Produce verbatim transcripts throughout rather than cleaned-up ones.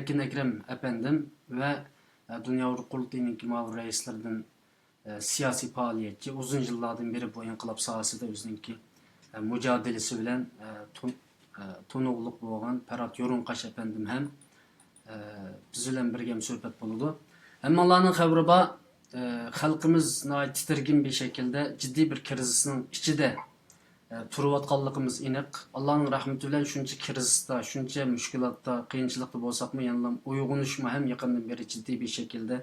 ئەركىن ئەكرەم ئەپەندىم ۋە، ئە، دۇنيا ئۇيغۇر قۇرۇلتىيىنىڭكى مۇئاۋىن رەئىسلىرىدىن، ئە، سىياسىي پائالىيەتچى، ئۇزۇن يىللاردىن بېرى بۇ ئىنقىلاب ساھەسىدە ئۆزىنىڭكى، ئە، مۇجادىلىسى بىلەن، ئە، تون-، ئە، تونۇغلۇق بولغان پەرھات يورۇنقاش ئەپەندىم ھەم، ئە، بىز بىلەن بىرگە ھەمسۆھبەت بولىدۇ. ھەممىڭلارنىڭ خەۋىرى بار، ئە، خەلقىمىز ناھايىتى تىتىرگىن بىر شەكىلدە جىددىي بىر كىرىزىسنىڭ ئىچىدە ئە، تۇرۇۋاتقانلىقىمىز ئېنىق. ئاللانىڭ رەھمىتى بىلەن شۇنچە كىرىزىستا، شۇنچە مۈشكۈلاتتا، قىيىنچىلىقتا بولساقمۇ، يەنىلا ئويغىنىشمۇ ھەم يېقىندىن بېرى جىددىي بىر شەكىلدە،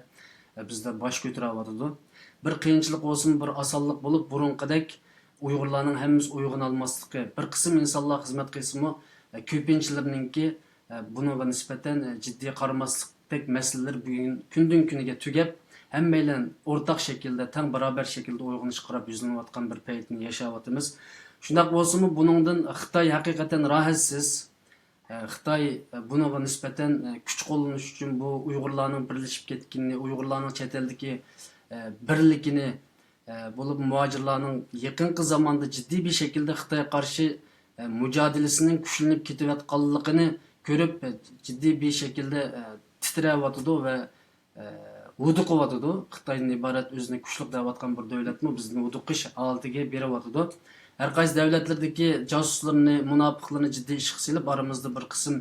ئە، بىزدە باش كۆتۈرۈۋاتىدۇ. بىر قىيىنچىلىق بولسىمۇ، بىر ئاسانلىق بولۇپ، بۇرۇنقىدەك ئۇيغۇرلارنىڭ ھەممىسى ئويغىنالماسلىقى، بىر قىسىم ئىنسانلار خىزمەت قىلسىمۇ، ئە، كۆپىنچىلىرىنىڭكى ئە، بۇنىڭغا نىسبەتەن، ئە، جىددىي قارىماسلىقتەك مەسىلىلەر بۈگۈن كۈندىن-كۈنگە تۈگەپ، ھەممەيلەن ئورتاق شەكىلدە، تەڭ باراۋەر شەكىلدە ئويغىنىشقا قاراپ يۈزلىنىۋاتقان بىر پەيتنى ياشاۋاتىمىز. شۇنداق بولسىمۇ، بۇنىڭدىن خىتاي ھەقىقەتەن راھەتسىز. ئە، خىتاي، ئە، بۇنىڭغا نىسبەتەن، ئە، كۈچ قوللىنىش ئۈچۈن بۇ ئۇيغۇرلارنىڭ بىرلىشىپ كەتكىنىنى، ئۇيغۇرلارنىڭ چەت ئەلدىكى، ئە، بىرلىكىنى، ئە، بولۇپ مۇھاجىرلارنىڭ يېقىنقى زاماندا جىددىي بىر شەكىلدە خىتايغا قارشى، ئە، مۇجادىلىسىنىڭ كۈچلىنىپ كېتىۋاتقانلىقىنى كۆرۈپ، ئە، جىددىي بىر شەكىلدە، ئە، تىترەۋاتىدۇ ۋە، ئە، ھودۇقۇۋاتىدۇ. خىتايدىن ئىبارەت ئۆزىنى كۈچلۈك دەۋاتقان بىر دۆلەتمۇ بىزنى ھودۇقۇش ھالىتىگە بېرىۋاتىدۇ. ھەر قايسى دۆلەتلەردىكى جاسۇسلىرىنى، مۇناپىقلىرىنى جىددىي ئىشقا سېلىپ، ئارىمىزدا بىر قىسىم،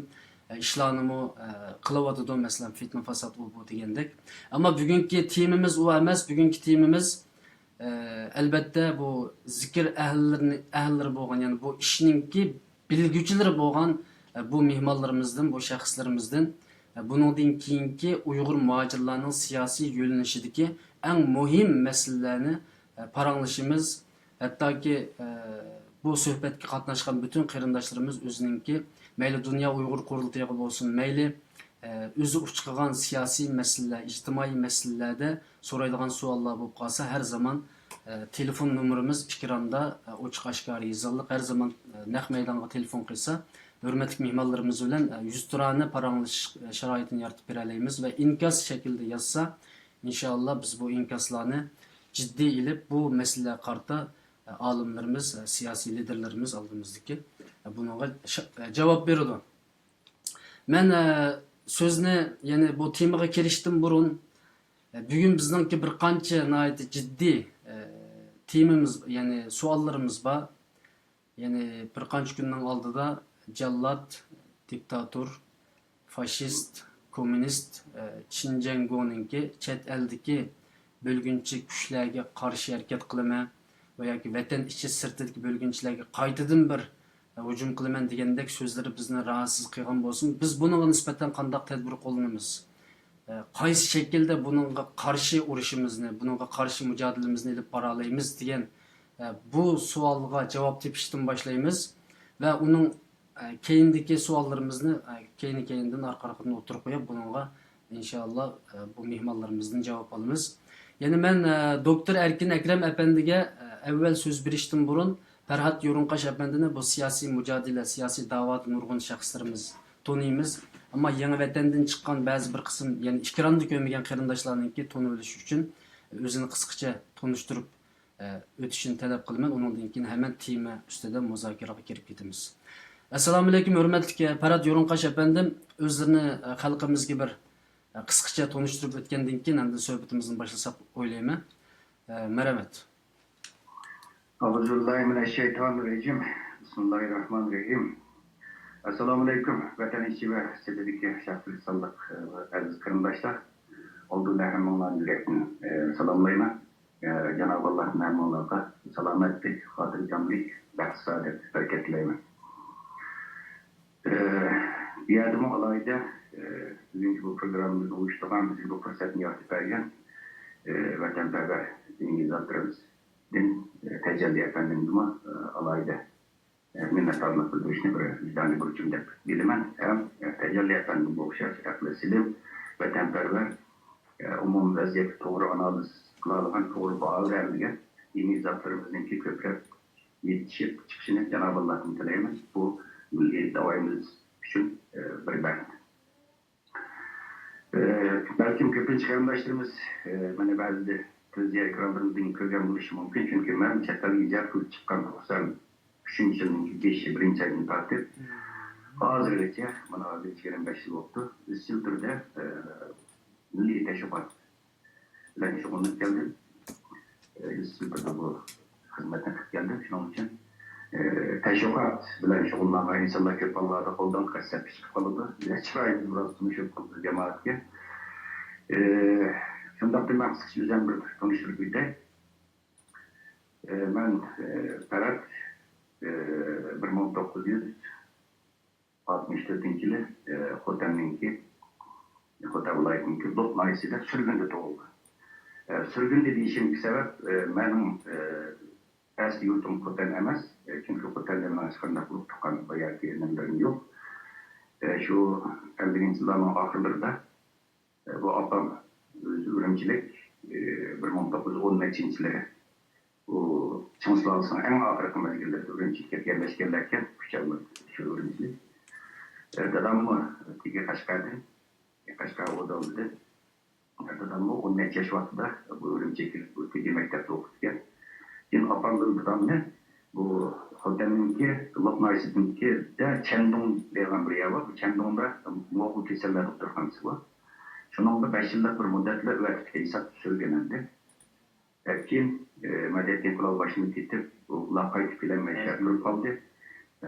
ئە، ئىشلارنىمۇ، ئە، قىلىۋاتىدۇ. مەسىلەن، فىتنە-فاساد ئۇ بۇ دېگەندەك. ئەمما بۈگۈنكى تېمىمىز ئۇ ئەمەس. بۈگۈنكى تېمىمىز ئە، ئەلۋەتتە، بۇ زىكىر ئەھلىلىرىنى، ئەھلىلىرى بولغان، يەنى بۇ ئىشنىڭكى بىلگۈچىلىرى بولغان، ئە، بۇ مېھمانلىرىمىزدىن، بۇ شەخسلىرىمىزدىن، ئە، بۇنىڭدىن كېيىنكى ئۇيغۇر مۇھاجىرلارنىڭ سىياسىي يۆنىلىشىدىكى ئەڭ مۇھىم مەسىلىلەرنى، ئە، پاراڭلىشىمىز. ھەتتاكى، ئە، بۇ سۆھبەتكە قاتناشقان پۈتۈن قېرىنداشلىرىمىز ئۆزىنىڭكى مەيلى دۇنيا ئۇيغۇر قۇرۇلتىيىغا بولسۇن، مەيلى، ئە، ئۆزى ئۇچقىغان سىياسىي مەسىلىلەر، ئىجتىمائىي مەسىلىلەردە سورايدىغان سوئاللار بولۇپ قالسا، ھەر زامان، ئە، تېلېفون نومۇرىمىز ئېكراندا، ئە، ئوچۇق ئاشكارا يېزىللىق. ھەر زامان، ئە، نەق مەيدانغا تېلېفون قىلسا، ھۆرمەتلىك مېھمانلىرىمىز بىلەن، ئە، يۈزتۇرانە پاراڭلىشىش، ئە، شارائىتىنى يارىتىپ بېرەلەيمىز ۋە ئىنكاس شەكلىدە يازسا، ئىنشائاللا، بىز بۇ ئىنكاسلارنى جىددىي ئېلىپ، بۇ مەسىلىگە قارىتا، ئە، ئالىملىرىمىز، ئە، سىياسىي لىدېرلىرىمىز ئالدىمىزدىكى، ئە، بۇنىڭغا شا-، ئە، جاۋاب بېرىدۇ. مەن، ئە، سۆزنى، يەنى بۇ تېمىغا كىرىشتىن بۇرۇن، ئە، بۈگۈن بىزنىڭكى بىر قانچە ناھايىتى جىددىي، ئە، تېمىمىز، يەنى سوئاللىرىمىز بار. يەنى بىر قانچە كۈننىڭ ئالدىدا جاللات، دىكتاتور، فاشىست، كوممۇنىست، ئە، چىن جياڭگونىڭكى چەت ئەلدىكى بۆلگۈنچى كۈچلەرگە قارشى ھەرىكەت قىلىمەن ۋە ياكى ۋەتەن ئىچى سىرتىدىكى بۆلگۈنچىلەرگە قايتىدىن بىر، ئە، ھۇجۇم قىلىمەن دېگەندەك سۆزلىرى بىزنى راھەتسىز قىلغان بولسىمۇ، بىز بۇنىڭغا نىسبەتەن قانداق تەدبىر قوللىنىمىز؟ ئە، قايسى شەكىلدە بۇنىڭغا قارشى ئۇرۇشىمىزنى، بۇنىڭغا قارشى مۇجادىلىمىزنى ئېلىپ بارالايمىز دېگەن، ئە، بۇ سوئالغا جاۋاب تېپىشتىن باشلايمىز ۋە ئۇنىڭ، ئە، كەينىدىكى سوئاللىرىمىزنى، ئە، كەينى-كەينىدىن ئارقا-ئارقىدىن ئوتتۇرىغا قويۇپ، بۇنىڭغا ئىنشائاللا، ئە، بۇ مېھمانلىرىمىزدىن جاۋاب ئالىمىز. يەنى مەن، ئە، دوكتور ئەركىن ئەكرەم ئەپەندىگە، ئە، ئەۋۋەل سۆز بېرىشتىن بۇرۇن، پەرھات يورۇنقاش ئەپەندىنى بۇ سىياسىي مۇجادىلە، سىياسىي داۋادا نۇرغۇن شەخسلىرىمىز تونۇيمىز. ئەمما يېڭى ۋەتەندىن چىققان بەزى بىر قىسىم، يەنى ئېكراندا كۆرمىگەن قېرىنداشلارنىڭكى تونۇۋېلىشى ئۈچۈن ئۆزىنى قىسقىچە تونۇشتۇرۇپ، ئە، ئۆتۈشىنى تەلەپ قىلىمەن. ئۇنىڭدىن كېيىن ھەممە تېما ئۈستىدە مۇزاكىرىگە كىرىپ كېتىمىز. ئەسسالامۇئەلەيكۇم، ھۆرمەتلىك، ئە، پەرھات يورۇنقاش ئەپەندىم. ئۆزلىرىنى، ئە، خەلقىمىزگە بىر، ئە، قىسقىچە تونۇشتۇرۇپ ئۆتكەندىن كېيىن ئەمدى سۆھبىتىمىزنى باشلىساق ئويلايمەن. ئە، مەرھەمەت. أعوذ بالله من الشيطان الرجيم. بسم الله الرحمن الرحيم. ئەسسالامۇئەلەيكۇم، ۋەتەن ئىچى ۋە سىرتىدىكى شەخسلىك سانلىق، ئە، ئەزىز قېرىنداشلار. ئالدىدا ھەممىڭلارنى يۈرەكتىن، ئە، سالاملايمەن. ئە، جانابى ئاللاھتىن ھەممىڭلارغا سالامەتلىك، خاتىرجەملىك، بەخت-سائادەت، بەرىكەت تىلەيمەن. ئە، بۇ يەردىمۇ ئالاھىدە، ئە، بۈگۈنكى بۇ پروگراممىمىزنى ئۇيۇشتۇرغان، بىزگە بۇ پۇرسەتنى يارىتىپ بەرگەن، ئە، ۋەتەنپەرۋەر دىنىي زاتلىرىمىز دىن، ئە، تەجەللى ئەپەندىمگىمۇ، ئە، ئالاھىدە، ئە، مىننەتدارلىق بىلدۈرۈشنى بىر ۋىجدانىي بۇرچۇم دەپ بىلىمەن. ھەم، ئە، تەجەللى ئەپەندىمگە ئوخشاش ئەقلى سېلىم، ۋەتەنپەرۋەر، ئە، ئومۇمىي ۋەزىيەتكە توغرا ئانالىز قىلالىغان، توغرا باھا بېرەلىگەن دىنىي زاتلىرىمىزنىڭكى كۆپرەك يېتىشىپ چىقىشىنى جانابى ئاللاھتىن تىلەيمەن. بۇ مىللىي داۋايىمىز ئۈچۈن، ئە، بىر بەخت. ئە، بەلكىم كۆپىنچە قېرىنداشلىرىمىز، ئە، مانا بەزىدە تېلېۋىزىيە ئېكرانلىرىدىن كۆرگەن بولۇشى مۇمكىن، چۈنكى مەن چەت ئەلگە ھىجرەت قىلىپ چىققان توقسان ئۈچىنچى يىلنىڭ بېشى، بىرىنچى ئايدىن تارتىپ، ھازىرغىچە، مانا ھازىر يىگىرمە بەش يىل بوپتۇ، ئىزچىل تۈردە، ئە، مىللىي تەشۋىقات بىلەن شۇغۇللىنىپ كەلدىم. ئە، ئىزچىل تۈردە بۇ خىزمەتنى قىلىپ كەلدىم. شۇنىڭ ئۈچۈن، ئە، تەشۋىقات بىلەن شۇغۇللانغان ئىنسانلار كۆپ ھاللاردا قولدىن قەستەن پىشىپ قالىدۇ. چىرايىمىز بىراز تونۇشۇپ قالىدۇ جامائەتكە. ئە، شۇنداقتا مەن قىسقىچە ئۆزۈمنى بىر تونۇشتۇرۇپ ئۆتەي. ئە، مەن، ئە، پەرەت، ئە، بىر مىڭ توققۇز يۈز ئاتمىش تۆتىنچى يىلى، ئە، خوتەننىڭكى، خوتەن ۋىلايىتىنىڭكى لوپ ناھىيەسىدە سۈرگۈندە تۇغۇلغان. ئە، سۈرگۈندە دېيىشىمدىكى سەۋەب، ئە، مەنىڭ، ئە، ئەسلى يۇرتۇم خوتەن ئەمەس، ئە، چۈنكى خوتەندە مېنىڭ ھېچقانداق ئۇرۇق تۇغقان ۋە ياكى ئىنىملىرىم يوق. ئە، شۇ ئەللىكىنچى يىللارنىڭ ئاخىرلىرىدا بۇ ئاپام ئۆزى ئۈرۈمچىلىك، ئى، بىر مىڭ توققۇز يۈز ئون نەچچىنچى يىلى بۇ چىڭ سۇلالىسىنىڭ ئەڭ ئاخىرقى مەزگىللىرىدە ئۈرۈمچىگە كەپ يەرلەشكەنلەركەن، ئۈچ ئەۋلاد شۇ ئۈرۈمچىلىك. ئى، داداممۇ تېگى قەشقەردىن، قەشقەر ئوردۇلىدىن. داداممۇ ئون نەچچە ياش ۋاقتىدا بۇ ئۈرۈمچىگە كېلىپ، بۇ تېگى مەكتەپتە ئوقۇپ كەتكەن. كېيىن ئاپام بىلەن دادامنى بۇ خوتەننىڭكى لوپ ناھىيەسىدىكىدە چەندۇڭ دېگەن بىر يەر بار. بۇ چەندۇڭدا موڭغۇل كېسەللەر دوختۇرخانىسى بار. شۇنىڭدا بەش يىللىق بىر مۇددەتلەر ئۇ يەردە ھېساب سۈرگۈن ئەمدى. كېيىن، ئە، مەدەنىيەت ئىنقىلابى باشلىنىپ كېتىپ، ئۇلار قايتىپ كېلەلمەي تۇرۇپ قالدى.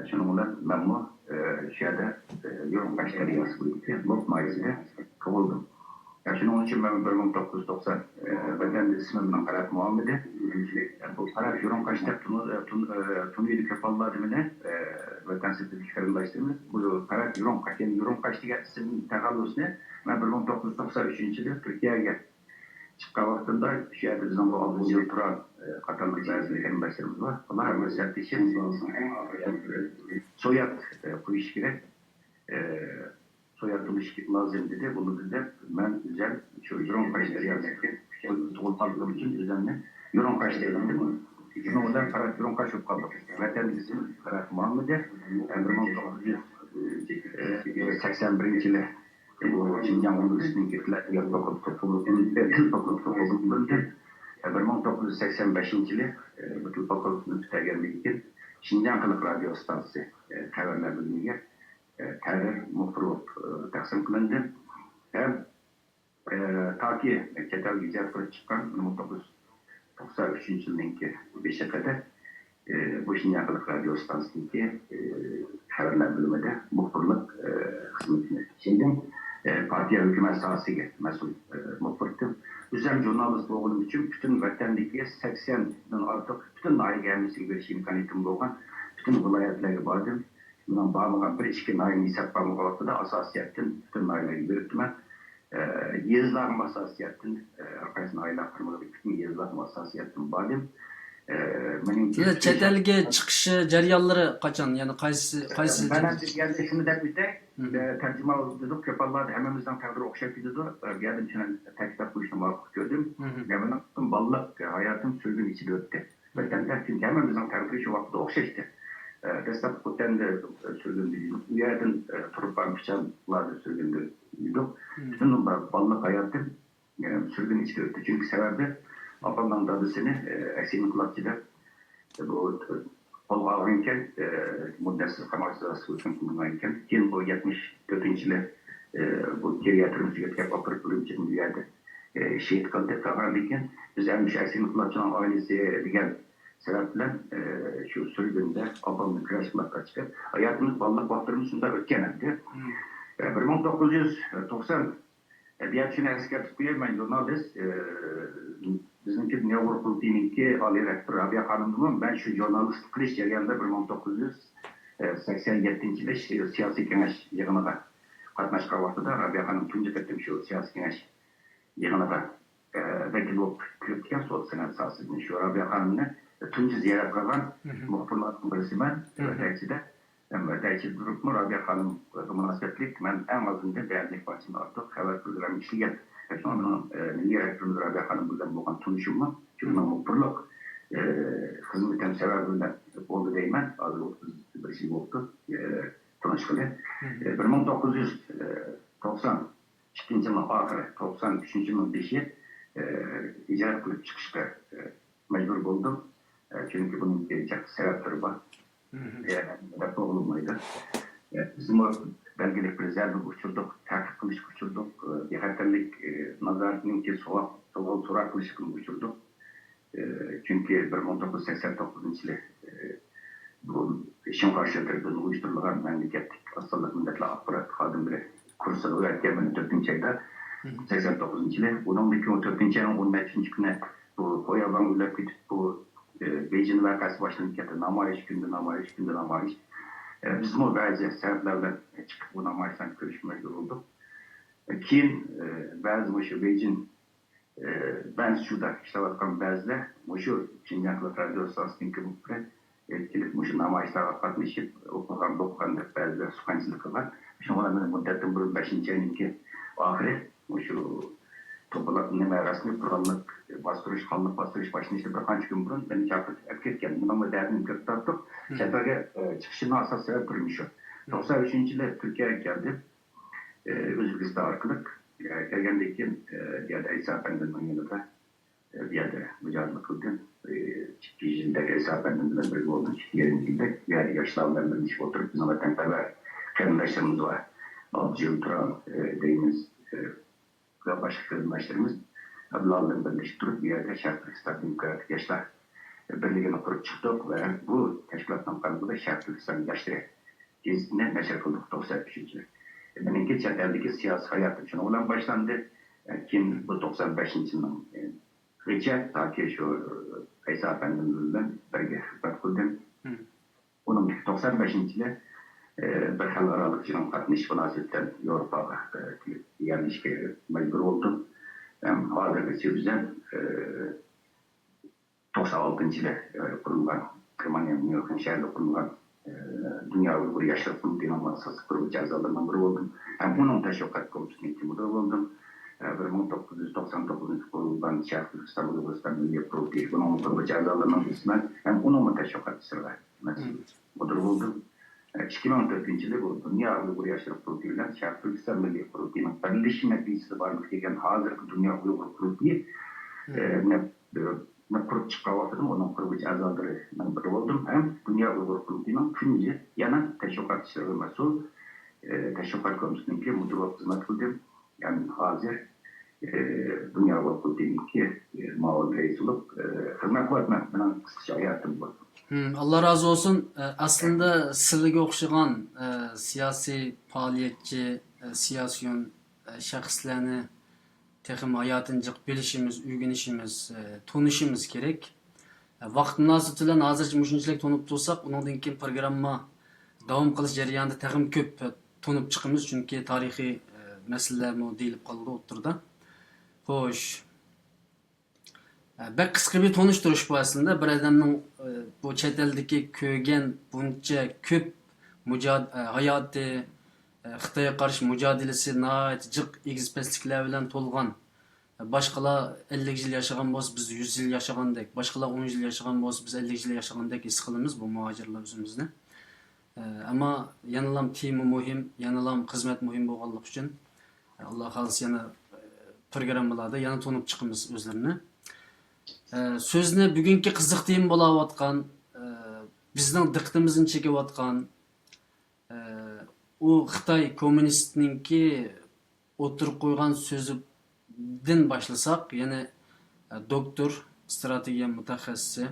شۇنىڭ بىلەن مەنمۇ، ئە، شۇ يەردە، ئە، يۇرۇڭقاش دەرياسى بويىدىكى لوپ ناھىيەسىدە تۇغۇلدۇم. ئە، شۇنىڭ ئۈچۈن مەن بىر مىڭ توققۇز يۈز توقسان، ئە، ۋەتەندە ئىسمىم مېنىڭ پەرەت مۇھەممىدى. ئە، بۇ پەرەت يۇرۇڭقاش دەپ تونۇ-، ئە، تون-، ئە، تونۇيدۇ كۆپ ھاللاردا مېنى، ئە، ۋەتەن سىرتىدىكى قېرىنداشلىرىمىز. بۇ پەرەت يۇرۇڭقاش، يەنى يۇرۇڭقاش دېگەن ئىسىم تەخەللۇسنى مەن بىر مىڭ توققۇز يۈز توقسان ئۈچىنچى يىلى تۈركىيەگە چىققان ۋاقتىمدا، شۇ يەردە بىزنىڭ بۇ ئابدۇلجېلىل تۇران، ئە، قاتارلىق بەزى قېرىنداشلىرىمىز بار. ئۇلار ھەممە سەپدىشىم سوياد، ئە، قويۇش كېرەك. ئە، سوياد بولۇش لازىم دېدى. بولىدۇ دەپ، مەن ئۆزۈم شۇ يۇرۇڭقاش دەرياسىدىكى تۇغۇلغانلىقىم ئۈچۈن ئۆزۈمنى يۇرۇڭقاش دەيمەن. شۇنىڭ بىلەن پەرەت يۇرۇڭقاش بولۇپ قالدۇق. ۋەتەن ئىسمى پەرەت مۇھەممىدى. ئە، بىر مىڭ توققۇز يۈز سەكسەن بىرىنچى يىلى بۇ شىنجاڭ ئۇنىۋېرسىتېتىنىڭكى تىلات فاكۇلتېتى قوبۇل قىلىندى، تىل فاكۇلتېتى قوبۇل قىلىندى. بىر مىڭ توققۇز يۈز سەكسەن بەشىنچى يىلى، بۇ تىل فاكۇلتېتىنى پۈتتۈرگەندىن كېيىن، شىنجاڭ خەلق رادىيو ئىستانسىسى، خەۋەرلەر بۆلۈمىگە، تەھرىر مۇخبىر بولۇپ تەقسىم قىلىندى. ھەم، تاكى چەت ئەلگە ھىجرەت قىلىپ چىققان بىر مىڭ توققۇز يۈز توقسان ئۈچىنچى يىلنىڭكى بېشىغا قەدەر، ئى، بۇ شىنجاڭ خەلق رادىيو ئىستانسىسىدىكى، ئى، خەۋەرلەر بۆلۈمىدە مۇخبىرلىق، ئى، خىزمىتىنى ئىشلىدىم. ئى، پارتىيە ھۆكۈمەت ساھەسىگە مەسئۇل، ئى، مۇخبىر ئىدىم. ئۆزۈم ژۇرنالىست بولغىنىم ئۈچۈن پۈتۈن ۋەتەندىكى سەكسەندىن ئارتۇق پۈتۈن ناھىيەگە ھەممىسىگە بېرىش ئىمكانىيىتىم بولغان. پۈتۈن ۋىلايەتلەرگە باردىم. مېنىڭ بارمىغان بىر ئىككى ناھىيەم ھېسابقا ئالمىغان ۋاقتىدا ئاساسىي جەھەتتىن پۈتۈن ناھىيەلەرگە بېرىپتىمەن. ئە، يېزىلارغىمۇ ئاساسىي جەھەتتىن، ئە، ھەر قايسى ناھىيەلەر قىرغىنلىقىدىكى پۈتۈن يېزىلارغىمۇ ئاساسىي جەھەتتىن باردىم. ئە، مېنىڭ سىلەر چەت ئەلگە چىقىش جەريانلىرى قاچان؟ يەنى قايسى، قايسى مەن ھەم بىر يەردە شۇنى دەپ ئۆتەي. مم. ئە، تەرجىمىھال دېدۇق، كۆپ ھاللاردا ھەممىمىزنىڭ تەقدىرى ئوخشاپ كېتىدۇ. ئە، بۇ يەردىن شۇنى تەكىتلەپ قويۇشنى ماقۇل كۆردۈم. مم. يا، مېنىڭ بالىلىق ھاياتىم سۈرگۈن ئىچىدە ئۆتتى. ۋەتەندە، چۈنكى ھەممىمىزنىڭ تەقدىرى شۇ ۋاقىتتا ئوخشاشتى. ئە، دەسلەپ خوتەندە سۈرگۈندە يۈردۇق. ئۇ يەردىن، ئە، تۇرپان، پىچانلاردا سۈرگۈندە يۈردۇق. مم. پۈتۈن بالىلىق ھاياتىم، ئە، سۈرگۈن ئىچىدە ئۆتتى. چۈنكى سەۋەبى ئاپامنىڭ دادىسىنى، ئە، ئەكسىي ئىنقىلابچى دەپ، ئە، بۇ، ئە، قولغا ئالغانىكەن، ئە، مۇددەتسىز قاماق جازاسى ھۆكۈم قىلىنغانىكەن. كېيىن بۇ يەتمىش تۆتىنچى يىلى، ئە، بۇ كېرىيە تۈرمىسىگە ئەكەپ ئاپىرىپ ئۈرۈمچىدىن ئۇ يەردە ئى، شېھىت قىلدى. قىلغاندىن كېيىن بىز ئەمدى شۇ ئەكسىي ئىنقىلابچىنىڭ ئائىلىسى دېگەن سەۋەب بىلەن، ئى، شۇ سۈرگۈندە ئاپام بىلەن كۈرەش قىلماققا چىقىپ، ھاياتىمىز، بالىلىق ۋاقىتلىرىمىز شۇنداق ئۆتكەن ئەمدى. مم. ئى، بىر مىڭ توققۇز يۈز توقسان، ئى، بۇ يەردە شۇنى ئەسكەرتىپ قوياي، مەن ژۇرنالىست، ئى، بىزنىڭكى نېۋ ئۇيغۇر قۇرۇلتىيىنىڭكى ئالىي رەھبىرى رابىيە خانىمنىمۇ مەن شۇ ژۇرنالىستلىق قىلىش جەريانىدا بىر مىڭ توققۇز يۈز سەكسەن يەتتىنچى يىلى سىياسىي كېڭەش يىغىنىغا قاتناشقان ۋاقتىدا رابىيە خانىم تۇنجى قېتىم شۇ سىياسىي كېڭەش يىغىنىغا، ئە، ۋەكىل بولۇپ كىرىپتىكەن، سودا سانائەت ساھەسىدىن. شۇ رابىيە خانىمنى تۇنجى زىيارەت قىلغان مۇخبىرلاردىن بىرسى مەن. مم. ۋەتەنچىدە، ھەم ۋەتەنچىدە تۇرۇپمۇ رابىيە خانىمغا مۇناسىۋەتلىك مەن ئەڭ ئازىندىن بىر ئەللىك پارچىدىن ئارتۇق خەۋەر پروگرامما ئىشلىگەن. شۇڭا مېنىڭ، ئە، مىللىي رەھبىرىمىز رابىيە خانىم بىلەن بولغان تونۇشۇممۇ، شۇ مېنىڭ مۇخبىرلىق، ئە، خىزمىتىم سەۋەبى بىلەن بولدى دەيمەن. ھازىر ئوتتۇز بىر يىل بولۇپتۇ، ئە، تونۇشقىلى. مم. ئە، بىر مىڭ توققۇز يۈز توقسان ئىككىنچى يىلنىڭ ئاخىرى، توقسان ئۈچىنچى يىلنىڭ بېشى، ئى، ھىجرەت قىلىپ چىقىشقا، ئى، مەجبۇر بولدۇم. ئى، چۈنكى بۇنىڭكى جىق سەۋەبلىرى بار. مم. ئى، دەپ بولمايدۇ. بىزمۇ بەلگىلىك بىر زەربىگە ئۇچرىدۇق، تەقىب قىلىشقا ئۇچرىدۇق، بىخەتەرلىك نازارىتىنىڭكى سوراق، سوئال سوراق قىلىشىغا ئۇچرىدۇق. چۈنكى بىر مىڭ توققۇز يۈز سەكسەن توققۇزىنچى يىلى بۇ شىنخۇا شىنتېربىن ئۇيۇشتۇرۇلغان مەملىكەتلىك ئاز سانلىق مىللەتلەر ئاخبارات خادىملىرى كۇرسىغا ئۆتكەن تۆتىنچى ئايدا، سەكسەن توققۇزىنچى يىلى. ئۇنىڭدىن كېيىن تۆتىنچى ئاينىڭ ئون نەچچىنچى كۈنى بۇ خوياباڭ ئۆرلەپ كېتىپ، بۇ بېيجىڭ ۋەقەسى باشلىنىپ كەتتى. نامايىش كۈندە نامايىش، كۈندە نامايىش. بىزمۇ بەزى سەۋەبلەر بىلەن چىقىپ بۇ نامايىشلارنى كۆرۈشكە مەجبۇر بولدۇق. كېيىن بەزى مۇشۇ بېيجىڭ، بەنسىچۇدا ئىشلەۋاتقان بەزىلەر مۇشۇ شىنجاڭ خەلق رادىيو ئىستانسىسىنىڭكى مۇخبىرى كېلىپ مۇشۇ نامايىشلارغا قاتنىشىپ، ئوقۇغان، بوققان دەپ بەزىلەر سۇخەنچىلىك قىلغان. شۇڭا مەن مۇددەتتىن بۇرۇن بەشىنچى ئاينىڭكى ئاخىرى مۇشۇ توپىلاپ نېمە رەسمىي قوراللىق باستۇرۇش، قانلىق باستۇرۇش باشلىنىشتىن بىر قانچە كۈن بۇرۇن مېنى چاقىرتىپ ئەپ كەتكەن. بۇنىڭغا دەردىمىز كۆپ تارتتۇق. شەھەرگە چىقىشىمنىڭ ئاساسىي سەۋەبى بىرىنچى شۇ. توقسان ئۈچىنچى يىلى تۈركىيەگە كەلدىم. ئۆزبېكىستان ئارقىلىق كەلگەندىن كېيىن، بۇ يەردە ئەيسا ئەپەندىمنىڭ يېنىدا، بۇ يەردە مۇجاھىدلىق قىلدىم. ئىككى يىلدەك ئەيسا ئەپەندىم بىلەن بىرگە بولدۇم. ئىككى يېرىم يىلدەك بۇ يەردە ياشلار بىلەن بىرلىشىپ ئولتۇرۇپ، بىزنىڭ ۋەتەنپەرۋەر قېرىنداشلىرىمىز بار. ئابدۇجېلىل تۇران دەيمىز ۋە باشقا قېرىنداشلىرىمىز بۇلار بىلەن بىرلىشىپ تۇرۇپ، بۇ يەردە شەرقىي تۈركىستان دېموكراتىك ياشلار بىرلىكىنى قۇرۇپ چىقتۇق ۋە بۇ تەشكىلاتنىڭ قالىمىدا شەرقىي تۈركىستان ياشلىرى گېزىتىنى نەشر قىلدۇق توقسان ئۈچىنچى يىلى. مېنىڭكى چەت ئەلدىكى سىياسىي ھاياتىم شۇنىڭ بىلەن باشلاندى. كېيىن بۇ توقسان بەشىنچى يىلنىڭ، ئى، غىچە تاكى شۇ ئەيسا ئەپەندىم بىلەن بىرگە خىزمەت قىلدىم. ئۇنىڭ توقسان بەشىنچى يىلى، ئى، بىر خەلقئارالىق جىڭ قاتنىشىش مۇناسىۋىتى بىلەن ياۋروپاغا، ئى، كېلىپ يەرلىشىشكە مەجبۇر بولدۇم. ھەم ھازىرغىچە ئۆزۈم، ئى، توقسان ئالتىنچى يىلى، ئى، قۇرۇلغان، گېرمانىيەنىڭ ميۇنخېن شەھىرىدە قۇرۇلغان، ئى، دۇنيا ئۇيغۇر ياشلىرى قۇرۇلتىيىنىڭ ئاساسلىق قۇرغۇچى ئەزالىرىنىڭ بىرى بولدۇم. ھەم ئۇنىڭ تەشۋىقات كومىتېتىنىڭكى مۇدىرى بولدۇم. ئى، بىر مىڭ توققۇز يۈز توقسان توققۇزىنچى يىلى قۇرۇلغان شەرقىي تۈركىستان ئۇيغۇرىستان مىللىي قۇرۇلتىيى، بۇنىڭ قۇرغۇچى ئەزالىرىنىڭ بىرسىمەن. ھەم ئۇنىڭمۇ تەشۋىقاتچىسى مۇدىر بولدۇم. ئىككى مىڭ تۆتىنچى يىلى بۇ دۇنيا ئۇيغۇر ياشلىرى قۇرۇلتىيى بىلەن شەرقىي تۈركىستان مىللىي قۇرۇلتىيىنىڭ بىرلىشىش مەجلىسىدە بارلىققا كەلگەن ھازىرقى دۇنيا ئۇيغۇر قۇرۇلتىيى، ئە، نى، نى قۇرۇپ چىققان ۋاقتىدا ئۇنىڭ قۇرغۇچى ئەزالىرىنىڭ بىرى بولدۇم ھەم دۇنيا ئۇيغۇر قۇرۇلتىيىنىڭ تۇنجى يەنە تەشۋىقات ئىشلىرىغا مەسئۇل، ئە، تەشۋىقات كومىتېتىنىڭكى مۇدىرى بولۇپ خىزمەت قىلدىم. يەنى ھازىر، ئى، دۇنيا ۋاقتىنىڭكى، ئى، مۇئاۋىن رەئىسى بولۇپ، ئى، خىزمەت قىلىۋاتىمەن. مېنىڭ قىسقىچە ھاياتىم بۇ. ھىم، ئاللا رازى بولسۇن. ئە، ئەسلىندە سىلىگە ئوخشىغان، ئە، سىياسىي پائالىيەتچى، ئە، سىياسىيون، ئە، شەخسلەرنى تېخىمۇ ھاياتىنى جىق بىلىشىمىز، ئۆگىنىشىمىز، ئە، تونۇشىمىز كېرەك. ۋاقىت مۇناسىۋىتى بىلەن ھازىرچە مۇشۇنچىلىك تونۇپ تۇرساق، ئۇنىڭدىن كېيىن پروگرامما داۋام قىلىش جەريانىدا تېخىمۇ كۆپ تونۇپ چىقىمىز، چۈنكى تارىخىي، ئە، مەسىلىلەرمۇ دېيىلىپ قالىدۇ ئوتتۇرىدا. خوش. ئە، بەك قىسقا بىر تونۇشتۇرۇش بۇ ئەسلىدە. بىر ئادەمنىڭ، ئە، بۇ چەت ئەلدىكى كۆرگەن بۇنچە كۆپ مۇجاد-، ئە، ھاياتى، ئە، خىتايغا قارشى مۇجادىلىسى ناھايىتى جىق ئېگىز-پەسلىكلەر بىلەن تولغان. باشقىلار ئەللىك يىل ياشىغان بولسا، بىز يۈز يىل ياشىغاندەك، باشقىلار ئون يىل ياشىغان بولسا، بىز ئەللىك يىل ياشىغاندەك ھېس قىلىمىز بۇ مۇھاجىرلار ئۆزىمىزنى. ئەمما يەنىلام تېما مۇھىم، يەنىلام خىزمەت مۇھىم بولغانلىقى ئۈچۈن، ئاللا خالىسا يەنە پروگراممىلاردا يەنە تونۇپ چىقىمىز ئۆزلىرىنى. سۆزنى بۈگۈنكى قىزىق تېما بولاۋاتقان، بىزنىڭ دىققىتىمىزنى چېكىۋاتقان، ئۇ خىتاي كوممۇنىستىنىڭكى ئوتتۇرىغا قويغان سۆزىدىن باشلىساق، يەنى، ئە، دوكتور، ئىستراتېگىيە مۇتەخەسسىسى،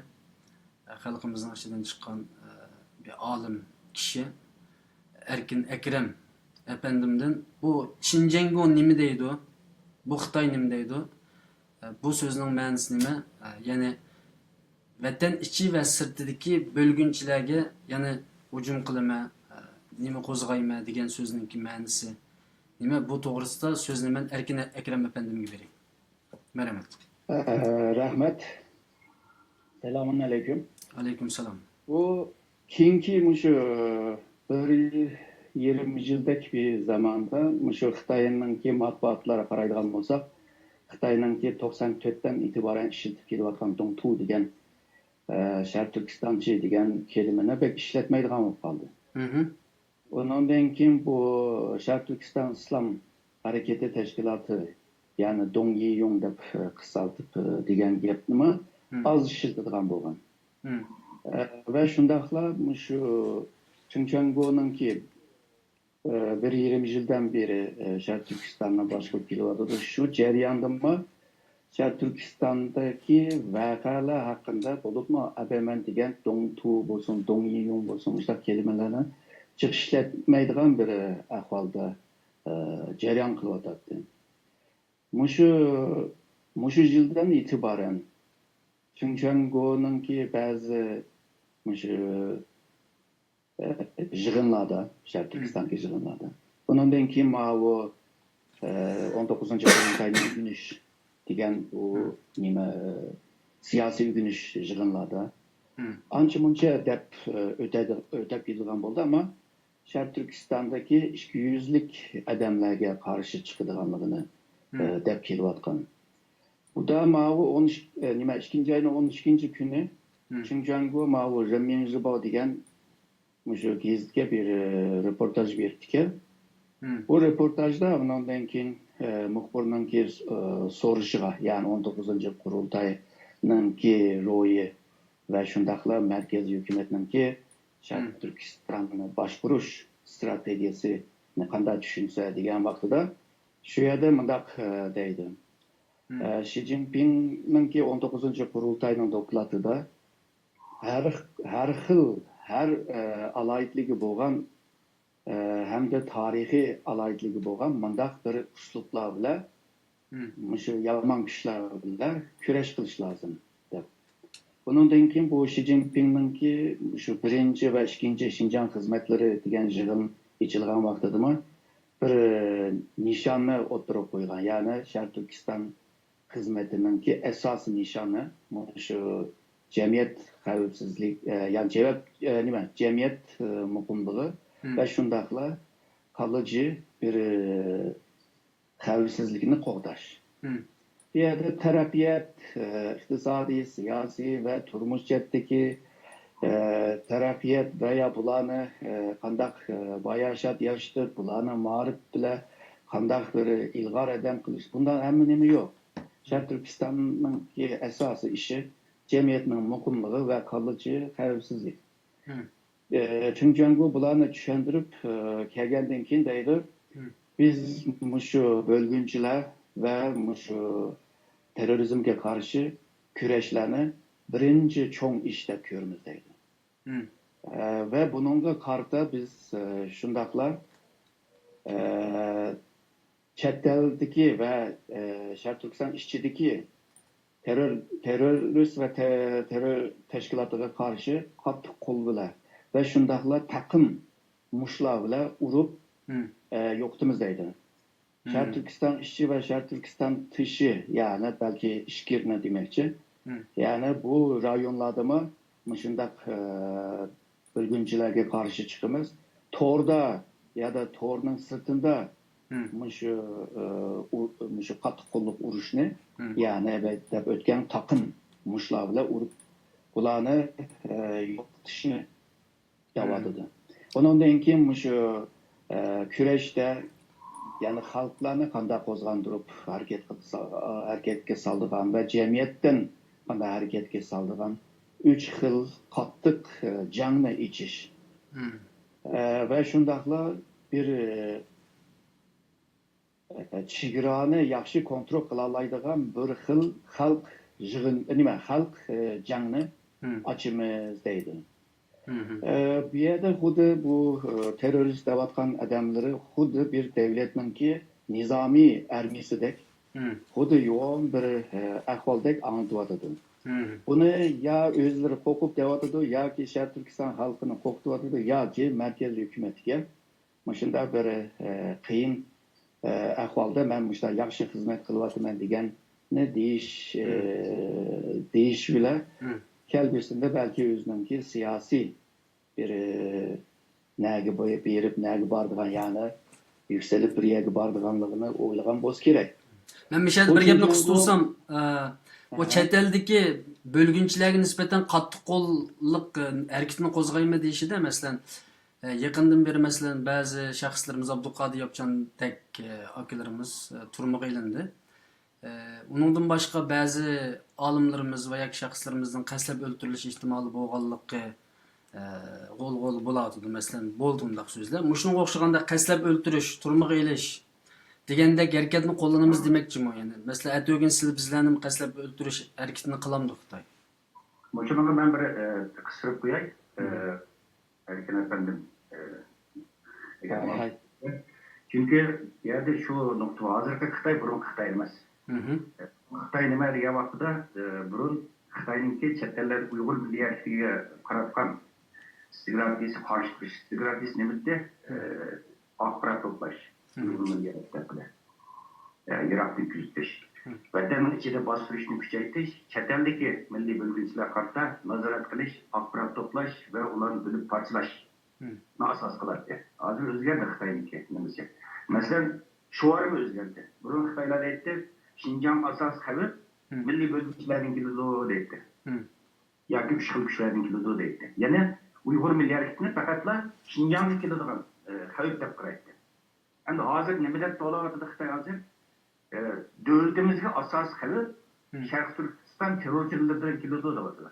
ئە، خەلقىمىزنىڭ ئىچىدىن چىققان، ئە، بىر ئالىم كىشى ئەركىن ئەكرەم ئەپەندىمدىن بۇ چىنجيەنگو نېمە دەيدۇ؟ بۇ خىتاي نېمە دەيدۇ؟ ئە، بۇ سۆزنىڭ مەنىسى نېمە؟ ئە، يەنى ۋەتەن ئىچى ۋە سىرتىدىكى بۆلگۈنچىلەرگە يەنە ھۇجۇم قىلىمەن، نېمە قوزغايمەن دېگەن سۆزنىڭكى مەنىسى نېمە؟ بۇ توغرىسىدا سۆزنى مەن ئەركىن ئەكرەم ئەپەندىمگە بېرەي. مەرھەمەت. ئە، رەھمەت. سالامۇن ئەلەيكۇم. ئەلەيكۇم سالام. بۇ كېيىنكى مۇشۇ بىر يېرىم يىلدەك بىر زاماندا مۇشۇ خىتاينىڭكى مەتبۇئاتلارغا قارايدىغان بولساق، خىتاينىڭكى توقسان تۆتتىن ئېتىبارەن ئىشلىتىپ كېلىۋاتقان دۇڭتۇ دېگەن، ئە، شەرقىي تۈركىستانچى دېگەن كەلىمىنى بەك ئىشلەتمەيدىغان بولۇپ قالدى. ئۇنىڭدىن كېيىن بۇ شەرقىي تۈركىستان ئىسلام ھەرىكىتى تەشكىلاتى، يەنى دۇڭيىيۇڭ دەپ، ئە، قىسقارتىپ، ئە، دېگەن گەپنىمۇ ئاز ئىشلىتىدىغان بولغان. ئە، ۋە شۇنداقلا مۇشۇ چىڭچيەنگونىڭكى بىر يېرىم يىلدىن بېرى شەرقىي تۈركىستاننى باشقۇرۇپ كېلىۋاتىدۇ. شۇ جەرياندىمۇ شەرقىي تۈركىستاندىكى ۋەقەلەر ھەققىدە، بولۇپمۇ ئەبەمەن دېگەن دوڭتۇ بولسۇن، دوڭيىيۇڭ بولسۇن، مۇشۇنداق كەلىمىلەرنى جىق ئىشلەتمەيدىغان بىر ئەھۋالدا جەريان قىلىۋاتاتتى. مۇشۇ، مۇشۇ يىلدىن ئېتىبارەن چىڭچۈەنگونىڭكى بەزى مۇشۇ يىغىنلاردا، شەرقىي تۈركىستاندىكى يىغىنلاردا. بۇنىڭدىن كېيىن ماۋۇ، ئە، ئون توققۇزىنچى قۇرۇلتاينى ئۆگىنىش دېگەن بۇ نېمە، ئە، سىياسىي ئۆگىنىش يىغىنلاردا ئانچە مۇنچە دەپ، ئە، ئۆتەدى-، ئۆتەپ كېتىدىغان بولدى، ئەمما شەرقىي تۈركىستاندىكى ئىككى يۈزلۈك ئادەملەرگە قارشى چىقىدىغانلىقىنى، ئە، دەپ كېلىۋاتقان. بۇدا ماۋۇ ئون ئۈچ، ئە، نېمە، ئىككىنچى ئاينىڭ ئون ئىككىنچى كۈنى چىڭجۇەنگو ماۋۇ رېنمىنژىباۋ دېگەن مۇشۇ گېزىتكە بىر، ئە، رېپورتاژ بېرىپتىكەن. بۇ رېپورتاژدا ئۇنىڭدىن كېيىن، ئە، مۇخبىرنىڭكى، ئە، سورىشىغا، يەنى ئون توققۇزىنچى قۇرۇلتاينىڭكى روھى ۋە شۇنداقلا مەركەزىي ھۆكۈمەتنىڭكى شەرقىي تۈركىستاننى باشقۇرۇش ئىستراتېگىيەسىنى قانداق چۈشىنىسە دېگەن ۋاقتىدا، شۇ يەردە مۇنداق، ئە، دەيدۇ. ئە، شى جىنپىڭنىڭكى ئون توققۇزىنچى قۇرۇلتاينىڭ دوكلاتىدا ھەر، ھەر خىل، ھەر، ئە، ئالاھىدىلىكى بولغان، ئە، ھەمدە تارىخىي ئالاھىدىلىكى بولغان مۇنداق بىر ئۇسلۇبلار بىلەن مۇشۇ يامان كۈچلەر بىلەن كۈرەش قىلىش لازىم، دەپ. بۇنىڭدىن كېيىن بۇ شى جىنپىڭنىڭكى شۇ بىرىنچى ۋە ئىككىنچى شىنجاڭ خىزمەتلىرى دېگەن يىغىن ئېچىلغان ۋاقتىدىمۇ بىر نىشاننى ئوتتۇرىغا قويغان. يەنى شەرقىي تۈركىستان خىزمىتىنىڭكى ئاساسىي نىشانى مۇشۇ جەمئىيەت خەۋپسىزلىك، ئە، يەنى جەۋەب، ئە، نېمە، جەمئىيەت، ئە، مۇقىملىقى ۋە شۇنداقلا قالىجى بىر، ئە، خەۋپسىزلىكنى قوغداش. بۇ يەردە تەرەققىيات، ئىقتىسادىي، سىياسىي ۋە تۇرمۇش جەھەتتىكى، تەرەققىيات ۋە يا بۇلارنى، قانداق، باياشات يارىشتۇرۇپ، بۇلارنى مائارىپ بىلەن قانداق بىر ئىلغار ئادەم قىلىش، بۇنداق ھەممە نېمە يوق. شەرقىي تۈركىستاننىڭكى ئاساسىي ئىشى جەمئىيەتنىڭ مۇقىملىقى ۋە قالىجى خەۋپسىزلىك. ئى، چىڭ جياڭگو بۇلارنى چۈشەندۈرۈپ، ئى، كەلگەندىن كېيىن دەيدۇ، بىز مۇشۇ بۆلگۈنچىلەر ۋە مۇشۇ تېررورىزمگە قارشى كۈرەشلەرنى بىرىنچى چوڭ ئىش دەپ كۆرىمىز دەيدۇ. ئى، ۋە بۇنىڭغا قارىتا بىز، ئى، شۇنداقلا، ئى، چەت ئەلدىكى ۋە، ئى، شەرقىي تۈركىستان ئىچىدىكى تېررور، تېررورىست ۋە تە-، تېررور تەشكىلاتىغا قارشى قاتتىق قول بىلەن ۋە شۇنداقلا تاقىم مۇشلار بىلەن ئۇرۇپ، ئە، يوقىتىمىز دەيدۇ. شەرقىي تۈركىستان ئىچى ۋە شەرقىي تۈركىستان تىشى، يەنى بەلكى ئىچكىرىنى دېمەكچى. يەنى بۇ رايونلاردىمۇ مۇشۇنداق، ئە، بۆلگۈنچىلەرگە قارشى چىقىمىز. توردا يادا تورنىڭ سىرتىندا مۇشۇ، ئە، ئۇ-، مۇشۇ قاتتىق قوللۇق ئۇرۇشنى، يەنى بە-، دەپ ئۆتكەن تاقىم مۇشۇلار بىلەن ئۇرۇپ، بۇلارنى، ئە، يوقىتىشنى دەۋاتىدۇ. ئۇنىڭدىن كېيىن مۇشۇ، ئە، كۈرەشتە، يەنى خەلقلەرنى قانداق قوزغاندۇرۇپ ھەرىكەت قىلسا-، ھەرىكەتكە سالىدىغان ۋە جەمئىيەتتىن قانداق ھەرىكەتكە سالىدىغان ئۈچ خىل قاتتىق، ئە، جەڭنى ئېچىش. ئە، ۋە شۇنداقلا بىر، ئە، چېگرانى ياخشى كونترول قىلالايدىغان بىر خىل خەلق يىغىن، نېمە، خەلق، ئە، جەڭنى ئاچىمىز دەيدۇ. ئە، بۇ يەردە خۇددى بۇ، ئە، تېررورىست دەۋاتقان ئادەملىرى خۇددى بىر دۆلەتنىڭكى نىزامىي ئارمىيىسىدەك، خۇددى يوغان بىر، ئە، ئەھۋالدەك ئاڭلىتىۋاتىدۇ. بۇنى يا ئۆزلىرى قورقۇپ دەۋاتىدۇ، ياكى شەرقىي تۈركىستان خەلقىنى قورقۇتۇۋاتىدۇ، ياكى مەركەزىي ھۆكۈمەتكە مۇشۇنداق بىر، ئە، قىيىن، ئە، ئەھۋالدا مەن مۇشۇنداق ياخشى خىزمەت قىلىۋاتىمەن دېگەننى دېيىش، ئە، دېيىش بىلەن كەلگۈسىدە بەلكى ئۆزىنىڭكى سىياسىي بىر، ئە، نەگە بېرىپ، نەگە بارىدىغان، يەنى يۈكسىلىپ بىر يەرگە بارىدىغانلىقىنى ئويلىغان بولسا كېرەك. مەن مۇشۇ يەردە بۇ بىر گەپنى قىستۇرسام، ئە، بۇ چەت ئەلدىكى بۆلگۈنچىلەرگە نىسبەتەن قاتتىق قوللۇق، ئە، ھەرىكىتىنى قوزغايمەن دېيىشىدە، مەسىلەن، ئە، يېقىندىن بېرى، مەسىلەن، بەزى شەخسلىرىمىز، ئابدۇقادىر ياپچاندەك، ئە، ئاكىلىرىمىز، ئە، تۈرمىگە ئېلىندى. ئە، ئۇنىڭدىن باشقا بەزى ئالىملىرىمىز ۋە ياكى شەخسلىرىمىزنىڭ قەستلەپ ئۆلتۈرۈلۈش ئېھتىمالى بولغانلىقى، ئە، غول-غول بولاۋاتىدۇ. مەسىلەن، بولدى ئۇنداق سۆزلەر. مۇشۇنىڭغا ئوخشىغاندا قەستلەپ ئۆلتۈرۈش، تۈرمىگە ئېلىش دېگەندەك ھەرىكەتنى قوللىنىمىز دېمەكچىمۇ؟ يەنى، مەسىلەن، ئەتىگۈن سىلەر بىزلەرنىمۇ قەستلەپ ئۆلتۈرۈش ھەرىكىتىنى قىلامدۇ خىتاي؟ مۇشۇنىڭغا مەن بىر، ئە، قىستۇرۇپ قوياي. ئە، ئەركىن ئەپەندىم، ئە، ئەگەر ھاي، ھاي. چۈنكى بۇ يەردە شۇ نۇقتا بار. ھازىرقى خىتاي بۇرۇنقى خىتاي ئەمەس. مھم. خىتاي نېمە دېگەن ۋاقتىدا، ئە، بۇرۇن خىتاينىڭكى چەت ئەللەردە ئۇيغۇر مىللىي ھەرىكىتىگە قاراتقان ستراتېگىيىسى، قارشى تۇرۇش ستراتېگىيىسى نېمە ئىدى؟ ئە، ئاخبارات توپلاش، مھم. ئۇيغۇر مىللىي ھەرىكىتى ھەققىدە. ئە، يىراقتىن كۆزىتىش. مھم. ۋەتەننىڭ ئىچىدە باستۇرۇشنى كۈچەيتىش، چەت ئەلدىكى مىللىي بۆلگۈنچىلەرگە قارىتا نازارەت قىلىش، ئاخبارات توپلاش ۋە ئۇلارنى بۆلۈپ پارچىلاش. مم. ئاساس قىلاتتى. ھازىر ئۆزگەردى خىتاينىڭكى نېمىسى. مەسىلەن، شوئارمۇ ئۆزگەردى. بۇرۇن خىتايلار دەيتتى، شىنجاڭ ئاساسىي خەۋپ مم. مىللىي بۆلگۈنچىلەردىن كېلىدۇ دەيتتى. مم. ياكى ئۈچ خىل كۈچلەردىن كېلىدۇ دەيتتى. يەنى ئۇيغۇر مىللىي ھەرىكىتىنى پەقەتلا شىنجاڭدىن كېلىدىغان، ئە، خەۋپ دەپ قارايتتى. ئەمدى ھازىر نېمە دەپ توۋلاۋاتىدۇ خىتاي ھازىر؟ ئە، دۆلىتىمىزگە ئاساسىي خەۋپ مم. شەرقىي تۈركىستان تېررورچىلىرىدىن كېلىدۇ دەۋاتىدۇ.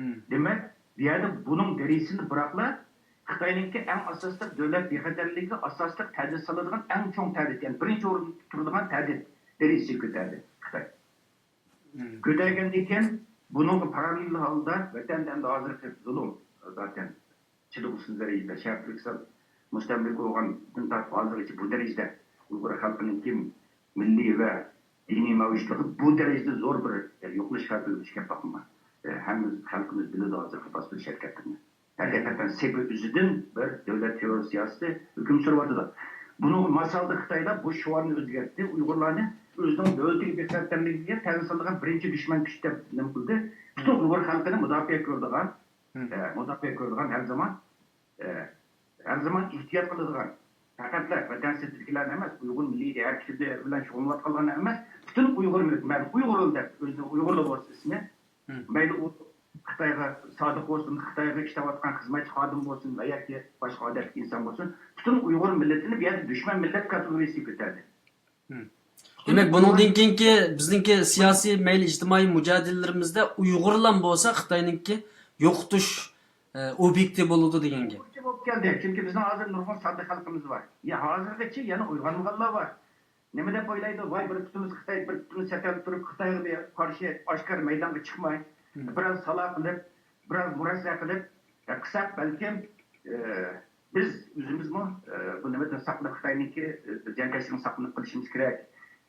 مم. دېمەك، بۇ يەردە بۇنىڭ دەرىجىسىنى بىراقلا خىتاينىڭكى ئەڭ ئاساسلىق دۆلەت بىخەتەرلىكىگە ئاساسلىق تەھدىت سالىدىغان ئەڭ چوڭ تەھدىت، يەنى بىرىنچى ئورۇندا تۇرىدىغان تەھدىت دەرىجىسىگە كۆتەردى خىتاي. مم. كۆتەرگەندىن كېيىن بۇنىڭغا پاراللېل ھالدا ۋەتەندە ئەمدى ھازىرقى زۇلۇم زاتەن چىدىغۇسىز دەرىجىدە شەرقىي تۈركىستان مۇستەملىكە بولغاندىن تارتىپ ھازىرغىچە بۇ دەرىجىدە ئۇيغۇر خەلقىنىڭكى مىللىي ۋە دىنىي مەۋجۇتلۇقى بۇ دەرىجىدە زور بىر يوقىلىش خەۋپىگە دۇچ كەپ باقمىغان. ھەممە خەلقىمىز بىلىدۇ ھازىرقى باستۇرۇش ھەرىكەتلىرىنى. ھەقىقەتەن سېپى ئۈزىدىن بىر دۆلەت تېررور سىياسىتى ھۆكۈم سۈرۈۋاتىدۇ. بۇنىڭغا ماسالدا خىتايلار بۇ شوئارنى ئۆزگەرتتى. ئۇيغۇرلارنى ئۆزىنىڭ دۆلىتىگە بىخەتەرلىكىگە تەسىر سالىدىغان بىرىنچى دۈشمەن كۈچ دەپ نېمە قىلدى. پۈتۈن ئۇيغۇر خەلقىنى مۇداپىئە كۆرىدىغان، مم. ئە، مۇداپىئە كۆرىدىغان ھەر زامان، ئە، ھەر زامان ئېھتىيات قىلىدىغان، پەقەتلا ۋەتەن سىرتىدىكىلەرنى ئەمەس، ئۇيغۇر مىللىي ھەرىكىتى بىلەن شۇغۇللىنىۋاتقانلارنى ئەمەس، پۈتۈن ئۇيغۇر مىللىتى، مەن ئۇيغۇرلا دەپ، ئۆزىنى ئۇيغۇرلا بولسا ئىسمى، مم. مەيلى ئۇ خىتايغا سادىق بولسۇن، خىتايغا ئىشلەۋاتقان خىزمەتچى خادىم بولسۇن ۋە ياكى باشقا ئادەتتىكى ئىنسان بولسۇن، پۈتۈن ئۇيغۇر مىللىتىنى بۇ يەردە دۈشمەن مىللەت كاتېگورىيىسىگە كۆتەردى. مم. دېمەك، بۇنىڭدىن كېيىنكى بىزنىڭكى سىياسىي، مەيلى ئىجتىمائىي مۇجادىلىلىرىمىزدە ئۇيغۇرلام بولسا خىتاينىڭكى يوقىتىش، ئە، ئوبيېكتى بولىدۇ دېگەن گەپ. بولۇپ كەلدى. چۈنكى بىزنىڭ ھازىر نۇرغۇن ساددا خەلقىمىز بار. يا ھازىرغىچە يەنە ئويغانمىغانلار بار. نېمە دەپ ئويلايدۇ؟ ۋاي، بىر پۇتىمىز خىتاي، بىر پۇتىمىز چەت ئەلدە تۇرۇپ، خىتايغا قارشى ئاشكارا مەيدانغا چىقماي، مم. بىراز سالا قىلىپ، بىراز مۇرەسسە قىلىپ، ئە، قىلساق بەلكىم، ئە، بىز ئۆزىمىزمۇ، ئە، بۇ نېمىدىن ساقلىنىپ، خىتاينىڭكى، ئە، زىيانكەشلىكىدىن ساقلىنىپ قېلىشىمىز كېرەك،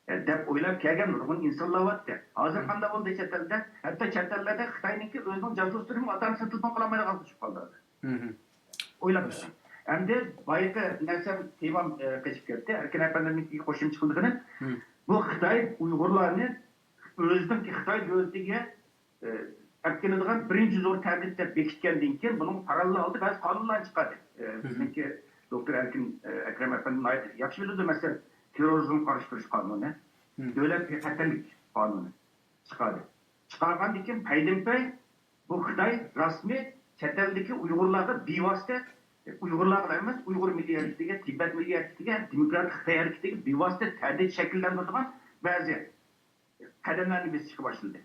ئە، دەپ ئويلاپ كەلگەن نۇرغۇن ئىنسانلار بارتتى. ھازىر مم. قانداق بولدى چەت ئەلدە؟ ھەتتا چەت ئەللەردە خىتاينىڭكى ئۆزىنىڭ جاسۇسلىرىمۇ ئاتامنى سېتىلمۇ قىلالمايدىغان قىلىپ قالدى ھازىر. مم. ئويلاپ بېقىڭ. ئەمدى بايىقى نەرسەم تېمام، ئە، قېچىپ كەتتى. ئەركىن ئەپەندىمنىڭكىگە قوشۇمچە قىلىدىغىنىم، مم. بۇ خىتاي ئۇيغۇرلارنى ئۆزىنىڭكى خىتاي دۆلىتىگە، ئە، ئەپ كېلىدىغان بىرىنچى زور تەھدىت دەپ بېكىتكەندىن كېيىن، بۇنىڭ پاراللېل ھالدا بەزى قانۇنلارنى چىقاردى. ئە، مم. بىزنىڭكى دوكتور ئەركىن، ئە، ئەكرەم ئەپەندى ناھايىتى ياخشى بىلىدۇ، مەسىلەن، تېررورىزمغا قارشى تۇرۇش قانۇنى، مم. دۆلەت بىخەتەرلىك قانۇنى چىقاردى. چىقارغاندىن كېيىن پەيدىنپەي بۇ خىتاي رەسمىي چەت ئەلدىكى ئۇيغۇرلارغا بىۋاسىتە، ئۇيغۇرلارغا ئەمەس، ئۇيغۇر مىللىي ھەرىكىتىگە، تىبەت مىللىي ھەرىكىتىگە، دېموكراتىك خىتاي ھەرىكىتىگە بىۋاسىتە تەھدىت شەكىللەندۈرىدىغان بەزى قەدەملەرنى بېسىشقا باشلىدى.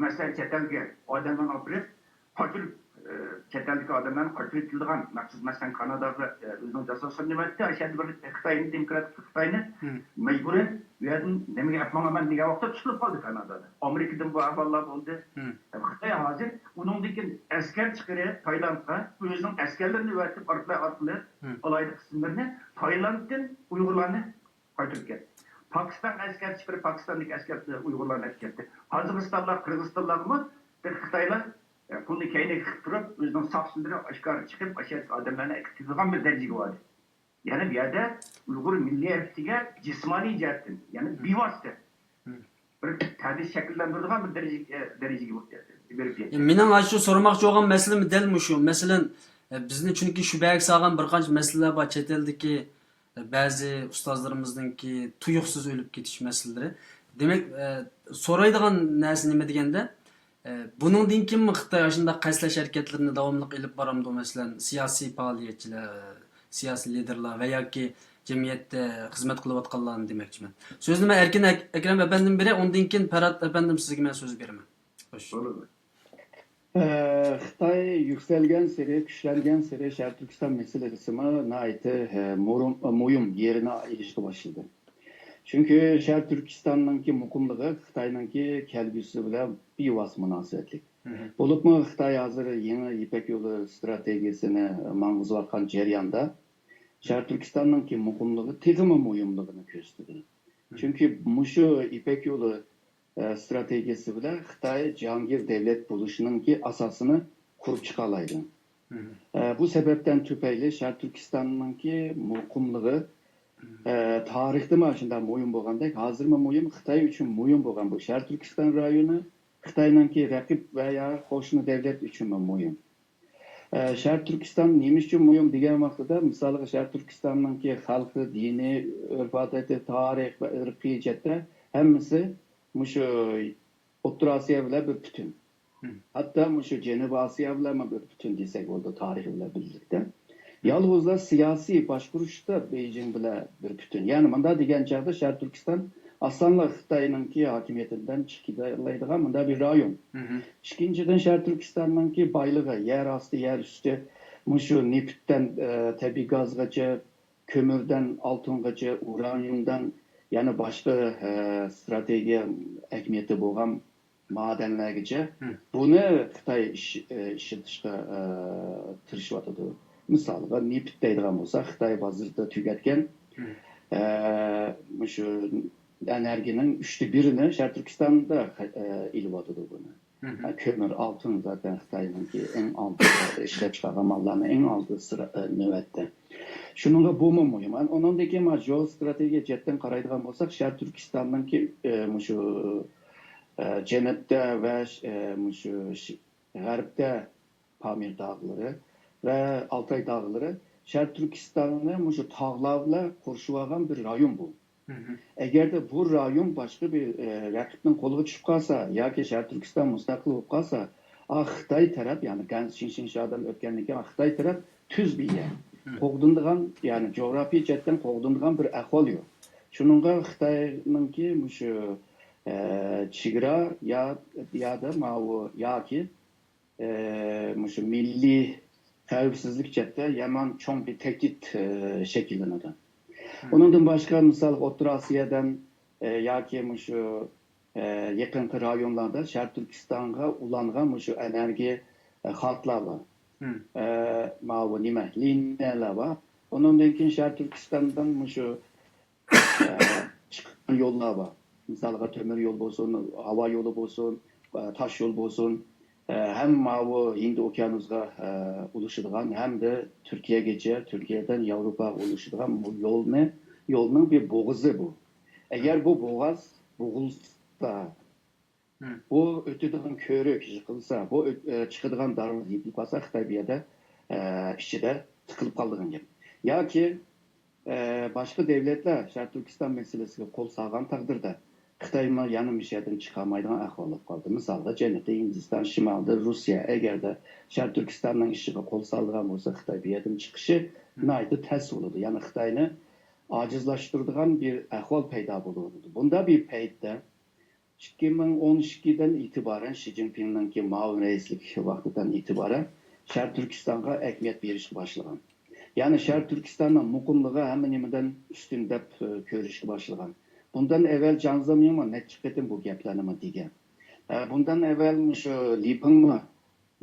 مەسىلەن، چەت ئەلگە ئادەملەرنى ئاپىرىپ، قاچۇرۇپ، ئە، چەت ئەلدىكى ئادەملەرنى قاچۇرۇپ كېلىدىغان، مەخسۇس، مەسىلەن، كاناداغا، ئە، ئۆزىنىڭ جاسۇسلىرىنى يۆتكەتتى، ئاشۇ يەردە بىر خىتاينى، دېموكراتىك خىتاينى مم. مەجبۇرىي بۇ يەردىن نېمىگە ئەپ ماڭىمەن دېگەن ۋاقىتتا تۇتۇلۇپ قالدى كانادادا. ئامېرىكىدىن بۇ ئەھۋاللار بولدى. مم. خىتاي ھازىر ئۇنىڭدىن كېيىن ئەسكەر چىقىرىپ تايلاندقا، ئۆزىنىڭ ئەسكەرلىرىنى ئەۋەتىپ ئارقىلاي ئارقىلىق مم. ئالاھىدە قىسىملىرىنى تايلاندتىن ئۇيغۇرلارنى قايتۇرۇپ كەتتى. پاكىستانغا ئەسكەر چىقىرىپ، پاكىستاندىكى ئەسكەر ئۇيغۇرلارنى ئەكىپ كەتتى. قازاقىستانلار، قىرغىزىستانلارغىمۇ خىتايلار، ئە، پۇلنى كەينىگە قىلىپ تۇرۇپ، ئۆزىنىڭ ساقچىلىرى ئاشكارا چىقىپ، ئاشۇ يەردىكى ئادەملەرنى ئەكىپ كېتىدىغان بىر دەرىجىگە باردى. يەنى بۇ يەردە ئۇيغۇر مىللىي ھەرىكىتىگە جىسمانىي جەھەتتىن، يەنى مم. بىۋاسىتە مم. بىر تەھدىت شەكىللەندۈرىدىغان بىر دەرىجىگە، دەرىجىگە بېرىپ يەتتى. مېنىڭ ئاشۇ سورىماقچى بولغان مەسىلىمۇ دەل مۇشۇ. مەسىلەن، ئە، بىزنى چۈنكى شۈبھەگە سالغان بىر قانچە مەسىلىلەر بار، چەت ئەلدىكى بەزى ئۇستازلىرىمىزنىڭكى تۇيۇقسىز ئۆلۈپ كېتىش مەسىلىلىرى. دېمەك، ئە، سورايدىغان نەرسە نېمە دېگەندە، ئە، بۇنىڭدىن كېيىنمۇ خىتاي ئاشۇنداق قەستلەش ھەرىكەتلىرىنى داۋاملىق ئېلىپ بارامدۇ؟ مەسىلەن، سىياسىي پائالىيەتچىلەر، سىياسىي لىدېرلار ۋە ياكى جەمئىيەتتە خىزمەت قىلىۋاتقانلارنى دېمەكچىمەن. سۆزنى مەن ئەركىن ئەك-، ئەكرەم ئەپەندىمگە بېرەي، ئۇندىن كېيىن پەرھات ئەپەندىم سىزگە مەن سۆز بېرىمەن. خوش. بولىدۇ. ئە، خىتاي يۈكسەلگەنسېرى، كۈچلەنگەنسېرى شەرقىي تۈركىستان مەسىلىسىمۇ ناھايىتى، ئە، مۇرۇم-، مۇھىم يېرىنى ئېلىشقا باشلىدى. چۈنكى شەرقىي تۈركىستاننىڭكى مۇقىملىقى خىتاينىڭكى كەلگۈسى بىلەن بىۋاسىتە مۇناسىۋەتلىك. بولۇپمۇ خىتاي ھازىر يېڭى يىپەك يولى ئىستراتېگىيەسىنى ماڭغۇزۇۋاتقان جەرياندا، شەرقىي تۈركىستاننىڭكى مۇقىملىقى تېخىمۇ مۇھىملىقىنى كۆرسىتىدۇ. چۈنكى مۇشۇ يىپەك يولى، ئە، ئىستراتېگىيەسى بىلەن خىتاي جاھانگىر دۆلەت بولۇشىنىڭكى ئاساسىنى قۇرۇپ چىقالايدۇ. ئە، بۇ سەۋەبتىن تۈپەيلى شەرقىي تۈركىستاننىڭكى مۇقىملىقى، ئە، تارىختىمۇ شۇنداق مۇھىم بولغاندەك، ھازىرمۇ مۇھىم، خىتاي ئۈچۈن مۇھىم بولغان بۇ شەرقىي تۈركىستان رايونى خىتاينىڭكى رەقىب ۋە يا قوشنا دۆلەت ئۈچۈنمۇ مۇھىم. ئە، شەرقىي تۈركىستان نېمە ئۈچۈن مۇھىم دېگەن ۋاقتىدا، مىسالغا، شەرقىي تۈركىستاننىڭكى خەلقى، دىنى، ئۆرپ-ئادىتى، تارىخ ۋە ئىرقىي جەھەتتە ھەممىسى مۇشۇ ئوتتۇرا ئاسىيا بىلەن بىر پۈتۈن. ھەتتا مۇشۇ جەنۇبىي ئاسىيا بىلەنمۇ بىر پۈتۈن دېسەك بولىدۇ، تارىخى بىلەن بىرلىكتە. يالغۇزلا سىياسىي باشقۇرۇشتا بېيجىڭ بىلەن بىر پۈتۈن. يەنى مۇنداق دېگەن چاغدا شەرقىي تۈركىستان ئاسانلا خىتاينىڭكى ھاكىمىيىتىدىن چىقىدىلايدىغان مۇنداق بىر رايون. ئىككىنچىدىن، شەرقىي تۈركىستاننىڭكى بايلىقى، يەر ئاستى، يەر ئۈستى، مۇشۇ نېفىتتىن، ئە، تەبىئىي گازغىچە، كۆمۈردىن ئالتۇنغىچە، ئۇرانىيۇمدىن يەنە باشقا، ئە، ئىستراتېگىيە ئەھمىيىتى بولغان مادەنلەرگىچە بۇنى خىتاي ئىش-، ئە، ئىشلىتىشقا، ئە، تىرىشىۋاتىدۇ. مىسالغا، نېفىت دەيدىغان بولسا، خىتاي بازىرىدا تۈگەتكەن، ئە، مۇشۇ ئېنېرگىيەنىڭ ئۈچتە بىرىنى شەرقىي تۈركىستاندا، ئە، ئېلىۋاتىدۇ بۇنى. ھە، كۆمۈر، ئالتۇن زاتەن خىتاينىڭكى ئەڭ ئالدىدا ئىشلەپ چىقارغان ماللارنىڭ ئەڭ ئالدى سىرا، ئە، نۆۋەتتە. شۇنىڭغا بۇمۇ مۇھىم. ئان-، ئۇنىڭدىن كېيىن مانا جېئو ئىستراتېگىيە جەھەتتىن قارايدىغان بولساق، شەرقىي تۈركىستاننىڭكى، ئە، مۇشۇ، ئە، جەنۇبتە ۋە، ئە، مۇشۇ ش-، غەربتە پامىر تاغلىرى ۋە ئالتاي تاغلىرى شەرقىي تۈركىستاننى مۇشۇ تاغلار بىلەن قورشىۋالغان بىر رايون بۇ. ئەگەردە بۇ رايون باشقا بىر، ئە، رەقىبنىڭ قولىغا چۈشۈپ قالسا ياكى شەرقىي تۈركىستان مۇستەقىل بولۇپ قالسا، ئا، خىتاي تەرەپ، يەنى گەنس شىڭشىڭشادىن ئۆتكەندىن كېيىن خىتاي تەرەپ تۈز بىر يەر. قوغدىنىدىغان، يەنى جۇغراپىيە جەھەتتىن قوغدىنىدىغان بىر ئەھۋال يوق. شۇنىڭغا خىتاينىڭكى مۇشۇ، ئە، چېگرا يا، يادا ماۋۇ ياكى ئە، مۇشۇ مىللىي خەۋپسىزلىك جەھەتتە يامان چوڭ بىر تەھدىت، ئە، شەكىللىنىدۇ. ئۇنىڭدىن باشقا، مىسال، ئوتتۇرا ئاسىيادىن، ئە، ياكى مۇشۇ، ئە، يېقىنقى رايونلاردا شەرقىي تۈركىستانغا ئۇلانغان مۇشۇ ئېنېرگىيە، ئە، خاتلار بار. ئە، ماۋۇ نېمە، لىنىيەلەر بار. ئۇنىڭدىن كېيىن شەرقىي تۈركىستاندىن مۇشۇ ئە، چىققان يوللار بار. مىسالغا، تۆمۈر يول بولسۇن، ھاۋا يولى بولسۇن، ئە، تاش يول بولسۇن، ئە، ھەم ماۋۇ ھىندى ئوكيانۇسىغا، ئە، ئۇلىشىدىغان، ھەمدە تۈركىيەگىچە، تۈركىيەدىن ياۋروپاغا ئۇلىشىدىغان بۇ يولنى، يولنىڭ بىر بوغۇزى بۇ. ئەگەر بۇ بوغاز بوغۇلسا، بۇ ئۆتىدىغان كۆۋرۈك يىقىلسا، بۇ ئۆت-، ئە، چىقىدىغان دارۋازا يېپىلىپ قالسا، خىتاي بۇ يەردە، ئە، ئىچىدە تىقىلىپ قالىدىغان گەپ. ياكى، ئە، باشقا دۆلەتلەر شەرقىي تۈركىستان مەسىلىسىگە قول سالغان تەقدىردە، خىتايمۇ يەنە مۇشۇ يەردىن چىقالمايدىغان ئەھۋال بولۇپ قالدى. مىسالغا، جەنۇبتا ھىندىستان، شىمالدا روسىيە. ئەگەردە شەرقىي تۈركىستاننىڭ ئىشىغا قول سالىدىغان بولسا، خىتاي بۇ يەردىن چىقىشى ناھايىتى تەس بولىدۇ. يەنى خىتاينى ئاجىزلاشتۇرىدىغان بىر ئەھۋال پەيدا بولىدۇ. بۇنداق بىر پەيتتە، ئىككى مىڭ ئون ئىككىدىن ئېتىبارەن، شى جىنپىڭنىڭكى مۇئاۋىن رەئىسلىك ۋاقتىدىن ئېتىبارەن شەرقىي تۈركىستانغا ئەھمىيەت بېرىشكە باشلىغان. يەنى شەرقىي تۈركىستاننىڭ مۇقىملىقى ھەممە نېمىدىن ئۈستۈن دەپ، ئە، كۆرۈشكە باشلىغان. بۇندىن ئەۋۋەل جياڭ زېمىڭمۇ نەچچە قېتىم بۇ گەپلەرنىمۇ دېگەن. ئە، بۇندىن ئەۋۋەل مۇشۇ لى پېڭمۇ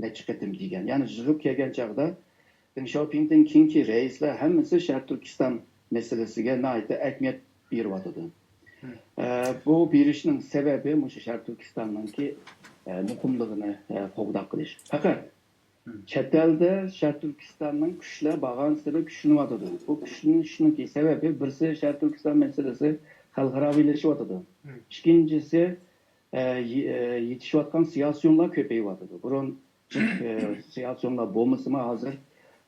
نەچچە قېتىم دېگەن. يەنى يىغىپ كەلگەن چاغدا دېڭ شياۋپىڭدىن كېيىنكى رەئىسلەر ھەممىسى شەرقىي تۈركىستان مەسىلىسىگە ناھايىتى ئەھمىيەت بېرىۋاتىدۇ. ئە، بۇ بېرىشنىڭ سەۋەبى مۇشۇ شەرقىي تۈركىستاننىڭكى، ئە، مۇقىملىقىنى، ئە، قوغداپ قېلىش. پەقەت چەت ئەلدە شەرقىي تۈركىستاننىڭ كۈچلەر بارغانسېرى كۈچلىنىۋاتىدۇ. بۇ كۈچلىنىشنىڭكى سەۋەبى بىرسى شەرقىي تۈركىستان مەسىلىسى خەلقئاراۋىلىشىۋاتىدۇ. ئىككىنچىسى، ئە، يې-، ئە، يېتىشىۋاتقان سىياسىيونلار كۆپىيىۋاتىدۇ. بۇرۇن جىق، ئە، سىياسىيونلار بولمىسىمۇ، ھازىر،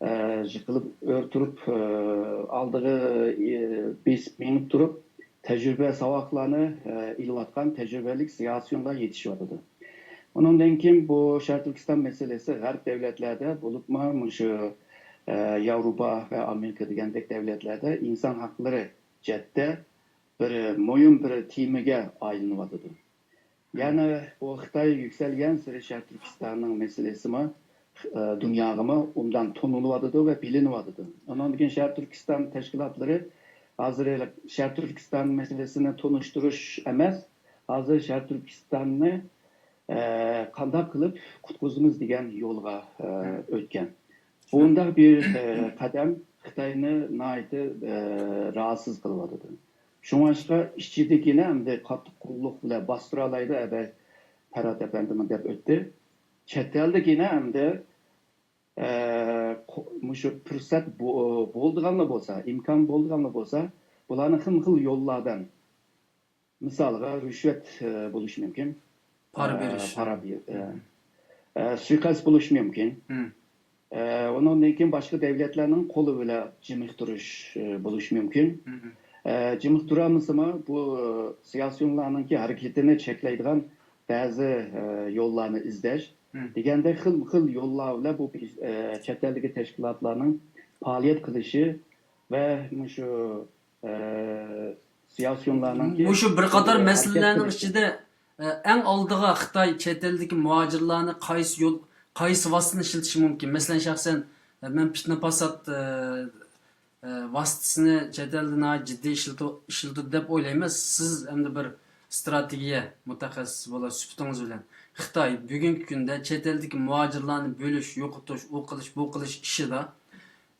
ئە، يىقىلىپ ئۆر تۇرۇپ، ئە، ئالدىغا، ئە، بېسىپ مېڭىپ تۇرۇپ، تەجرىبە ساۋاقلارنى، ئە، ئېلىۋاتقان تەجرىبىلىك سىياسىيونلار يېتىشىۋاتىدۇ. ئۇنىڭدىن كېيىن بۇ شەرقىي تۈركىستان مەسىلىسى غەرب دۆلەتلەردە، بولۇپمۇ مۇشۇ، ئە، ياۋروپا ۋە ئامېرىكا دېگەندەك دۆلەتلەردە ئىنسان ھەقلىرى جەھەتتە بىر مۇھىم بىر تېمىگە ئايلىنىۋاتىدۇ. يەنى بۇ خىتاي يۈكسەلگەنسېرى شەرقىي تۈركىستاننىڭ مەسىلىسىمۇ، ئە، دۇنياغىمۇ ئوبدان تونۇلۇۋاتىدۇ ۋە بىلىنىۋاتىدۇ. ئۇنىڭدىن كېيىن شەرقىي تۈركىستان تەشكىلاتلىرى ھازىر شەرقىي تۈركىستان مەسىلىسىنى تونۇشتۇرۇش ئەمەس، ھازىر شەرقىي تۈركىستاننى، ئە، قانداق قىلىپ قۇتقۇزىمىز دېگەن يولغا، ئە، ئۆتكەن. بۇنداق بىر، ئە، قەدەم خىتاينى ناھايىتى، ئە، راھەتسىز قىلىۋاتىدۇ. شۇڭلاشقا ئىچىدىكىنى ئەمدى قاتتىق قوللۇق بىلەن باستۇرالايدۇ، ئەبەي پەرھات ئەپەندىمۇ دەپ ئۆتتى. چەت ئەلدىكىنى ئەمدى، ئە، قو-، مۇشۇ پۇرسەت بو-، بولىدىغانلا بولسا، ئىمكان بولىدىغانلا بولسا، بۇلارنى خىلمۇ خىل يوللاردىن، مىسالغا، رىشۋەت، ئە، بولۇشى مۇمكىن. پارا ئە، بېرىش. پارا بېر-، ئە، ئە، سۇيىقەست بولۇشى مۇمكىن. ئە، ئۇنىڭدىن كېيىن باشقا دەۋلەتلەرنىڭ قولى بىلەن جىمىقتۇرۇش، ئە، بولۇشى مۇمكىن. ئە، جىمىقتۇرالمىسىمۇ، بۇ سىياسىيونلارنىڭكى ھەرىكىتىنى چەكلەيدىغان بەزى، ئە، يوللارنى ئىزدەش دېگەندەك خىلمۇ خىل يوللار بىلەن بۇ، ئە، چەت ئەلدىكى تەشكىلاتلارنىڭ پائالىيەت قىلىشى ۋە مۇشۇ، ئە، سىياسىيونلارنىڭكى مۇشۇ بىر قاتار ھەرىكەت مەسىلىلەرنىڭ قىلىشى. ئىچىدە، ئە، ئەڭ ئالدىغا خىتاي چەت ئەلدىكى مۇھاجىرلارنى قايسى يول، قايسى ۋاسىتىنى ئىشلىتىشى مۇمكىن؟ مەسىلەن، شەخسەن، ئە، مەن پىتنە-پاسات، ئە، ئە، ۋاسىتىسىنى چەت ئەلدە ناھايىتى جىددىي ئىشلىتىۋ-، ئىشلىتىدۇ دەپ ئويلايمەن. سىز ئەمدى بىر ئىستراتېگىيە مۇتەخەسسىسى بولاش سۈپىتىڭىز بىلەن، خىتاي بۈگۈنكى كۈندە چەت ئەلدىكى مۇھاجىرلارنى بۆلۈش، يوقىتىش، ئۇ قىلىش، بۇ قىلىش ئىشىدا،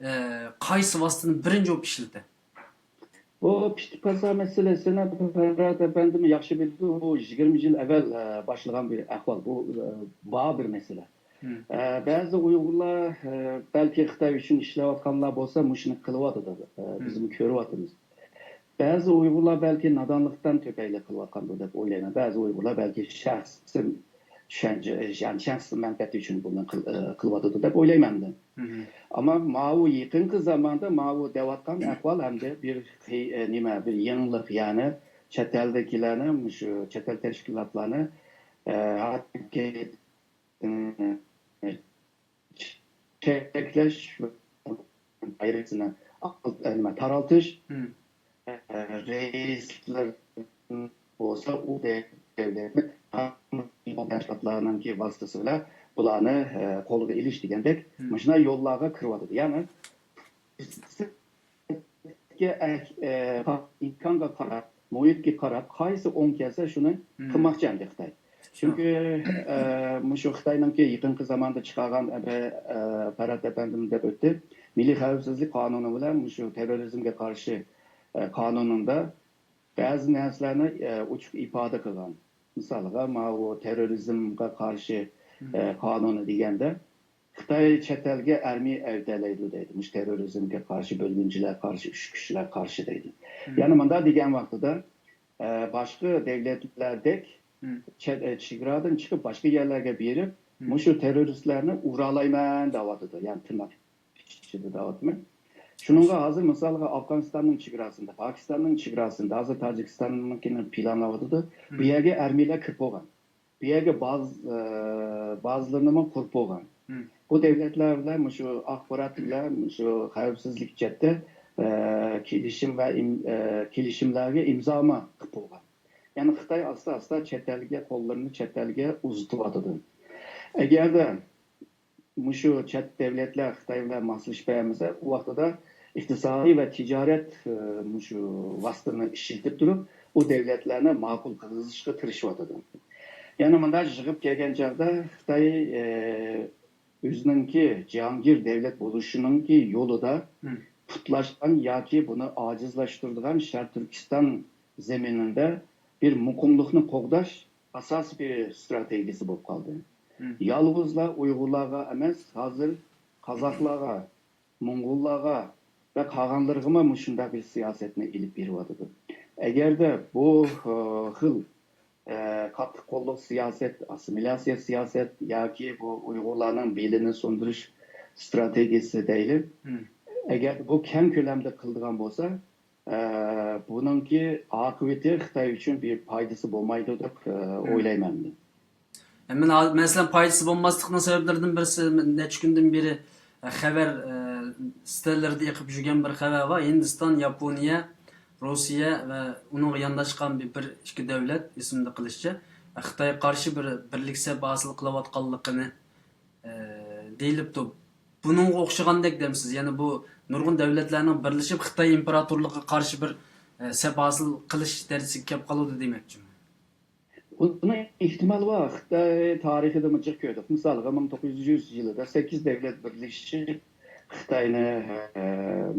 ئە، قايسى ۋاسىتىنى بىرىنچى بولۇپ ئىشلىتە؟ بۇ پىتنە-پاسات مەسىلىسىنى پەرھات ئەپەندىمۇ ياخشى بىلىدۇ. بۇ يىگىرمە يىل ئەۋۋەل، ئە، باشلىغان بىر ئەھۋال. بۇ، ئە، بار بىر مەسىلە. ئە، بەزى ئۇيغۇرلار، ئە، بەلكى خىتاي ئۈچۈن ئىشلەۋاتقانلار بولسا مۇشۇنى قىلىۋاتىدۇ. ئە، بىزمۇ كۆرۈۋاتىمىز. بەزى ئۇيغۇرلار بەلكى نادانلىقتىن تۈپەيلى قىلىۋاتقاندۇ دەپ ئويلايمەن. بەزى ئۇيغۇرلار بەلكى شەخسىي چۈشەنچە، يەنى شەخسىي مەنپەئەت ئۈچۈن بۇنى قىل-، ئە، قىلىۋاتىدۇ دەپ ئويلايمەن مەن. ئەمما ماۋۇ يېقىنقى زاماندا ماۋۇ دەۋاتقان ئەھۋال ئەمدى بىر خى-، ئە، نېمە، بىر يېڭىلىق، يەنى چەت ئەلدىكىلەرنى، مۇشۇ چەت ئەل تەشكىلاتلارنى، ئە، چەكلەش دائىرىسىنى نېمە، تارالتىش، رەئىسلىرى بولسا ئۇ دەۋلەتنى تەشكىلاتلارنىڭكى ۋاسىتىسى بىلەن بۇلارنى، ئە، قولغا ئېلىش دېگەندەك مۇشۇنداق يوللارغا كىرىۋاتىدۇ. يەنى ئە، ئىمكانغا قاراپ، مۇھىتقا قاراپ، قايسى ئوڭ كەلسە، شۇنى قىلماقچى ئەمدى خىتاي. چۈنكى، ئە، مۇشۇ خىتاينىڭكى يېقىنقى زاماندا چىقارغان، ئە، ئە، پەرھات ئەپەندىم دەپ ئۆتتى، مىللىي خەۋپسىزلىك قانۇنى بىلەن مۇشۇ تېررورىزمگە قارشى، ئە، قانۇنىدا بەزى نەرسىلەرنى، ئە، ئوچۇق ئىپادە قىلغان. مىسالغا، ماۋۇ تېررورىزمغا قارشى، ئە، قانۇنى دېگەندە، خىتاي چەت ئەلگە ئارمىيە ئەۋەتەلەيدۇ دەيدۇ. مۇشۇ تېررورىزمگە قارشى، بۆلگۈنچىلەرگە قارشى، ئۈچ كۈچلەرگە قارشى دەيدۇ. يەنى مۇنداق دېگەن ۋاقتىدا، ئە، باشقا دەۋلەتلەردەك چەت-، ئە، چېگرادىن چىقىپ باشقا يەرلەرگە بېرىپ، مۇشۇ تېررورىستلارنى ئۇرالايمەن دەۋاتىدۇ. يەنى تىرناق ئىچىدە دەۋاتىمەن. شۇنىڭغا ھازىر مىسالغا ئافغانىستاننىڭ چېگراسىدا، پاكىستاننىڭ چېگراسىدا، ھازىر تاجىكىستاننىڭكىنى پىلانلاۋاتىدۇ. بۇ يەرگە ئارمىيەلەر كىرىپ بولغان. بۇ يەرگە باز-، ئە، بازىلىرىنىمۇ قۇرۇپ بولغان. بۇ دۆلەتلەر بىلەن مۇشۇ ئاخبارات بىلەن مۇشۇ خەۋپسىزلىك جەھەتتە، ئە، كېلىشىم ۋە ئىم-، ئە، كېلىشىملەرگە ئىمزامۇ قىلىپ بولغان. يەنى خىتاي ئاستا-ئاستا چەت ئەلگە قوللىرىنى چەت ئەلگە ئۇزىتىۋاتىدۇ. ئەگەردە مۇشۇ چەت دەۋلەتلەر خىتاي بىلەن ماسلىشىپ بەرمىسە، ئۇ ۋاقتىدا ئىقتىسادىي ۋە تىجارەت، ئە، مۇشۇ ۋاسىتىنى ئىشلىتىپ تۇرۇپ، ئۇ دەۋلەتلەرنى ماقۇل قىلغۇزۇشقا تىرىشىۋاتىدۇ. يەنە مۇنداق يىغىپ كەلگەن چاغدا خىتاي، ئە، ئۆزىنىڭكى جاھانگىر دەۋلەت بولۇشىنىڭكى يولىدا پۇتلاشقان ياكى بۇنى ئاجىزلاشتۇرىدىغان شەرقىي تۈركىستان زېمىنىدا بىر مۇقىملىقنى قوغداش ئاساسىي بىر ئىستراتېگىيىسى بولۇپ قالدى. يالغۇزلا ئۇيغۇرلارغا ئەمەس، ھازىر قازاقلارغا، موڭغۇللارغا ۋە قالغانلىرىغىمۇ مۇشۇنداق بىر سىياسەتنى ئېلىپ بېرىۋاتىدۇ. ئەگەردە بۇ، ئە، خىل، ئە، قاتتىق قوللۇق سىياسەت، ئاسسىمىلياتسىيە سىياسەت ياكى بۇ ئۇيغۇرلارنىڭ بېلىنى سۇندۇرۇش ئىستراتېگىيىسى دەيلى، ئەگەر بۇ كەڭ كۆلەمدە قىلىدىغان بولسا، ئە، بۇنىڭكى ئاقىۋىتى خىتاي ئۈچۈن بىر پايدىسى بولمايدۇ دەپ، ئە، ئويلايمەن. مەن ھازىر، مەسىلەن، پايدىسى بولماسلىقنىڭ سەۋەبلىرىدىن بىرسى، نەچچە كۈندىن بېرى، ئە، خەۋەر، ئە، سىتەلىرىدە ئېقىپ يۈرگەن بىر خەۋەر بار. ھىندىستان، ياپونىيە، روسىيە ۋە ئۇنىڭغا يانداشقان بىر، بىر ئىككى دۆلەت، ئېسىمدە قېلىشىچە، خىتايغا قارشى بىر بىرلىك سەپ ھاسىل قىلىۋاتقانلىقىنى، ئە، دېيىلىپتۇ. بۇنىڭغا ئوخشىغاندەك دەمسىز؟ يەنى بۇ نۇرغۇن دۆلەتلەرنىڭ بىرلىشىپ خىتاي ئىمپېراتورلۇقىغا قارشى بىر، ئە، سەپ ھاسىل قىلىش دەرىجىسىگە كەپ قالىدۇ دېمەكچىمەن. بۇنىڭ ئېھتىمالى بار. خىتاي تارىخىدىمۇ جىق كۆردۇق. مىسالغا، مىڭ توققۇز يۈز يىلىدا سەككىز دۆلەت بىرلىشىپ خىتاينى، ئە،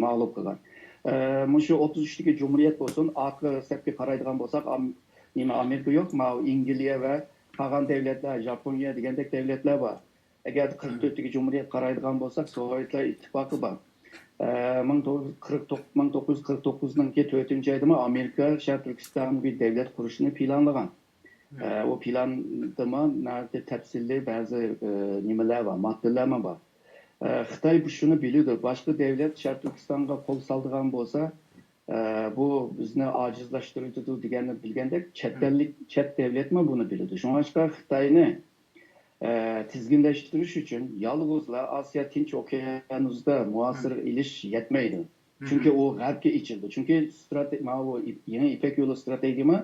مەغلۇپ قىلغان. ئە، مۇشۇ ئوتتۇز ئۈچتىكى جۇمھۇرىيەت بولسۇن، ئارقا سەپكە قارايدىغان بولساق، ئام-، نېمە، ئامېرىكا يوق، ماۋۇ ئەنگلىيە ۋە قالغان دۆلەتلەر، ياپونىيە دېگەندەك دۆلەتلەر بار. ئەگەر قىرىق تۆتتىكى جۇمھۇرىيەتكە قارايدىغان بولساق، سوۋېتلار ئىتتىپاقى بار. ئە، مىڭ توققۇز يۈز قىرىق توققۇز، مىڭ توققۇز يۈز قىرىق توققۇزنىڭكى تۆتىنچى ئايدىمۇ ئامېرىكا شەرقىي تۈركىستانغا بىر دەۋلەت قۇرۇشنى پىلانلىغان. ئە، ئۇ پىلاندىمۇ ناھايىتى تەپسىلىي بەزى، ئە، نېمىلەر بار، ماددىلارمۇ بار. ئە، خىتاي بۇ شۇنى بىلىدۇ، باشقا دەۋلەت شەرقىي تۈركىستانغا قول سالىدىغان بولسا، ئە، بۇ بىزنى ئاجىزلاشتۇرىدۇ دېگەننى بىلگەندەك، چەت ئەللىك، چەت دەۋلەتمۇ بۇنى بىلىدۇ. شۇڭلاشقا خىتاينى، ئە، تىزگىنلەشتۈرۈش ئۈچۈن يالغۇزلا ئاسىيا تىنچ ئوكيانۇسىدا مۇھاسىرىگە ئېلىش يەتمەيدۇ. چۈنكى ئۇ غەربكە ئېچىلىدۇ. چۈنكى ستراتې-، ماۋۇ يېڭى يىپەك يولى ستراتېگىيىمۇ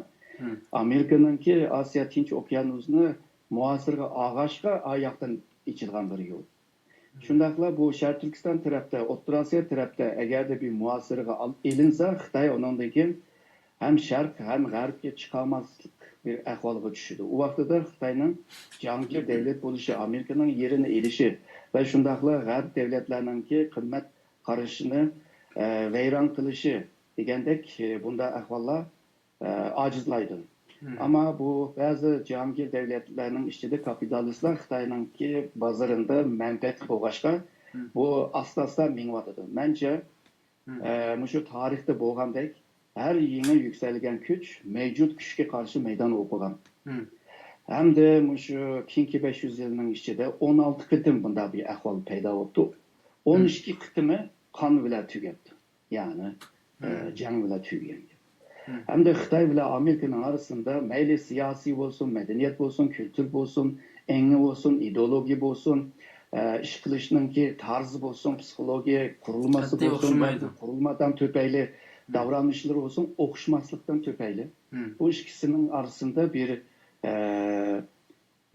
ئامېرىكىنىڭكى ئاسىيا تىنچ ئوكيانۇسنى مۇھاسىرىگە ئالغاچقا ئاياقتىن ئېچىلغان بىر يول. شۇنداقلا بۇ شەرقىي تۈركىستان تەرەپتە، ئوتتۇرا ئاسىيا تەرەپتە ئەگەردە بىر مۇھاسىرىگە ئال-، ئېلىنسا، خىتاي ئۇنىڭدىن كېيىن ھەم شەرق، ھەم غەربكە چىقالماسلىق بىر ئەھۋالغا چۈشىدۇ. ئۇ ۋاقتىدا خىتاينىڭ جاھانگىر دەۋلەت بولۇشى، ئامېرىكىنىڭ يېرىنى ئېلىشى ۋە شۇنداقلا غەرب دەۋلەتلەرنىڭكى قىممەت قارىشىنى، ئە، ۋەيران قىلىشى دېگەندەك، ئە، بۇنداق ئەھۋاللار، ئە، ئاجىزلايدۇ. ئەمما بۇ بەزى جاھانگىر دەۋلەتلەرنىڭ ئىچىدە كاپىتالىستلار خىتاينىڭكى بازىرىدا مەنپەئەتلىك بولغاچقا، بۇ ئاستا-ئاستا مېڭىۋاتىدۇ. مەنچە، ئە، مۇشۇ تارىختا بولغاندەك ھەر يېڭى يۈكسەلگەن كۈچ مەۋجۇت كۈچكە قارشى مەيدان ئوقۇغان. ھەمدە مۇشۇ كېيىنكى بەش يۈز يىلنىڭ ئىچىدە ئون ئالتە قېتىم بۇنداق بىر ئەھۋال پەيدا بوپتۇ. ئون ئىككى قېتىمى قان بىلەن تۈگەپتۇ. يەنى، ئە، جەڭ بىلەن تۈگىگەن گەپ. ھەمدە خىتاي بىلەن ئامېرىكىنىڭ ئارىسىدا مەيلى سىياسىي بولسۇن، مەدەنىيەت بولسۇن، كۈلتۈر بولسۇن، ئېڭى بولسۇن، ئىدېئولوگىيە بولسۇن، ئە، ئىش قىلىشنىڭكى تارزى بولسۇن، پسىخولوگىيە قۇرۇلمىسى بولسۇن، قۇرۇلمىدىن تۈپەيلى داۋرانىشلىرى بولسۇن، ئوخشىماسلىقتىن تۈپەيلى بۇ ئىككىسىنىڭ ئارىسىدا بىر، ئە،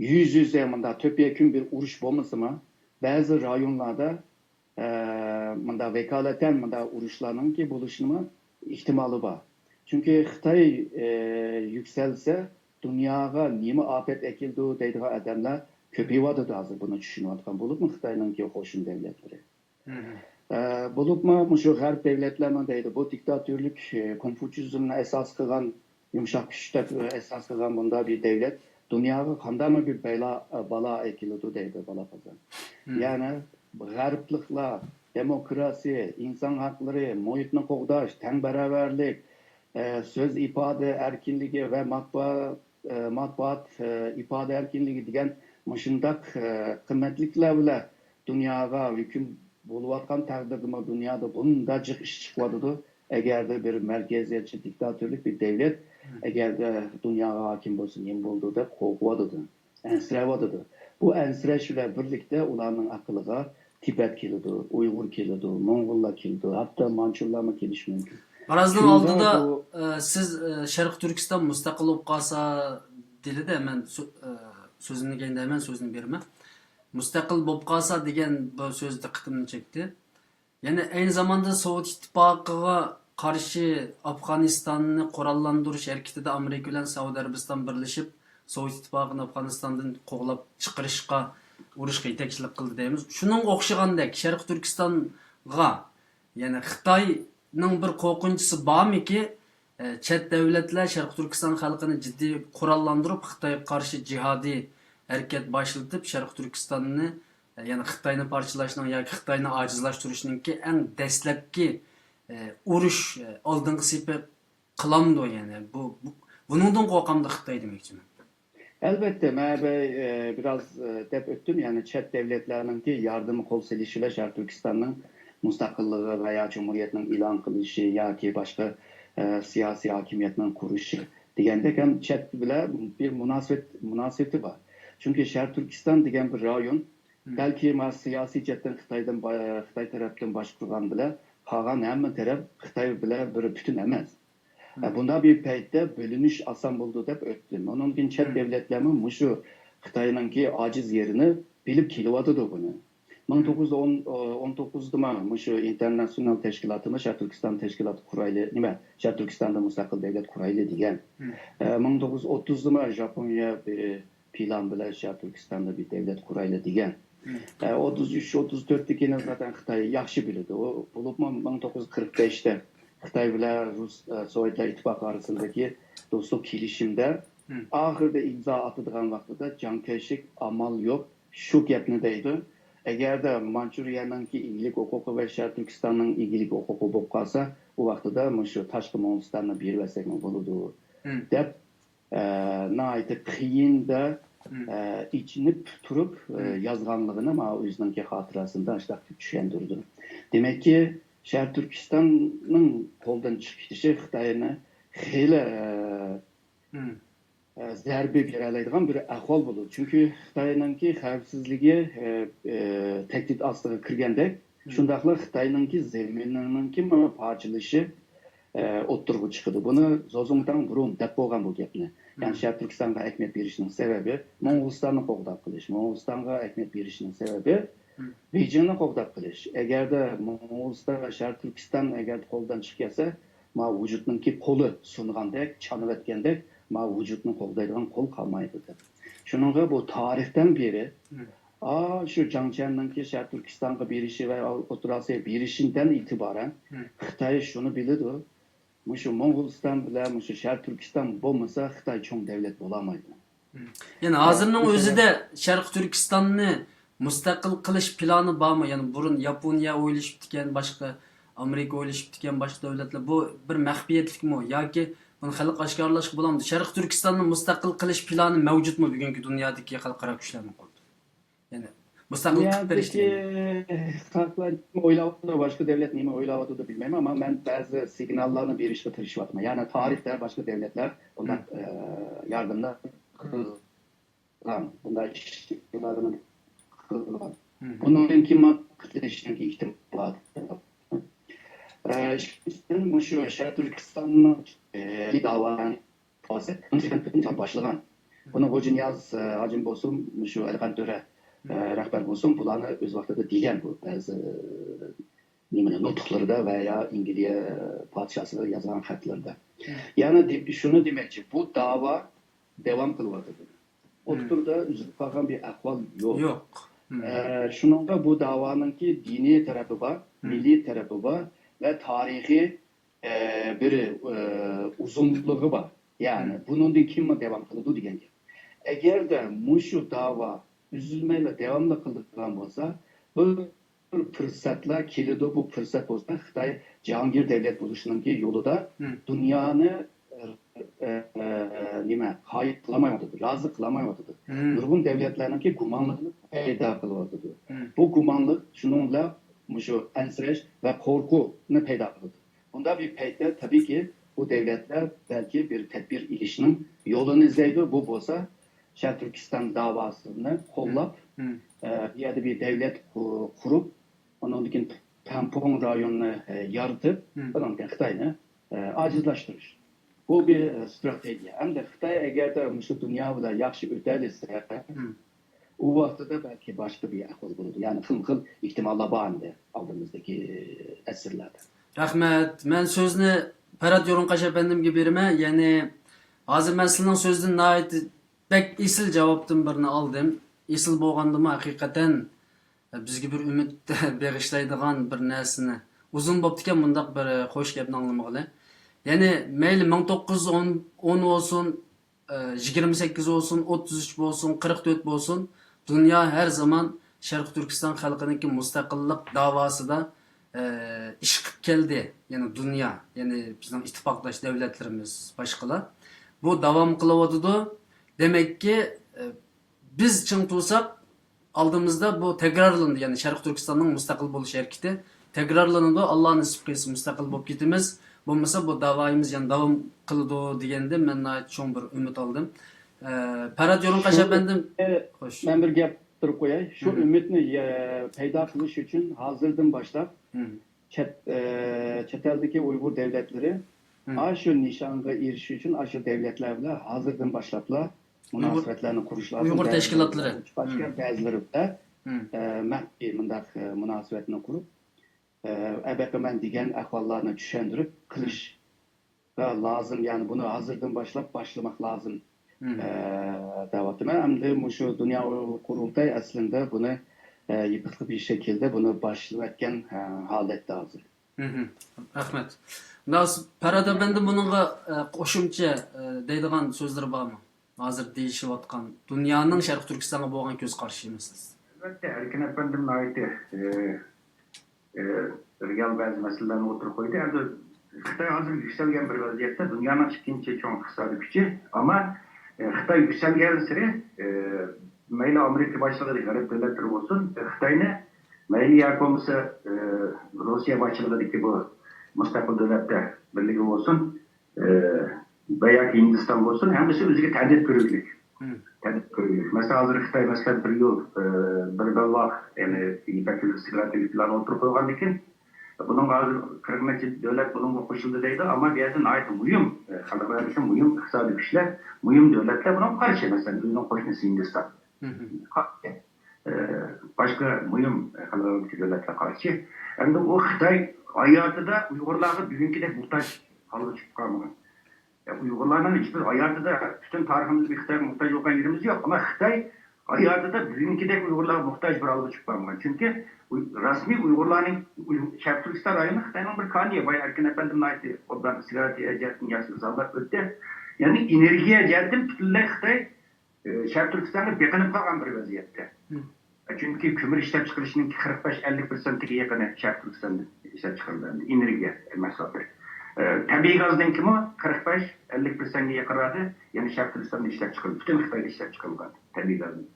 يۈز يۈزە مۇنداق تۆپيەكۈن بىر ئۇرۇش بولمىسىمۇ، بەزى رايونلاردا، ئە، مۇنداق ۋاكالىتەن مۇنداق ئۇرۇشلارنىڭكى بولۇشىنىمۇ ئېھتىمالى بار. چۈنكى خىتاي، ئە، يۈكسەلسە، دۇنياغا نېمە ئاپەت ئەكېلىدۇ دەيدىغان ئادەملەر كۆپىيىۋاتىدۇ ھازىر، بۇنى چۈشىنىۋاتقان، بولۇپمۇ خىتاينىڭكى قوشنا دۆلەتلىرى. ئە، بولۇپمۇ مۇشۇ غەرب دۆلەتلەرنىڭ دەيدۇ، بۇ دىكتاتورلۇق، ئە، كونفۇتسىزمنى ئەساس قىلغان، يۇمشاق كۈچ دەپ ئەساس قىلغان بۇنداق بىر دۆلەت دۇنياغا قانداقمۇ بىر بەلا، بالا ئەكېلىدۇ دەيدۇ، بالا قازان. يەنى غەربلىكلەر دېموكراتىيە، ئىنسان ھەقلىرى، مۇھىتنى قوغداش، تەڭ باراۋەرلىك، ئە، سۆز ئىپادە ئەركىنلىكى ۋە ماتبۇئات، ئە، ماتبۇئات، ئە، ئىپادە ئەركىنلىكى دېگەن مۇشۇنداق، ئە، قىممەتلىكلەر بىلەن دۇنياغا ھۆكۈم بولۇۋاتقان تەقدىردىمۇ دۇنيادا بۇنداق جىق ئىش چىقىۋاتىدۇ. ئەگەردە بىر مەركەزىيەتچى دىكتاتورلۇق بىر دۆلەت، ئەگەردە دۇنياغا ھاكىم بولسا نېمە بولىدۇ دەپ قورقۇۋاتىدۇ، ئەنسىرەۋاتىدۇ. بۇ ئەنسىرەش بىلەن بىرلىكتە ئۇلارنىڭ ئەقلىگە تىبەت كېلىدۇ، ئۇيغۇر كېلىدۇ، موڭغۇللار كېلىدۇ، ھەتتا مانچۇلارمۇ كېلىشى مۇمكىن. بىرازنىڭ ئالدىدا، ئە، سىز، ئە، شەرقىي تۈركىستان مۇستەقىل بولۇپ قالسا دېدى، مەن سۆ-، ئە، سۆزۈمنى كەينىدە مەن سۆزنى بېرىمەن. مۇستەقىل بولۇپ قالسا دېگەن بۇ سۆز دىققىتىمنى چەكتى. يەنە ئەينى زاماندا سوۋېت ئىتتىپاقىغا قارشى ئافغانىستاننى قوراللاندۇرۇش ھەرىكىتىدە ئامېرىكا بىلەن سەئۇدى ئەرەبىستان بىرلىشىپ، سوۋېت ئىتتىپاقىنى ئافغانىستاندىن قوغلاپ چىقىرىشقا، ئۇرۇشقا يېتەكچىلىك قىلدى دەيمىز. شۇنىڭغا ئوخشىغاندەك، شەرقىي تۈركىستانغا، يەنى خىتاينىڭ بىر قورقۇنچىسى بارمىكى، ئە، چەت دەۋلەتلەر شەرقىي تۈركىستان خەلقىنى جىددىي قوراللاندۇرۇپ، خىتايغا قارشى جىھادىي ھەرىكەت باشلىتىپ، شەرقىي تۈركىستاننى، ئە، يەنى خىتاينى پارچىلاشنىڭ ياكى خىتاينى ئاجىزلاشتۇرۇشنىڭكى ئەڭ دەسلەپكى، ئە، ئۇرۇش، ئە، ئالدىنقى سېپى قىلامدۇ، يەنى بۇ، بۇ، بۇنىڭدىن قورقامدۇ خىتاي دېمەكچىمەن. ئەلۋەتتە، مەن بىر، ئە، بىراز، ئە، دەپ ئۆتتۈم، يەنى چەت دەۋلەتلەرنىڭكى ياردىمى قول سېلىشى بىلەن شەرقىي تۈركىستاننىڭ مۇستەقىللىقى ۋە يا جۇمھۇرىيەتنىڭ ئېلان قىلىنىشى ياكى باشقا، ئە، سىياسىي ھاكىمىيەتنىڭ قۇرۇشى دېگەندەك ھەم چەت بىلەن بىر مۇناسىۋەت، مۇناسىۋىتى بار. چۈنكى شەرقىي تۈركىستان دېگەن بىر رايون، بەلكى ما سىياسىي جەھەتتىن خىتايدىن با-، خىتاي تەرەپتىن باشقۇرغان بىلەن قالغان ھەممە تەرەپ خىتاي بىلەن بىر پۈتۈن ئەمەس. ھە، بۇنداق بىر پەيتتە بۆلۈنۈش ئاسان بولىدۇ دەپ ئۆتتۈم. ئۇنىڭدىن كېيىن چەت دۆلەتلەرمۇ مۇشۇ خىتاينىڭكى ئاجىز يېرىنى بىلىپ كېلىۋاتىدۇ بۇنى. مىڭ توققۇز يۈز ئون توققۇزدىمۇ مۇشۇ ئىنتېرناتسىونال تەشكىلاتىمۇ شەرقىي تۈركىستان تەشكىلاتى قۇرايلى، نېمە، شەرقىي تۈركىستاندا مۇستەقىل دەۋلەت قۇرايلى دېگەن. ئە، مىڭ توققۇز يۈز ئوتتۇزدىمۇ ژاپونىيە بىر پىلان بىلەن شەرقىي تۈركىستاندا بىر دەۋلەت قۇرايلى دېگەن. ئە، ئوتتۇز ئۈچ، ئوتتۇز تۆتتىكىنى زاتەن خىتاي ياخشى بىلىدۇ. ئۇ، بولۇپمۇ مىڭ توققۇز يۈز قىرىق بەشتە خىتاي بىلەن رۇس، ئە، سوۋېتلار ئىتتىپاقى ئارىسىندىكى دوستلۇق كېلىشىمدە ئاخىرىدا ئىمزا ئاتىدىغان ۋاقتىدا جاڭ كەيشىك ئامال يوق شۇ گەپنى دەيدۇ. ئەگەردە مانچۇرىيەنىڭكى ئىگىلىك ھوقۇقى ۋە شەرقىي تۈركىستاننىڭ ئىگىلىك ھوقۇقى بولۇپ قالسا، ئۇ ۋاقتىدا مۇشۇ تاشقى موڭغۇلىستاننى بېرىۋەتسەكمۇ بولىدۇ، دەپ، ئە، ناھايىتى قىيىندا، ئە، ئېچىنىپ تۇرۇپ، ئە، يازغانلىقىنى ماڭا ئۆزىنىڭكى خاتىرىسىدە ئاشۇنداق چۈشەندۈرىدۇ. دېمەككى، شەرقىي تۈركىستاننىڭ قولدىن چىقىپ كېتىشى خىتاينى خېلى، ئە، ئە، زەربە بېرەلەيدىغان بىر ئەھۋال بولىدۇ. چۈنكى خىتاينىڭكى خەۋپسىزلىكى، ئە، ئە، تەھدىت ئاستىغا كىرگەندەك، شۇنداقلا خىتاينىڭكى زېمىنىنىڭكى پارچىلىشى، ئە، ئوتتۇرىغا چىقىدۇ. بۇنى زوزۇڭتاڭ بۇرۇن دەپ بولغان بۇ گەپنى. يەنى شەرقىي تۈركىستانغا ئەھمىيەت بېرىشنىڭ سەۋەبى، موڭغۇلىستاننى قوغداپ قېلىش. موڭغۇلىستانغا ئەھمىيەت بېرىشنىڭ سەۋەبى، بېيجىڭنى قوغداپ قېلىش. ئەگەردە موڭغۇلىستان ۋە شەرقىي تۈركىستان ئەگەر قولدىن چىقىپ كەتسە، ما ۋۇجۇدنىڭكى قولى سۇنغاندەك، چانىۋەتكەندەك، ما ۋۇجۇدنى قوغدايدىغان قول قالمايدۇ دەپ. شۇنىڭغا بۇ تارىختىن بېرى، ئا، شۇ جاڭ چيەننىڭكى شەرقىي تۈركىستانغا بېرىشى ۋە ئوتتۇرا ئاسىياغا بېرىشىدىن ئېتىبارەن خىتاي شۇنى بىلىدۇ، مۇشۇ موڭغۇلىستان بىلەن مۇشۇ شەرقىي تۈركىستان بولمىسا، خىتاي چوڭ دەۋلەت بولالمايدۇ. يەنى ھازىرنىڭ ئۆزىدە شەرقىي تۈركىستاننى مۇستەقىل قىلىش پىلانى بارمۇ؟ يەنى بۇرۇن ياپونىيە ئويلىشىپتىكەن، باشقا ئامېرىكا ئويلىشىپتىكەن، باشقا دۆلەتلەر. بۇ بىر مەخپىيەتلىكمۇ ياكى بۇنى خەلققە ئاشكارىلاشقا بولامدۇ؟ شەرقىي تۈركىستاننى مۇستەقىل قىلىش پىلانى مەۋجۇتمۇ بۈگۈنكى دۇنيادىكى خەلقئارا كۈچلەرنىڭ قولىدا؟ يەنى مۇستەقىل قىلىپ بېرىش دېگەن. خەلقلەر نېمە ئويلاۋاتىدۇ، باشقا دەۋلەت نېمە ئويلاۋاتىدۇ بىلمەيمەن، ئەمما مەن بەزى سىگناللارنى بېرىشكە تىرىشىۋاتىمەن. يەنى تارىختا باشقا دەۋلەتلەر بۇنداق، ئە، ياردەملەر قىلغان، بۇنداق ئىش قىلغان. بۇنىڭدىن كېيىن قىلىشنىڭ ئېھتىمالى بار. ئە، ئىككىنچىدىن، مۇشۇ شەرقىي تۈركىستاننىڭ، ئە، داۋالارنى باشلىغان. بۇنى خوجانىياز، ئە، ھاجىم بولسۇن، مۇشۇ ئەلىخان تۆرە، ئە، رەھبەر بولسۇن، بۇلارنى ئۆز ۋاقتىدا دېگەن بۇ بەزى، ئە، نېمىنى، نۇتۇقلىرىدا ۋە يا ئەنگلىيە پادىشاھسىغا يازغان خەتلىرىدە. يەنى دې-، شۇنى دېمەكچى، بۇ داۋا داۋام قىلىۋاتىدۇ. ئوتتۇرىدا ئۈزۈلۈپ قالغان بىر ئەھۋال يوق. يوق. ئە، شۇنىڭغا بۇ داۋانىڭكى دىنىي تەرىپى بار، مىللىي تەرىپى بار ۋە تارىخىي، ئە، بىر، ئە، ئۇزۇنلۇقى بار. يەنى بۇنىڭدىن كېيىنمۇ داۋام قىلىدۇ دېگەن گەپ. ئەگەردە مۇشۇ داۋا ئۈزۈلمەيلا داۋاملىق قىلىدىغان بولسا، بۇ بىر پۇرسەتلەر كېلىدۇ، بۇ پۇرسەت بولسا خىتاي جاھانگىر دەۋلەت بولۇشنىڭكى يولىدا دۇنيانى، ئە، ئە، ئە، نېمە، قايىل قىلالمايۋاتىدۇ، رازى قىلالمايۋاتىدۇ. نۇرغۇن دەۋلەتلەرنىڭكى گۇمانلىقىنى پەيدا قىلىۋاتىدۇ. بۇ گۇمانلىق شۇنىڭ بىلەن مۇشۇ ئەنسىرەش ۋە قورقۇۋنى پەيدا قىلىدۇ. بۇنداق بىر پەيتتە، تەبىئىيكى، بۇ دەۋلەتلەر بەلكى بىر تەدبىر ئېلىشنىڭ يولىنى ئىزدەيدۇ. بۇ بولسا، شەرقىي تۈركىستان داۋاسىنى قوللاپ، ئە، بۇ يەردە بىر دەۋلەت قۇ-، قۇرۇپ، ئۇنىڭدىن كېيىن پەڭپۇڭ رايونىنى، ئە، يارىتىپ، ئۇنىڭدىن كېيىن خىتاينى، ئە، ئاجىزلاشتۇرۇش. بۇ بىر، ئە، ستراتېگىيە. ئەمدى خىتاي ئەگەردە مۇشۇ دۇنيا بىلەن ياخشى ئۆتەلىسە، ئۇ ۋاقتىدا بەلكى باشقا بىر ئەھۋال بولىدۇ. يەنى خىلمۇ خىل ئېھتىماللار بار ئەمدى ئالدىمىزدىكى ئەسىرلەردە. رەھمەت. مەن سۆزنى پەرھات يورۇنقاش ئەپەندىمگە بېرىمەن. يەنى ھازىر مەن سىلىنىڭ سۆزىدىن ناھايىتى بەك ئېسىل جاۋابتىن بىرنى ئالدىم. ئېسىل بولغاندىمۇ ھەقىقەتەن بىزگە بىر ئۈمىد بېغىشلايدىغان بىر نەرسىنى. ئۇزۇن بوپتىكەن بۇنداق بىر خوش گەپنى ئاڭلىمىغىلى. يەنى مەيلى مىڭ توققۇز يۈز ئون، ئون بولسۇن، ئە، يىگىرمە سەككىز بولسۇن، ئوتتۇز ئۈچ بولسۇن، قىرىق تۆت بولسۇن، دۇنيا ھەر زامان شەرقىي تۈركىستان خەلقىنىڭكى مۇستەقىللىق داۋاسىدا، ئە، ئىش قىلىپ كەلدى. يەنى دۇنيا، يەنى بىزنىڭ ئىتتىپاقداش دۆلەتلىرىمىز، باشقىلار. بۇ داۋام قىلىۋاتىدۇ. دېمەككى، ئە، بىز چىڭ تۇرساق، ئالدىمىزدا بۇ تەكرارلىنىدۇ. يەنى شەرقىي تۈركىستاننىڭ مۇستەقىل بولۇش ھەرىكىتى تەكرارلىنىدۇ. ئاللا نېسىپ قىلسا مۇستەقىل بولۇپ كېتىمىز. بولمىسا بۇ داۋايىمىز يەنە داۋام قىلىدۇ دېگەندىن مەن ناھايىتى چوڭ بىر ئۈمىد ئالدىم. ئە، پەرھات يورۇنقاش ئەپەندىم. شۇ، خوش. مەن بىر گەپ قىلىپ قوياي. شۇ ئۈمىدنى، ئە، پەيدا قىلىش ئۈچۈن ھازىردىن باشلاپ چەت، ئە، چەت ئەلدىكى ئۇيغۇر دەۋلەتلىرى مم. ئاشۇ نىشانغا ئېرىشىش ئۈچۈن ئاشۇ دەۋلەتلەر بىلەن ھازىردىن باشلاپلا مۇناسىۋەتلەرنى قۇرۇش لازىم. ئۇيغۇر تەشكىلاتلىرى. بەزىلىرى ئۇچۇپ قاچكان، مم. بەزىلىرى بىلەن، مم. ئە، مەخپىي مۇنداق، ئە، مۇناسىۋەتنى قۇرۇپ، ئە، ئەبەقىمەن دېگەن ئەھۋاللارنى چۈشەندۈرۈپ قىلىشقا لازىم. يەنى بۇنى ھازىردىن باشلاپ باشلىماق لازىم، مم. ئە، دەۋاتىمەن. ئەمدى مۇشۇ دۇنيا ئۇيغۇر قۇرۇلتاي ئەسلىندە بۇنى، ئە، يېپىقلىق بىر شەكىلدە بۇنى باشلىۋەتكەن، ئە، ھالەتتە ھازىر. مم. رەھمەت. مۇنداق، پەرھات ئەپەندى بۇنىڭغا، ئە، قوشۇمچە، ئە، دەيدىغان سۆزلىرى بارمۇ؟ ھازىر دېيىشىۋاتقان دۇنيانىڭ شەرقىي تۈركىستانغا بولغان كۆز قارىشى مەسىلىسى. ئەلۋەتتە، ئەركىن ئەپەندىم ناھايىتى، ئى، ئى، رېئال بەزى مەسىلىلەرنى ئوتتۇرىغا قويدى. ئەمدى خىتاي ھازىر يۈكسەلگەن بىر ۋەزىيەتتە، دۇنيانىڭ ئىككىنچى چوڭ ئىقتىسادىي كۈچى. ئەمما، ئى، خىتاي يۈكسەلگەنسېرى، ئى، مەيلى ئامېرىكا باشچىلىقىدىكى غەرب دۆلەتلىرى بولسۇن، ئى، خىتاينى مەيلى ياكى بولمىسا، ئى، روسىيە باشچىلىقىدىكى بۇ مۇستەقىل دۆلەتلەر بىرلىكى بولسۇن، ئى، ۋە ياكى ھىندىستان بولسۇن، ھەممىسى ئۆزىگە تەدىت كۆرگۈلۈك. مم. تەدىت كۆرگۈلۈك. مەسىلەن، ھازىر خىتاي، مەسىلەن، بىر يول، ئى، بىر بەلباغ، يەنى يىپەك يولى ستراتېگىيە پىلانى ئوتتۇرىغا قويغاندىن كېيىن، بۇنىڭغا ھازىر قىرىق نەچچە دۆلەت بۇنىڭغا قوشۇلدى دەيدۇ، ئەمما بۇ يەردە ناھايىتى مۇھىم، ئى، خەلقئارادىكى مۇھىم ئىقتىسادىي كۈچلەر، مۇھىم دۆلەتلەر بۇنىڭغا قارشى. مەسىلەن، ئۆزىنىڭ قوشنىسى ھىندىستان. مم. قارشى. ئى، باشقا مۇھىم خەلقئارادىكى دۆلەتلەر قارشى. ئەمدى ئۇ خىتاي ھاياتىدا ئۇيغۇرلارغا بۈگۈنكىدەك موھتاج ھالغا چۈشۈپ قالمىغان. ئۇيغۇرلارنىڭ ھېچبىر ھاياتىدا، پۈتۈن تارىخىمىزدا بىر خىتايغا موھتاج بولغان يېرىمىز يوق. ئەمما خىتاي ھاياتىدا بۈگۈنكىدەك ئۇيغۇرلارغا موھتاج بىر ھالغا چۈشۈپ قالمىغان. چۈنكى ئۇ-، رەسمىي ئۇيغۇرلارنىڭ، ئۇيغۇر-، شەرقىي تۈركىستان رايونى خىتاينىڭ بىر كانىيى. بايا ئەركىن ئەپەندىم ناھايىتى ئوبدان ئىستراتېگىيە جەھەتتىن ياخشى ئىزاھلاپ ئۆتتى. يەنى ئېنېرگىيە جەھەتتىن پۈتۈنلەي خىتاي، ئى، شەرقىي تۈركىستانغا بېقىنىپ قالغان بىر ۋەزىيەتتە. مم. چۈنكى كۆمۈر ئىشلەپچىقىرىشنىڭ قىرىق بەش ئەللىك پىرسەنتىگە يېقىنى شەرقىي تۈركىستاندا ئىشلەپچىقىرىلىدۇ، ئېنېرگىيە مەھسۇلاتلىرى. ئى، تەبىئىي گازنىڭكىمۇ قىرىق بەش ئەللىك پىرسەنتكە يېقىنراقى يەنە شەرقىي تۈركىستاندا ئىشلەپچىقىرىلىدۇ. پۈتۈن خىتايدا ئىشلەپچىقىرىلغان تەبىئىي گازنىڭ.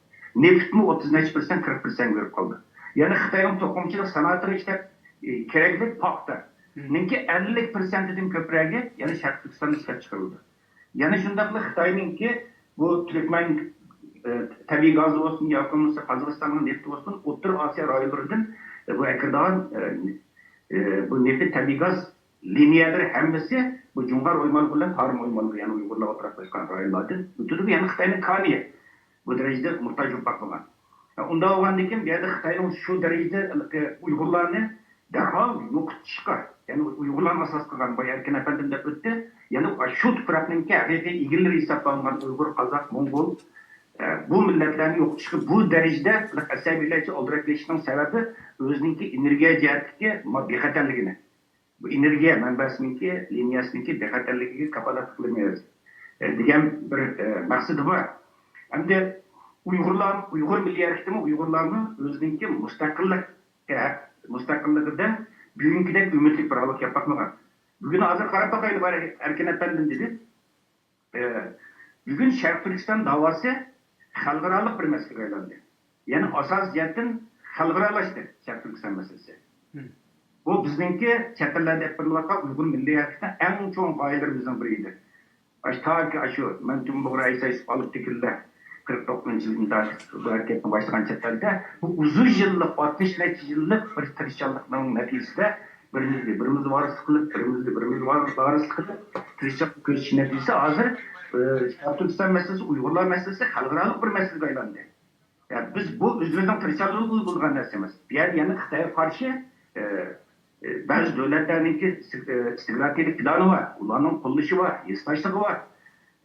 نېفىتمۇ ئوتتۇز نەچچە پىرسەنت، قىرىق پىرسەنتكە كىرىپ قالدى. يەنى خىتاينىڭ توقۇمىچىلىق سانائەتلىرى ئىشلەپ، ئى، كېرەكلىك پاختانىڭكى ئەللىك پىرسەنتىدىن كۆپرەكى يەنە شەرقىي تۈركىستاندا ئىشلەپچىقىرىلىدۇ. يەنە شۇنداقلا خىتاينىڭكى بۇ تۈركمەن، ئى، تەبىئىي گازى بولسۇن ياكى بولمىسا قازاقىستاننىڭ نېفىتى بولسۇن، ئوتتۇرا ئاسىيا رايونلىرىدىن، ئى، بۇ ئەكىرىدىغان، ئى، ئى، بۇ نېفىت، تەبىئىي گاز لىنىيەلىرى ھەممىسى بۇ جۇڭغار ئويمانلىقى بىلەن تارىم ئويمانلىقى، يەنى ئۇيغۇرلار ئولتۇراقلاشقان رايونلاردىن ئۆتىدۇ. يەنى خىتاينىڭ كانىيى بۇ دەرىجىدە موھتاج بولۇپ باقمىغان. ئۇنداق بولغاندىن كېيىن، بۇ يەردە خىتاينىڭ شۇ دەرىجىدە ئۇيغۇرلارنى دەرھال يوقىتىشقا، يەنى ئۇيغۇرلارنى ئاساس قىلغان، بايا ئەركىن ئەپەندىم دەپ ئۆتتى، يەنى شۇ تۇپراقنىڭكى ھەقىقىي ئىگىلىرى ھېسابلانغان ئۇيغۇر، قازاق، موڭغۇل، ئە، بۇ مىللەتلەرنى يوقىتىشقا بۇ دەرىجىدە ئەسەبىيلەرچە ئالدىراپ كېتىشنىڭ سەۋەبى ئۆزىنىڭكى ئېنېرگىيە جەھەتتىكى ما-، بىخەتەرلىكىنى، بۇ ئېنېرگىيە مەنبەسىنىڭكى، لىنىيەسىنىڭكى بىخەتەرلىكىگە كاپالەتلىك قىلىمىز، ئە، دېگەن بىر، ئە، مەقسىتى بار. ئەمدى ئۇيغۇرلار، ئۇيغۇر مىللىي ھەرىكىتىمۇ، ئۇيغۇرلارمۇ ئۆزىنىڭكى مۇستەقىللىق، ئە، مۇستەقىللىقىدىن بۈگۈنكىدەك ئۈمىدلىك بىر ھالغا كېلىپ باقمىغان. بۈگۈن ھازىر قاراپ باقايلى، بار ئەركىن ئەپەندىم دېدى. ئە، بۈگۈن شەرقىي تۈركىستان داۋاسى خەلقئارالىق بىر مەسىلىگە ئايلاندى. يەنى ئاساسىي جەھەتتىن خەلقئارالاشتى شەرقىي تۈركىستان مەسىلىسى. مم. بۇ بىزنىڭكى چەت ئەللەردە ئېلىپ بېرىلىۋاتقان ئۇيغۇر مىللىي ھەرىكىتىنىڭ ئەڭ چوڭ غايىلىرىمىزنىڭ بىرى ئىدى. ئاش-، تاكى ئاشۇ مەن تۈن بۇغرا ئېيسايسىپ ئالىپ تېكىلدە قىرىق توققۇزىنچى يىلدىن تارتىپ بۇ ھەرىكەتنى باشلىغان چەت ئەلدە بۇ ئۇزۇن يىللىق، ئاتمىش نەچچە يىللىق بىر تىرىشچانلىقنىڭ نەتىجىسىدە بىرىمىزگە بىرىمىز ۋارىسلىق قىلىپ، بىرىمىزگە بىرىمىز ۋار-، ۋارىسلىق قىلىپ، تىرىشچانلىق كۆرسىتىش نەتىجىسى ھازىر، ئى، شەرقىي تۈركىستان مەسىلىسى، ئۇيغۇرلار مەسىلىسى خەلقئارالىق بىر مەسىلىگە ئايلاندى. يا، بىز بۇ ئۆزىمىزنىڭ تىرىشچانلىقىدىن بولغان نەرسە ئەمەس. بۇ يەر يەنە خىتايغا قارشى، ئى، ئى، بەزى دۆلەتلەرنىڭكى ئىس-، ئى، ئىستراتېگىيەلىك پىلانى بار، ئۇلارنىڭ قوللىشى بار، ھېسداشلىقى بار.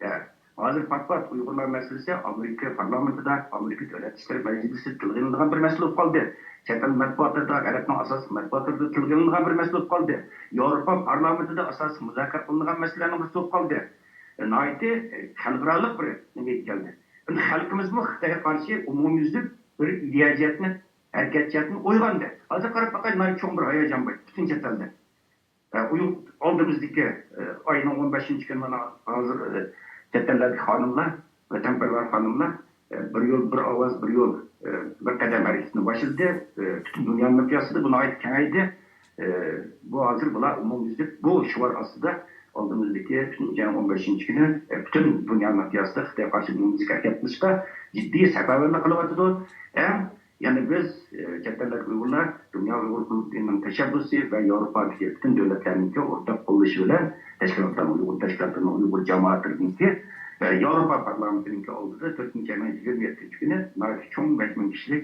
يا، ھازىر پات-پات ئۇيغۇرلار مەسىلىسى ئامېرىكا پارلامېنتىدا، ئامېرىكا دۆلەت ئىشلىرى مەجلىسىدە تىلغا ئېلىنىدىغان بىر مەسىلە بولۇپ قالدى. چەت ئەل مەتبۇئاتلىرىدا، غەربنىڭ ئاساسلىق مەتبۇئاتلىرىدا تىلغا ئېلىنىدىغان بىر مەسىلە بولۇپ قالدى. ياۋروپا پارلامېنتىدا ئاساسلىق مۇزاكىرە قىلىنىدىغان مەسىلىلەرنىڭ بىرسى بولۇپ قالدى. ئە، ناھايىتى، ئە، خەلقئارالىق بىر نېمىگە كەلدى. ئەمدى خەلقىمىزمۇ خىتايغا قارشى ئومۇميۈزلۈك بىر ئىدىيە جەھەتتىن، ھەرىكەت جەھەتتىن ئويغاندى. ھازىر قاراپ باقاي، ناھايىتى چوڭ بىر ھاياجان بار پۈتۈن چەت ئەلدە. ئە، ئۇيغ-، ئالدىمىزدىكى، ئە، ئاينىڭ ئون بەشىنچى كۈنى مانا ھازىر، ئە، چەت ئەللەردىكى خانىملار، ۋەتەنپەرۋەر خانىملار، ئە، بىر يول، بىر ئاۋاز، بىر يول، ئە، بىر قەدەم ھەرىكىتىنى باشلىدى. ئە، پۈتۈن دۇنيا مىقياسىدا بۇ ناھايىتى كېڭەيدى. ئە، بۇ ھازىر بۇلار ئومۇميۈزلۈك بۇ شوئار ئاستىدا ئالدىمىزدىكى پۈتۈن دۇنيانىڭ ئون بەشىنچى كۈنى، ئە، پۈتۈن دۇنيا مىقياسىدا خىتايغا قارشى ئومۇميۈزلۈك ھەرىكەت قىلىشقا جىددىي سەپەرۋەرلىك قىلىۋاتىدۇ. ھەم يەنە بىز، ئە، چەت ئەللەردىكى ئۇيغۇرلار دۇنيا ئۇيغۇر قۇرۇلتىيىنىڭ تەشەببۇسى ۋە ياۋروپادىكى پۈتۈن دۆلەتلەرنىڭكى ئورتاق قوللىشى بىلەن تەشكىلاتلارنىڭ، ئۇيغۇر تەشكىلاتلىرىنىڭ، ئۇيغۇر جامائەتلىرىنىڭكى، ئە، ياۋروپا پارلامېنتىنىڭكى ئالدىدا تۆتىنچى ئاينىڭ يىگىرمە يەتتىنچى كۈنى ناھايىتى چوڭ بەش مىڭ كىشىلىك،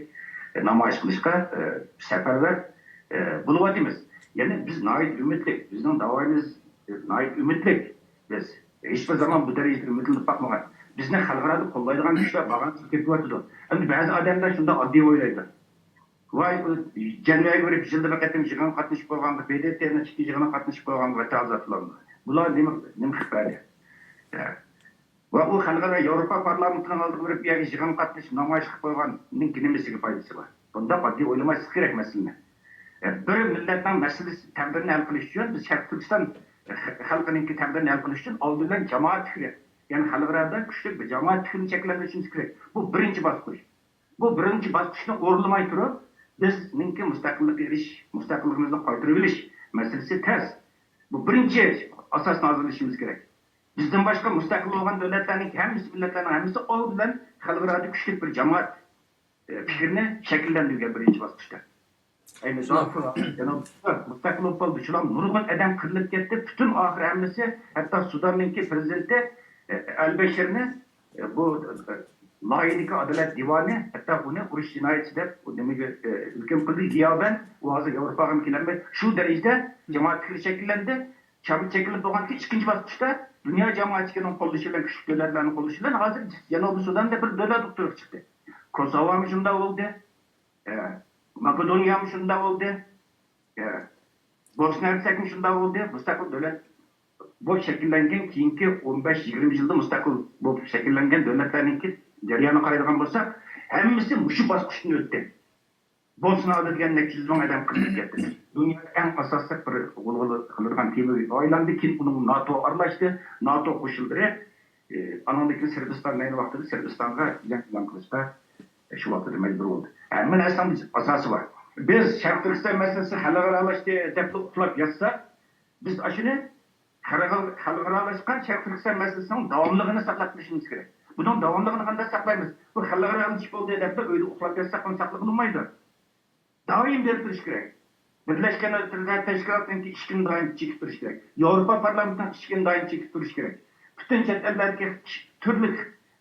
ئە، نامايىش قىلىشقا، ئە، سەپەرۋەر، ئە، بولۇۋاتىمىز. يەنى بىز ناھايىتى ئۈمىدلىك، بىزنىڭ داۋايىمىز، ئە، ناھايىتى ئۈمىدلىك. بىز ھېچبىر زامان بۇ دەرىجىدە ئۈمىدلىنىپ باقمىغان. بىزنى خەلقئارادا قوللايدىغان كۈچلەر بارغانسېرى كۆپىيىۋاتىدۇ. ئەمدى بەزى ئادەملەر شۇنداق ئاددىي ئويلايدۇ. ۋاي، ئۇ جەنۋەگە بېرىپ يىلدا بىر قېتىم يىغىنغا قاتنىشىپ بولغانغا، ب د ت نىڭ ئىككى يىغىنىغا قاتنىشىپ بولغانغا ۋەتەن ئازادلىقىنى. بۇلار نېمە، نېمە قىلىپ بەردى؟ ۋە ئۇ خەلقئارا ياۋروپا پارلامېنتىنىڭ ئالدىغا بېرىپ، ئۇ يەرگە يىغىنغا قاتنىشىپ نامايىش قىلىپ قويغاننىڭكى نېمىسىگە پايدىسى بار؟ بۇنداق ئاددىي ئويلىماسلىق كېرەك مەسىلىنى. بىر مىللەتنىڭ مەسىلىسى، تەقدىرىنى ھەل قىلىش ئۈچۈن، بىز شەرقىي تۈركىستان خەلقىنىڭكى تەقدىرىنى ھەل قىلىش ئۈچۈن ئالدى بىلەن جامائەت پىكرى، يەنى خەلقئارادا كۈچلۈك بىر جامائەت پىكرىنى شەكىللەندۈرۈشىمىز كېرەك. بۇ بىرىنچى باسقۇچ. بۇ بىرىنچى باسقۇچنى ئورۇنلىماي تۇرۇپ، بىزنىڭكى مۇستەقىللىققا ئېرىشىش، مۇستەقىللىقىمىزنى قايتۇرۇۋېلىش مەسىلىسى تەس. بۇ بىرىنچى ئاساسنى ھازىرلىشىمىز كېرەك. بىزدىن باشقا مۇستەقىل بولغان دۆلەتلەرنىڭ ھەممىسى، مىللەتلەرنىڭ ھەممىسى ئالدى بىلەن خەلقئارادا كۈچلۈك بىر جامائەت، ئە، پىكرىنى شەكىللەندۈرگەن بىرىنچى باسقۇچتا. ئەينى شۇنداق. زاكۇ، يەنە مۇستەقىل بولۇپ قالدى. شۇلار نۇرغۇن ئادەم قىرىلىپ كەتتى. پۈتۈن ئاخىر ھەممىسى، ھەتتا سۇداننىڭكى پرېزىدېنتى، ئە، ئەلبەشىرنى، ئە، بۇ، ئە، لايىھىدىكى ئادالەت دىۋانى ھەتتا ئۇنى ئۇرۇش جىنايەتچى دەپ، ئۇ نېمىگە، ئە، ھۆكۈم قىلدى. غىيابەن ئۇ ھازىر ياۋروپاغا كېلەلمەيدۇ. شۇ دەرىجىدە جامائەت پىكرى شەكىللەندى. شامىل چېكىنىپ بولغاندىن كېيىن، ئىككىنچى باسقۇچتا دۇنيا جامائەتچىلىكىنىڭ قوللىشى بىلەن، كۈچلۈك دۆلەتلەرنىڭ قوللىشى بىلەن ھازىر جەنۇبىي سۇداندا بىر دۆلەت ئوتتۇرىغا چىقتى. كوسوۋامۇ شۇنداق بولدى، ئە، ماكېدونىيەمۇ شۇنداق بولدى، ئە، بوسنىيە ھەرسەكمۇ شۇنداق بولدى. مۇستەقىل دۆلەت بولۇپ شەكىللەنگەن كېيىنكى ئون بەش يىگىرمە يىلدا مۇستەقىل بولۇپ شەكىللەنگەن دۆلەتلەرنىڭكى جەريانىغا قارايدىغان بولساق، ھەممىسى مۇشۇ باسقۇچتىن ئۆتتى. بولسىنا دېگەن نەچچە يۈز مىڭ ئادەم قىرىلىپ كەتتى. دۇنيادا ئەڭ ئاساسلىق بىر غۇلغۇلا قىلىدىغان تېمىغا ئايلاندى. كېيىن ئۇنىڭ ناتو ئارىلاشتى. ناتو قوشۇنلىرى، ئى، ئانىڭدىن كېيىن سىربىستان ئەينى ۋاقتىدا سىربىستانغا جەڭ ئېلان قىلىشقا، ئى، شۇ ۋاقتىدا مەجبۇر بولدى. ھەممە نەرسىنىڭ بىر ئاساسى بار. بىز شەرقىي تۈركىستان مەسىلىسى خەلقئارالاشتى دەپلا ئۇخلاپ ياتساق، بىز ئاشۇنى خەلقئارا-، خەلقئارالاشقان شەرقىي تۈركىستان مەسىلىسىنىڭ داۋاملىقىنى ساقلاپ قېلىشىمىز كېرەك. بۇنىڭ داۋاملىقىنى قانداق ساقلايمىز؟ بۇ خەلقئارالىشىپ بولدى دەپلا ئۆيدە ئۇخلاپ ياتساق، بۇنى ساقلىغىلى بولمايدۇ. دائىم بېرىپ تۇرۇش كېرەك. بىرلەشكەن دۆلەتلەر تەشكىلاتىنىڭكى ئىشىكىنى دائىم چېكىپ تۇرۇش كېرەك. ياۋروپا پارلامېنتىنىڭ ئىشىكىنى دائىم چېكىپ تۇرۇش كېرەك. پۈتۈن چەت ئەللەردىكى تۈرلۈك،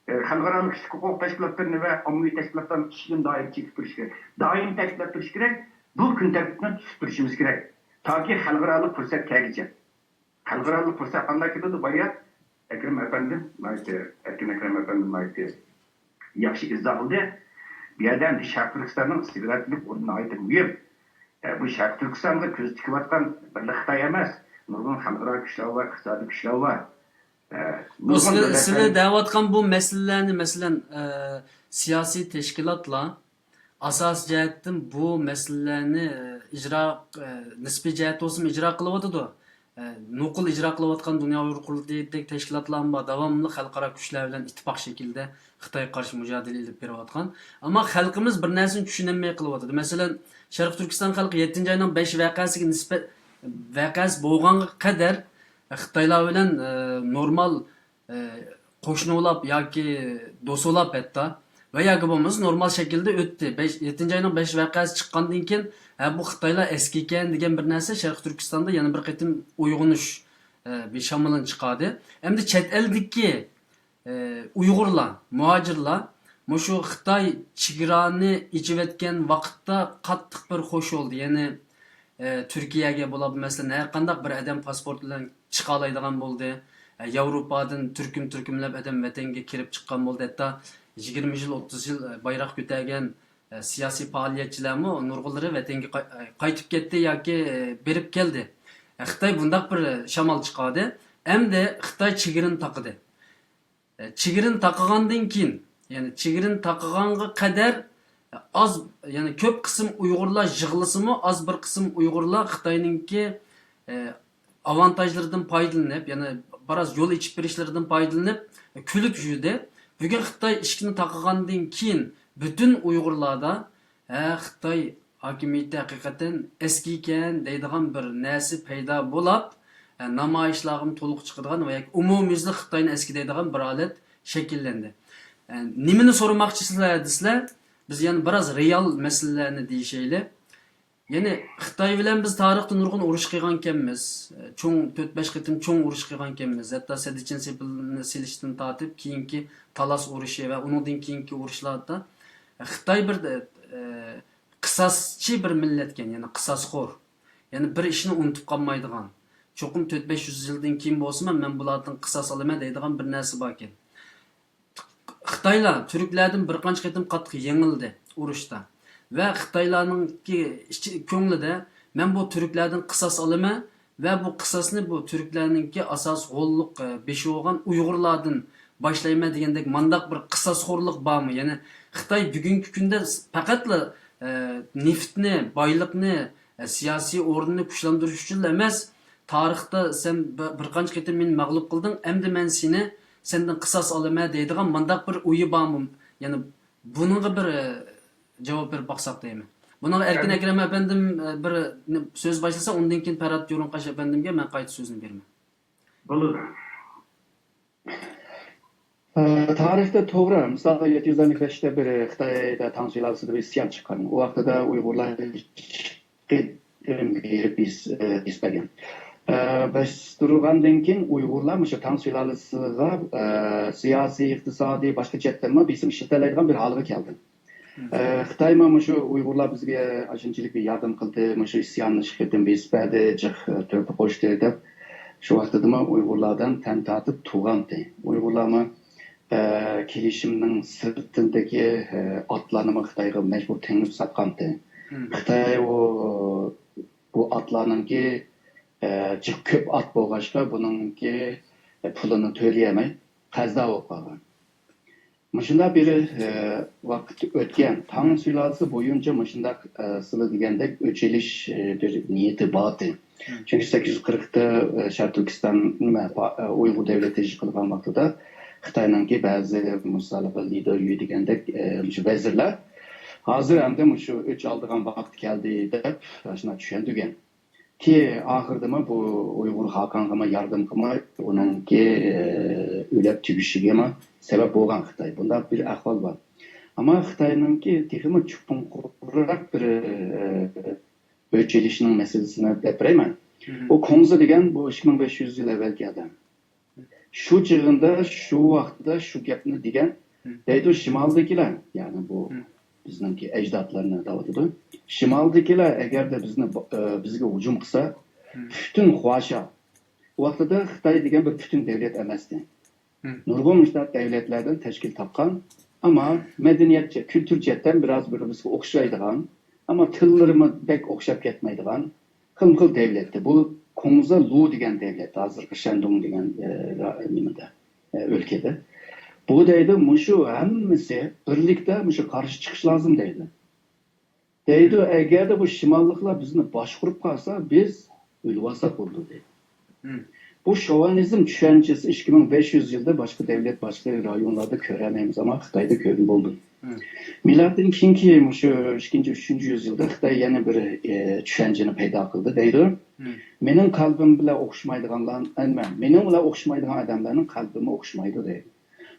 ئە، خەلقئارالىق كىشىلىك ھوقۇق تەشكىلاتلىرىنى ۋە ئاممىۋى تەشكىلاتلارنىڭ ئىشىكىنى دائىم چېكىپ تۇرۇش كېرەك. دائىم تەكىتلەپ تۇرۇش كېرەك. بۇ كۈن تەرتىپنى تۇتۇپ تۇرۇشىمىز كېرەك. تاكى خەلقئارالىق پۇرسەت كەلگۈچە. خەلقئارالىق پۇرسەت قانداق كېلىدۇ؟ بايا ئەكرەم ئەپەندىم ناھايىتى، ئەركىن ئەكرەم ئەپەندىم ناھايىتى ياخشى ئىزاھلىدى. بۇ يەردە ئەمدى شەرقىي تۈركىستاننىڭ ئىستىراتېگىيەلىك ئورنى ناھايىتى مۇھىم. ئە، بۇ شەرقىي تۈركىستانغا كۆز تىكىۋاتقان بىرلا خىتاي ئەمەس، نۇرغۇن خەلقئارا كۈچلەر بار، ئىقتىسادىي كۈچلەر بار. ئە، بۇ نۇرغۇن سىلەر، دۆلەتلەر سىلەر دەۋاتقان بۇ مەسىلىلەرنى، مەسىلەن، ئە، سىياسىي تەشكىلاتلار ئاساسىي جەھەتتىن بۇ مەسىلىلەرنى، ئە، ئىجرا، ئە، نىسپىي جەھەتتە بولسىمۇ ئىجرا قىلىۋاتىدۇ. ئە، نوقۇل ئىجرا قىلىۋاتقان دۇنيا ئۇيغۇر قۇرۇلتىيىدەك تەشكىلاتلارمۇ بار، داۋاملىق خەلقئارا كۈچلەر بىلەن ئىتتىپاق شەكلىدە خىتايغا قارشى مۇجادىلە ئېلىپ بېرىۋاتقان. ئەمما خەلقىمىز بىر نەرسىنى چۈشىنەلمەي قېلىۋاتىدۇ. مەسىلەن، شەرقىي تۈركىستان خەلقى يەتتىنچى ئاينىڭ بەش ۋەقەسىگە نىسبەت، ۋەقەسى بولغانغا قەدەر خىتايلار بىلەن، ئە، نورمال، ئە، قوشنىلاپ ياكى دوستلاپ ھەتتا ۋە ياكى بولمىسا نورمال شەكىلدە ئۆتتى. بەش، يەتتىنچى ئاينىڭ بەش ۋەقەسى چىققاندىن كېيىن، ھە، بۇ خىتايلار ئەسكى ئىكەن دېگەن بىر نەرسە شەرقىي تۈركىستاندا يەنە بىر قېتىم ئويغىنىش، ئە، بىر شامىلىنى چىقاردى. ئەمدى چەت ئەلدىكى، ئە، ئۇيغۇرلار، مۇھاجىرلار مۇشۇ خىتاي چېگرانى ئېچىۋەتكەن ۋاقىتتا قاتتىق بىر خوش بولدى. يەنى، ئە، تۈركىيەگە بولۇپ، مەسىلەن، ھەر قانداق بىر ئادەم پاسپورت بىلەن چىقالايدىغان بولدى. ئە، ياۋروپادىن تۈركۈم-تۈركۈملەپ ئادەم ۋەتەنگە كىرىپ چىققان بولدى. ھەتتا يىگىرمە يىل، ئوتتۇز يىل، ئە، بايراق كۆتەرگەن، ئە، سىياسىي پائالىيەتچىلەرمۇ نۇرغۇنلىرى ۋەتەنگە قاي-، ئە، قايتىپ كەتتى ياكى، ئە، بېرىپ كەلدى. ئە، خىتاي بۇنداق بىر شامال چىقاردى. ئەمدى خىتاي چېگرىنى تاقىدى. ئە، چېگرىنى تاقىغاندىن كېيىن، يەنى چېگرىنى تاقىغانغا قەدەر ئاز، يەنى كۆپ قىسىم ئۇيغۇرلار يىغلىسىمۇ، ئاز بىر قىسىم ئۇيغۇرلار خىتاينىڭكى، ئە، ئاۋانتاژلىرىدىن پايدىلىنىپ، يەنى بىراز يول ئېچىپ بېرىشلىرىدىن پايدىلىنىپ، كۈلۈپ يۈردى. بۈگۈن خىتاي ئىشىكنى تاقىغاندىن كېيىن، پۈتۈن ئۇيغۇرلاردا، ھە، خىتاي ھاكىمىيىتى ھەقىقەتەن ئەسكى ئىكەن دەيدىغان بىر نەرسە پەيدا بولاپ، ئە، نامايىشلارغىمۇ تولۇق چىقىدىغان ۋە ياكى ئومۇميۈزلۈك خىتاينى ئەسكى دەيدىغان بىر ھالەت شەكىللەندى. ئە، نېمىنى سورىماقچىسىلەر دېسىلەر، بىز يەنە بىراز رېئال مەسىلىلەرنى دېيىشەيلى. يەنى خىتاي بىلەن بىز تارىختا نۇرغۇن ئۇرۇش قىلغانكەنمىز. چوڭ، تۆت-بەش قېتىم چوڭ ئۇرۇش قىلغانكەنمىز. ھەتتا سەددىچىن سېپىلنى سېلىشتىن تارتىپ، كېيىنكى تالاس ئۇرۇشى ۋە ئۇنىڭدىن كېيىنكى ئۇرۇشلاردا خىتاي بىر، ئە، قىساسچى بىر مىللەتكەن، يەنى قىساسخور. يەنى بىر ئىشنى ئۇنتۇپ قالمايدىغان. چوقۇم تۆت-بەش يۈز يىلدىن كېيىن بولسىمۇ، مەن بۇلاردىن قىساس ئالىمەن دەيدىغان بىر نەرسە باركەن. خىتايلار تۈركلەردىن بىر قانچە قېتىم قاتتىق يېڭىلدى ئۇرۇشتا. ۋە خىتايلارنىڭكى ئىچ-، كۆڭلىدە، مەن بۇ تۈركلەردىن قىساس ئالىمەن ۋە بۇ قىساسنى بۇ تۈركلەرنىڭكى ئاساسىي غوللۇق، ئە، بېشى بولغان ئۇيغۇرلاردىن باشلايمەن دېگەندەك مانداق بىر قىساسخورلۇق بارمۇ؟ يەنى خىتاي بۈگۈنكى كۈندە س-، پەقەتلا، ئە، نېفىتنى، بايلىقنى، ئە، سىياسىي ئورنىنى كۈچلەندۈرۈش ئۈچۈنلا ئەمەس، تارىختا سەن بىر، بىر قانچە قېتىم مېنى مەغلۇپ قىلدىڭ، ئەمدى مەن سېنى، سەندىن قىساس ئالىمەن دەيدىغان مانداق بىر ئويى بارمۇ؟ يەنى بۇنىڭغا بىر، ئە، جاۋاب بېرىپ باقساق دەيمەن. بۇنىڭغا ئەركىن ئەكرەم ئەپەندىم، ئە، بىر نېمە سۆز باشلىسا، ئۇندىن كېيىن پەرھات جۇرۇنقاش ئەپەندىمگە مەن قايتا سۆزنى بېرىمەن. بولىدۇ. ئە، تارىختا توغرا، مىسالغا، يەتتە يۈز ئون بەشتە بىر خىتايدا تاڭ سۇلالىسىدا بىر ئىسيان چىققان. ئۇ ۋاقتىدا ئۇيغۇرلار قېتىم بېرىپ بېس-، ئە، بېسىپ بەرگەن. ئە، بېستۇرغاندىن كېيىن ئۇيغۇرلار مۇشۇ تاڭ سۇلالىسىغا، ئە، سىياسىي، ئىقتىسادىي، باشقا جەھەتتىنمۇ بېسىم ئىشلىتەلەيدىغان بىر ھالغا كەلدى. ئە، خىتايمۇ مۇشۇ ئۇيغۇرلار بىزگە ئاشۇنچىلىك بىر ياردەم قىلدى، مۇشۇ ئىسياننى ئىككى قېتىم بېسىپ بەردى، جىق، ئە، تۆھپە قوشتى دەپ، شۇ ۋاقتىدىمۇ ئۇيغۇرلاردىن تەن تارتىپ تۇرغانتى. ئۇيغۇرلارمۇ، ئە، كېلىشىمنىڭ سىرتىدىكى، ئە، ئاتلارنىمۇ خىتايغا مەجبۇر تېڭىپ ساتقانتى. خىتاي ئۇ، بۇ ئاتلارنىڭكى، ئە، جىق كۆپ ئات بولغاچقا، بۇنىڭكى، ئە، پۇلىنى تۆلىيەلمەي، قەرزدار بولۇپ قالغان. مۇشۇنداق بىر، ئە، ۋاقىت ئۆتكەن. تاڭ سۇلالىسى بويىچە مۇشۇنداق، ئە، سىلى دېگەندەك ئۆچ ئېلىش، ئە، بىر نىيىتى بارتى. چۈنكى سەككىز يۈز قىرىقتا، ئە، شەرقىي تۈركىستان، نېمە، پا-، ئە، ئۇيغۇر دەۋلىتى ئىش قىلغان ۋاقتىدا خىتاينىڭكى بەزى، مىسالغا، لىدېر يۈ دېگەندەك، ئە، مۇشۇ ۋەزىرلەر ھازىر ئەمدى مۇشۇ ئۆچ ئالىدىغان ۋاقىت كەلدى دەپ، شۇنداق چۈشەندۈرگەن. كېيىن ئاخىرىدىمۇ بۇ ئۇيغۇر خاقانغىمۇ ياردەم قىلماي، ئۇنىڭكى، ئە، ئۆلۈپ تۈگىشىگىمۇ سەۋەب بولغان خىتاي. بۇنداق بىر ئەھۋال بار. ئەمما خىتاينىڭكى تېخىمۇ چوڭقۇرراق بىر، ئە، ئۆچ ئېلىشنىڭ مەسىلىسىنى دەپ بېرەيمەن. بۇ كۇڭزى دېگەن بۇ ئىككى مىڭ بەش يۈز يىل ئەۋۋەلكى ئادەم. شۇ چېغىندا، شۇ ۋاقىتتا شۇ گەپنى دېگەن. دەيدۇ، شىمالدىكىلەر، يەنى بۇ بىزنىڭكى ئەجدادلارنى دەۋاتىدۇ. شىمالدىكىلەر ئەگەردە بىزنى، ئە، بىزگە ھۇجۇم قىلسا، پۈتۈن خۇاشياۋ، ئۇ ۋاقتىدا خىتاي دېگەن بىر پۈتۈن دەۋلەت ئەمەستى. نۇرغۇن مۇشۇنداق دەۋلەتلەردىن تەشكىل تاپقان، ئەمما مەدەنىيەت جە-، كۈلتۈر جەھەتتىن بىراز بىر-بىرىگە ئوخشايدىغان، ئەمما تىللىرىمۇ بەك ئوخشاپ كەتمەيدىغان، خىلمۇ خىل دەۋلەتتە. بۇ كۇڭزى لۇ دېگەن دەۋلەت، ھازىرقى شەندۇڭ دېگەن، ئە، را-، نېمىدە، ئە، ئۆلكىدە. بۇ دەيدۇ، مۇشۇ ھەممىسى بىرلىكتە مۇشۇ قارشى چىقىش لازىم دەيدۇ. دەيدۇ، ئەگەردە بۇ شىماللىقلار بىزنى باشقۇرۇپ قالسا، بىز ئۆلۈۋالساق بولىدۇ دەيدۇ. بۇ شوۋىنىزم چۈشەنچىسى ئىككى مىڭ بەش يۈز يىلدا باشقا دەۋلەت، باشقا رايونلاردا كۆرەلمەيمىز، ئەمما خىتايدا كۆرگىلى بولىدۇ. مىلادتىن كېيىنكى مۇشۇ ئىككىنچى، ئۈچىنچى يۈز يىلدا خىتاي يەنە بىر، ئە، چۈشەنچىنى پەيدا قىلدى دەيدۇ. مېنىڭ قەلبىم بىلەن ئوخشىمايدىغانلار، ئەمما مېنىڭ بىلەن ئوخشىمايدىغان ئادەملەرنىڭ قەلبىمۇ ئوخشىمايدۇ دەيدۇ.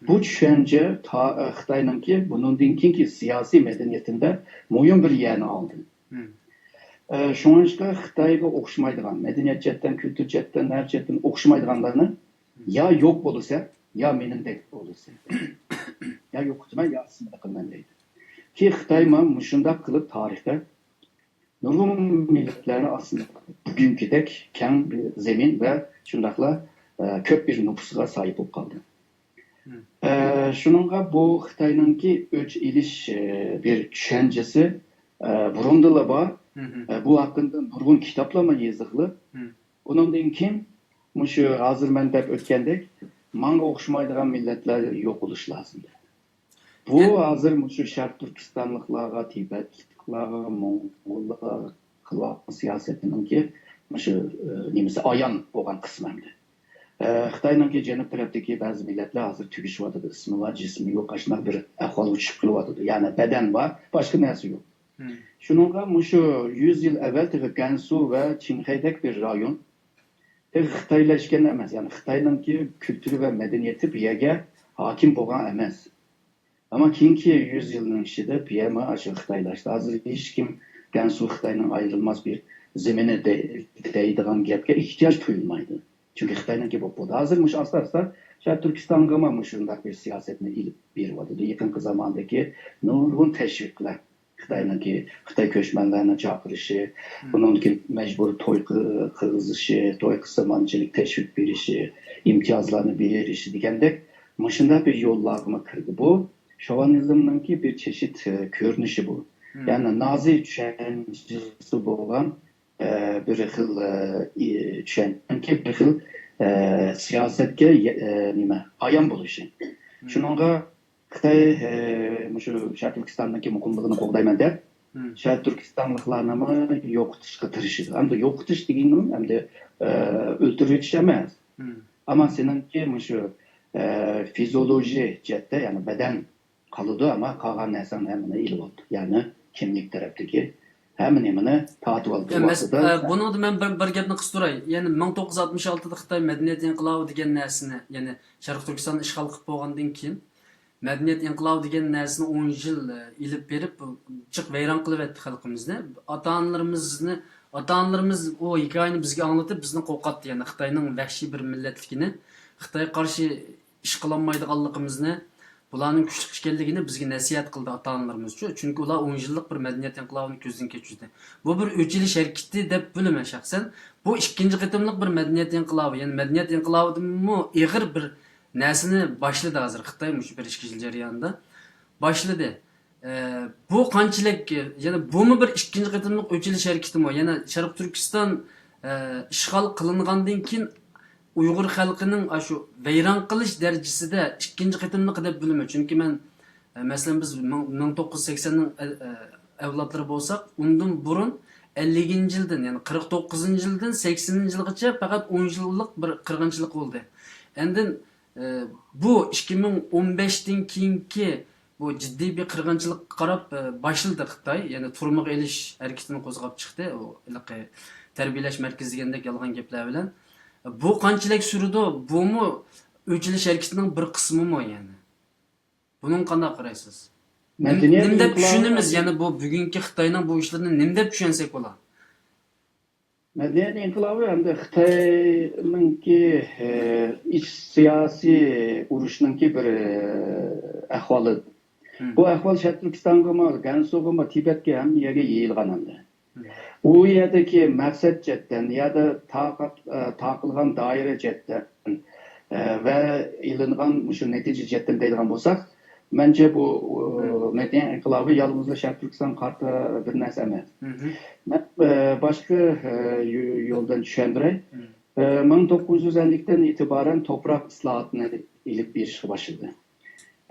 بۇ چۈشەنچە تا-، ئە، خىتاينىڭكى بۇنىڭدىن كېيىنكى سىياسىي مەدەنىيىتىدە مۇھىم بىر يەرنى ئالدى. ئە، شۇڭلاشقا خىتايغا ئوخشىمايدىغان، مەدەنىيەت جەھەتتىن، كۈلتۈر جەھەتتىن، ھەر جەھەتتىن ئوخشىمايدىغانلارنى يا يوق بولىسەن، يا مېنىڭدەك بولىسەن. يا يوقىتىمەن، يا ئىسمىنى قىلىمەن دەيدۇ. كېيىن خىتايمۇ مۇشۇنداق قىلىپ تارىختا نۇرغۇن مىللەتلەرنى ئاستىدا بۈگۈنكىدەك كەڭ بىر زېمىن ۋە شۇنداقلا، ئە، كۆپ بىر نوپۇسقا ساھىب بولۇپ قالدى. ئە، شۇنىڭغا بۇ خىتاينىڭكى ئۆچ ئېلىش، ئە، بىر چۈشەنچىسى، ئە، بۇرۇندىلا بار. ئە، بۇ ھەققىدە نۇرغۇن كىتابلارمۇ يېزىقلىق. ئۇنىڭدىن كېيىن مۇشۇ ھازىر مەن دەپ ئۆتكەندەك، ماڭا ئوخشىمايدىغان مىللەتلەر يوق بولۇشى لازىم. بۇ ھازىر مۇشۇ شەرقىي تۈركىستانلىقلارغا، تىبەتلىكلارغا، موڭغۇللارغا قىلىۋاتقان سىياسىتىنىڭكى مۇشۇ، ئە، نېمىسى ئايان بولغان قىسمى ئەمدى. ئە، خىتاينىڭكى جەنۇب تەرەپتىكى بەزى مىللەتلەر ھازىر تۈگىشىۋاتىدۇ، ئىسمى بار، جىسمى يوق، ئاشۇنداق بىر ئەھۋالغا چۈشۈپ قېلىۋاتىدۇ. يەنى بەدەن بار، باشقا نەرسە يوق. شۇنىڭغا مۇشۇ يۈز يىل ئەۋۋەل تېخى گەنسۇ ۋە چىڭخەيدەك بىر رايون تېخى خىتايلاشقان ئەمەس، يەنى خىتاينىڭكى كۈلتۈرى ۋە مەدەنىيىتى بۇ يەرگە ھاكىم بولغان ئەمەس. ئەمما كېيىنكى يۈز يىلنىڭ ئىچىدە بۇ يەرمۇ ئاشۇ خىتايلاشتى. ھازىر ھېچكىم گەنسۇ خىتاينىڭ ئايرىلماس بىر زېمىنى دەي-، دەيدىغان گەپكە ئېھتىياج تۇيۇلمايدۇ. چۈنكى خىتاينىڭكى بولۇپ بولدى. ھازىر مۇشۇ ئاستا-ئاستا شەرقىي تۈركىستانغىمۇ مۇشۇنداق بىر سىياسەتنى ئېلىپ بېرىۋاتىدۇ. يېقىنقى زاماندىكى نۇرغۇن تەشۋىقلەر، خىتاينىڭكى، خىتاي كۆچمەنلەرنى چاقىرىشى، ئۇنىڭدىن كېيىن مەجبۇرىي توي قى-، قىلغۇزۇشى، توي قىلسا مانچىلىك تەشۋىق بېرىشى، ئىمتىيازلارنى بېرىشى دېگەندەك مۇشۇنداق بىر يوللارغىمۇ كىردى. بۇ شوۋىنىزمنىڭكى بىر چېشىت، ئە، كۆرۈنۈشى بۇ. يەنى نازى چۈشەنچىسى بولغان، ئە، بىر خىل، ئە، ئى-، چۈشەنچىنىڭكى بىر خىل، ئە، سىياسەتكە، ئە، نېمە، ئايان بولۇشى. شۇنىڭغا خىتاي، ئە، مۇشۇ شەرقىي تۈركىستاندىكى مۇقىملىقىنى قوغدايمەن دەپ، شەرقىي تۈركىستانلىقلارنىمۇ يوقىتىشقا تىرىشىدۇ. ئەمدى يوقىتىش دېگىنىمۇ ئەمدى، ئە، ئۆلتۈرۈۋېتىش ئەمەس. ئەمما سېنىڭكى مۇشۇ، ئە، فىزىيولوگىيە جەھەتتە، يەنى بەدەن قالىدۇ، ئەمما قالغان نەرسەڭنى ھەممىنى ئېلىۋالىدۇ. يەنى كىملىك تەرەپتىكى ھەممە نېمىنى تارتىۋالىدۇ. يا، مەس-، ۋاقتىدا ئە، بۇنىڭدا مەن بىر، بىر گەپنى قىستۇراي. يەنى مىڭ توققۇز يۈز ئاتمىش ئالتىدا خىتاي مەدەنىيەت ئىنقىلابى دېگەن نەرسىنى، يەنى شەرقىي تۈركىستان ئىشغال قىلىپ بولغاندىن كېيىن، مەدەنىيەت ئىنقىلابى دېگەن نەرسىنى ئون يىل، ئە، ئېلىپ بېرىپ، جىق ۋەيران قىلىۋەتتى خەلقىمىزنى. ئاتا-ئانىلىرىمىزنى، ئاتا-ئانىلىرىمىز ئۇ ھېكايىنى بىزگە ئاڭلىتىپ، بىزنى قورقاتتى، يەنى خىتاينىڭ ۋەھشىي بىر مىللەتلىكىنى، خىتايغا قارشى ئىش قىلالمايدىغانلىقىمىزنى، بۇلارنىڭ كۈچلۈك ئىكەنلىكىنى بىزگە نەسىھەت قىلدى ئاتا-ئانىلىرىمىزچۇ. چۈنكى ئۇلار ئون يىللىق بىر مەدەنىيەت ئىنقىلابىنى كۆزدىن كەچۈردى. بۇ بىر ئۆچ ئېلىش ھەرىكىتى دەپ بىلىمەن شەخسەن. بۇ ئىككىنچى قېتىملىق بىر مەدەنىيەت ئىنقىلابى، يەنى مەدەنىيەت ئىنقىلابىدىنمۇ ئېغىر بىر نەرسىنى باشلىدى ھازىر خىتاي مۇشۇ بىر ئىككى يىل جەريانىدا. باشلىدى. ئە، بۇ قانچىلىك، يەنى بۇمۇ بىر ئىككىنچى قېتىملىق ئۆچ ئېلىش ھەرىكىتىمۇ؟ يەنە شەرقىي تۈركىستان، ئە، ئىشغال قىلىنغاندىن كېيىن ئۇيغۇر خەلقىنىڭ ئاشۇ ۋەيران قىلىش دەرىجىسىدە ئىككىنچى قېتىملىقى دەپ بىلىمەن. چۈنكى مەن، ئە، مەسىلەن، بىز مىڭ، مىڭ توققۇز يۈز سەكسەننىڭ ئە-، ئە-، ئەۋلادلىرى بولساق، ئۇندىن بۇرۇن ئەللىكىنچى يىلدىن، يەنى قىرىق توققۇزىنچى يىلدىن سەكسىنىنچى يىلغىچە پەقەت ئون يىللىق بىر قىرغىنچىلىق بولدى. ئاندىن ئى، بۇ ئىككى مىڭ ئون بەشتىن كېيىنكى بۇ جىددىي بىر قىرغىنچىلىققا قاراپ، ئى، باشلىدى خىتاي. يەنى تۈرمىگە ئېلىش ھەرىكىتىنى قوزغاپ چىقتى. ئۇ ھېلىقى تەربىيەلەش مەركىزى دېگەندەك يالغان گەپلەر بىلەن. بۇ قانچىلىك سۈرىدۇ؟ بۇمۇ ئۆچ ئېلىش ھەرىكىتىنىڭ بىر قىسمىمۇ يەنى؟ بۇنىڭغا قانداق قارايسىز؟ نېم-، مەدەنىيەت نېمە دەپ ئىنقىلابى چۈشىنىمىز؟ يەنى بۇ بۈگۈنكى خىتاينىڭ بۇ ئىشلىرىنى نېمە دەپ چۈشەنسەك بولا؟ مەدەنىيەت ئىنقىلابى ئەمدى خىتاينىڭكى، ئى، ئىچ سىياسىي ئۇرۇشنىڭكى بىر، ئى، ئەھۋالى. بۇ ئەھۋال شەرقىي تۈركىستانغىمۇ، گەنسۇغىمۇ، تىبەتكە، ھەممە يەرگە يېيىلغان ئەمدى. ئۇ يەردىكى مەقسەت جەھەتتىن يا تاقات-، ئى، تارقىلغان دائىرە جەھەتتىن، ئى، ۋە ئېلىنغان مۇشۇ نەتىجە جەھەتتىن دەيدىغان بولساق، مەنچە بۇ، ئۇ، مەدەنىيەت ئىنقىلابى يالغۇزلا شەرقىي تۈركىستانغا قارىتا بىر نەرسە ئەمەس. مەن، ئە، باشقا، ئە، يو-، يولدىن چۈشەندۈرەي. ئە، مىڭ توققۇز يۈز ئەللىكتىن ئېتىبارەن توپراق ئىسلاھاتىنى ئېلىپ بېرىشقا باشلىدى.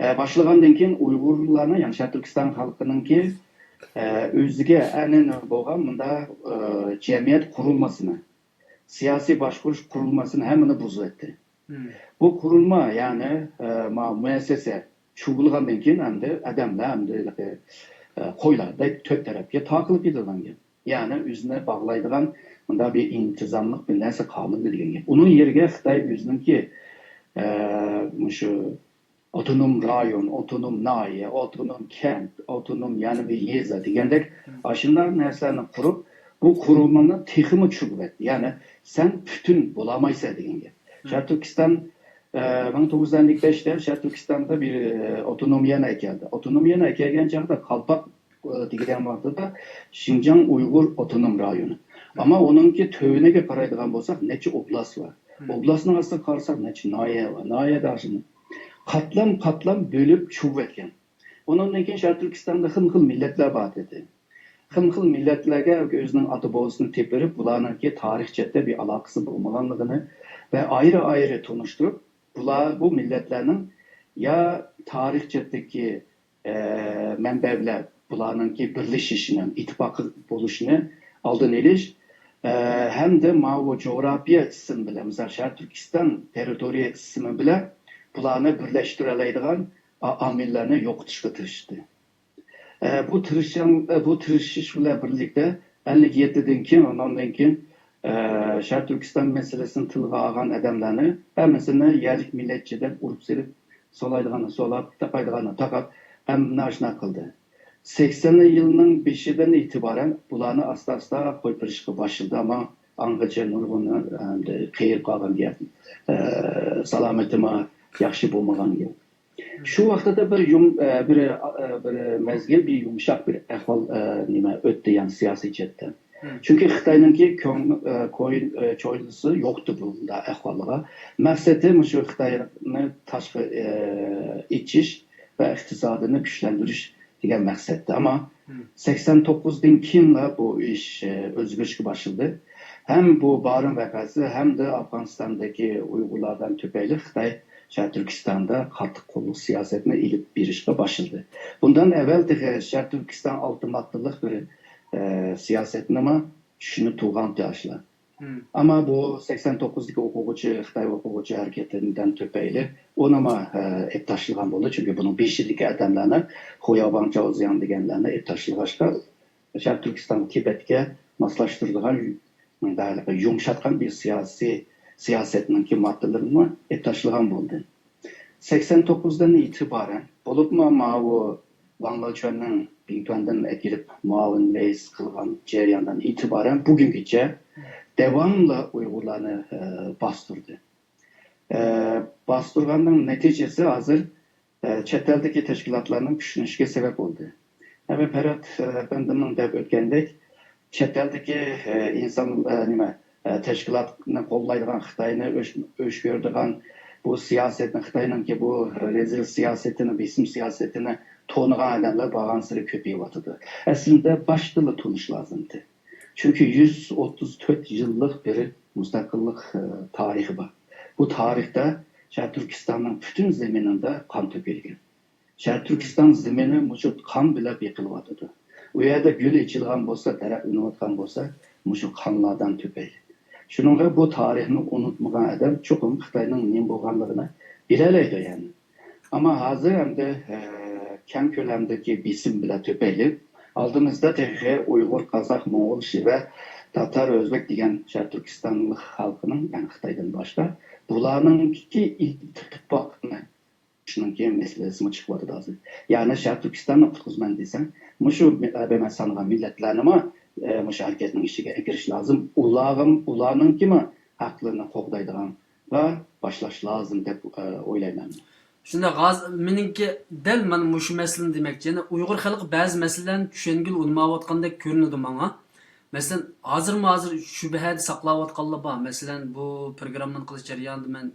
ئە، باشلىغاندىن كېيىن ئۇيغۇرلارنىڭ، يەنى شەرقىي تۈركىستان خەلقىنىڭكى، ئە، ئۆزىگە ئەنئەنە بولغان مۇنداق، ئە، جەمئىيەت قۇرۇلمىسىنى، سىياسىي باشقۇرۇش قۇرۇلمىسىنى ھەممىنى بۇزۇۋەتتى. بۇ قۇرۇلما، يەنى، ئە، ما-، مۇئەسسەسە چۇۋۇلغاندىن كېيىن ئەمدى ئادەملەر ئەمدى، ئە، قويلاردەك تۆت تەرەپكە تاقىلىپ كېتىدىغان گەپ. يەنى ئۆزىنى باغلايدىغان مۇنداق بىر ئىنتىزاملىق بىر نەرسە قالمىدى دېگەن گەپ. ئۇنىڭ يېرىگە خىتاي ئۆزىنىڭكى، ئە، مۇشۇ ئاپتونوم رايون، ئاپتونوم ناھىيە، ئاپتونوم كەنت، ئاپتونوم يەنە بىر يېزا دېگەندەك ئاشۇنداق نەرسىلەرنى قۇرۇپ، بۇ قۇرۇلمىنى تېخىمۇ چۈۋۈلدۈرۈۋەتتى. يەنى سەن پۈتۈن بولالمايسەن دېگەن گەپ. شەرقىي تۈركىستان، ئە، مىڭ توققۇز يۈز ئەللىك بەشتە شەرقىي تۈركىستاندا بىر، ئە، ئاپتونومىيەنى ئەكەلدى. ئاپتونومىيەنى ئەكەلگەن چاغدا قالپاق، ئە، دېگەن ۋاقتىدا شىنجاڭ ئۇيغۇر ئاپتونوم رايونى. ئەمما ئۇنىڭكى تۆۋىنىگە قارايدىغان بولساق، نەچچە ئوبلاست بار. ئوبلاستنىڭ ئاستىغا قارىساق، نەچچە ناھىيە بار. ناھىيەدە ئاشۇنداق قاتلام-قاتلام بۆلۈپ چۈۋۈۋەتكەن. ئۇنىڭدىن كېيىن شەرقىي تۈركىستاندا خىلمۇ خىل مىللەتلەر بار ئىدى. خىلمۇ خىل مىللەتلەرگە ئۆزىنىڭ ئاتا بوۋىسىنى تېپىرىپ، بۇلارنىڭكى تارىخ جەھەتتە بىر ئالاقىسى بولمىغانلىقىنى ۋە ئايرى-ئايرى تونۇشتۇرۇپ، بۇلار، بۇ مىللەتلەرنىڭ يا تارىخ جەھەتتىكى، ئە، مەنبە بىلەن بۇلارنىڭكى بىرلىشىشىنىڭ، ئىتتىپاق بولۇشىنى ئالدىنى ئېلىش، ئە، ھەمدە ماۋۇ جۇغراپىيە ئىسمى بىلەن، مىسال، شەرقىي تۈركىستان تېررىتورىيە ئىسمى بىلەن بۇلارنى بىرلەشتۈرەلەيدىغان ئا-، ئامىللارنى يوقىتىشقا تىرىشتى. ئە، بۇ تىرىشچان-، ئە، بۇ تىرىشىش بىلەن بىرلىكتە، ئەللىك يەتتىدىن كېيىن، ئۇنىڭدىن كېيىن، ئە، شەرقىي تۈركىستان مەسىلىسىنى تىلغا ئالغان ئادەملەرنى ھەممىسىنى يەرلىك مىللەتچى دەپ ئۇرۇپ سېلىپ، سولايدىغاننى سولاپ، تاقايدىغاننى تاقاپ، ھەممىنى ئاشۇنداق قىلدى. سەكسەنلىك يىلنىڭ بېشىدىن ئېتىبارەن بۇلارنى ئاستا-ئاستا قويۇپ بېرىشكە باشلىدى، ئەمما ئاڭغىچە نۇرغۇن ئەمدى قېيىپ قالغان گەپ، ئە، سالامىتىمۇ ياخشى بولمىغان گەپ. شۇ ۋاقتىدا بىر يۇم-، ئە، بىر، ئە، بىر مەزگىل، بىر يۇمشاق بىر ئەھۋال، ئە، نېمە، ئۆتتى، يەنى سىياسىي جەھەتتە. چۈنكى خىتاينىڭكى كۆڭ-، ئە، كوي-، ئە، چويلىسى يوقتى بۇنداق ئەھۋالغا. مەقسىتى مۇشۇ خىتاينى تاشقا، ئە، ئېچىش ۋە ئىقتىسادىنى كۈچلەندۈرۈش دېگەن مەقسەتتە. ئەمما سەكسەن توققۇزدىن كېيىنلا بۇ ئىش، ئە، ئۆزگىرىشكە باشلىدى. ھەم بۇ بارىن ۋەقەسى، ھەمدە ئافغانىستاندىكى ئۇيغۇرلاردىن تۈپەيلى خىتاي شەرقىي تۈركىستاندا قاتتىق قوللۇق سىياسەتنى ئېلىپ بېرىشقا باشلىدى. بۇندىن ئەۋۋەل تېخى شەرقىي تۈركىستان ئالتە ماددىلىق بىر، ئە، سىياسەتنىمۇ چۈشىنىپ تۇرغانتى ياشلار. ئەمما بۇ سەكسەن توققۇزدىكى ئوقۇغۇچى، خىتاي ئوقۇغۇچى ھەرىكىتىدىن تۈپەيلى ئۇنىمۇ، ئە، ئېلىپ تاشلىغان بولدى. چۈنكى بۇنىڭ بېشىدىكى ئادەملەرنى، خۇياۋاڭ چاۋزياڭ دېگەنلەرنى ئېلىپ تاشلىغاچقا، شەرقىي تۈركىستان تىبەتكە ماسلاشتۇرىدىغان، مۇنداق يۇمشاتقان بىر سىياسىي سىياسەتنىڭكى ماددىلىرىنى ئېلىپ تاشلىغان بولدى. سەكسەن توققۇزدىن ئېتىبارەن، بولۇپمۇ ماۋۇ ۋاڭ لېچۈەننىڭ بىڭتۈەندىن ئەكېلىپ مۇئاۋىن رەئىس قىلغان جەرياندىن ئېتىبارەن بۈگۈنگىچە داۋاملىق ئۇيغۇرلارنى، ئە، باستۇردى. ئە، باستۇرغاننىڭ نەتىجىسى ھازىر، ئە، چەت ئەلدىكى تەشكىلاتلارنىڭ كۈچلىنىشىگە سەۋەب بولدى. ھەم پەرھات، ئە، ئەپەندىمنىڭ دەپ ئۆتكەندەك، چەت ئەلدىكى، ئە، ئىنسان، ئە، نېمە، ئە، تەشكىلاتنى قوللايدىغان، خىتاينى ئۆچ-، ئۆچ كۆرىدىغان، بۇ سىياسەتنى، خىتاينىڭكى بۇ رەزىل سىياسىتىنى، بېسىم سىياسىتىنى تونۇغان ئادەملەر بارغانسېرى كۆپىيىۋاتىدۇ. ئەسلىدە باشتىلا تونۇش لازىمدى. چۈنكى يۈز ئوتتۇز تۆت يىللىق بىر مۇستەقىللىق، ئە، تارىخى بار. بۇ تارىختا شەرقىي تۈركىستاننىڭ پۈتۈن زېمىنىدا قان تۆكۈلگەن. شەرقىي تۈركىستان زېمىنى مۇشۇ قان بىلەن بېقىلىۋاتىدۇ. ئۇ يەردە گۈل ئېچىلغان بولسا، دەرەخ ئۈنۈۋاتقان بولسا، مۇشۇ قانلاردىن تۈپەيلى. شۇنىڭغا بۇ تارىخنى ئۇنتۇمىغان ئادەم چوقۇم خىتاينىڭ نېمە بولغانلىقىنى بىلەلەيدۇ يەنى. ئەمما ھازىر ئەمدى، ئە، كەڭ كۆلەمدىكى بېسىم بىلەن تۈپەيلى ئالدىمىزدا تېخى ئۇيغۇر، قازاق، موڭغۇل، شىۋە، تاتار، ئۆزبېك دېگەن شەرقىي تۈركىستانلىق خەلقىنىڭ، يەنى خىتايدىن باشقا، بۇلارنىڭكى ئىتتىپاقنى شۇنىڭكى مەسىلىسىمۇ چىقىۋاتىدۇ ھازىر. يەنى شەرقىي تۈركىستاننى قۇتقۇزىمەن دېسەڭ، مۇشۇ مەن سانىغان مىللەتلەرنىمۇ، ئە، مۇشۇ ھەرىكەتنىڭ ئىچىگە ئەكىرىش لازىم. ئۇلارغا، ئۇلارنىڭكىمۇ ھەقلىرىنى قوغدايدىغانغا باشلاش لازىم دەپ، ئە، ئويلايمەن. شۇنداق، ھازىر مېنىڭكى دەل مانا مۇشۇ مەسىلىنى دېمەكچى. يەنى ئۇيغۇر خەلقى بەزى مەسىلىلەرنى چۈشەنگىلى ئۇنىمايۋاتقاندەك كۆرۈنىدۇ ماڭا. مەسىلەن، ھازىرمۇ ھازىر شۈبھەدە ساقلاۋاتقانلار بار. مەسىلەن، بۇ پروگراممىنى قىلىش جەريانىدا مەن،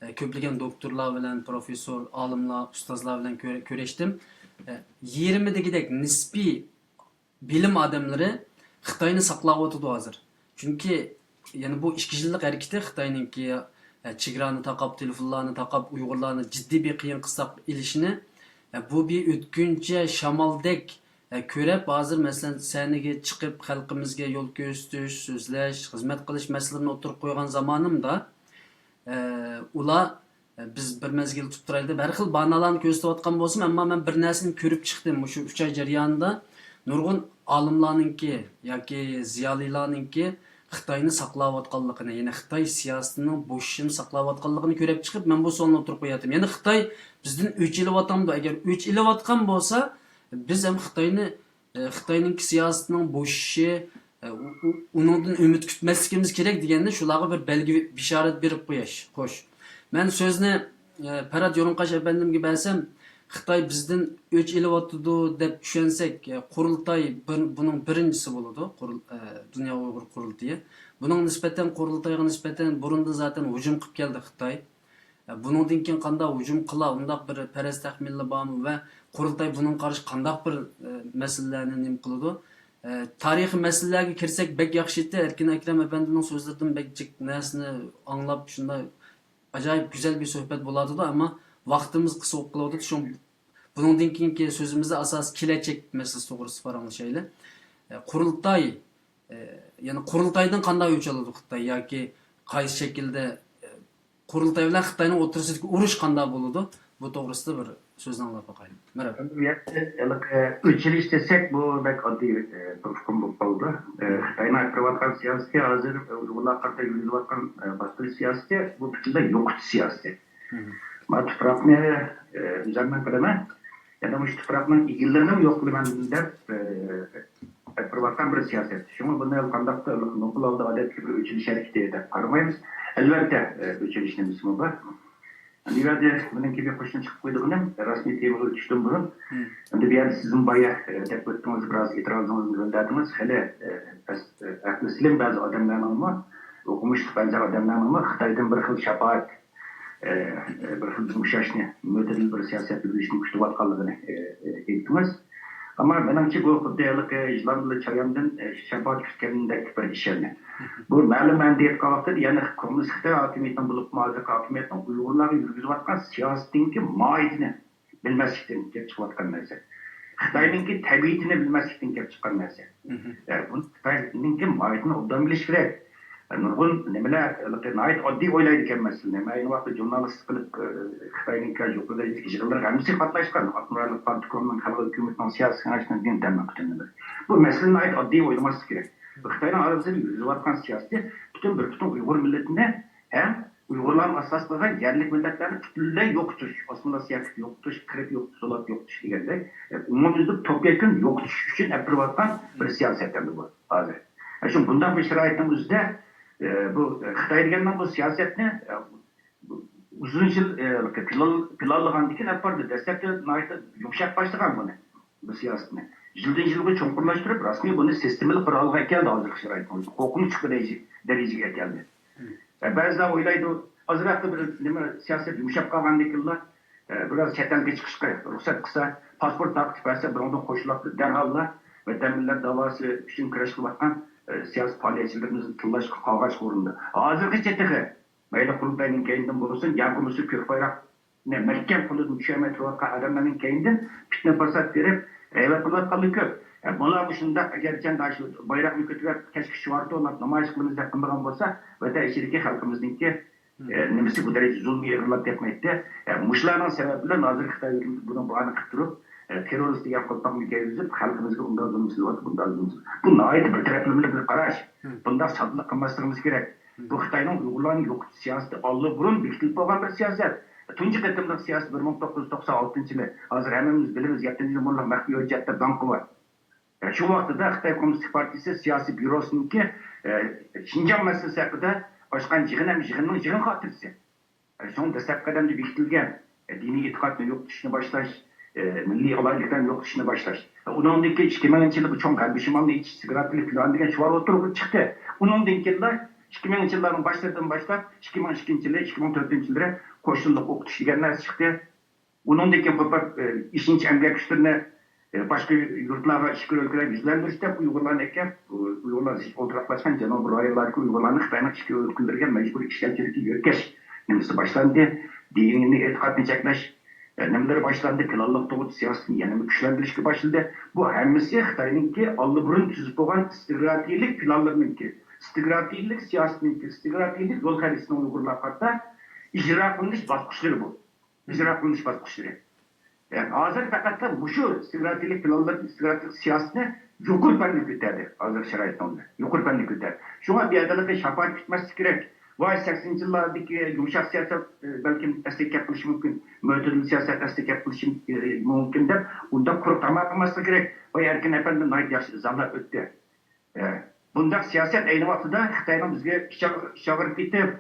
ئە، كۆپلىگەن دوكتورلار بىلەن، پروفېسسور، ئالىملار، ئۇستازلار بىلەن كۆرە-، كۆرۈشتۈم. ئە، يېرىمى دېگۈدەك نىسپىي بىلىم ئادەملىرى خىتاينى ساقلاۋاتىدۇ ھازىر. چۈنكى يەنە بۇ ئىككى يىللىق ھەرىكىتى خىتاينىڭكى، ئە، چېگرانى تاقاپ، تېلېفونلارنى تاقاپ، ئۇيغۇرلارنى جىددىي بىر قىيىن قىستاق ئېلىشىنى، ئە، بۇ بىر ئۆتكۈنچى شامالدەك، ئە، كۆرۈپ، ھازىر، مەسىلەن، سەھنىگە چىقىپ، خەلقىمىزگە يول كۆرسىتىش، سۆزلەش، خىزمەت قىلىش مەسىلىلىرىنى ئوتتۇرىغا قويغان زامانىمدا، ئە، ئۇلار، ئە، بىز بىر مەزگىل تۇتۇپ تۇرايلى دەپ، ھەر خىل باھانىلارنى كۆرسىتىۋاتقان بولسىمۇ، ئەمما مەن بىر نەرسىنى كۆرۈپ چىقتىم مۇشۇ ئۈچ ئاي جەريانىدا. نۇرغۇن ئالىملارنىڭكى ياكى زىيالىيلارنىڭكى خىتاينى ساقلاۋاتقانلىقىنى، يەنى خىتاي سىياسىتىنىڭ بوشىشىنى ساقلاۋاتقانلىقىنى كۆرۈپ چىقىپ، مەن بۇ سوئالنى ئوتتۇرىغا قوياتتىم. يەنى خىتاي بىزدىن ئۆچ ئېلىۋاتامدۇ؟ ئەگەر ئۆچ ئېلىۋاتقان بولسا، بىز ھەم خىتاينى، ئە، خىتاينىڭكى سىياسىتىنىڭ بوشىشى، ئە، ئۇ-، ئۇ-، ئۇنىڭدىن ئۈمىد كۈتمەسلىكىمىز كېرەك دېگەننى شۇلارغا بىر بەلگە، بېشارەت بېرىپ قوياش. خوش. مەن سۆزنى، ئە، پەرھات يورۇنقاش ئەپەندىمگە بەرسەم، خىتاي بىزدىن ئۆچ ئېلىۋاتىدۇ دەپ چۈشەنسەك، ئە، قۇرۇلتاي بىر، بۇنىڭ بىرىنچىسى بولىدۇ، قۇرۇل-، ئە، دۇنيا ئۇيغۇر قۇرۇلتىيى. بۇنىڭ نىسبەتەن، قۇرۇلتايغا نىسبەتەن بۇرۇندىن زاتەن ھۇجۇم قىلىپ كەلدى خىتاي. ئە، بۇنىڭدىن كېيىن قانداق ھۇجۇم قىلا، ئۇنداق بىر پەرەز تەخمىنلەر بارمۇ ۋە قۇرۇلتاي بۇنىڭغا قارشى قانداق بىر، ئە، مەسىلىلەرنى نېمە قىلىدۇ؟ ئە، تارىخىي مەسىلىلەرگە كىرسەك بەك ياخشى ئىدى. ئەركىن ئەكرەم ئەپەندىنىڭ سۆزلىرىدىن بەك جىق نەرسىنى ئاڭلاپ، شۇنداق ئاجايىپ گۈزەل بىر سۆھبەت بولاتىدۇ، ئەمما ۋاقتىمىز قىس بولۇپ قېلىۋاتىدۇ. شۇڭا بۇنىڭدىن كېيىنكى سۆزىمىزدە ئاساسىي كېلەچەك مەسىلىسى توغرىسىدا پاراڭلىشايلى. ئە، قۇرۇلتاي، ئە، يەنى قۇرۇلتايدىن قانداق ئۆچ ئالىدۇ خىتاي ياكى قايسى شەكىلدە، ئە، قۇرۇلتاي بىلەن خىتاينىڭ ئوتتۇرىسىدىكى ئۇرۇش قانداق بولىدۇ؟ بۇ توغرىسىدا بىر سۆزنى ئاڭلاپ باقايلى. مەرھەبا. ئەمدى بۇ يەردە ھېلىقى ئۆچ ئېلىش دېسەك، بۇ بەك ئاددىي، ئە، بىر ئۇقۇم بولۇپ قالدى. ئە، خىتاينىڭ ئېلىپ بېرىۋاتقان سىياسىتى ھازىر، ئە، ئۇيغۇرلارغا قارىتا يۈرگۈزۈۋاتقان، ئە، باستۇرۇش سىياسىتى، بۇ پۈتۈنلەي يوقىتىش سىياسىتى. مانا تۇپراقنى، ئە، ئۆزۈمنىڭ قىلىمەن. يەنە مۇشۇ تۇپراقنىڭ ئىگىلىرىنىمۇ يوق قىلىمەن دەپ ئەپىرىۋاتقان بىر سىياسەت. شۇڭا بۇنى قانداقتۇر نوقۇل ھالدا ئادەتتىكى بىر ئۆچۈرۈش ھەرىكىتى دەپ قارىمايمىز. ئەلۋەتتە، ئۆچۈرۈش نېمىسىمۇ بار. ئەمدى بۇ يەردە مېنىڭكى بىر قوشۇمچە قىلىپ قويىدىغىنىم، رەسمىي تېمىغا ئۆتۈشتىن بۇرۇن، ئەمدى بۇ يەردە سىزمۇ بايا دەپ ئۆتتىڭىز، بىر ئاز ئېتىرازىڭىزنى بىلدۈردىڭىز. خېلى ئەسلى بەزى ئادەملەرنىڭمۇ، ئوقۇمۇشلۇق بەزى ئادەملەرنىڭمۇ خىتايدىن بىر خىل شاپائەت، بىر خىل يۇمشاشنى، مۆتىدىل بىر سىياسەت يۈرگۈزۈشنى كۈتۈۋاتقانلىقىنى ئېيتتىڭىز. ئەمما مېنىڭچە بۇ خۇددى ھېلىقى يىلان بىلەن چاياندىن شاپائەت كۈتكەندەك بىر ئىش ئەمدى. بۇ مەلۇم مەنىدە ئېيتقان ۋاقىتتا يەنە كوممۇنىست خىتاي ھاكىمىيىتىنىڭ، بولۇپمۇ ھازىرقى ھاكىمىيەتنىڭ ئۇيغۇرلارغا يۈرگۈزۈۋاتقان سىياسىتىنىڭكى ماھىيىتىنى بىلمەسلىكتىن كېلىپ چىقىۋاتقان نەرسە. خىتاينىڭكى تەبىئىتىنى بىلمەسلىكتىن كېلىپ چىققان نەرسە. بۇ خىتاينىڭكى ماھىيىتىنى ئوبدان بىلىش كېرەك. نۇرغۇن نېمىلەر ناھايىتى ئاددىي ئويلايدىكەنمىز. نېمە ئەينى ۋاقىتتا ژۇرنالىستىك قىلىپ، خىتاينىڭكى يۇقىرى دەرىجىدىكى يىغىنلىرىغا ھەممىسى قاتناشقان، ئاپتونوم رايونلۇق پارتكومنىڭ، خەلق ھۆكۈمىتىنىڭ سىياسىي كېڭىشىنىڭ دېموكراتلىرى. بۇ مەسىلىنى ناھايىتى ئاددىي ئويلىماسلىق كېرەك. بۇ خىتاينىڭ ئارىسىدا يۈرگۈزۈۋاتقان سىياسىتى پۈتۈن بىر پۈتۈن ئۇيغۇر مىللىتىنى ھەم ئۇيغۇرلارنى ئاساس قىلغان يەرلىك مىللەتلەرنى پۈتۈنلەي يوقىتىش، ئاسسىمىلياتسىيە قىلىپ يوقىتىش، قىرىپ يوقىتىش، سولاپ يوقىتىش دېگەندەك، ئومۇميۈزلۈك توپيەكۈن يوقىتىش ئۈچۈن ئەپ بېرىۋاتقان بىر سىياسەت ئەمدى بۇ ھازىر. شۇ بۇنداق بىر شارائىتنىڭ ئۆزىدە، ئە، بۇ، ئە، خىتاي دېگەننىڭ بۇ سىياسەتنى، ئە، بۇ ئۇزۇن يىل، ئە، پىلان-، پىلانلىغاندىن كېيىن ئەپ باردى. دەسلەپتە ناھايىتى يۇمشاق باشلىغان بۇنى، بۇ سىياسەتنى. يىلدىن يىلغا چوڭقۇرلاشتۇرۇپ، رەسمىي بۇنى سىستېمىلىق بىر ھالغا ئەكەلدى ھازىرقى شارائىتنىڭ ئۆزىدە. قورقۇنچلۇق بىر دەرىجە-، دەرىجىگە ئەكەلدى. ئە، بەزىلەر ئويلايدۇ، ئازراقلا بىر نېمە سىياسەت يۇمشاپ قالغاندىن كېيىنلا، ئە، بىراز چەت ئەلگە چىقىشقا رۇخسەت قىلسا، پاسپورت تارقىتىپ بەرسە، بۇنىڭدىن قوشۇلۇپ دەرھاللا ۋەتەن مىللەت داۋاسى ئۈچۈن كۈرەش قىلىۋاتقان، ئە، سىياسىي پائالىيەتچىلىرىمىزنى تىللاشقا قالغاچقا ئورۇندا. ھازىرغىچە تېخى مەيلى قۇرۇلتاينىڭ كەينىدىن بولسۇن، يا بولمىسا كۆك بايراقنى مەھكەم قولىدىن چۈشۈرمەي تۇرۇۋاتقان ئادەملەرنىڭ كەينىدىن پىتنە پاسات بېرىپ، غەيۋەت قىلىۋاتقانلار كۆپ. ئە، بۇلار مۇشۇنداق ئەگەرچەندە شۇ بايراقنى كۆتۈرۈپ، كەچكە شوئار توۋلاپ، نامايىش قىلىمىز دەپ قىلمىغان بولسا، ۋەتەن ئىچىدىكى خەلقىمىزنىڭكى، ئە، نېمىسى بۇ دەرىجىدە زۇلمى ئېغىرلاپ كەتمەيتتى. ئە، مۇشۇلارنىڭ سەۋەبى بىلەن ھازىر خىتاي ھۆكۈمىتى بۇنى باھانە قىلىپ تۇرۇپ، ئە، تېررورىست دېگەن قالپاقنى كىيگۈزۈپ، خەلقىمىزگە ئۇنداق زۇلۇم سېلىۋاتىدۇ، بۇنداق زۇلۇم سېلىۋاتىدۇ. بۇ ناھايىتى بىر تەرەپلىمىلىك بىر قاراش. بۇنداق سادىلىق قىلماسلىقىمىز كېرەك. بۇ خىتاينىڭ ئۇيغۇرلارنى يوقىتىش سىياسىتى ئاللىبۇرۇن بېكىتىلىپ بولغان بىر سىياسەت. تۇنجى قېتىملىق سىياسەت بىر مىڭ توققۇز يۈز توقسان ئالتىنچى يىلى. ھازىر ھەممىمىز بىلىمىز، يەتتىنچى يىلدا مۇنداق مەخپىي ھۆججەتلەر داڭقى بار. شۇ ۋاقتىدا خىتاي كوممۇنىستىك پارتىيىسى سىياسىي بيۇروسىنىڭكى، ئە، شىنجاڭ مەسىلىسى ھەققىدە ئاچقان يىغىن ھەم يىغىننىڭ يىغىن خاتىرىسى. شۇڭا دەسلەپكى قەدەمدە بېكىتىلگەن، ئە، دىنىي ئېتىقادنى يوقىتىشنى باشلاش، ئە، مىللىي ئالاھىدىلىكلەرنى يوقىتىشنى باشلاش. ئۇنىڭدىن كېيىن ئىككى مىڭىنچى يىلى بۇ چوڭ غەربىي شىمالنى ئېچىش ستراتېگىيەلىك پىلان دېگەن شوئار ئوتتۇرىغا چىقتى. ئۇنىڭدىن كېيىنلا ئىككى مىڭىنچى يىللارنىڭ باشلىرىدىن باشلاپ، ئىككى مىڭ ئىككىنچى يىلى، ئىككى مىڭ تۆتىنچى يىلى قوشۇنلۇق ئوقۇتۇش دېگەن نەرسە چىقتى. ئۇنىڭدىن كېيىن بۇ، ئە، ئېشىنچا ئەمگەك كۈچلىرىنى، ئە، باشقا يۇرتلارغا، ئىچكىرى ئۆلكىلەرگە يۈزلەندۈرۈش دەپ ئۇيغۇرلارنى ئەكەپ، ئۇيغۇرلار زىچ ئولتۇراقلاشقان جەنۇبىي رايونلاردىكى ئۇيغۇرلارنى خىتاينىڭ ئىچكىرى ئۆلكىلىرىگە مەجبۇرىي ئىشكەنجىلىككە يۆتكەش نېمىسى باشلاندى. دىنىي ئېتىقادنى چەكلەش، ئە، نېمىلىرى باشلاندى. پىلانلىق تۇغۇت سىياسىتىنى يەنىمۇ كۈچلەندۈرۈشكە باشلىدى. بۇ ھەممىسى خىتاينىڭكى ئاللىبۇرۇن تۈزۈپ بولغان ستراتېگىيەلىك پىلانلىرىنىڭكى، ستراتېگىيەلىك سىياسىتىنىڭكى، ستراتېگىيەلىك يول خەرىتىسىنىڭ ئۇيغۇرلارغا قارىتا ئىجرا قىلىنىش باسقۇچلىرى بۇ. ئىجرا قىلىنىش باسقۇچلىرى. يەنى ھازىر پەقەتلا مۇشۇ ستراتېگىيەلىك پىلانلار، ستراتېگىيەلىك سىياسىتىنى يۇقىرى پەنگە كۆتەردى. ھازىر شارائىتنىڭ يۇقىرى پەنگە كۆتەردى. شۇڭا بۇ يەردە شاپائەت كۈتمەسلىك كېرەك. ۋاي، سەكسىنىنچى يىللاردىكى يۇمشاق سىياسەت، ئە، بەلكىم ئەسلىگە كەپ قېلىشى مۇمكىن، مۆتىدىل سىياسەت ئەسلىگە كەپ قېلىشى، ئە، مۇمكىن دەپ ئۇنداق قۇرۇق تاماق قىلماسلىق كېرەك. ۋاي، ئەركىن ئەپەندى ناھايىتى ياخشى ئىزاھلاپ ئۆتتى. ئە، بۇنداق سىياسەت ئەينى ۋاقتىدا خىتاينىڭ بىزگە ئىچ ئاغ-، ئىچ ئاغرىپ كېتىپ،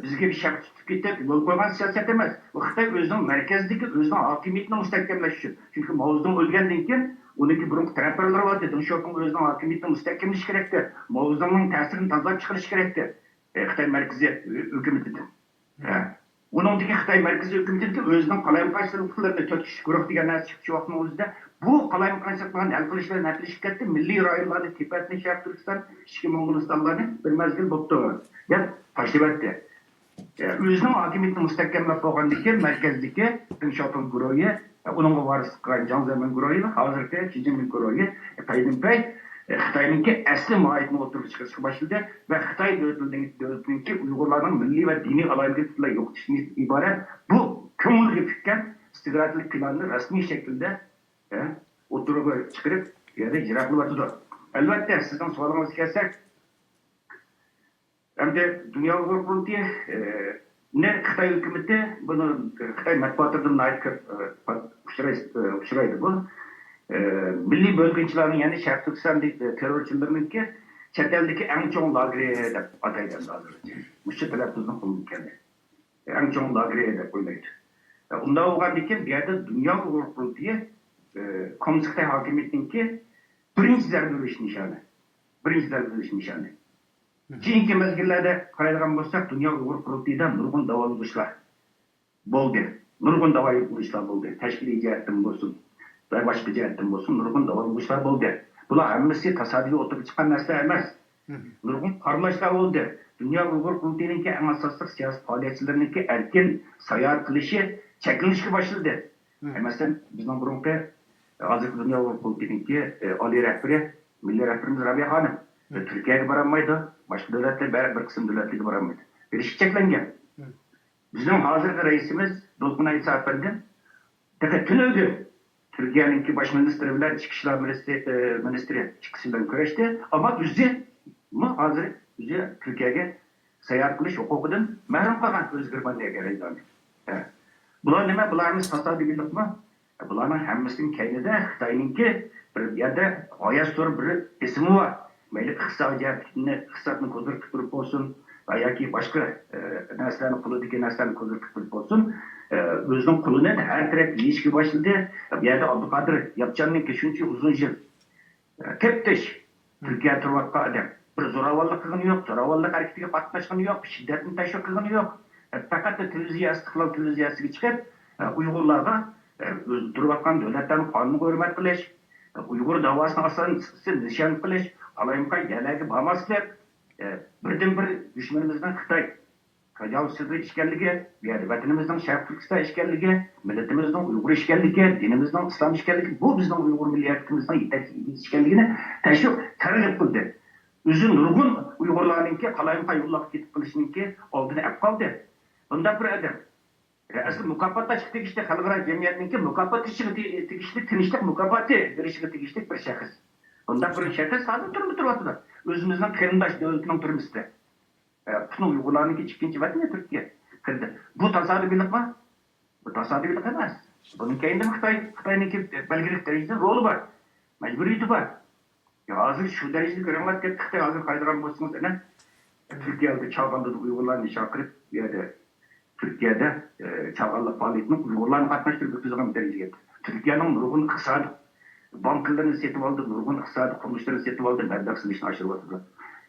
بىزگە بىر شەرت تۇتۇپ كېتىپ يول قويغان سىياسەت ئەمەس. بۇ خىتاي ئۆزىنىڭ مەركەزدىكى ئۆزىنىڭ ھاكىمىيىتىنى مۇستەھكەملەش ئۈچۈن. چۈنكى ماۋزېدۇڭ ئۆلگەندىن كېيىن ئۇنىڭكى بۇرۇنقى تەرەپدارلىرى بار ئىدى. دېڭ شياۋپىڭ ئۆزىنىڭ ھاكىمىيىتىنى مۇستەھكەملىشى كېرەك ئىدى. ماۋزېدۇڭنىڭ تەسىرىنى تازىلاپ چىقىرىشى كېرەك ئىدى. ئە، خىتاي مەركىزىي ھۆ-، ھۆكۈمىتىدىن. ئە، ئۇنىڭدىكى خىتاي مەركىزىي ھۆكۈمىتىدىكى ئۆزىنىڭ قالايمىقانچىلىقلىرىنى تۆت كىشىلىك گۇرۇھ دېگەن نەرسە چىقتى شۇ ۋاقىتنىڭ ئۆزىدە. بۇ قالايمىقانچىلىقلارنى ھەل قىلىش بىلەن ھەپىلىشىپ كەتتى. مىللىي رايونلارنى تېپەتنى شەرقىي تۈركىستان، ئىچكى موڭغۇلىستانلارنى بىر مەزگىل بوپتۇ دەپ تاشلىۋەتتى. ئە، ئۆزىنىڭ ھاكىمىيىتىنى مۇستەھكەملەپ بولغاندىن كېيىن مەركەزدىكى دېڭ شياۋپىڭ گۇرۇھى، ئە، ئۇنىڭغا ۋارىسلىق قىلغان جياڭ زېمىن گۇرۇھى، ھازىرقى شى جىنپىڭ گۇرۇھى، ئە، پەيدىنپەي، ئە، خىتاينىڭكى ئەسلى ماھىيىتىنى ئوتتۇرىغا چىقىرىشقا باشلىدى ۋە خىتاي دۆلىتىنىڭ، دۆلىتىنىڭكى ئۇيغۇرلارنىڭ مىللىي ۋە دىنىي ئالاھىدىلىكى پۈتۈنلەي يوقىتىشتىن ئىبارەت بۇ كۆڭۈلگە پۈككەن ستراتېگىيەلىك پىلاننى رەسمىي شەكىلدە، ئە، ئوتتۇرىغا چىقىرىپ، يەنە ئىجرا قىلىۋاتىدۇ. ئەلۋەتتە، سىزنىڭ سوئالىڭىزغا كەلسەك، ئەمدى دۇنيا ئۇيغۇر قۇرۇلتىيى، ئە، نى خىتاي ھۆكۈمىتى بۇنى خىتاي مەتبۇئاتىدا ناھايىتى كۆپ، ئە، ئۇچراي-، ئۇچرايدۇ بۇ. ئە، مىللىي بۆلگۈنچىلەرنىڭ، يەنى شەرقىي تۈركىستان تېررورچىلىرىنىڭكى چەت ئەلدىكى ئەڭ چوڭ لاگېرى دەپ ئاتايدۇ ئەمدى ھازىرغىچە. مۇشۇ تەلەپپۇزنى قولدىن كەلدى. ئەڭ چوڭ لاگېرى دەپ ئويلايدۇ. ئە، ئۇنداق بولغاندىكىن بۇ يەردە دۇنيا ئۇيغۇر قۇرۇلتىيى، ئە، كوممۇنىست خىتاي ھاكىمىيىتىنىڭكى بىرىنچى زەربە بېرىش نىشانى. بىرىنچى زەربە بېرىش نىشانى. كېيىنكى مەزگىللەردە قارايدىغان بولساق، دۇنيا ئۇيغۇر قۇرۇلتىيىدا نۇرغۇن داۋالغۇشلار بولدى. نۇرغۇن داۋالغۇشلار بولدى. تەشكىلىي جەھەتتىن بولسۇن، ۋە باشقا جەھەتتىن بولسۇن، نۇرغۇن داۋالغۇشلار بولدى. بۇلار ھەممىسى تاسادىپىي ئوتتۇرىغا چىققان نەرسىلەر ئەمەس. نۇرغۇن قارىلاشلار بولدى. دۇنيا ئۇيغۇر قۇرۇلتىيىنىڭكى ئەڭ ئاساسلىق سىياسىي پائالىيەتچىلىرىنىڭكى ئەركىن ساياھەت قىلىشى چەكلىنىشكە باشلىدى. مەسىلەن، بىزنىڭ بۇرۇنقى، ھازىرقى دۇنيا ئۇيغۇر قۇرۇلتىيىنىڭكى، ئالىي رەھبىرى، مىللىي رەھبىرىمىز رابىيە خانىم تۈركىيەگە بارالمايدۇ، باشقا دۆلەتلەر بەر-، بىر قىسىم دۆلەتلەرگە بارالمايدۇ. بېرىشى چەكلەنگەن. بىزنىڭ ھازىرقى رەئىسىمىز دولقۇن ئەيسا ئەپەندىم تېخى تۈنۈگۈن تۈركىيەنىڭكى باش مىنىستىرى بىلەن ئىچكى ئىشلار مىنىستىرى، ئە، مىنىستىرى ئىككىسى بىلەن كۆرۈشتى. ئەمما ئۆزىمۇ ھازىر ئۆزى تۈركىيەگە ساياھەت قىلىش ھوقۇقىدىن مەھرۇم قالغان ئۆزى گېرمانىيەگە رەيدانى. ھە. بۇلار نېمە؟ بۇلار ھەممىسى تاسادىپىيلىقمۇ؟ بۇلارنىڭ ھەممىسىنىڭ كەينىدە خىتاينىڭكى بىر يەردە غايەت زور بىر بېسىمى بار. مەيلى ئىقتىسادىي جەھەتتىن، ئىقتىسادنى كوزىرىتىپ تۇرۇپ بولسۇن، ۋە ياكى باشقا، ئە، نەرسىلەرنى، قولىدىكى نەرسىلەرنى كوزىرىتىپ تۇرۇپ بولسۇن، ئە، ئۆزىنىڭ قولىنى ھەر تەرەپكە يېيىشكە باشلىدى. بۇ يەردە ئابدۇقادىر ياپچاننىڭكى شۇنچە ئۇزۇن يىل، ئە، تەپتىش تۈركىيەدە تۇرۇۋاتقان ئادەم. بىر زوراۋانلىق قىلغىنى يوق، زوراۋانلىق ھەرىكىتىگە قاتناشقىنى يوق، شىددەتنى تەشۋىق قىلغىنى يوق. ئە، پەقەت تېلېۋىزىيە، ئىستىقلال تېلېۋىزىيەسىگە چىقىپ، ئە، ئۇيغۇرلارغا، ئە، ئۆزى تۇرۇۋاتقان دۆلەتلەرنىڭ قانۇنىغا ھۆرمەت قىلىش، ئۇيغۇر داۋاسىنى ئاساسىي نىشان قىلىش، قالايمىقان يەرلەرگە بارماسلىق، ئە، بىردىنبىر دۈشمىنىمىزنىڭ خىتاي تاجاۋۇزچىلىرى ئىكەنلىكى، بۇ يەردە ۋەتىنىمىزنىڭ شەرقىي تۈركىستان ئىكەنلىكى، مىللىتىمىزنىڭ ئۇيغۇر ئىكەنلىكى، دىنىمىزنىڭ ئىسلام ئىكەنلىكى، بۇ بىزنىڭ ئۇيغۇر مىللىي ھەرىكىتىمىزنىڭ يېتەكچى ئىگىسى ئىكەنلىكىنى تەشۋىق، تەرغىب قىلدى. ئۆزى نۇرغۇن ئۇيغۇرلارنىڭكى قالايمىقان يوللارغا كېتىپ قېلىشىنىڭكى ئالدىنى ئېلىپ قالدى. بۇنداق بىر ئادەم. ئەسلى مۇكاپاتلاشقا تېگىشلىك، خەلقئارا جەمئىيەتنىڭكى مۇكاپاتلىشىشىغا تېگىشلىك، تىنچلىق مۇكاپاتى بېرىشىگە تېگىشلىك بىر شەخس. بۇنداق بىر شەخس ھازىر تۈرمىدە تۇرۇۋاتىدۇ. ئۆزىمىزنىڭ قېرىنداش دۆلىتىنىڭ تۈرمىسىدە. ئە، پۈتۈن ئۇيغۇرلارنىڭكى ئىككىنچى ۋەتىنى تۈركىيە. قېرىنداش. بۇ تاسادىپىيلىقمۇ؟ بۇ تاسادىپىيلىق ئەمەس. بۇنىڭ كەينىدىمۇ خىتاي، خىتاينىڭكى بەلگىلىك دەرىجىدە رولى بار. مەجبۇرىيىتى بار. يا، ھازىر شۇ دەرىجىدە كۆرۈڭلار، خىتاي ھازىر قارايدىغان بولسىڭىز، ئەنە، تۈركىيەدە چاغانلىرىدا ئۇيغۇرلارنى چاقىرىپ، بۇ يەردە تۈركىيەدە، ئە، چاغانلىق پائالىيىتىنى ئۇيغۇرلارنى قاتناشتۇرۇپ ئۆتكۈزىدىغان دەرىجىگە يەتتى. تۈركىيەنىڭ نۇرغۇن ئىقتىسادىي بانكىلىرىنى سېتىۋالدى، نۇرغۇن ئىقتىسادىي قۇرۇلۇشلىرىنى سېتىۋالدى، مەبلەغ سېلىشنى ئاشۇرۇۋاتىدۇ.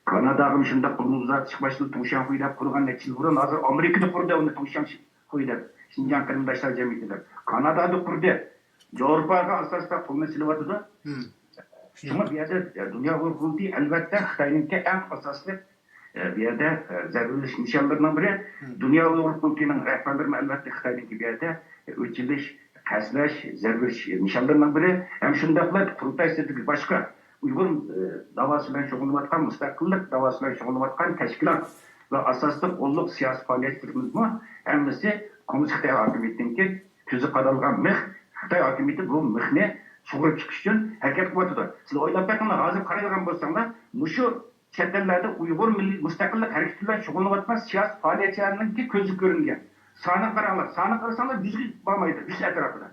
كاناداغىمۇ شۇنداق قۇرۇلما ئۇزارتىشقا باشلىدى، تۇڭشياڭخۇي دەپ قۇرغان نەچچە يىل بۇرۇن، ھازىر ئامېرىكىدا قۇردى ئۇنى تۇڭشياڭخۇي دەپ، شىنجاڭ قېرىنداشلار جەمئىيىتى دەپ. كانادادا قۇردى. ياۋروپاغا ئاساستا قولىنى سېلىۋاتىدۇ. شۇڭا بۇ يەردە، ئە، دۇنيا ئۇيغۇر قۇرۇلتىيى ئەلۋەتتە خىتاينىڭكى ئەڭ ئاساسلىق، ئە، بۇ يەردە، ئە، زەربە بېرىش نىشانلىرىنىڭ بىرى. دۇنيا ئۇيغۇر قۇرۇلتىيىنىڭ رەھبەرلىرىمۇ ئەلۋەتتە خىتاينىڭكى بۇ يەردە، ئە، ئۆچ ئېلىش، قەستلەش، زەربە بېرىش نىشانلىرىنىڭ بىرى. ھەم شۇنداقلا قۇرۇلتاي سىرتىدىكى باشقا ئۇيغۇر، ئە، داۋاسى بىلەن شۇغۇللىنىۋاتقان، مۇستەقىللىق داۋاسى بىلەن شۇغۇللىنىۋاتقان تەشكىلات ۋە ئاساسلىق غوللۇق سىياسىي پائالىيەتچىلىرىمىزمۇ ھەممىسى كوممۇنىست خىتاي ھاكىمىيىتىنىڭكى كۆزى قادالغان مىخ، خىتاي ھاكىمىيىتى بۇ مىخنى سۇغۇرۇپ چىقىش ئۈچۈن ھەرىكەت قىلىۋاتىدۇ. سىلەر ئويلاپ بېقىڭلار، ھازىر قارايدىغان بولساڭلار، مۇشۇ چەت ئەللەردە ئۇيغۇر مىللىي مۇستەقىللىق ھەرىكىتى بىلەن شۇغۇللىنىۋاتقان سىياسىي پائالىيەتچىلەرنىڭكى كۆزگە كۆرۈنگەن سانىغا قاراڭلار، سانىغا قارىساڭلار، يۈزگە بارمايدۇ، يۈز ئەتراپىدا.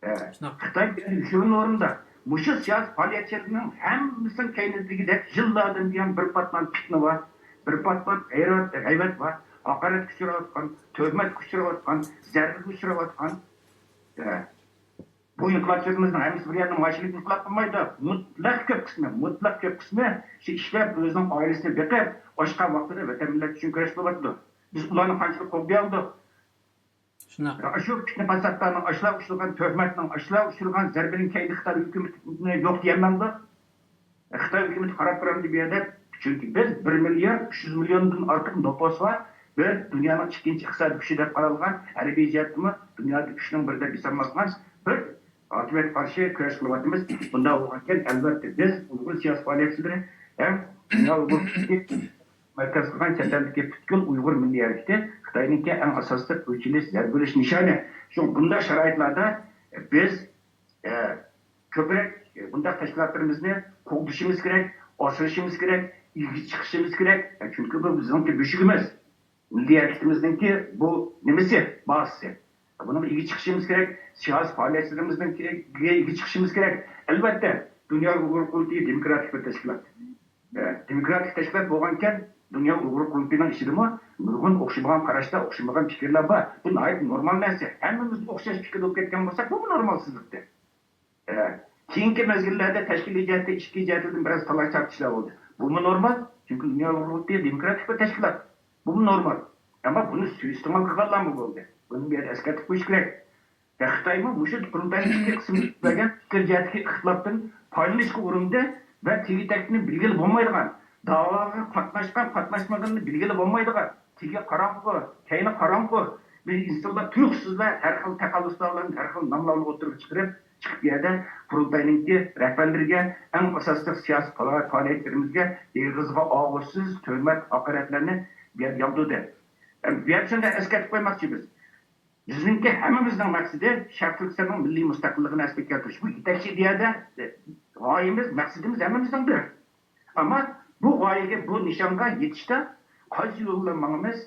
ئە، شۇنداق. خىتاي بىلەن يوشۇرۇن ئورۇندا مۇشۇ سىياسىي پائالىيەتچىلەرنىڭ ھەممىسىنىڭ كەينىدىكىدەك يىللاردىن بۇيان بىر پاتمان پىتنە بار، بىر پاتمان غەيۋەت، غەيۋەت بار، ھاقارەتكە ئۇچراۋاتقان، تۆھمەتكە ئۇچراۋاتقان، زەربىگە ئۇچراۋاتقان. ئە، بۇ ئىنقىلابچىلىرىمىزنىڭ ھەممىسى بىر يەردە ماشىنىلىك ئىنقىلاب قىلمايدۇ. مۇتلەق كۆپ قىسمى، مۇتلەق كۆپ قىسمى شۇ ئىشلەپ، ئۆزىنىڭ ئائىلىسىنى بېقىپ، ئاشقان ۋاقتىدا ۋەتەن مىللەت ئۈچۈن كۈرەش قىلىۋاتىدۇ. بىز ئۇلارنى قانچىلىك قوغدىيالىدۇق؟ شۇنداق. ئاشۇ پىتنە پاساتلارنىڭ، ئاشۇلار ئۇچرىغان تۆھمەتنىڭ، ئاشۇلار ئۇچرىغان زەربىنىڭ كەينىدە خىتاي ھۆكۈمىتىنى يوق دېيەلمەمدۇ؟ خىتاي ھۆكۈمىتى قاراپ تۇرامدۇ بۇ يەردە؟ چۈنكى بىز بىر مىليارد ئۈچ يۈز مىليوندىن ئارتۇق نوپۇس بار، بىر دۇنيانىڭ ئىككىنچى ئىقتىسادىي كۈچى دەپ قارالغان، ھەربىي جەھەتتىمۇ دۇنيادا ئۈچنىڭ بىرى دەپ ھېسابلانغان بىر ھاكىمىيەتكە قارشى كۈرەش قىلىۋاتىمىز. بۇنداق بولغانىكەن، ئەلۋەتتە بىز ئۇيغۇر سىياسىي پائالىيەتچىلىرى ھەم دۇنيا ئۇيغۇر مەركەز قىلغان چەت ئەلدىكى پۈتكۈل ئۇيغۇر مىللىي ھەرىكىتى خىتاينىڭكى ئەڭ ئاساسلىق ئۆچ ئېلىش، زەربە بېرىش نىشانى. شۇڭا بۇنداق شارائىتلاردا بىز، ئە، كۆپرەك، ئە، بۇنداق تەشكىلاتلىرىمىزنى قوغدىشىمىز كېرەك، ئاسرىشىمىز كېرەك، ئىلگىرى چىقىشىمىز كېرەك. ئە، چۈنكى بۇ بىزنىڭكى بۆشۈكىمىز. مىللىي ھەرىكىتىمىزنىڭكى بۇ نېمىسى، بازىسى. بۇنىڭغا ئىگە چىقىشىمىز كېرەك، سىياسىي پائالىيەتچىلىرىمىزنىڭكىگە ئىگە چىقىشىمىز كېرەك. ئەلۋەتتە، دۇنيا ئۇيغۇر قۇرۇلتىيى دېموكراتىك بىر تەشكىلات. ئە، دېموكراتىك تەشكىلات بولغانىكەن، دۇنيا ئۇيغۇر قۇرۇلتىيىنىڭ ئىچىدىمۇ نۇرغۇن ئوخشىمىغان قاراشلار، ئوخشىمىغان پىكىرلەر بار. بۇ ناھايىتى نورمال نەرسە. ھەممىمىز ئوخشاش پىكىردە بولۇپ كەتكەن بولساق، بۇمۇ نورمالسىزلىقتى. ئە، كېيىنكى مەزگىللەردە تەشكىلىي جەھەتتە، ئىچكى جەھەتتىن بىرەز تالاش-تارتىشلار بولدى. بۇمۇ نورمال. چۈنكى دۇنيا ئۇيغۇر قۇرۇلتىيى دېموكراتىك بىر تەشكىلات. بۇمۇ نورمال. ئەمما بۇنى سۇيىئىستېمال قىلغانلارمۇ بولدى. بۇنى بۇ يەردە ئەسكەرتىپ قويۇش كېرەك. يا خىتايمۇ مۇشۇ قۇرۇلتاينىڭ ئىككى قىسمىغا بۆلگەن پىكىر جەھەتتىكى ئىختىلاپتىن پايدىلىنىشقا ئۇرۇندى ۋە تېگى-تەكتىنى بىلگىلى بولمايدىغان، داۋاغا قاتناشقان-قاتناشمىغىنىنى بىلگىلى بولمايدىغان، تېگى قاراڭغۇ، كەينى قاراڭغۇ بىر ئىنسانلار تۇيۇقسىزلا ھەر خىل تەخەللۇسلار بىلەن ھەر خىل ناملارنى ئوتتۇرىغا چىقىرىپ، چىقىپ بۇ يەردە قۇرۇلتاينىڭكى رەھبەرلىرىگە، ئەڭ ئاساسلىق سىياسىي پائالىيەتچىلىرىمىزگە ئېغىزغا ئاغۇشسىز تۆھمەت، ھاقارەتلەرنى بۇ يەردە ياغدۇردى. بۇ يەردە شۇنداق ئەسكەرتىپ قويماقچىمىز. بىزنىڭكى ھەممىمىزنىڭ مەقسىتى شەرقىي تۈركىستاننىڭ مىللىي مۇستەقىللىقىنى ئەسلىگە كەلتۈرۈش. بۇ يېتەكچى ئىدىيەدە، ئە، غايىمىز، مەقسىتىمىز ھەممىمىزنىڭ بىر. ئەمما بۇ غايىگە، بۇ نىشانغا يېتىشتە قايسى يول بىلەن ماڭىمىز؟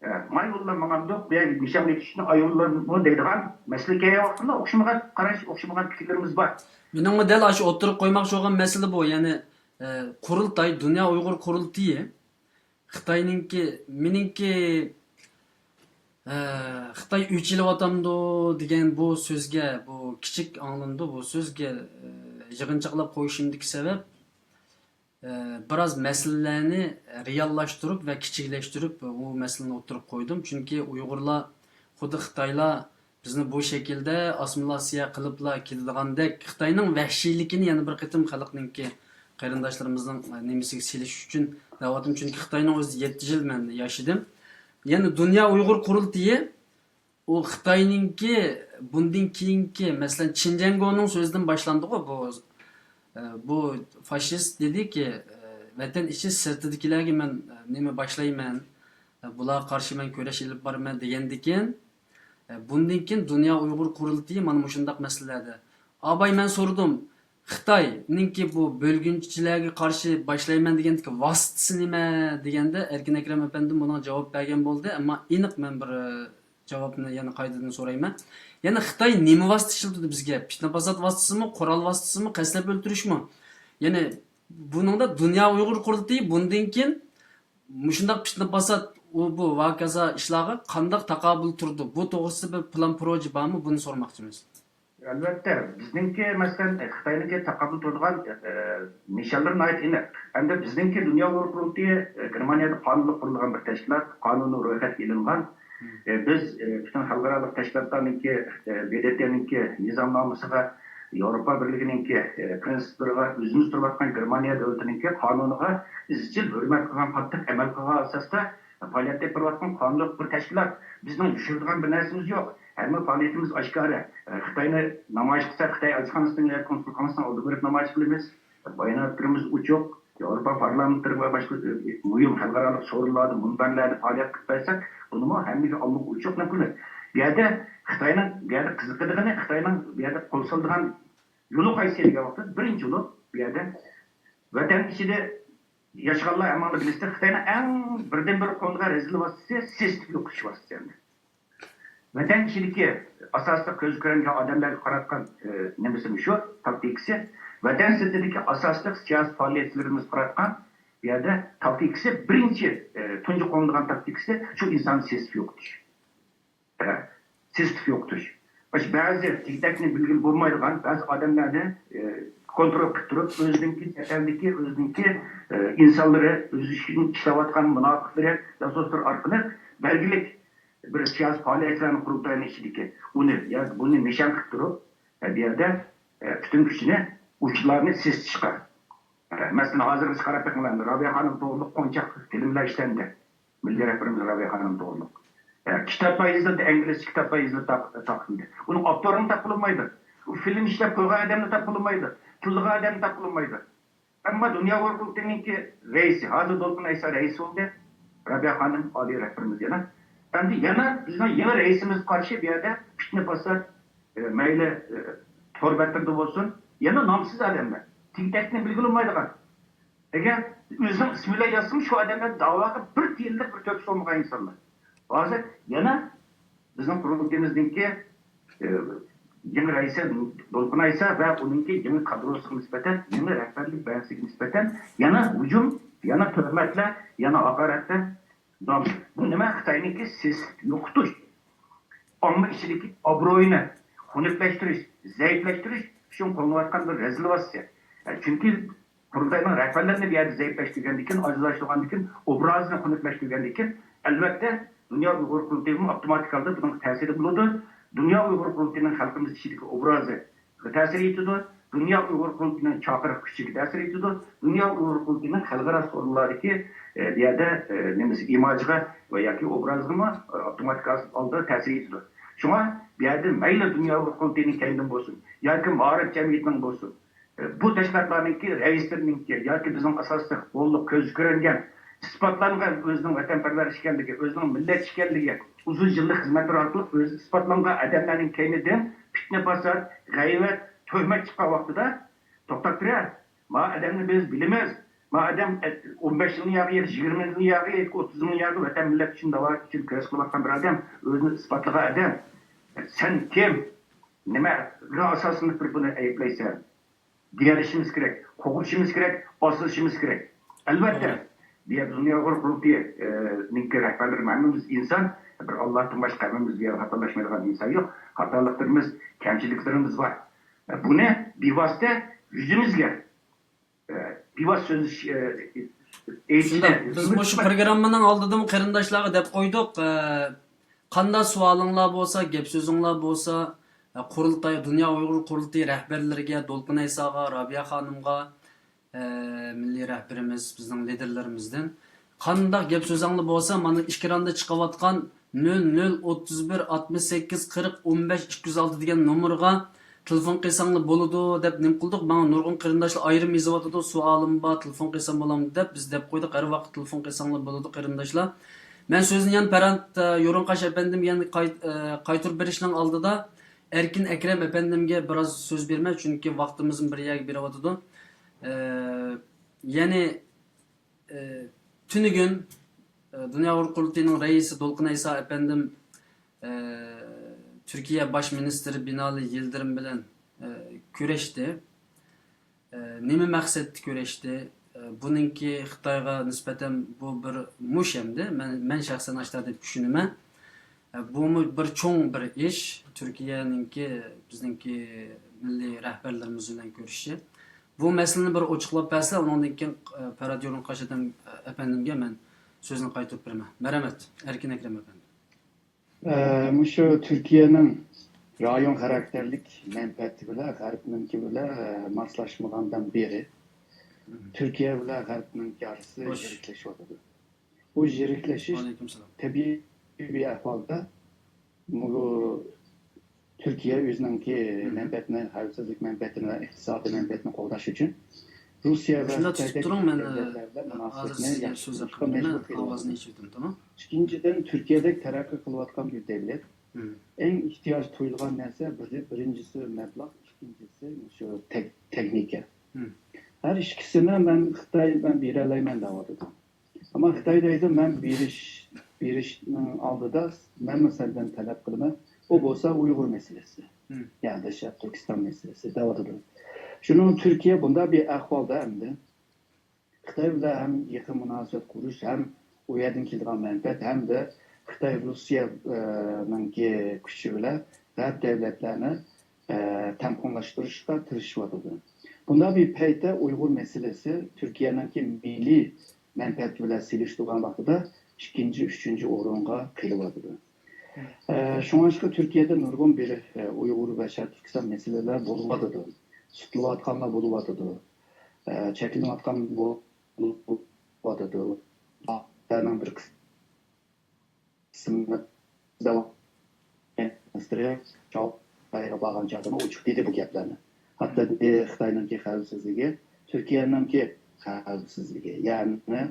ئە، ما يول بىلەن ماڭامدۇق؟ بۇ يەرگە نىشانغا يېتىشىشنىڭ ئايرىلىدىغان مەسىلە كەلگەن ۋاقتىدا ئوخشىمىغان قاراش، ئوخشىمىغان پىكىرلىرىمىز بار. مېنىڭمۇ دەل ئاشۇ ئوتتۇرىغا قويماقچى بولغان مەسىلە بۇ. يەنى، ئە، قۇرۇلتاي، دۇنيا ئۇيغۇر قۇرۇلتىيى خىتاينىڭكى، مېنىڭكى، ئە، خىتاي ئۆچ ئېلىۋاتامدۇ دېگەن بۇ سۆزگە، بۇ كىچىك ئاڭلىنىدۇ، بۇ سۆزگە، ئە، يىغىنچاقلاپ قويۇشۇمدىكى سەۋەب، ئە، بىراز مەسىلىلەرنى رېئاللاشتۇرۇپ ۋە كىچىكلەشتۈرۈپ، بۇ مەسىلىنى ئوتتۇرىغا قويدۇم. چۈنكى ئۇيغۇرلار خۇددى خىتايلار بىزنى بۇ شەكىلدە ئاسسىمىلياتسىيە قىلىپلا كېتىدىغاندەك، خىتاينىڭ ۋەھشىيلىكىنى يەنە بىر قېتىم خەلقنىڭكى، قېرىنداشلىرىمىزنىڭ نېمىسىگە سېلىش ئۈچۈن دەۋاتىمەن. چۈنكى خىتاينىڭ ئۆزى يەتتە يىل مەن ياشىدىم. يەنە دۇنيا ئۇيغۇر قۇرۇلتىيى، ئۇ خىتاينىڭكى بۇندىن كېيىنكى، مەسىلەن، چىن جيەنگونىڭ سۆزىدىن باشلاندىغۇ بۇ، بۇ فاشىست دېدىكى، ۋەتەن ئىچى سىرتىدىكىلەرگە مەن نېمە باشلايمەن، بۇلارغا قارشى مەن كۈرەش ئېلىپ بارىمەن دېگەندىكىن، ئە، بۇندىن كېيىن دۇنيا ئۇيغۇر قۇرۇلتىيى مانا مۇشۇنداق مەسىلىلەردە. ئاباي، مەن سورىدىم، خىتاينىڭكى بۇ بۆلگۈنچىلەرگە قارشى باشلايمەن دېگەندىكى ۋاسىتىسى نېمە دېگەندە، ئەركىن ئەكرەم ئەپەندىم بۇنىڭغا جاۋاب بەرگەن بولدى، ئەمما ئېنىق مەن بىر، ئە، جاۋابنى يەنە قايتىدىن سورايمەن. يەنە خىتاي نېمە ۋاسىتە ئىشلىتىدۇ بىزگە؟ پىتنە-پاسات ۋاسىتىسىمۇ، قورال ۋاسىتىسىمۇ، قەستلەپ ئۆلتۈرۈشمۇ؟ يەنى بۇنىڭدا دۇنيا ئۇيغۇر قۇرۇلتىيى بۇندىن كېيىن مۇشۇنداق پىتنە-پاسات، ئۇ بۇ ۋاكازا ئىشلارغا قانداق تاقابىل تۇرىدۇ؟ بۇ توغرىسىدا بىر پىلان پروژە بارمۇ؟ بۇنى سورىماقچىمىز. ئەلۋەتتە، بىزنىڭكى، مەسىلەن، خىتاينىڭكى تاقابىل تۇرىدىغان، ئە، نىشانلىرى ناھايىتى ئېنىق. ئەمدى بىزنىڭكى دۇنيا ئۇيغۇر قۇرۇلتىيى، ئە، گېرمانىيەدە قانۇنلۇق قۇرۇلغان بىر تەشكىلات، قانۇنى رويخەتكە ئېلىنغان. ئە، بىز، ئە، پۈتۈن خەلقئارالىق تەشكىلاتلارنىڭكى، ئە، ب د ت نىڭكى نىزامنامىسىغا، ياۋروپا بىرلىكىنىڭكى، ئە، پرىنسىپلىرىغا، ئۆزىمىز تۇرۇۋاتقان گېرمانىيە دۆلىتىنىڭكى قانۇنىغا ئىزچىل ھۆرمەت قىلغان، قاتتىق ئەمەل قىلغان ئاساستا پائالىيەت ئېلىپ بېرىۋاتقان قانۇنلۇق بىر تەشكىلات. بىزنىڭ يوشۇرىدىغان بىر نەرسىمىز يوق. ھەممە پائالىيىتىمىز ئاشكارا. ئە، خىتاينى نامايىش قىلسا، خىتاي ئەلچىخانىسىنىڭ ياكى كونسۇلخانىسىنىڭ ئالدىغا بېرىپ نامايىش قىلىمىز. باياناتلىرىمىز ئوچۇق. ياۋروپا پارلامېنتلىرى ۋە باشقا، ئە، مۇھىم خەلقئارالىق سورۇنلاردا، مۇنبەرلەردە پائالىيەت قىلىپ بەرسەك، بۇنىمۇ ھەممىگە ئاممىغا ئوچۇق نەقىلى. بۇ يەردە خىتاينىڭ، بۇ يەردە قىزىقىدىغىنى، خىتاينىڭ بۇ يەردە قول سالىدىغان يولى قايسى دېگەن ۋاقىتتا، بىرىنچى بولۇپ، بۇ يەردە ۋەتەن ئىچىدە ياشىغانلار ھەممىڭلار بىلىسىلەر، خىتاينىڭ ئەڭ بىردىنبىر قونىدىغان رەزىل ۋاسىتىسى سېسىتىپ يوقىتىش ۋاسىتىسى ئەمدى. ۋەتەن ئىچىدىكى ئاساسلىق كۆزگە كۆرۈنگەن ئادەملەرگە قاراتقان، ئە، نېمىسىمۇ شۇ، تاكتىكىسى. ۋەتەن سىرتىدىكى ئاساسلىق سىياسىي پائالىيەتچىلىرىمىزگە قاراتقان بۇ يەردە تاكتىكىسى، بىرىنچى، ئە، تۇنجى قوللىنىدىغان تاكتىكىسى شۇ ئىنساننى سېسىتىپ يوقىتىش. ئە، سېسىتىپ يوقىتىش. مۇشۇ بەزى تېگى-تەكتىنى بىلگىلى بولمايدىغان بەزى ئادەملەرنى، ئە، كونترول قىلىپ تۇرۇپ، ئۆزىنىڭكى، چەت ئەلدىكى ئۆزىنىڭكى، ئە، ئىنسانلىرى، ئۆزى ئۈچۈن ئىشلەۋاتقان مۇناپىقلىرى، جاسۇسلىرى ئارقىلىق بەلگىلىك بىر سىياسىي پائالىيەتچىلەرنىڭ قۇرۇلتايىنىڭ ئىچىدىكى ئۇنى ياكى بۇنى نىشان قىلىپ تۇرۇپ، بۇ يەردە، ئە، پۈتۈن كۈچىنى ئۇچۇرلارنى سېسىتىشقا. ئە، مەسىلەن، ھازىرغىچە قاراپ بېقىڭلار، رابىيە خانىم توغرۇلۇق قانچە فىلىملەر ئىشلەندى. مىللىي رەھبىرىمىز رابىيە خانىم توغرۇلۇق. ئە، كىتابلار يېزىلدى، ئىنگلىزچە كىتابلار يېزىلىپ تاپ-، تارقىتىلدى. ئۇنىڭ ئاپتورىنى تاپقىلى بولمايدۇ. ئۇ فىلىم ئىشلەپ قويغان ئادەمنى تاپقىلى بولمايدۇ. تىللىغان ئادەمنى تاپقىلى بولمايدۇ. ئەمما دۇنيا ئۇيغۇر قۇرۇلتىيىنىڭكى رەئىسى، ھازىر دولقۇن ئەيسا رەئىس بولدى، رابىيە خانىم ئالىي رەھبىرىمىز يەنە. ئەمدى يەنە بىزنىڭ يېڭى رەئىسىمىزگە قارشى بۇ يەردە پىتنە-پاسات، ئە، مەيلى، ئە، تور بەتلىرىدە بولسۇن، يەنە نامسىز ئادەملەر، تېگى-تەكتىنى بىلگىلى بولمايدىغان. ئەگەر ئۆزىنىڭ ئىسمى بىلەن يازسىمۇ، شۇ ئادەملەر داۋاغا بىر تىيىنلىق بىر تۆھپىسى بولمىغان ئىنسانلار. ھازىر يەنە بىزنىڭ قۇرۇلتىيىمىزنىڭكى، ئى، يېڭى رەئىسى دولقۇن ئايسا ۋە ئۇنىڭكى يېڭى كادروسىغا نىسبەتەن، يېڭى رەھبەرلىك بەلگىسىگە نىسبەتەن يەنە ھۇجۇم، يەنە تۆھمەتلەر، يەنە ھاقارەتلەر داۋام قىلىدۇ. بۇ نېمە؟ خىتاينىڭكى سىياسەت يوقىتىش، ئامما ئىچىدىكى ئابرۇيىنى خۇنۈكلەشتۈرۈش، زەئىپلەشتۈرۈش ئۈچۈن قوللىنىۋاتقان بىر رەزىل ۋاسىتە. چۈنكى قۇرۇلتاينىڭ رەھبەرلىرىنى بۇ يەردە زەئىپلەشتۈرگەندىكىن، ئاجىزلاشتۇرغاندىكىن، ئوبرازىنى خۇنۈكلەشتۈرگەندىكىن، ئەلۋەتتە، دۇنيا ئۇيغۇر قۇرۇلتىيىمۇ ئاپتوماتىكالدا بۇنىڭ تەسىرى بولىدۇ. دۇنيا ئۇيغۇر قۇرۇلتىيىنىڭ خەلقىمىز ئىچىدىكى ئوبرازىغا تەسىر يېتىدۇ. دۇنيا ئۇيغۇر قۇرۇلتىيىنىڭ چاقىرىق كۈچىگە تەسىر يېتىدۇ. دۇنيا ئۇيغۇر قۇرۇلتىيىنىڭ خەلقئارا سورۇنلاردىكى، ئە، بۇ يەردە، ئە، نېمىسى، ئىماجىغا ۋە ياكى ئوبرازىغىمۇ، ئە، ئاپتوماتىك ھالدا تەسىر يېتىدۇ. شۇڭا بۇ يەردە مەيلى دۇنيا ئۇيغۇر قۇرۇلتىيىنىڭ كەينىدىن بولسۇن، ياكى مائارىپ جەمئىيىتىنىڭ بولسۇن، بۇ تەشكىلاتلارنىڭكى رەئىسلىرىنىڭكى ياكى بىزنىڭ ئاساسلىق قوللۇق كۆزگە كۆرۈنگەن، ئىسپاتلانغان ئۆزىنىڭ ۋەتەنپەرۋەر ئىكەنلىكى، ئۆزىنىڭ مىللەتچى ئىكەنلىكى، ئۇزۇن يىللىق خىزمەتلىرى ئارقىلىق ئۆزى ئىسپاتلانغان ئادەملەرنىڭ كەينىدىن پىتنە-پاسات، غەيۋەت، تۆھمەت چىققان ۋاقتىدا، توختاپ تۇرە، ما ئادەمنى بىز بىلىمىز، ما ئادەم ئون بەش يىلنى ياغى، يىگىرمە يىلنى ياغى، ئوتتۇز يىلنى ياغى ۋەتەن مىللەت ئۈچۈن، داۋا ئۈچۈن كۈرەش قىلىۋاتقان بىر ئادەم، ئۆزىنى ئىسپاتلىغان ئادەم. سەن كىم؟ نېمىگە ئاساسلىنىپ بىر بۇنى ئەيىبلەيسەن؟ دېيەلىشىمىز كېرەك، قوغلىشىمىز كېرەك، ئاسىلىشىمىز كېرەك. ئەلۋەتتە، بۇ يەردە دۇنيا ئۇيغۇر قۇرۇلتىيىنىڭكى رەھبەرلىرى ھەممىمىز ئىنسان، بىر ئاللاھتىن باشقا ھەممىمىز بۇ يەردە خاتالاشمايدىغان ئىنسان يوق. خاتالىقلىرىمىز، كەمچىلىكلىرىمىز بار. بۇنى بىۋاسىتە يۈزىمىزگە، بىۋاسىتە سۆزلىشىش، ئېيتىشنى شۇنداق، بىز مۇشۇ پروگراممىنىڭ ئالدىدىمۇ قېرىنداشلارغا دەپ قويدۇق. قانداق سوئالىڭلار بولسا، گەپ سۆزۈڭلار بولسا، قۇرۇلتاي، دۇنيا ئۇيغۇر قۇرۇلتىيى رەھبەرلىرىگە، دولقۇن ئەيساغا، رابىيە خانىمغا، ئە، مىللىي رەھبىرىمىز، بىزنىڭ لىدېرلىرىمىزدىن قانداق گەپ سۆزۈڭلار بولسا، مانا ئېكراندا چىقىۋاتقان نۆل نۆل ئوتتۇز بىر ئاتمىش سەككىز قىرىق ئون بەش ئىككى يۈز ئالتە دېگەن نومۇرغا تېلېفون قىلساڭلار بولىدۇ دەپ نېمە قىلدۇق. ماڭا نۇرغۇن قېرىنداشلار ئايرىم يېزىۋاتىدۇ، سوئالىم بار، تېلېفون قىلسام بولامدۇ دەپ. بىز دەپ قويدۇق، ھەر ۋاقىت تېلېفون قىلساڭلار بولىدۇ، قېرىنداشلار. مەن سۆزنى يەنە پەرھات، ئە، يورۇنقاش ئەپەندىمگە يەنە قاي-، ئە، قايتۇرۇپ بېرىشنىڭ ئالدىدا، ئەركىن ئەكرەم ئەپەندىمگە بىراز سۆز بېرىمەن، چۈنكى ۋاقتىمىزمۇ بىر يەرگە بېرىۋاتىدۇ. ئە، يەنى، ئە، تۈنۈگۈن، ئە، دۇنيا ئۇيغۇر قۇرۇلتىيىنىڭ رەئىسى دولقۇن ئەيسا ئەپەندىم، ئە، تۈركىيە باش مىنىستىرى بىنالى يىلدىرىم بىلەن، ئە، كۆرۈشتى. ئە، نېمە مەقسەتتە كۆرۈشتى؟ ئە، بۇنىڭكى خىتايغا نىسبەتەن بۇ بىر مۇش ئەمدى. مەن، مەن شەخسەن ئاشتا دەپ چۈشىنىمەن. ئە، بۇمۇ بىر چوڭ بىر ئىش. تۈركىيەنىڭكى، بىزنىڭكى مىللىي رەھبەرلىرىمىز بىلەن كۆرۈشۈشى. بۇ مەسىلىنى بىر ئوچۇقلاپ بەرسە، ئۇنىڭدىن كېيىن، ئە، پەرھات يورۇنقاش ئەپەندىمگە مەن سۆزنى قايتۇرۇپ بېرىمەن. مەرھەمەت، ئەركىن ئەكرەم ئەپەندى. ئە، مۇشۇ تۈركىيەنىڭ رايون خاراكتېرلىك مەنپەئەتى بىلەن غەربنىڭكى بىلەن، ئە، ماسلاشمىغاندىن بېرى، تۈركىيە بىلەن غەربنىڭكى ئارىسى يىرىكلىشىۋاتىدۇ. بۇ يىرىكلىشىش تەبىئىي بىر ئەھۋالدا، بۇ تۈركىيە ئۆزىنىڭكى مەنپەئەتىنى، خەۋپسىزلىك مەنپەئەتىنى ۋە ئىقتىسادىي مەنپەئەتىنى قوغداش ئۈچۈن روسىيە ۋە خىتايدەك دۆلەتلەر بىلەن مۇناسىۋەتنى ياخشى قىلىشقا مەجبۇر قىلىۋاتىدۇ. ئىككىنچىدىن، تۈركىيەدەك تەرەققىي قىلىۋاتقان بىر دۆلەت ئەڭ ئېھتىياج تۇيۇلغان نەرسە بىر-، بىرىنچىسى مەبلەغ، ئىككىنچىسى شۇ تېك-، تېخنىكا. ھەر ئىككىسىنى مەن خىتاي مەن بېرەلەيمەن دەۋاتىدۇ. ئەمما خىتاي دەيدۇ، مەن بېرىش، بېرىشنىڭ ئالدىدا مەنمۇ سەندىن تەلەپ قىلىمەن. ئۇ بولسا ئۇيغۇر مەسىلىسى. يەنى شەرقىي تۈركىستان مەسىلىسى دەۋاتىدۇ. شۇنىڭ تۈركىيە بۇنداق بىر ئەھۋالدا ئەمدى خىتاي بىلەن ھەم يېقىن مۇناسىۋەت قۇرۇش، ھەم ئۇ يەردىن كېلىدىغان مەنپەئەت، ھەمدە خىتاي روسىيەنىڭكى كۈچى بىلەن غەرب دۆلەتلەرنى، ئە، تەڭپۇڭلاشتۇرۇشقا تىرىشىۋاتىدۇ. بۇنداق بىر پەيتتە ئۇيغۇر مەسىلىسى تۈركىيەنىڭكى مىللىي مەنپەئەتى بىلەن سېلىشتۇرغان ۋاقتىدا ئىككىنچى، ئۈچىنچى ئورۇنغا قېلىۋاتىدۇ. ئە، شۇڭلاشقا تۈركىيەدە نۇرغۇن بىر، ئە، ئۇيغۇر ۋە شەرقىي تۈركىستان مەسىلىلەر بولۇۋاتىدۇ. تۇتۇلۇۋاتقانلار بولۇۋاتىدۇ. ئە، چەكلىنىۋاتقان بولۇۋاتىدۇ. بىر قىسمى مىنىستىرى چاۋ خىتايغا بارغان چاغدىمۇ ئوچۇق دېدى بۇ گەپلەرنى. ھەتتا دېدى، خىتاينىڭكى خەۋپسىزلىكى، تۈركىيەنىڭكى خەۋپسىزلىكى، يەنى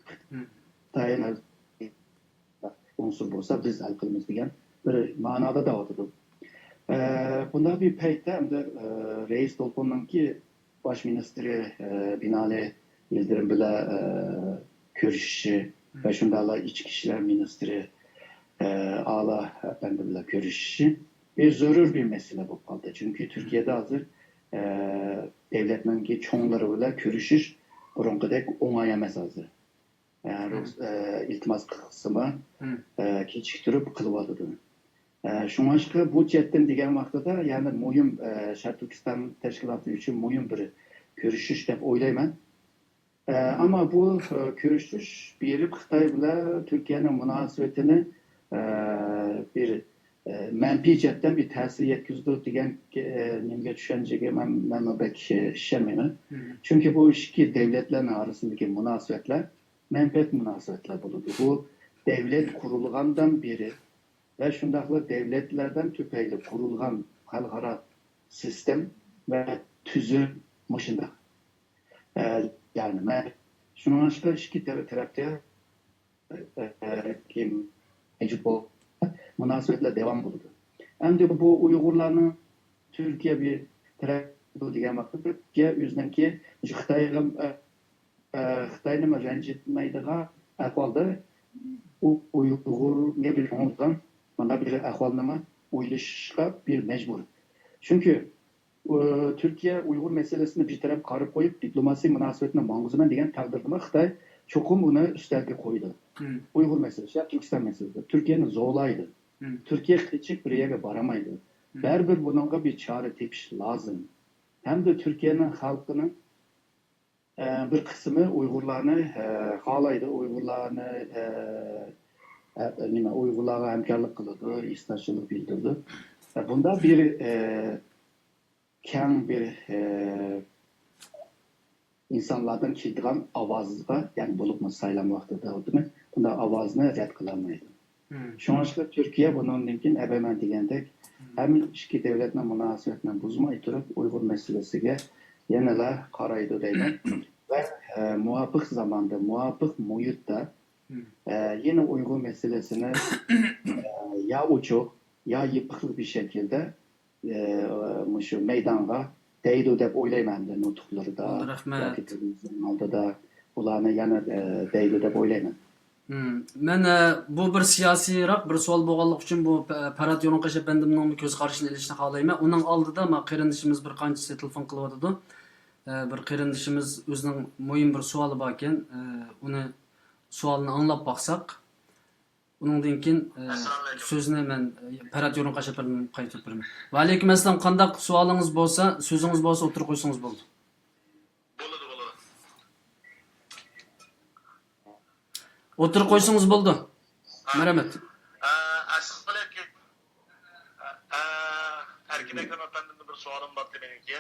خىتاي ئۇنسۇر بولسا، بىز ھەل قىلىمىز دېگەن بىر مەنىدە دەۋاتىدۇ. ئە، بۇنداق بىر پەيتتە ئەمدى، ئە، رەئىس دولقۇننىڭكى باش مىنىستىرى، ئە، بىنالى يىلدىرىم بىلەن، ئە، كۆرۈشۈشى ۋە شۇنداقلا ئىچكى ئىشلار مىنىستىرى ئالا ئەپەندى بىلەن كۆرۈشۈشى بىر زۆرۈر بىر مەسىلە بولۇپ قالدى. چۈنكى تۈركىيەدە ھازىر، ئە، دۆلەتنىڭكى چوڭلىرى بىلەن كۆرۈشۈش بۇرۇنقىدەك ئوڭاي ئەمەس ھازىر. ئە، رۇخ-، ئە، ئىلتىماس قىلسىمۇ، ئە، كېچىكتۈرۈپ قىلىۋاتىدۇ. ئە، شۇڭلاشقا بۇ جەھەتتىن دېگەن ۋاقتىدا، يەنى مۇھىم، ئە، شەرقىي تۈركىستان تەشكىلاتى ئۈچۈن مۇھىم بىر كۆرۈشۈش دەپ ئويلايمەن. ئە، ئەمما بۇ، ئە، كۆرۈشۈش بېرىپ خىتاي بىلەن تۈركىيەنىڭ مۇناسىۋىتىنى، ئە، بىر، ئە، مەنپىي جەھەتتىن بىر تەسىر يەتكۈزىدۇ دېگەن، ئە، نېمىگە، چۈشەنچىگە مەن، مەنمۇ بەك، ئە، ئىشەنمەيمەن. چۈنكى بۇ ئىككى دۆلەتلەرنىڭ ئارىسىدىكى مۇناسىۋەتلەر مەنپەئەت مۇناسىۋەتلەر بولىدۇ. بۇ دۆلەت قۇرۇلغاندىن بېرى ۋە شۇنداقلا دۆلەتلەردىن تۈپەيلى قۇرۇلغان خەلقئارا سىستېم ۋە تۈزۈم مۇشۇنداق. ئە، يەنى مەن شۇنىڭ ئىككى تەرەپتە، ئە، مۇناسىۋەتلەر داۋام بولىدۇ. ئەمدى بۇ ئۇيغۇرلارنىڭ تۈركىيە بىر تەرەپ دېگەن ۋاقىتتا تۈركىيە ئۆزىنىڭكى خىتايغا، ئە، ئە، خىتاينىمۇ رەنجىتمەيدىغان ئەھۋالدا ئۇ ئۇيغۇرغا بىر مانا بىر ئەھۋالنىمۇ ئويلىشىشقا بىر مەجبۇر. چۈنكى، ئۇ، تۈركىيە ئۇيغۇر مەسىلىسىنى بىر تەرەپكە قايرىپ قويۇپ، دىپلوماسىي مۇناسىۋەتنى ماڭغۇزىمەن دېگەن تەقدىردىمۇ خىتاي چوقۇم ئۇنى ئۈستەلگە قويىدۇ. ئۇيغۇر مەسىلىسى يا تۈركىستان مەسىلىسى، تۈركىيەنى زورلايدۇ. تۈركىيە قېچىپ بىر يەرگە بارالمايدۇ. بەرىبىر بۇنىڭغا بىر چارە تېپىش لازىم. ھەمدە تۈركىيەنىڭ خەلقىنىڭ ئە، بىر قىسمى ئۇيغۇرلارنى، ئە، خالايدۇ، ئۇيغۇرلارنى، ئە، ئە، نېمە، ئۇيغۇرلارغا ھەمكارلىق قىلىدۇ، ھېسداشلىق بىلدۈرىدۇ. ئە، بۇنداق بىر، ئە، كەڭ بىر، ئە، ئىنسانلاردىن كېلىدىغان ئاۋازغا، يەنى بولۇپمۇ سايلام ۋاقتىدا بولدىمۇ، بۇنداق ئاۋازنى رەت قىلالمايدۇ. شۇڭلاشقا تۈركىيە بۇنىڭدىن كېيىن ئەبەمەن دېگەندەك ھەم ئىككى دۆلەتنىڭ مۇناسىۋىتىنى بۇزماي تۇرۇپ ئۇيغۇر مەسىلىسىگە يەنىلا قارايدۇ دەيمەن. ۋە، ئە، مۇۋاپىق زاماندا، مۇۋاپىق مۇھىتتا، ئە، يەنە ئۇيغۇر مەسىلىسىنى، ئە، يا ئوچۇق، يا يېپىقلىق بىر شەكىلدە ئە، مۇشۇ مەيدانغا دەيدۇ دەپ ئويلايمەن ئەمدى نۇتۇقلىرىدا ياكى تېلېۋىزىيە ئالدىدا بۇلارنى يەنە، ئە، دەيدۇ دەپ ئويلايمەن. مم. مەن، ئە، بۇ بىر سىياسىيراق بىر سوئال بولغانلىقى ئۈچۈن بۇ پە-، پەرھات يورۇنقاش ئەپەندىمنىڭ كۆز قارىشىنى ئېلىشنى خالايمەن. ئۇنىڭ ئالدىدا ما قېرىندىشىمىز بىر قانچىسى تېلېفون قىلىۋاتىدۇ. ئە، بىر قېرىندىشىمىز ئۆزىنىڭ مۇھىم بىر سوئالى باركەن، ئە، ئۇنى سوئالىنى ئاڭلاپ باقساق. ئۇنىڭدىن كېيىن، ئە، ئەسسالامۇئەلەيكۇم. سۆزنى مەن، ئە، پەرھات يورۇنقاش ئەپەندىمگە قايتۇرۇپ بېرىمەن. ۋەئەلەيكۇم ئەسسالام. قانداق سوئالىڭىز بولسا، سۆزىڭىز بولسا ئوتتۇرىغا قويسىڭىز بولدى. بولىدۇ، بولىدۇ. ئوتتۇرىغا قويسىڭىز بولىدۇ. ھە. مەرھەمەت. ئە، ئەسسالامۇئەلەيكۇم. ئە، ئەركىن ئەكرەم ئەپەندىمدىن بىر سوئالىم بار ئىدى مېنىڭكى.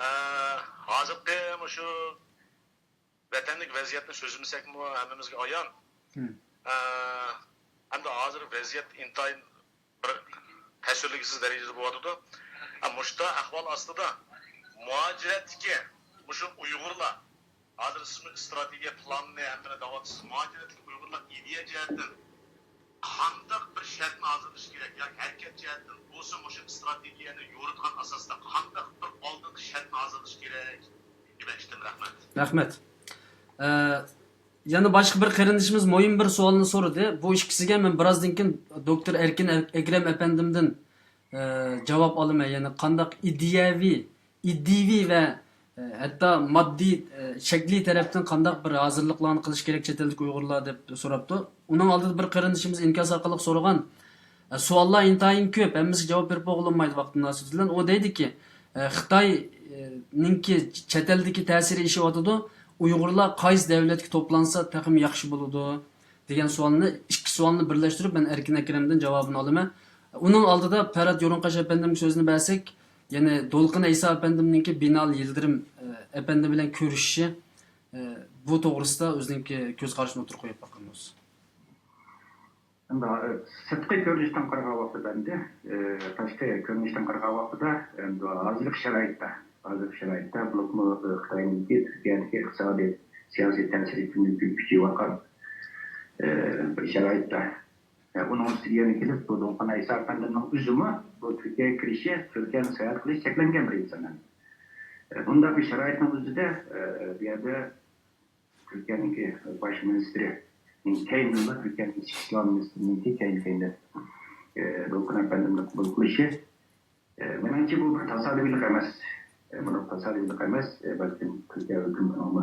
ئە، ھازىرقى مۇشۇ ۋەتەندىكى ۋەزىيەتنى سۆزلىمىسەكمۇ ھەممىمىزگە ئايان. ئە، ئەمدى ھازىر ۋەزىيەت ئىنتايىن بىر تەسۋىرلىگۈسىز دەرىجىدە بولۇۋاتىدۇ. ئە، مۇشۇنداق ئەھۋال ئاستىدا مۇھاجىرەتتىكى مۇشۇ ئۇيغۇرلار، ھازىر سىز ئىستراتېگىيە پىلانىنى ھەممىنى دەۋاتىسىز، مۇھاجىرەتتىكى ئۇيغۇرلار ئىدىيە جەھەتتىن قانداق بىر شەرتنى ھازىرلىشى كېرەك ياكى ھەرىكەت جەھەتتىن بولسا مۇشۇ ئىستراتېگىيەنى يورۇتقان ئاساستا قانداق بىر ئالدىنقى شەرتنى ھازىرلىشى كېرەك؟ دېمەكچىدىم. رەھمەت. رەھمەت. ئە، يەنە باشقا بىر قېرىندىشىمىز مۇھىم بىر سوئالنى سورىدى. بۇ ئىككىسىگە مەن بىرازدىن كېيىن دوكتور ئەركىن ئەكرەم ئەپەندىمدىن، ئە، جاۋاب ئالىمەن. يەنى قانداق ئىدىيەۋى، ئىدىيىۋى ۋە، ئە، ھەتتا ماددىي، ئە، شەكلىي تەرەپتىن قانداق بىر ھازىرلىقلارنى قىلىش كېرەك چەت ئەلدىكى ئۇيغۇرلار دەپ سوراپتۇ. ئۇنىڭ ئالدىدا بىر قېرىندىشىمىز ئىنكاس ئارقىلىق سورىغان، ئە، سوئاللار ئىنتايىن كۆپ، ھەممىسىگە جاۋاب بېرىپ بولغىلى بولمايدۇ ۋاقىت مۇناسىۋىتى بىلەن. ئۇ دەيدىكى، ئە، خىتاينىڭكى چەت ئەلدىكى تەسىرى ئېشىۋاتىدۇ، ئۇيغۇرلار قايسى دەۋلەتكە توپلانسا تېخىمۇ ياخشى بولىدۇ؟ دېگەن سوئالنى، ئىككى سوئالنى بىرلەشتۈرۈپ، مەن ئەركىن ئەكرەمدىن جاۋابىنى ئالىمەن. ئۇنىڭ ئالدىدا پەرھات يورۇنقاش ئەپەندىمگە سۆزنى بەرسەك، يەنى دولقۇن ئەيسا ئەپەندىمنىڭكى بىنالى يىلدىرىم، ئە، ئەپەندى بىلەن كۆرۈشۈشى، ئە، بۇ توغرىسىدا ئۆزىنىڭكى كۆز قارىشىنى ئوتتۇرىغا قويۇپ باققىنىمىز. ئەمدى، ئە، سىرتقى كۆرۈنۈشتىن قارىغان ۋاقتىدا ئەمدى، ئە، تاشقى كۆرۈنۈشتىن قارىغان ۋاقتىدا، ئەمدى ھازىرقى شارائىتتا، ھازىرقى شارائىتتا بولۇپمۇ، ئە، خىتاينىڭكى تۈركىيەدىكى ئىقتىسادىي، سىياسىي تەسىرى كۈندىن كۈن كۈچىيىۋاتقان، ئە، بىر شارائىتتا، ئە، ئۇنىڭ ئۈستىگە يەنە كېلىپ، بۇ دولقۇن ئەيسا ئەپەندىمنىڭ ئۆزىمۇ بۇ تۈركىيەگە كىرىشى، تۈركىيەنى ساياھەت قىلىش چەكلەنگەن بىر ئىنسان. ئە، بۇنداق بىر شارائىتنىڭ ئۆزىدە، ئە، بۇ يەردە تۈركىيەنىڭكى باش مىنىستىرى كەينىدىنلا تۈركىيەنىڭ ئىچكى ئىشلار مىنىستىرىنىڭكى كەينى-كەينىدىن، ئە، دولقۇن ئەپەندىمنى قوبۇل قىلىشى، ئە، مېنىڭچە بۇ بىر تاسادىپىيلىق ئەمەس. ئە، بۇ تاسادىپىيلىق ئەمەس. ئە، بەلكىم تۈركىيە ھۆكۈمىتىنىڭمۇ،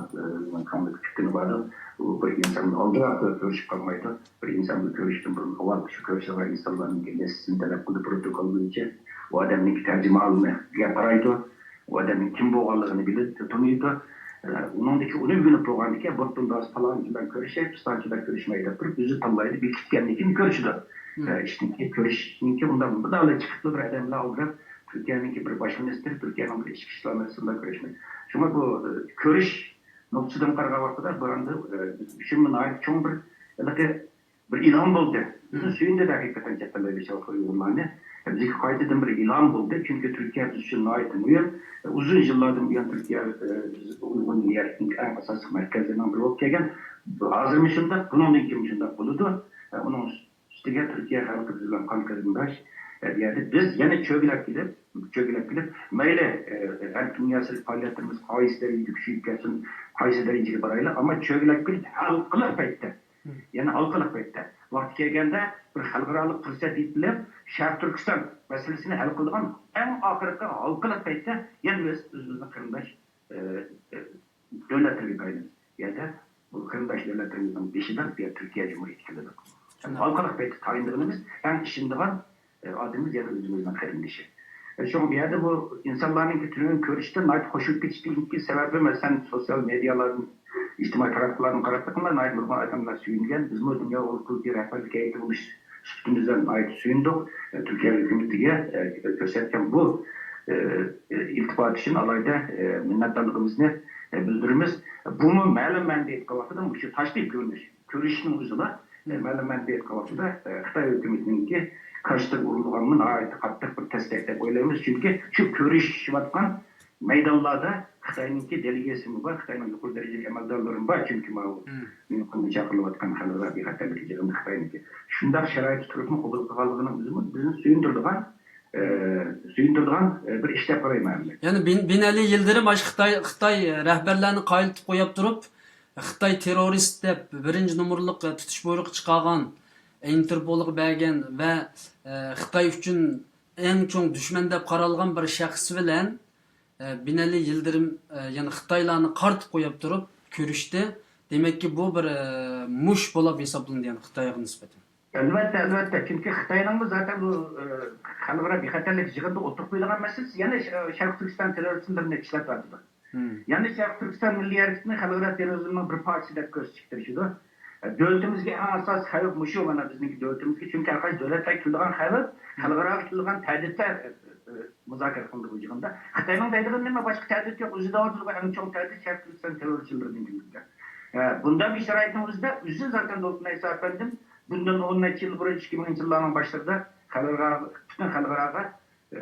ئە، كۆڭلىدىكى پىكرىنى باردۇر. ئۇ بىر ئىنسان ئالدىراپ كۆرۈشۈپ قالمايدۇ. بىر ئىنسان بىر كۆرۈشتىن بۇرۇن ئاۋۋال شۇ كۆرۈشىدىغان ئىنسانلارنىڭكى لىستىسىنى تەلەپ قىلىدۇ، پروتوكول بويىچە. ئۇ ئادەمنىڭكى تەرجىمىھالىنى قارايدۇ. ئۇ ئادەمنىڭ كىم بولغانلىقىنى بىلىدۇ، تونۇيدۇ. ئە، ئۇنىڭدىكى ئۇنى ئۆگىنىپ بولغاندىكىن، بۇ ئادەم پالانچى بىلەن كۆرۈشەي، پىستانچى بىلەن كۆرۈشمەي دەپ تۇرۇپ، ئۆزى تاللايدۇ، بېكىتكەندىن كېيىن كۆرۈشىدۇ. مم. ئە، ئىشتىن كېيىن كۆرۈشنىڭكى ئۇنداق بىردەلا چىقىپلا بىر ئادەم بىلەن ئالدىراپ، تۈركىيەنىڭكى بىر باش مىنىستىرى، تۈركىيەنىڭ بىر ئىچكى ئىشلار مىنىستىرى بىلەن كۆرۈشمەي. شۇڭا بۇ، ئە، كۆرۈش نۇقتىسىدىن قارىغان ۋاقتىدا بۇ ئەمدى، ئە، بىز ئۈچۈن ناھايىتى چوڭ بىر ھېلىقى بىر ئىلھام بولدى. بىزنى سۆيۈندۈردى ھەقىقەتەن چەت ئەللەردە ياشاۋاتقان ئۇيغۇرلارنى. بىزگە قايتىدىن بىر ئىلھام بولدى. چۈنكى تۈركىيە بىز ئۈچۈن ناھايىتى مۇھىم. ئۇزۇن يىللاردىن بۇيان تۈركىيە، ئە، بىز ئۇيغۇر مىللىيەتنىڭ ئەڭ ئاساسلىق مەركەزلىرىنىڭ بىرى بولۇپ كەلگەن. ھازىرمۇ شۇنداق، بۇنىڭدىن كېيىن شۇنداق بولىدۇ. ئە، ئۇنىڭ ئۈستىگە تۈركىيە خەلقى بىز بىلەن قان قېرىنداش. ئە، بۇ يەردە بىز يەنە چۆگىلەپ كېلىپ، چۆگىلەپ كېلىپ، مەيلى، ئە، ھەر دۇنيا سىرت پائالىيەتلىرىمىز قايسى دەرىجىدە كۈچىيىپ كەتسۇن، قايسى دەرىجىگە بارايلى، ئەمما چۆگىلەپ كېلىپ، ھالقىلىق پەيتتە، يەنە ھالقىلىق پەيتتە، ۋاقتى كەلگەندە بىر خەلقئارالىق پۇرسەت يېتىلىپ، شەرقىي تۈركىستان مەسىلىسىنى ھەل قىلىدىغان ئەڭ ئاخىرقى ھالقىلىق پەيتتە يەنە بىز ئۆزىمىزنىڭ قېرىنداش، ئە، ئە، دۆلەتلىرىگە تايىنىمىز. يەنە بۇ قېرىنداش دۆلەتلىرىمىزنىڭ بېشىدا بۇ يەر تۈركىيە جۇمھۇرىيىتى كېلىدۇ. شۇنداق. ھالقىلىق پەيتتە تايىنىدىغىنىمىز ئەڭ ئىشىنىدىغان، ئە، ئادىمىمىز يەنە ئۆزىمىزنىڭ قېرىندىشى. ئە، شۇڭا بۇ يەردە بۇ ئىنسانلارنىڭكى تۈنۈگۈن كۆرۈشتىن ناھايىتى خۇش بولۇپ كېتىشتىكى سەۋەبى، مەسىلەن، سوتسىيال مېدىيالاردىن، ئىجتىمائىي تاراتقۇلارنى قاراپ بېقىڭلار، ناھايىتى نۇرغۇن ئادەملەر سۆيۈنگەن. بىزمۇ دۇنيا ئۇيغۇر قۇرۇلتىيى رەھبەرلىك ھەيئىتى بولۇش سۈپىتىمىزدىن ناھايىتى سۆيۈندۇق. ئە، تۈركىيە ھۆكۈمىتىگە، ئە، كۆرسەتكەن بۇ، ئە، ئىلتىپات ئۈچۈن ئالاھىدە، ئە، مىننەتدارلىقىمىزنى، ئە، بىلدۈرىمىز. بۇمۇ مەلۇم مەنىدە ئېيتقان ۋاقتىدا مۇشۇ تاشقى كۆرۈنۈش، كۆرۈشنىڭ ئۆزىلا، ئە، مەلۇم مەنىدە ئېيتقان ۋاقتىدا، ئە، خىتاي ھۆكۈمىتىنىڭكى كارتىسىغا ئۇرۇلغانمۇ ناھايىتى قاتتىق بىر تەستەك دەپ ئويلايمىز. چۈنكى شۇ كۆرۈشۈشۈۋاتقان مەيدانلاردا خىتاينىڭكى دېلېگاتسىيىسىمۇ بار، خىتاينىڭ يۇقىرى دەرىجىلىك ئەمەلدارلىرىمۇ بار، چۈنكى ماۋۇ مم. ميۇنخېندا چاقىرىلىۋاتقان خەلقئارا بىخەتەرلىك يىغىنىدا خىتاينىڭكى. شۇنداق شارائىتتا تۇرۇپمۇ قوبۇل قىلغانلىقىنىڭ ئۆزىمۇ بىزنى سۆيۈندۈرىدىغان، ئە، سۆيۈندۈرىدىغان، ئە، بىر ئىش دەپ قارايمەن مەن. يەنى بىن-، بىنئەلى يىلدىرىم ئاشۇ خىتاي، خىتاي، ئە، رەھبەرلەرنى قايىل تۇتۇپ قويۇپ تۇرۇپ، خىتاي تېررورىست دەپ بىرىنچى نومۇرلۇق، ئە، تۇتۇش بۇيرۇقى چىقارغان، ئىنتېرپولغا بەرگەن ۋە، ئە، خىتاي ئۈچۈن ئەڭ چوڭ دۈشمەن دەپ قارالغان بىر شەخس بىلەن، ئە، بىنئەلى يىلدىرىم، ئە، يەنى خىتايلارنى قارىتىپ قويۇپ تۇرۇپ كۆرۈشتى. دېمەككى، بۇ بىر، ئە، مۇش بولۇپ ھېسابلىنىدۇ، يەنى خىتايغا نىسبەتەن. ئەلۋەتتە، ئەلۋەتتە. چۈنكى خىتاينىڭمۇ زاتەن بۇ، ئە، خەلقئارا بىخەتەرلىك يىغىنىدا ئوتتۇرىغا قويۇلغان مەسىلىسى يەنە ش-، شەرقىي تۈركىستان تېررورىزملىرىنى ئىشلەتىۋاتىدۇ. مم. يەنى شەرقىي تۈركىستان مىللىي ھەرىكىتىنى خەلقئارا تېررورىزمنىڭ بىر پارچىسى دەپ كۆرسىتىشكە تىرىشىدۇ. دۆلىتىمىزگە ئەڭ ئاساسىي خەۋپ مۇشۇ، مانا، بىزنىڭكى دۆلىتىمىزگە. چۈنكى ھەر قايسى دۆلەتلەرگە كېلىدىغان خەۋپ، مم. خەلقئاراغا كېلىدىغان تەھدىتلەر، ئە، ئە، مۇزاكىرە قىلىنىدۇ بۇ يىغىندا. خىتاينىڭ دەيدىغىنى نېمە؟ باشقا تەھدىت يوق. ئۆزى دەۋاتىدىغۇ، ئەڭ چوڭ تەھدىت شەرقىي تۈركىستان تېررورچىلىرىدىن كېلىدۇ. ئە، بۇنداق بىر شارائىتنىڭ ئۆزىدە، ئۆزى زاتەن دولقۇن ئەيسا ئەپەندىم بۇندىن ئون نەچچە يىل بۇرۇن، ئىككى مىڭىنچى يىللارنىڭ باشلىرىدا خەلقئارا، پۈتۈن خەلقئاراغا، ئە،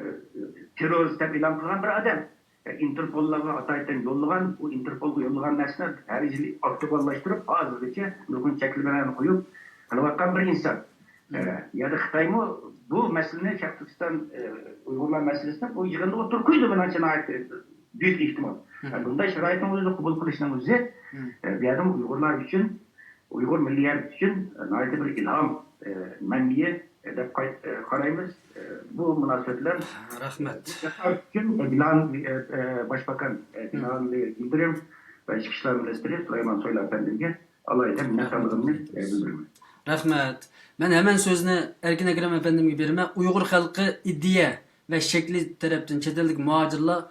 تېررورىست دەپ ئېلان قىلغان بىر ئادەم. ئىنتېرپوللارغا ئاتايتىن يوللىغان، ئۇ ئىنتېرپولغا يوللىغان نەرسىنى ھەر يىلى ئاكتۇئاللاشتۇرۇپ، ھازىرغىچە نۇرغۇن چەكلىمىلەرنى قويۇپ قىلىۋاتقان بىر ئىنسان. مم. ئە، يەنى خىتايمۇ بۇ مەسىلىنى، شەرقىي تۈركىستان، ئە، ئۇيغۇرلار مەسىلىسىنى بۇ يىغىندا ئوتتۇرىغا قويىدۇ، مېنىڭچە، ناھايىتى بۈيۈك ئېھتىمال. مم. ئە، بۇنداق شارائىتنىڭ ئۆزىنى قوبۇل قىلىشنىڭ ئۆزى، مم. ئە، بۇ يەردىمۇ ئۇيغۇرلار ئۈچۈن، ئۇيغۇر مىللىي ھەرىكىتى ئۈچۈن، ئە، ناھايىتى بىر ئىلھام، ئە، مەنبىيى، ئە، دەپ قاي-، ئە، قارايمىز. ئە، بۇ مۇناسىۋەت بىلەن رەھمەت. ئۈچۈن، ئە، بىلال، ئە، ئە، باشباكان، ئە، مم. بىلال يىلدىرىم ۋە ئىچكى ئىشلار مىنىستىرى سۇلايمان سويلۇ ئەپەندىمگە ئالاھىدە مىننەتدارلىقىمنى، ئە، بىلدۈرىمەن. رەھمەت. مەن ھەمەن سۆزنى ئەركىن ئەكرەم ئەپەندىمگە بېرىمەن. ئۇيغۇر خەلقى ئىدىيە ۋە شەكلى تەرەپتىن چەت ئەلدىكى مۇھاجىرلار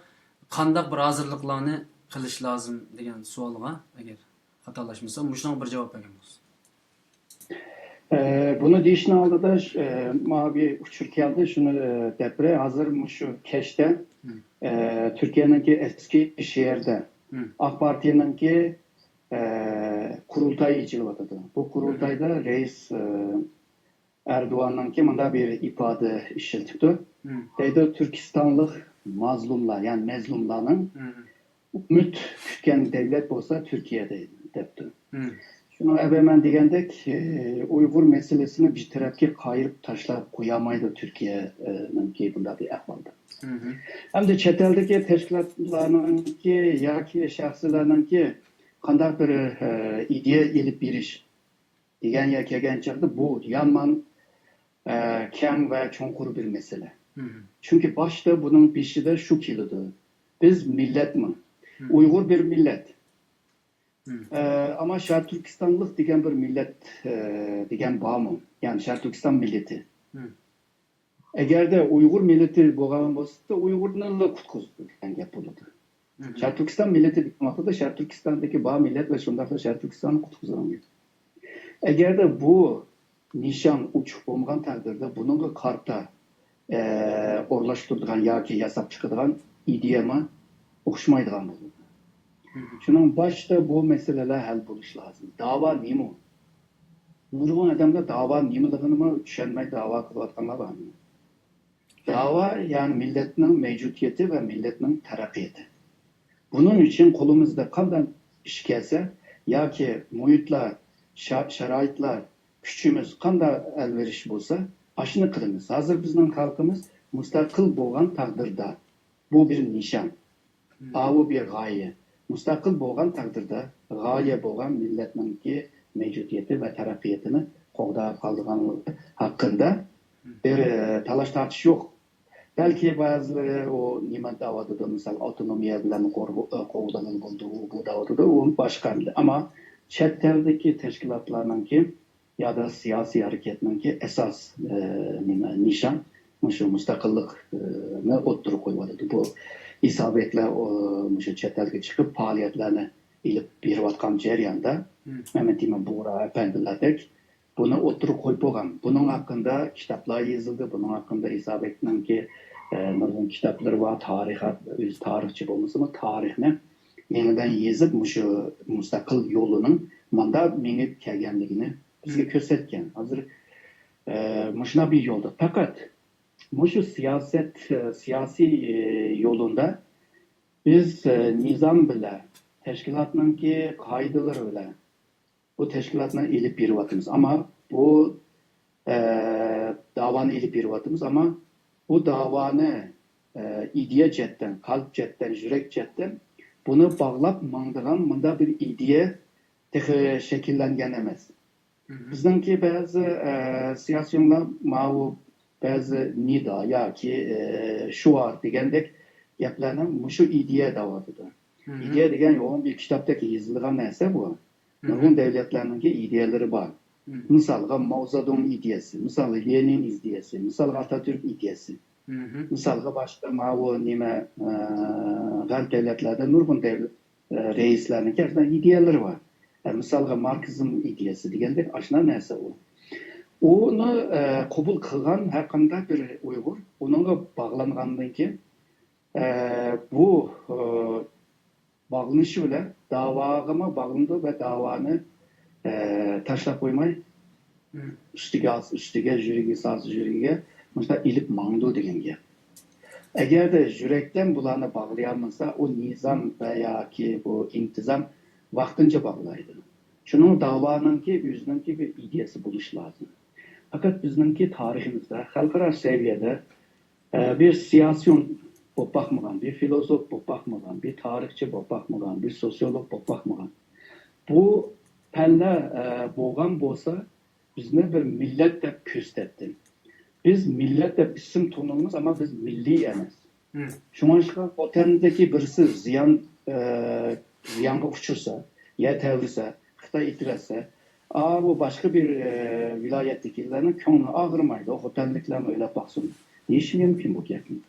قانداق بىر ھازىرلىقلارنى قىلىش لازىم دېگەن سوئالغا، ئەگەر خاتالاشمىسام، مۇشۇنىڭغا بىر جاۋاب بەرگەن بولسۇن. ئە، بۇنى دېيىشنىڭ ئالدىدا، ئە، ماڭا بىر ئۇچۇر كەلدى، شۇنى، ئە، دەپ بېرەي. ھازىر مۇشۇ كەچتە، مم. ئە، تۈركىيەنىڭكى ئەسكىشېھىردە مم. ئاك پارتىيەنىڭكى، ئە، قۇرۇلتايى ئېچىلىۋاتىدۇ. بۇ قۇرۇلتايدا رەئىس، ئە، ئەردوغاننىڭكى مۇنداق بىر ئىپادە ئىشلىتىپتۇ. مم. دەيدۇ، تۈركىستانلىق مازلۇملار، يەنى مەزلۇملارنىڭ مم. ئۈمىد كۈتكەن دەۋلەت بولسا تۈركىيە دەيدۇ، دەپتۇ. مم. شۇنىڭ ئەۋەل مەن دېگەندەك، ئۇيغۇر مەسىلىسىنى بىر تەرەپكە قايرىپ تاشلاپ قويالمايدۇ تۈركىيەنىڭكى بۇنداق بىر ئەھۋالدا. مم. ئەمدى چەت ئەلدىكى تەشكىلاتلارنىڭكى ياكى شەخسلەرنىڭكى قانداق بىر، ئە، ئىدىيە ئېلىپ بېرىش دېگەن يەرگە كەلگەن چاغدا بۇ يامان، ئە، كەڭ ۋە چوڭقۇر بىر مەسىلە. چۈنكى باشتا بۇنىڭ بېشىدا شۇ كېلىدۇ. بىز مىللەتمۇ؟ ئۇيغۇر بىر مىللەت. ئە، ئەمما شەرقىي تۈركىستانلىق دېگەن بىر مىللەت، ئە، دېگەن بارمۇ؟ يەنى شەرقىي تۈركىستان مىللىتى. ئەگەردە ئۇيغۇر مىللىتى بولغان بولسا، ئۇيغۇرنىلا قۇتقۇزىدۇ دېگەن گەپ بولىدۇ. شەرقىي تۈركىستان مىللىتى دېگەن ۋاقىتتا شەرقىي تۈركىستاندىكى بار مىللەت ۋە شۇنداقلا شەرقىي تۈركىستاننى قۇتقۇزغان گەپ. ئەگەردە بۇ نىشان ئوچۇق بولمىغان تەقدىردە بۇنىڭغا قارىتا، ئە، ئورۇنلاشتۇرىدىغان ياكى ياساپ چىقىدىغان ئىدىيەمۇ ئوخشىمايدىغان بولىدۇ. شۇنىڭ باشتا بۇ مەسىلىلەر ھەل بولۇشى لازىم. داۋا نېمە؟ نۇرغۇن ئادەملەر داۋا نېمىلىكىنىمۇ چۈشەنمەي داۋا قىلىۋاتقانلار بار. داۋا، يەنى مىللەتنىڭ مەۋجۇدىيىتى ۋە مىللەتنىڭ تەرەققىياتى. بۇنىڭ ئۈچۈن قولىمىزدا قانداق ئىش كەلسە ياكى مۇھىتلار، شا-، شارائىتلار، كۈچىمىز قانداق ئەلۋېرىش بولسا، ئاشۇنى قىلىمىز. ھازىر بىزنىڭ خەلقىمىز مۇستەقىل بولغان تەقدىردە، بۇ بىر نىشان. ئاۋۇ بىر غايە. مۇستەقىل بولغان تەقدىردە، غايە بولغان مىللەتنىڭكى مەۋجۇدىيىتى ۋە تەرەققىياتىنى قوغداپ قالىدىغانلىقى ھەققىدە بىر، ئە، تالاش-تارتىش يوق. بەلكى بەزىلىرى ئۇ نېمە دەۋاتىدۇ، مىسال، ئاپتونومىيە بىلەن قوغ-، قوغدىغىلى بولىدۇ، بۇ دەۋاتىدۇ، ئۇ باشقا. ئەمما چەت ئەلدىكى تەشكىلاتلارنىڭكى يا دا سىياسىي ھەرىكەتنىڭكى ئاساس، ئە، نېمە، نىشان مۇشۇ مۇستەقىللىقنى ئوتتۇرىغا قويۇۋاتىدۇ. بۇ ئىسابەتلەر، ئۇ، مۇشۇ چەت ئەلگە چىقىپ پائالىيەتلەرنى ئېلىپ بېرىۋاتقان جەرياندا، مەمەت ئىمام بۇغرا ئەپەندىلەردەك بۇنى ئوتتۇرىغا قويۇپ بولغان. بۇنىڭ ھەققىدە كىتابلار يېزىلدى، بۇنىڭ ھەققىدە ئىسابەتنىڭكى، ئە، نۇرغۇن كىتابلىرى بار، تارىخات، ئۆزى تارىخچى بولمىسىمۇ، تارىخنى يېڭىدىن يېزىپ، مۇشۇ مۇستەقىل يولىنىڭ مانداق مېڭىپ كەلگەنلىكىنى بىزگە كۆرسەتكەن. ھازىر، ئە، مۇشۇنداق بىر يولدا. پەقەت مۇشۇ سىياسەت، ئە، سىياسىي، ئە، يولىدا بىز، ئە، نىزام بىلەن، تەشكىلاتنىڭكى قائىدىلىرى بىلەن بۇ تەشكىلاتنى ئېلىپ بېرىۋاتىمىز. ئەمما بۇ، ئە، داۋانى ئېلىپ بېرىۋاتىمىز. ئەمما بۇ داۋانى، ئە، ئىدىيە جەھەتتىن، قەلب جەھەتتىن، يۈرەك جەھەتتىن بۇنى باغلاپ ماڭىدىغان مۇنداق بىر ئىدىيە تېخى شەكىللەنگەن ئەمەس. بىزنىڭكى بەزى، ئە، سىياسىيونلار ماۋۇ بەزى نىدا ياكى، ئە، شوئار دېگەندەك گەپلەرنى مۇشۇ ئىدىيە دەۋاتىدۇ. ئىدىيە دېگەن يوغان بىر كىتابتەك يېزىلغان نەرسە بۇ. نۇرغۇن دۆلەتلەرنىڭكى ئىدىيەلىرى بار. مىسالغا، ماۋزېدۇڭ ئىدىيەسى، مىسالغا، لېنىن ئىدىيەسى، مىسالغا، ئاتاتۈرك ئىدىيەسى. مىسالغا، باشقا ماۋۇ نېمە، ئە، غەرب دۆلەتلەردە نۇرغۇن دۆلەت، ئە، رەئىسلەرنىڭكى ئاشۇنداق ئىدىيەلىرى بار. ئە، مىسالغا، ماركسىزم ئىدىيەسى دېگەندەك ئاشۇنداق نەرسە ئۇ. ئۇنى، ئە، قوبۇل قىلغان ھەرقانداق بىر ئۇيغۇر ئۇنىڭغا باغلانغاندىن كېيىن، ئە، بۇ، ئە، باغلىنىشى بىلەن داۋاغىمۇ باغلىنىدۇ ۋە داۋانى، ئە، تاشلاپ قويماي، ئۈستىگە ئاس-، ئۈستىگە، يۈرىكىگە سالسا يۈرىكىگە، مۇشۇنداق ئېلىپ ماڭىدۇ دېگەن گەپ. ئەگەردە يۈرەكتىن بۇلارنى باغلىيالمىسا، ئۇ نىزام ۋە ياكى بۇ ئىنتىزام ۋاقتىنچە باغلايدۇ. شۇنىڭ داۋانىڭكى ئۆزىنىڭكى بىر ئىدىيەسى بولۇشى لازىم. پەقەت بىزنىڭكى تارىخىمىزدا، خەلقئارا سەۋىيەدە ئە، بىر سىياسىيون بولۇپ باقمىغان، بىر فىلوسوف بولۇپ باقمىغان، بىر تارىخچى بولۇپ باقمىغان، بىر سوسىيولوگ بولۇپ باقمىغان. بۇ پەنلەر، ئە، بولغان بولسا، بىزنى بىر مىللەت دەپ كۆرسىتەتتى. بىز مىللەت دەپ ئىسىم تونۇلىمىز، ئەمما بىز مىللىي ئەمەس. شۇڭلاشقا خوتەندىكى بىرسى زىيان، ئە، زىيانغا ئۇچرىسا، يەر تەۋرىسە، خىتاي ئېتىۋەتسە، ئا، بۇ باشقا بىر، ئە، ۋىلايەتتىكىلەرنىڭ كۆڭلى ئاغرىمايدۇ، خوتەنلىكلەرمۇ ئويلاپ باقسۇن. دېيىشى مۇمكىن بۇ گەپنى.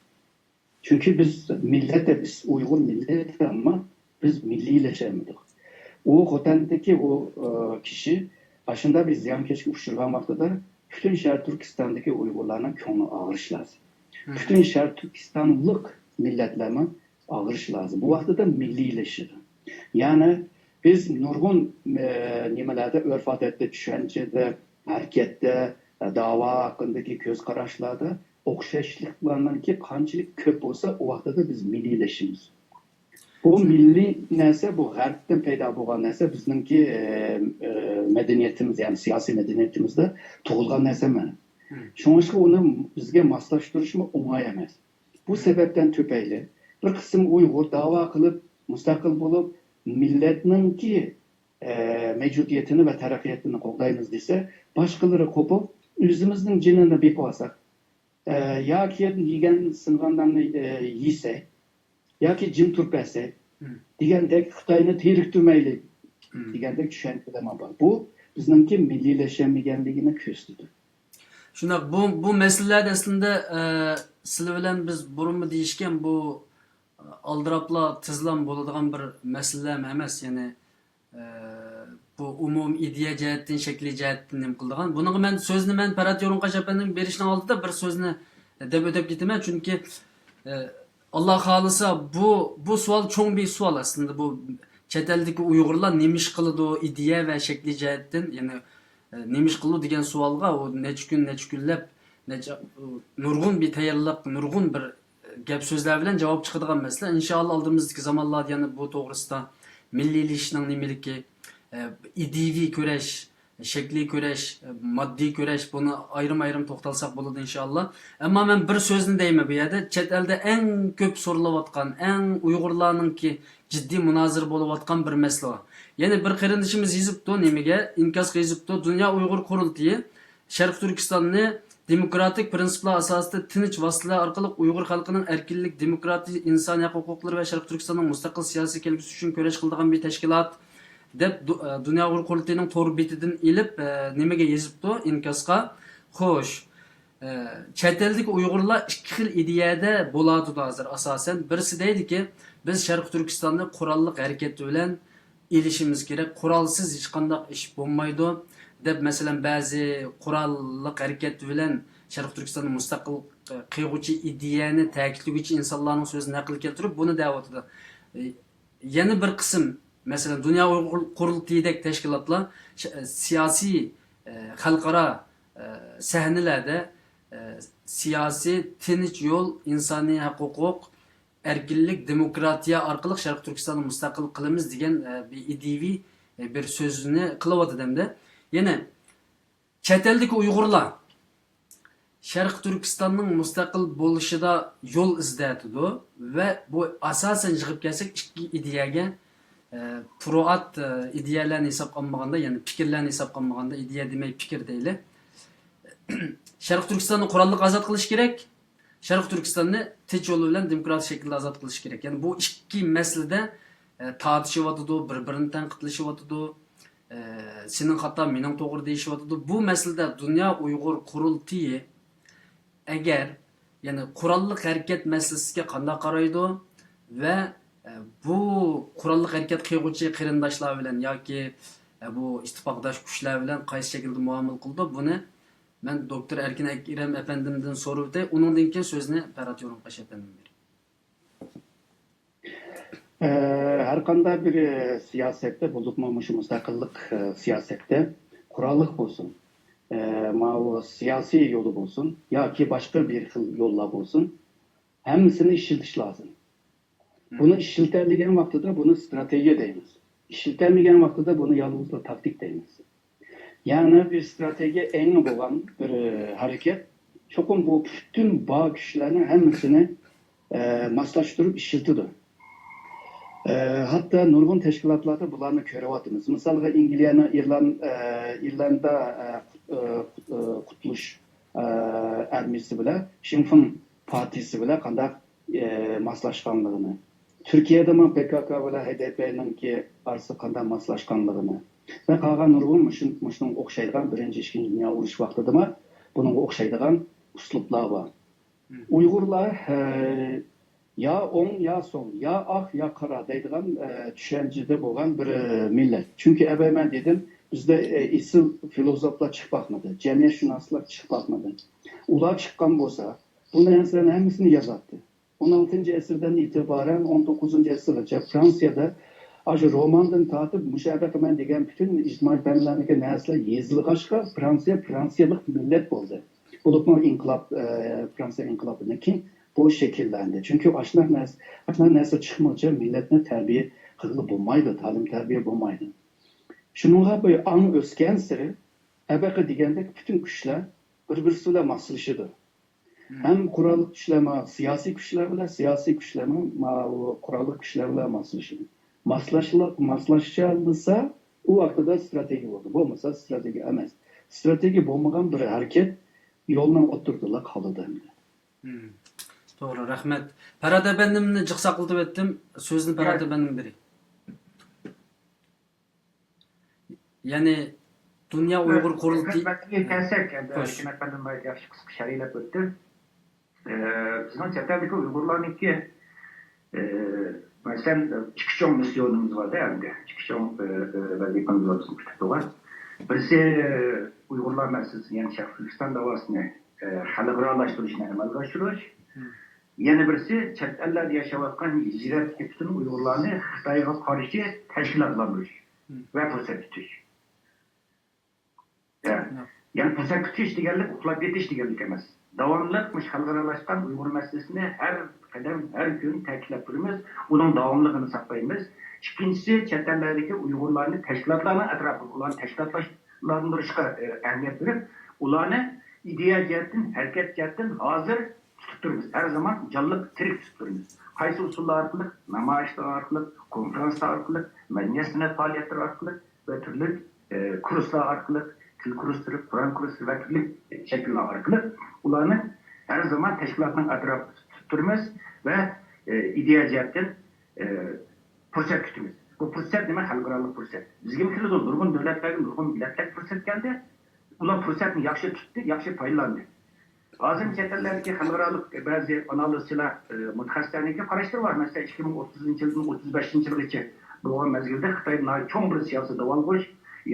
چۈنكى بىز مىللەت دەپ، بىز ئۇيغۇر مىللىتى، ئەمما بىز مىللىيلەشەلمىدۇق. ئۇ خوتەندىكى ئۇ، ئە، كىشى ئاشۇنداق بىر زىيانكەشكە ئۇچرىغان ۋاقتىدا پۈتۈن شەرقىي تۈركىستاندىكى ئۇيغۇرلارنىڭ كۆڭلى ئاغرىشى لازىم. پۈتۈن شەرقىي تۈركىستانلىق مىللەتلەرمۇ ئاغرىشى لازىم. بۇ ۋاقتىدا مىللىيلىشىدۇ. يەنى بىز نۇرغۇن، ئە، نېمىلەردە، ئۆرپ-ئادەتتە، چۈشەنچىدە، ھەرىكەتتە، ئە، داۋا ھەققىدىكى كۆز قاراشلاردا ئوخشاشلىقلارنىڭكى قانچىلىك كۆپ بولسا، ئۇ ۋاقتىدا بىز مىللىيلىشىمىز. بۇ مىللىي نەرسە، بۇ غەربتىن پەيدا بولغان نەرسە، بىزنىڭكى، ئە، ئە، مەدەنىيىتىمىز، يەنى سىياسىي مەدەنىيىتىمىزدە تۇغۇلغان نەرسە ئەمەس. شۇڭلاشقا ئۇنى بىزگە ماسلاشتۇرۇشمۇ ئوڭاي ئەمەس. بۇ سەۋەبتىن تۈپەيلى بىر قىسىم ئۇيغۇر داۋا قىلىپ، مۇستەقىل بولۇپ، مىللەتنىڭكى، ئە، مەۋجۇدىيىتىنى ۋە تەرەققىياتىنى قوغدايمىز دېسە، باشقىلىرى قوپۇپ، ئۆزىمىزنىڭ جېنىنى بېقىۋالساق، ئە، ياكى يېگەن سىنغانلارنى، ئە، يېسەك، ياكى جىم تۇرۇپ بەرسەك دېگەندەك، خىتاينى تېرىكتۈرمەيلى دېگەندەك چۈشەنچىلەرمۇ بار. بۇ بىزنىڭكى مىللىيلەشەلمىگەنلىكىنى كۆرسىتىدۇ. شۇنداق، بۇ، بۇ مەسىلىلەردە ئەسلىندە، ئە، سىلەر بىلەن بىز بۇرۇنمۇ دېيىشكەن، بۇ ئالدىراپلا تېزلا بولىدىغان بىر مەسىلىلەرمۇ ئەمەس. يەنى، ئە، بۇ ئومۇمىي ئىدىيە جەھەتتىن، شەكلىي جەھەتتىن نېمە قىلىدىغان. بۇنىڭغا مەن سۆزنى، مەن پەرھات يورۇنقاش ئەپەندىمگە بېرىشنىڭ ئالدىدا بىر سۆزنى دەپ ئۆتۈپ كېتىمەن. چۈنكى، ئە، ئاللا خالىسا، بۇ، بۇ سوئال چوڭ بىر سوئال ئەسلىندە. بۇ چەت ئەلدىكى ئۇيغۇرلار نېمە ئىش قىلىدۇ ئىدىيە ۋە شەكلىي جەھەتتىن، يەنى، ئە، نېمە ئىش قىلىدۇ دېگەن سوئالغا، ئۇ نەچچە كۈن، نەچچە كۈنلەپ، نەچچە، نۇرغۇن بىر تەييارلىق، نۇرغۇن بىر گەپ سۆزلەر بىلەن جاۋاب چىقىدىغان مەسىلە. ئىنشائاللا، ئالدىمىزدىكى زامانلاردا يەنە بۇ توغرىسىدا مىللىيلىشىشنىڭ نېمىلىكى، ئە، ئىدىيىۋى كۈرەش، شەكلىي كۈرەش، ماددىي كۈرەش، بۇنى ئايرىم-ئايرىم توختالساق بولىدۇ، ئىنشائاللا. ئەمما مەن بىر سۆزنى دەيمەن بۇ يەردە. چەت ئەلدە ئەڭ كۆپ سورىلىۋاتقان، ئەڭ ئۇيغۇرلارنىڭكى جىددىي مۇنازىرە بولۇۋاتقان بىر مەسىلە بار. يەنە بىر قېرىندىشىمىز يېزىپتۇ، نېمىگە؟ ئىنكاسقا يېزىپتۇ. دۇنيا ئۇيغۇر قۇرۇلتىيى شەرقىي تۈركىستاننى دېموكراتىك پىرىنسىپلار ئاساسىدا تىنچ ۋاسىتىلەر ئارقىلىق ئۇيغۇر خەلقىنىڭ ئەركىنلىك، دېموكراتىيە، ئىنسانىيەت ھوقۇقلىرى ۋە شەرقىي تۈركىستاننىڭ مۇستەقىل سىياسىي كەلگۈسى ئۈچۈن كۈرەش قىلىدىغان بىر تەشكىلات، دەپ دۇ-، ئە، دۇنيا ئۇيغۇر قۇرۇلتىيىنىڭ تور بېتىدىن ئېلىپ، ئە، نېمىگە يېزىپتۇ؟ ئىنكاسقا. خوش. ئە، چەت ئەلدىكى ئۇيغۇرلار ئىككى خىل ئىدىيەدە بولاتىدۇ ھازىر ئاساسەن. بىرسى دەيدىكى، بىز شەرقىي تۈركىستاننى قوراللىق ھەرىكەت بىلەن ئېلىشىمىز كېرەك، قورالسىز ھېچقانداق ئىش بولمايدۇ، دەپ، مەسىلەن، بەزى قوراللىق ھەرىكەت بىلەن شەرقىي تۈركىستاننى مۇستەقىل قىلغۇچى ئىدىيەنى تەكىتلىگۈچى ئىنسانلارنىڭ سۆزىنى نەقىل كەلتۈرۈپ، بۇنى دەۋاتىدۇ. يەنە بىر قىسىم، مەسىلەن، دۇنيا ئۇيغۇر قۇرۇلتىيىدەك تەشكىلاتلار ش-، سىياسىي، ئە، خەلقئارا، ئە، سەھنىلەردە، ئە، سىياسىي، تىنچ يول، ئىنسانىي ھەق ھوقۇق، ئەركىنلىك، دېموكراتىيە ئارقىلىق شەرقىي تۈركىستاننى مۇستەقىل قىلىمىز دېگەن، ئە، بىر ئىدىيىۋى، ئە، بىر سۆزنى قىلىۋاتىدۇ ئەمدى. يەنە چەت ئەلدىكى ئۇيغۇرلار شەرقىي تۈركىستاننىڭ مۇستەقىل بولۇشىدا يول ئىزدەۋاتىدۇ ۋە بۇ ئاساسەن يىغىپ كەلسەك ئىككى ئىدىيەگە، ئە، پروئات، ئە، ئىدىيەلەرنى ھېسابقا ئالمىغاندا، يەنى پىكىرلەرنى ھېسابقا ئالمىغاندا، ئىدىيە دېمەي، پىكىر دەيلى. شەرقىي تۈركىستاننى قوراللىق ئازاد قىلىش كېرەك. شەرقىي تۈركىستاننى تىنچ يول بىلەن دېموكراتىك شەكىلدە ئازاد قىلىش كېرەك. يەنى بۇ ئىككى مەسىلىدە، ئە، تارتىشىۋاتىدۇ، بىر-بىرىنى تەنقىدلىشىۋاتىدۇ. ئە، سېنىڭ خاتا، مېنىڭ توغرا دېيىشىۋاتىدۇ. بۇ مەسىلىدە دۇنيا ئۇيغۇر قۇرۇلتىيى ئەگەر، يەنى قوراللىق ھەرىكەت مەسىلىسىگە قانداق قارايدۇ ۋە، ئە، بۇ قوراللىق ھەرىكەت قىلغۇچى قېرىنداشلار بىلەن ياكى، ئە، بۇ ئىتتىپاقداش كۈچلەر بىلەن قايسى شەكىلدە مۇئامىلە قىلىدۇ، بۇنى مەن دوكتور ئەركىن ئەكرەم ئەپەندىمدىن سوراپ ئۆتەي، ئۇنىڭدىن كېيىن سۆزنى پەرھات يورۇنقاش ئەپەندىمگە بېرەي. ئە، ھەر قانداق بىر، ئە، سىياسەتتە، بولۇپمۇ مۇشۇ مۇستەقىللىق، ئە، سىياسەتتە قوراللىق بولسۇن، ئە، ماۋۇ سىياسىي يولى بولسۇن ياكى باشقا بىر خىل يوللار بولسۇن، ھەممىسىنى ئىشلىتىش لازىم. بۇنى ئىشلىتەلىگەن ۋاقتىدا بۇنى ستراتېگىيە دەيمىز. ئىشلىتەلمىگەن ۋاقتىدا بۇنى يالغۇزلا تاكتىك دەيمىز. يەنى بىر ستراتېگىيە ئېڭى بولغان بىر، ئە، ھەرىكەت چوقۇم بۇ پۈتۈن بار كۈچلەرنىڭ ھەممىسىنى، ئە، ماسلاشتۇرۇپ ئىشلىتىدۇ. ئە، ھەتتا نۇرغۇن تەشكىلاتلاردا بۇلارنى كۆرۈۋاتىمىز. مىسالغا، ئىنگلىيەنىڭ ئىرلان-، ئە، ئىرلاندا، ئە، قۇت-، ئە، قۇت-، ئە، قۇتۇلۇش، ئە، ئارمىيىسى بىلەن شىنفېڭ پارتىيىسى بىلەن قانداق، ئە، ماسلاشقانلىقىنى، تۈركىيەدىمۇ پكك بىلەن ھەي دې پېنىڭكى ئارىسى قانداق ماسلاشقانلىقىنى ۋە قالغان نۇرغۇن مۇشۇ-، مۇشۇنىڭغا ئوخشايدىغان، بىرىنچى، ئىككىنچى دۇنيا ئۇرۇشى ۋاقتىدىمۇ بۇنىڭغا ئوخشايدىغان ئۇسلۇبلار بار. ئۇيغۇرلار، ھە، يا ئوڭ، يا سول، يا ئاق، يا قارا دەيدىغان، ئە، چۈشەنچىدە بولغان بىر، ئە، مىللەت. چۈنكى ئەۋەل مەن دېدىم، بىزدە، ئە، ئېسىل فىلوزوفلار چىقىپ باقمىدى، جەمئىيەتشۇناسلار چىقىپ باقمىدى. ئۇلار چىققان بولسا، بۇ نەرسىلەرنىڭ ھەممىسىنى يازاتتى. ئون ئالتىنچى ئەسىردىن ئېتىبارەن ئون توققۇزىنچى ئەسىرگىچە فرانسىيەدە ئاشۇ روماندىن تارتىپ مۇشۇ ھەققىدە مەن دېگەن پۈتۈن ئىجتىمائىي پەنلەردىكى نەرسىلەر يېزىلغاچقا، فرانسىيە فرانسىيەلىق مىللەت بولدى. بولۇپمۇ ئىنقىلاب، ئە، فرانسىيە ئىنقىلابىدىن كېيىن بۇ شەكىللەندى. چۈنكى ئاشۇنداق نەرسە، ئاشۇنداق نەرسە چىقمىغۇچە مىللەتنى تەربىيە قىلغىلى بولمايدۇ، تەلىم تەربىيە بولمايدۇ. شۇنىڭغا بۇ ئاڭ ئۆسكەنسېرى، ئەبەقە دېگەندەك پۈتۈن كۈچلەر بىر-بىرسى بىلەن ماسلىشىدۇ. ھەم قوراللىق كۈچلەرمۇ سىياسىي كۈچلەر بىلەن، سىياسىي كۈچلەرمۇ ماۋۇ قوراللىق كۈچلەر بىلەن ماسلىشىدۇ. ماسلاشلا-، ماسلاشالمىسا، ئۇ ۋاقتىدا ئىستراتېگىيە بولدى. بولمىسا ئىستراتېگىيە ئەمەس. ئىستراتېگىيە بولمىغان بىر ھەرىكەت يولنىڭ ئوتتۇرىدا قالىدۇ ئەمدى. مم. توغرا، رەھمەت. پەرھات ئەپەندىمنى جىق ساقلىتىۋەتتىم. سۆزنى پەرھات ئەپەندىم بېرەي. يەنى دۇنيا ئۇيغۇر قۇرۇلتىيى. مەسىلىگە كەلسەك، ئەمدى ئەركىن ئەپەندىم ناھايىتى ياخشى قىسقا شەرھلەپ ئۆتتى. ئى، بىزنىڭ چەت ئەلدىكى ئۇيغۇرلارنىڭكى، ئى، مەسىلەن، ئىككى چوڭ مىسسىيونىمىز بار-دە ئەمدى. ئىككى چوڭ، ئى، ئى، ۋەزىپىمىز بار بىزنىڭ كۈتۈپ تۇرغان. بىرسى ئۇيغۇرلار مەسىلىسىنى، يەنى شەرقىي تۈركىستان داۋاسىنى، ئى، خەلقئارالاشتۇرۇشنى ئەمەلگە ئاشۇرۇش. يەنە بىرسى، چەت ئەللەردە ياشاۋاتقان ھىجرەتتىكى پۈتۈن ئۇيغۇرلارنى خىتايغا قارشى تەشكىلاتلاندۇرۇش ۋە پۇرسەت كۈتۈش. يەنى پۇرسەت كۈتۈش دېگەنلىك ئۇخلاپ يېتىش دېگەنلىك ئەمەس. داۋاملىق مۇشۇ خەلقئارالاشقان ئۇيغۇر مەسىلىسىنى ھەر قەدەم، ھەر كۈن تەكىتلەپ تۇرىمىز، ئۇنىڭ داۋاملىقىنى ساقلايمىز. ئىككىنچىسى، چەت ئەللەردىكى ئۇيغۇرلارنى تەشكىلاتلارنىڭ ئەتراپىغا، ئۇلارنى تەشكىلاتلاشلاندۇرۇشقا ئەھمىيەت بېرىپ، ئۇلارنى ئىدىيە جەھەتتىن، ھەرىكەت جەھەتتىن ھازىر تۇتۇپ تۇرىمىز. ھەر زامان جانلىق، تىرىك تۇتۇپ تۇرىمىز. قايسى ئۇسۇللار ئارقىلىق؟ نامايىشلار ئارقىلىق، كونفرانسلار ئارقىلىق، مەدەنىيەت سەنئەت پائالىيەتلىرى ئارقىلىق ۋە تۈرلۈك، ئە، كۇرسلار ئارقىلىق، تىل كۇرسلىرى، قۇرئان كۇرسلىرى ۋە تۈرلۈك شەكىللەر ئارقىلىق ئۇلارنى ھەر زامان تەشكىلاتنىڭ ئەتراپىدا تۇتۇپ تۇرىمىز ۋە، ئە، ئىدىيە جەھەتتىن، ئە، پۇرسەت كۈتىمىز. بۇ پۇرسەت نېمە؟ خەلقئارالىق پۇرسەت. بىزگىمۇ كېلىدۇ، نۇرغۇن دۆلەتلەرگە، نۇرغۇن مىللەتلەرگە پۇرسەت كەلدى. ئۇلار پۇرسەتنى ياخشى تۇتتى، ياخشى پايدىلاندى. ھازىر چەت ئەللەردىكى خەلقئارالىق بەزى ئانالىزچىلار، ئى، مۇتەخەسسىسلەرنىڭكى قاراشلىرى بار. مەسىلەن، ئىككى مىڭ ئوتتۇزىنچى يىلدىن ئوتتۇز بەشىنچى يىلغىچە بولغان مەزگىلدە خىتايدا ناھايىتى چوڭ بىر سىياسىي داۋالغۇش،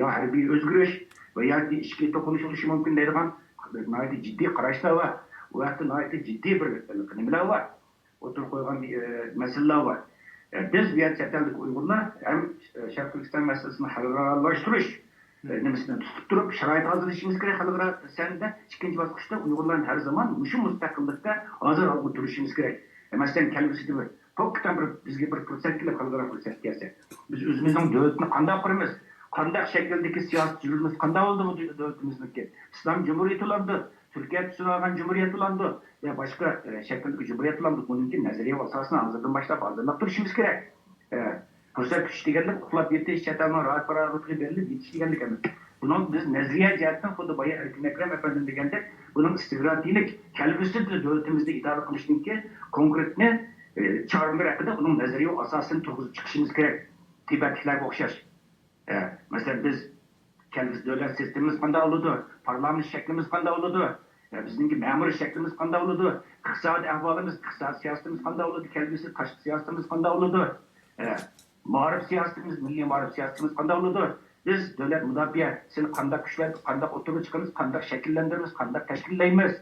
يا ھەربىي ئۆزگىرىش ۋە ياكى ئىچكى توقۇنۇش ئۇرۇشى مۇمكىن دەيدىغان ناھايىتى جىددىي قاراشلار بار. ئۇ ھەقتە ناھايىتى جىددىي بىر نېمىلەر بار. ئوتتۇرىغا قويغان، ئە، مەسىلىلەر بار. ئە، بىز بۇ يەردە چەت ئەلدىكى ئۇيغۇرلار ھەم، ئە، شەرقىي تۈركىستان مەسىلىسىنى خەلقئارالاشتۇرۇش، ئە، نېمىسىنى تۇتۇپ تۇرۇپ، شارائىت ھازىرلىشىمىز كېرەك خەلقئارا سەھنىدە. ئىككىنچى باسقۇچتا ئۇيغۇرلارنى ھەر زامان مۇشۇ مۇستەقىللىقتا ھازىر ئالغا تۇرۇشىمىز كېرەك. ئە، مەسىلەن، كەلگۈسىدە بىر، پوككىتان بىر، بىزگە بىر پۇرسەت كېلىپ، خەلقئارا پۇرسەت كەلسە، بىز ئۆزىمىزنىڭ دۆلىتىنى قانداق قۇرىمىز؟ قانداق شەكىلدىكى سىياسىي تۈزۈلمىسى قانداق بولىدۇ بۇ دۆلىتىمىزنىڭكى؟ ئىسلام جۇمھۇرىيىتى بولامدۇ؟ تۈركىيە تۈزۈۋالغان جۇمھۇرىيەت بولامدۇ؟ يا باشقا، ئە، شەكىلدىكى جۇمھۇرىيەت بولامدۇ؟ بۇنىڭكى نەزەرىيە ئاساسىنى ھازىردىن باشلاپ ھازىرلاپ تۇرۇشىمىز كېرەك. ئە، پۇرسەت كۈتۈش دېگەنلىك ئۇخلاپ يېتىش، چەت ئەلنىڭ راھەت پاراغىتىگە بېرىلىپ يېتىش دېگەنلىك ئەمەس. بۇنىڭ بىز نەزەرىيە جەھەتتىن خۇددى بايا ئەركىن ئەكرەم ئەپەندىم دېگەندەك، بۇنىڭ ئىستراتېگىيەلىك كەلگۈسىدە دۆلىتىمىزنى ئىدارە قىلىشنىڭكى كونكرېتنى، ئە، چارىلىرى ھەققىدە ئۇنىڭ نەزەرىيە ئاساسىنى تۇرغۇزۇپ چىقىشىمىز كېرەك. تىبەتلىكلەرگە ئوخشاش. ئە، مەسىلەن، بىز كەلگۈسى دۆلەت سىستېمىمىز قانداق بولىدۇ؟ پارلامېنت شەكلىمىز قانداق بولىدۇ؟ ئە، بىزنىڭكى مەمۇرىي شەكلىمىز قانداق بولىدۇ؟ ئىقتىسادىي ئەھۋالىمىز، ئىقتىسادىي سىياسىتىمىز قانداق بولىدۇ؟ كەلگۈسى تاشقى سىياسىتىمىز قانداق بولىدۇ؟ ئە، مائارىپ سىياسىتىمىز، مىللىي مائارىپ سىياسىتىمىز قانداق بولىدۇ؟ بىز دۆلەت مۇداپىئەسىنى قانداق كۈچلەندۈرۈپ، قانداق ئوتتۇرىغا چىقىرىمىز، قانداق شەكىللەندۈرىمىز، قانداق تەشكىللەيمىز؟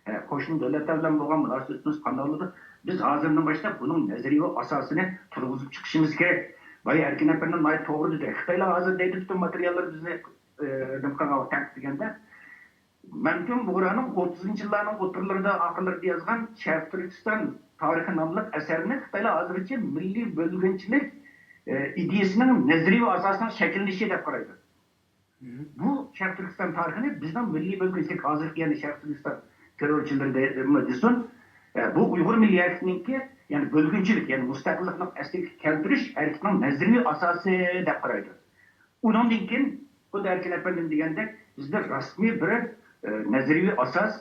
ئە، قوشنا دۆلەتلەر بىلەن بولغان مۇناسىۋىتىمىز قانداق بولىدۇ؟ بىز ھازىردىن باشلاپ بۇنىڭ نەزەرىيە ئاساسىنى تۇرغۇزۇپ چىقىشىمىز كېرەك. بايا ئەركىن ئەپەندىم ناھايىتى توغرا دېدى. خىتايلار ھازىر دەيدۇ، پۈتۈن ماتېرىياللار بىزنى، ئە، نېمە قىلغان، تەنقىدلىگەندە، مەمتىمىن بۇغرانىڭ ئوتتۇزىنچى يىللارنىڭ ئوتتۇرىلىرىدا، ئاخىرلىرىدا يازغان شەرقىي تۈركىستان تارىخى ناملىق ئەسەرنى خىتايلار ھازىرغىچە مىللىي بۆلگۈنچىلىك، ئە، ئىدىيەسىنىڭ نەزەرىيە ئاساسىنىڭ شەكىللىنىشى دەپ قارايدۇ. بۇ شەرقىي تۈركىستان تارىخىنى بىزنىڭ مىللىي بۆلگۈنچىلىك، ھازىرقى يەنى شەرقىي تۈركىستان تېررورچىلىرى دە-، دېسۇن، ئە، بۇ ئۇيغۇر مىللىي ھەرىكىتىنىڭكى، يەنى بۆلگۈنچىلىك، يەنى مۇستەقىللىقنى ئەسلىگە كەلتۈرۈش ھەرىكىتىنىڭ نەزەرىيەۋى ئاساسى دەپ قارايدۇ. ئۇنىڭدىن كېيىن خۇددى ئەركىن ئەپەندىم دېگەندەك، بىزدە رەسمىي بىر، ئە، نەزەرىيەۋى ئاساس،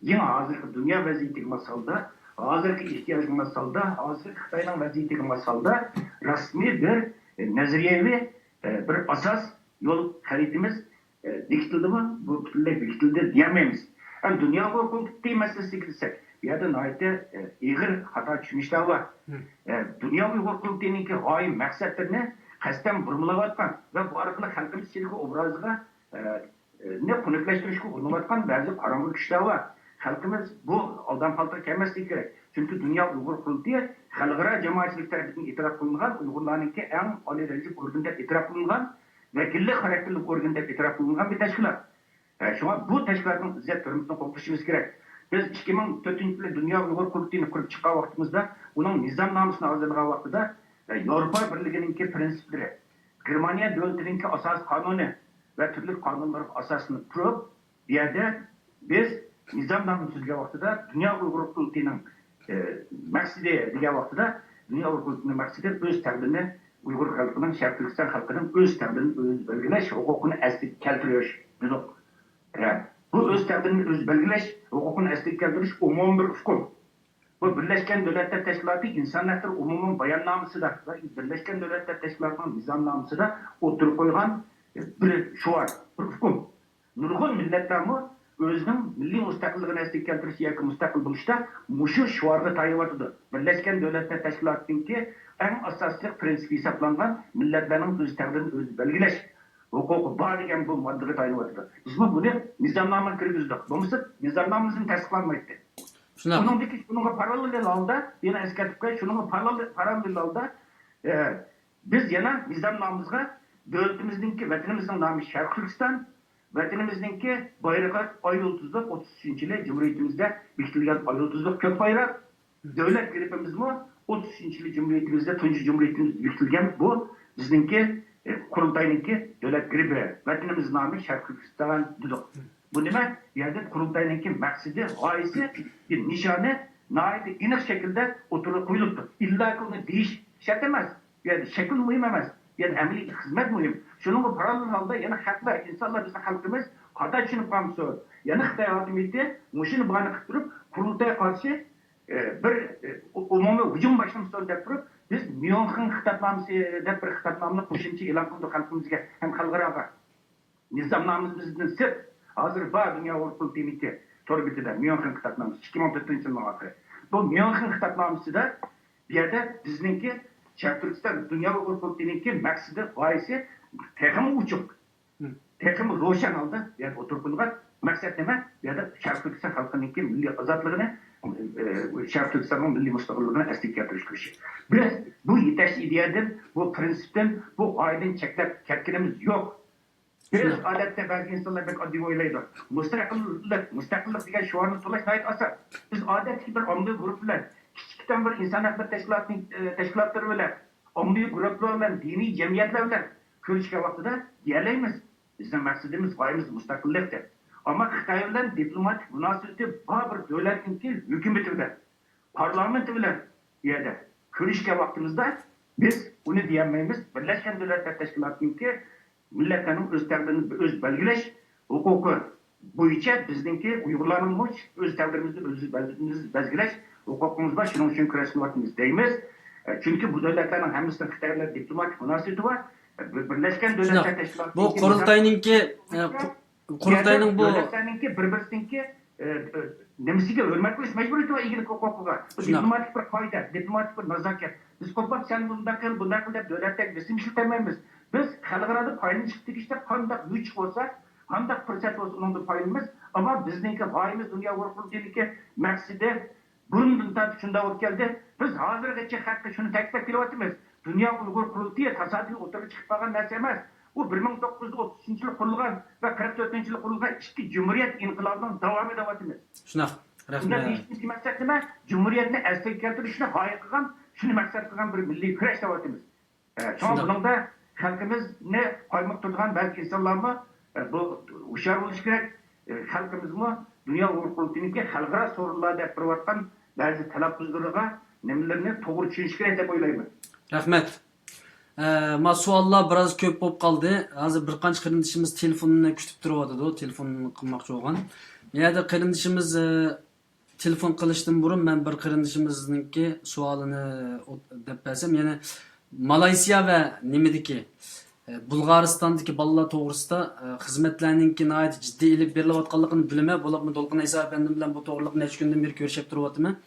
يېڭى ھازىرقى دۇنيا ۋەزىيىتىگە ماس ھالدا، ھازىرقى ئېھتىياجغا ماس ھالدا، ھازىرقى خىتاينىڭ ۋەزىيىتىگە ماس ھالدا رەسمىي بىر، ئە، نەزەرىيەۋى، ئە، بىر ئاساس يول خەرىتىمىز، ئە، بېكىتىلدىمۇ؟ بۇ پۈتۈنلەي بېكىتىلدى دېيەلمەيمىز. ئەمما دۇنيا ئۇيغۇر قۇرۇلتىيى مەسىلىسىگە كەلسەك، بۇ يەردە ناھايىتى، ئە، ئېغىر خاتا چۈشىنىشلەر بار. ئە، دۇنيا ئۇيغۇر قۇرۇلتىيىنىڭكى غايە مەقسەتلىرىنى قەستەن بۇرمىلاۋاتقان ۋە بۇ ئارقىلىق خەلقىمىز ئىچىدىكى ئوبرازىغا، ئە، نى خۇنۈكلەشتۈرۈشكە ئۇرۇنۇۋاتقان بەزى قاراڭغۇ كۈچلەر بار. خەلقىمىز بۇ ئالدام خالتىغا كەلمەسلىكى كېرەك. چۈنكى دۇنيا ئۇيغۇر قۇرۇلتىيى خەلقئارا جامائەتچىلىك تەرىپىدىن ئېتىراپ قىلىنغان، ئۇيغۇرلارنىڭكى ئەڭ ئالىي دەرىجىلىك ئورگىنى دەپ ئېتىراپ قىلىنغان ۋەكىللىك خاراكتېرلىك ئورگىنى دەپ ئېتىراپ قىلىنغان بىر تەشكىلات. ھە، شۇڭا بۇ تەشكىلاتنىڭ ئىززەت ھۆرمىتىنى قوغدىشىمىز كېرەك. بىز ئىككى مىڭ تۆتىنچى يىلى دۇنيا ئۇيغۇر قۇرۇلتىيىنى قۇرۇپ چىققان ۋاقتىمىزدا، ئۇنىڭ نىزامنامىسىنى ھازىرلىغان ۋاقتىدا، ھە، ياۋروپا بىرلىكىنىڭكى پىرىنسىپلىرى، گېرمانىيە دۆلىتىنىڭكى ئاساسىي قانۇنى ۋە تۈرلۈك قانۇنلارغا ئاساسلىنىپ تۇرۇپ، بۇ يەردە بىز نىزامنامىنى تۈزگەن ۋاقتىدا دۇنيا ئۇيغۇر قۇرۇلتىيىنىڭ، ئى، مەقسىتى دېگەن ۋاقتىدا دۇنيا ئۇيغۇر قۇرۇلتىيىنىڭ مەقسىتى ئۆز تەقدىرىنى، ئۇيغۇر خەلقىنىڭ، شەرقىي تۈركىستان خەلقىنىڭ ئۆز تەقدىرىنى ئۆزى بەلگىلەش ھوقۇقىنى ئەسلىگە كەلتۈرۈش دېدۇق. ھە، بۇ ئۆز تەقدىرىنى ئۆزى بەلگىلەش ھوقۇقىنى ئەسلىگە كەلتۈرۈش ئومۇمىي بىر ئۇقۇم. بۇ بىرلەشكەن دۆلەتلەر تەشكىلاتى ئىنسان ھەقلىرى ئومۇمىي باياننامىسىدا ۋە بىرلەشكەن دۆلەتلەر تەشكىلاتىنىڭ نىزامنامىسىدا ئوتتۇرىغا قويغان بىر شوئار، بىر ئۇقۇم. نۇرغۇن مىللەتلەرمۇ ئۆزىنىڭ مىللىي مۇستەقىللىقىنى ئەسلىگە كەلتۈرۈش ياكى مۇستەقىل بولۇشتا مۇشۇ شوئارغا تايىنىۋاتىدۇ. بىرلەشكەن دۆلەتلەر تەشكىلاتىنىڭكى ئەڭ ئاساسلىق پىرىنسىپى ھېسابلانغان مىللەتلەرنىڭ ئۆز تەقدىرىنى ئۆزى بەلگىلەش ھوقۇقى بار دېگەن بۇ ماددىغا تايىنىۋاتىدۇ. بىزمۇ بۇنى نىزامنامىغا كىرگۈزدۇق. بولمىسا نىزامنامىمىزمۇ تەستىقلانمايتتى. شۇنداق. ئۇنىڭدىكى، شۇنىڭغا پاراللېل ھالدا، يەنە ئەسكەرتىپ قوياي، شۇنىڭغا پاراللېل، پاراللېل ھالدا، ئە، بىز يەنە نىزامنامىمىزغا دۆلىتىمىزنىڭكى، ۋەتىنىمىزنىڭ نامى شەرقىي تۈركىستان، ۋەتىنىمىزنىڭكى بايرىقى ئاي يۇلتۇزلۇق، ئوتتۇز ئۈچىنچى يىلى جۇمھۇرىيىتىمىزدە بېكىتىلگەن ئاي يۇلتۇزلۇق كۆك بايراق، دۆلەت گېربىمىزمۇ ئوتتۇز ئۈچىنچى يىلى جۇمھۇرىيىتىمىزدە، تۇنجى جۇمھۇرىيىتىمىزدە بېكىتىلگەن بۇ بىزنىڭكى، ئە، قۇرۇلتاينىڭكى دۆلەت گېربى، ۋەتىنىمىز نامى شەرقىي تۈركىستان دېدۇق. بۇ نېمە؟ بۇ يەردە قۇرۇلتاينىڭكى مەقسىتى، غايىسى، بىر نىشانى ناھايىتى ئېنىق شەكىلدە ئوتتۇرىغا قويۇلۇپتۇ. ئىللاكى ئۇنى دېيىش شەرت ئەمەس. بۇ يەردە شەكىل مۇھىم ئەمەس. بۇ يەردە ئەمەلىي خىزمەت مۇھىم. شۇنىڭغا پاراللېل ھالدا يەنە خەقلەر، ئىنسانلار، بىزنىڭ خەلقىمىز خاتا چۈشىنىپ قالمىسۇن. يەنە خىتاي ھاكىمىيىتى مۇشۇنى باھانە قىلىپ تۇرۇپ، قۇرۇلتايغا قارشى، ئە، بىر، ئە، ئومۇمىي ھۇجۇم باشلىمىسۇن دەپ تۇرۇپ، بىز ميۇنخېن خىتابنامىسى دەپ بىر خىتابنامىنى قوشۇمچە ئېلان قىلدۇق خەلقىمىزگە ھەم خەلقئاراغا. نىزامنامىمىزدىن سىرت، ھازىر بار دۇنيا ئۇيغۇر قۇرۇلتىيىنىڭكى تور بېتىدە ميۇنخېن خىتابنامىسى، ئىككى مىڭ تۆتىنچى يىلنىڭ ئاخىرى. بۇ ميۇنخېن خىتابنامىسىدا بۇ يەردە بىزنىڭكى شەرقىي تۈركىستان دۇنيا ئۇيغۇر قۇرۇلتىيىنىڭكى مەقسىتى، غايىسى تېخىمۇ ئوچۇق، تېخىمۇ روشەن ھالدا بۇ يەردە ئوتتۇرىغا قويۇلغان مەقسەت نېمە؟ بۇ يەردە شەرقىي تۈركىستان خەلقىنىڭكى مىللىي ئازادلىقىنى، ئە، شەرقىي تۈركىستاننىڭ مىللىي مۇستەقىللىقىنى ئەسلىگە كەلتۈرۈش كۈرىشى. بىز بۇ يېتەكچى ئىدىيەدىن، بۇ پىرىنسىپتىن، بۇ غايىدىن چەتلەپ كەتكىنىمىز يوق. بىز شۇنداق. ئادەتتە بەزى ئىنسانلار بەك ئاددىي ئويلايدۇ. مۇستەقىللىق، مۇستەقىللىق دېگەن شوئارنى توۋلاش ناھايىتى ئاسان. بىز ئادەتتىكى بىر ئاممىۋى گۇرۇپپا بىلەن، كىچىككىنە بىر ئىنسان ھەقلىرى تەشكىلاتىنىڭ، ئە، تەشكىلاتلىرى بىلەن، ئاممىۋى گۇرۇپپىلار بىلەن، دىنىي جەمئىيەتلەر بىلەن كۆرۈشكەن ۋاقتىدا دېيەلەيمىز، بىزنىڭ مەقسىتىمىز، غايىمىز مۇستەقىللىق دەپ. ئەمما خىتاي بىلەن دىپلوماتىك مۇناسىۋىتى بار بىر دۆلەتنىڭكى ھۆكۈمىتى بىلەن، پارلامېنتى بىلەن بۇ يەردە كۆرۈشكەن ۋاقتىمىزدا بىز ئۇنى دېيەلمەيمىز. بىرلەشكەن دۆلەتلەر تەشكىلاتىنىڭكى مىللەتلەرنىڭ ئۆز تەقدىرىنى ئۆزى بەلگىلەش ھوقۇقى بويىچە بىزنىڭكى ئۇيغۇرلارنىڭمۇ ئۆز تەقدىرىمىزنى ئۆزىمىز بەلگىلەش ھوقۇقىمىز بار، شۇنىڭ ئۈچۈن كۈرەش قىلىۋاتىمىز دەيمىز. ئە، چۈنكى بۇ دۆلەتلەرنىڭ ھەممىسىنىڭ خىتاي بىلەن دىپلوماتىك مۇناسىۋىتى بار. ئە، بىر-، بىرلەشكەن دۆلەتلەر شۇنداق. بۇ تەشكىلاتىنىڭكى قۇرۇلتاينىڭكى، ئە، قۇ-، قۇرۇلتاينىڭ بۇ دۆلەتلەرنىڭكى بىر-، بىرسىنىڭكى، ئە، ئە، نېمىسىگە ھۆرمەت قىلىش مەجبۇرىيىتى بار، ئىگىلىك ھوقۇقىغا. بۇ شۇنداق. دىپلوماتىك بىر قائىدە، دىپلوماتىك بىر نازاكەت. بىز قوپاپ، سەن بۇنداق قىل، بۇنداق قىل دەپ دۆلەتتەك بېسىم ئىشلىتەلمەيمىز. بىز خەلقئارادا پايدىلىنىشقا تېگىشلىك قانداق ۋۇچ بولسا، قانداق پۇرسەت بولسا، ئۇنىڭدىن پايدىلىنىمىز. ئەمما بىزنىڭكى غايىمىز، دۇنيا ئۇيغۇر قۇرۇلتىيىنىڭكى مەقسىتى، بۇرۇندىن تارتىپ شۇنداق بولۇپ كەلدى. بىز ھازىرغىچە خەققە شۇنى تەكىتلەپ كېلىۋاتىمىز. دۇنيا ئۇيغۇر قۇرۇلتىيى تاسادىپىي ئوتتۇرىغا چىقىپ قالغان نەرسە ئەمەس. ئۇ بىر مىڭ توققۇز يۈز ئوتتۇز ئۈچىنچى يىلى قۇرۇلغان ۋە قىرىق تۆتىنچى يىلى قۇرۇلغان ئىككى جۇمھۇرىيەت ئىنقىلابىنىڭ داۋامى دەۋاتىمىز. شۇنداق. شۇنداق رەھمەت. دېيىشتىكى مەقسەت نېمە؟ جۇمھۇرىيەتنى ئەسلىگە كەلتۈرۈشنى غايە قىلغان، شۇنى مەقسەت قىلغان بىر مىللىي كۈرەش دەۋاتىمىز. ئە، شۇڭا شۇنداق. بۇنىڭدا خەلقىمىزنى قايمۇقتۇرىدىغان بەزى ئىنسانلارمۇ، ئە، بۇ ھوشيار بولۇشى كېرەك. ئە، خەلقىمىزمۇ دۇنيا ئۇيغۇر قۇرۇلتىيىنىڭكى خەلقئارا سورۇنلار دەپ بېرىۋاتقان بەزى تەلەپپۇزلىرىغا، نېمىلىرىنى توغرا چۈشىنىشى كېرەك دەپ ئويلايمەن. رەھمەت. ئە، ما سوئاللار بىراز كۆپ بولۇپ قالدى. ھازىر بىر قانچە قېرىندىشىمىز تېلېفوننى كۈتۈپ تۇرۇۋاتىدۇ، تېلېفون قىلماقچى بولغان. يەنە قېرىندىشىمىز، ئە، تېلېفون قىلىشتىن بۇرۇن مەن بىر قېرىندىشىمىزنىڭكى سوئالىنى ئوت-، دەپ بەرسەم، يەنى مالايسىيا ۋە نېمىدىكى، ئە، بۇلغارىستاندىكى بالىلار توغرىسىدا، ئە، خىزمەتلەرنىڭكى ناھايىتى جىددىي ئېلىپ بېرىلىۋاتقانلىقىنى بىلىمەن. بولۇپمۇ دولقۇن ئەيسا ئەپەندىم بىلەن بۇ توغرىلىق نەچچە كۈندىن بېرى كۆرۈشۈپ تۇرۇۋاتىمەن.